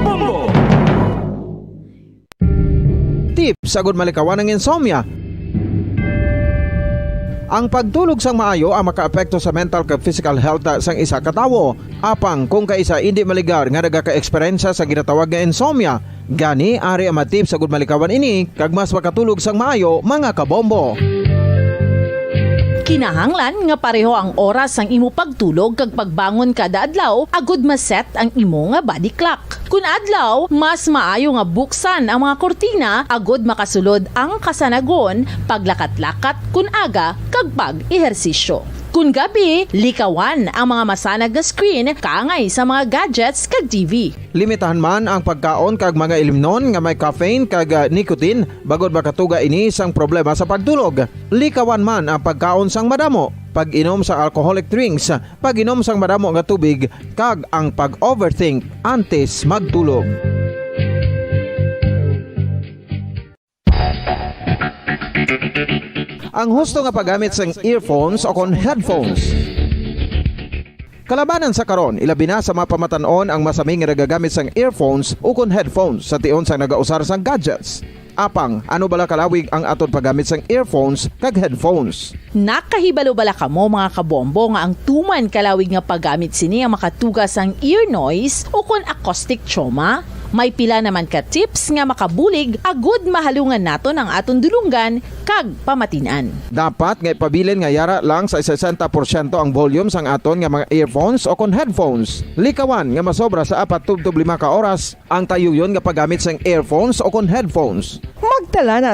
Bombo! Tips agud malikawan ang insomnia. Ang pagtulog sang maayo ang makaapekto sa mental kag physical health sang isa ka tawo. Apang kung kaisa indi maligar nga nagaka-eksperyensya sa ginatawag nga insomnia, gani ari ang mga tips agud malikawan ini kag mas makatulog sang maayo, mga kabombo. Kinahanglan nga pareho ang oras sang imo pagtulog kag pagbangon kada adlaw agud ma-set ang imo nga body clock. Kun adlaw, mas maayo nga buksan ang mga kurtina agud makasulod ang kasanagon, paglakat-lakat kun aga, kag pag-ehersisyo. Kun gabi, likawan ang mga masanag nga screen kaangay sa mga gadgets kag T V. Limitahan man ang pagkaon kag mga ilimnon nga may caffeine kag, ah, nicotine, bangod makatuga ini sang problema sa pagtulog. Likawan man ang pagkaon sang madamo, pag-inom sang alcoholic drinks, pag-inom sang madamo nga tubig, kag ang pag-overthink antes magtulog. Ang husto nga paggamit sang earphones o kon headphones. Kalabanan sa karon, ilabi na sa mga pamatan-on ang masami nga nagagamit sang earphones o kon headphones sa tion sang nagausar sang gadgets. Apang, ano bala kalawig ang aton paggamit sang earphones kag headphones? Nakahibalo bala kamo, mga kabombo, nga ang tuman kalawig nga paggamit sini ang makatuga sang ear noise o kon acoustic trauma? May pila naman ka tips nga makabulig agud mahalungan naton ang aton dulonggan kag pamatin-an. Dapat nga ipabilin nga yara lang sa sesenta porsyento ang volume sang aton nga mga earphones o kon headphones. Likawan nga masobra sa apat tubtob lima ka oras ang tayuyon nga paggamit sang earphones o kon headphones. Magtala na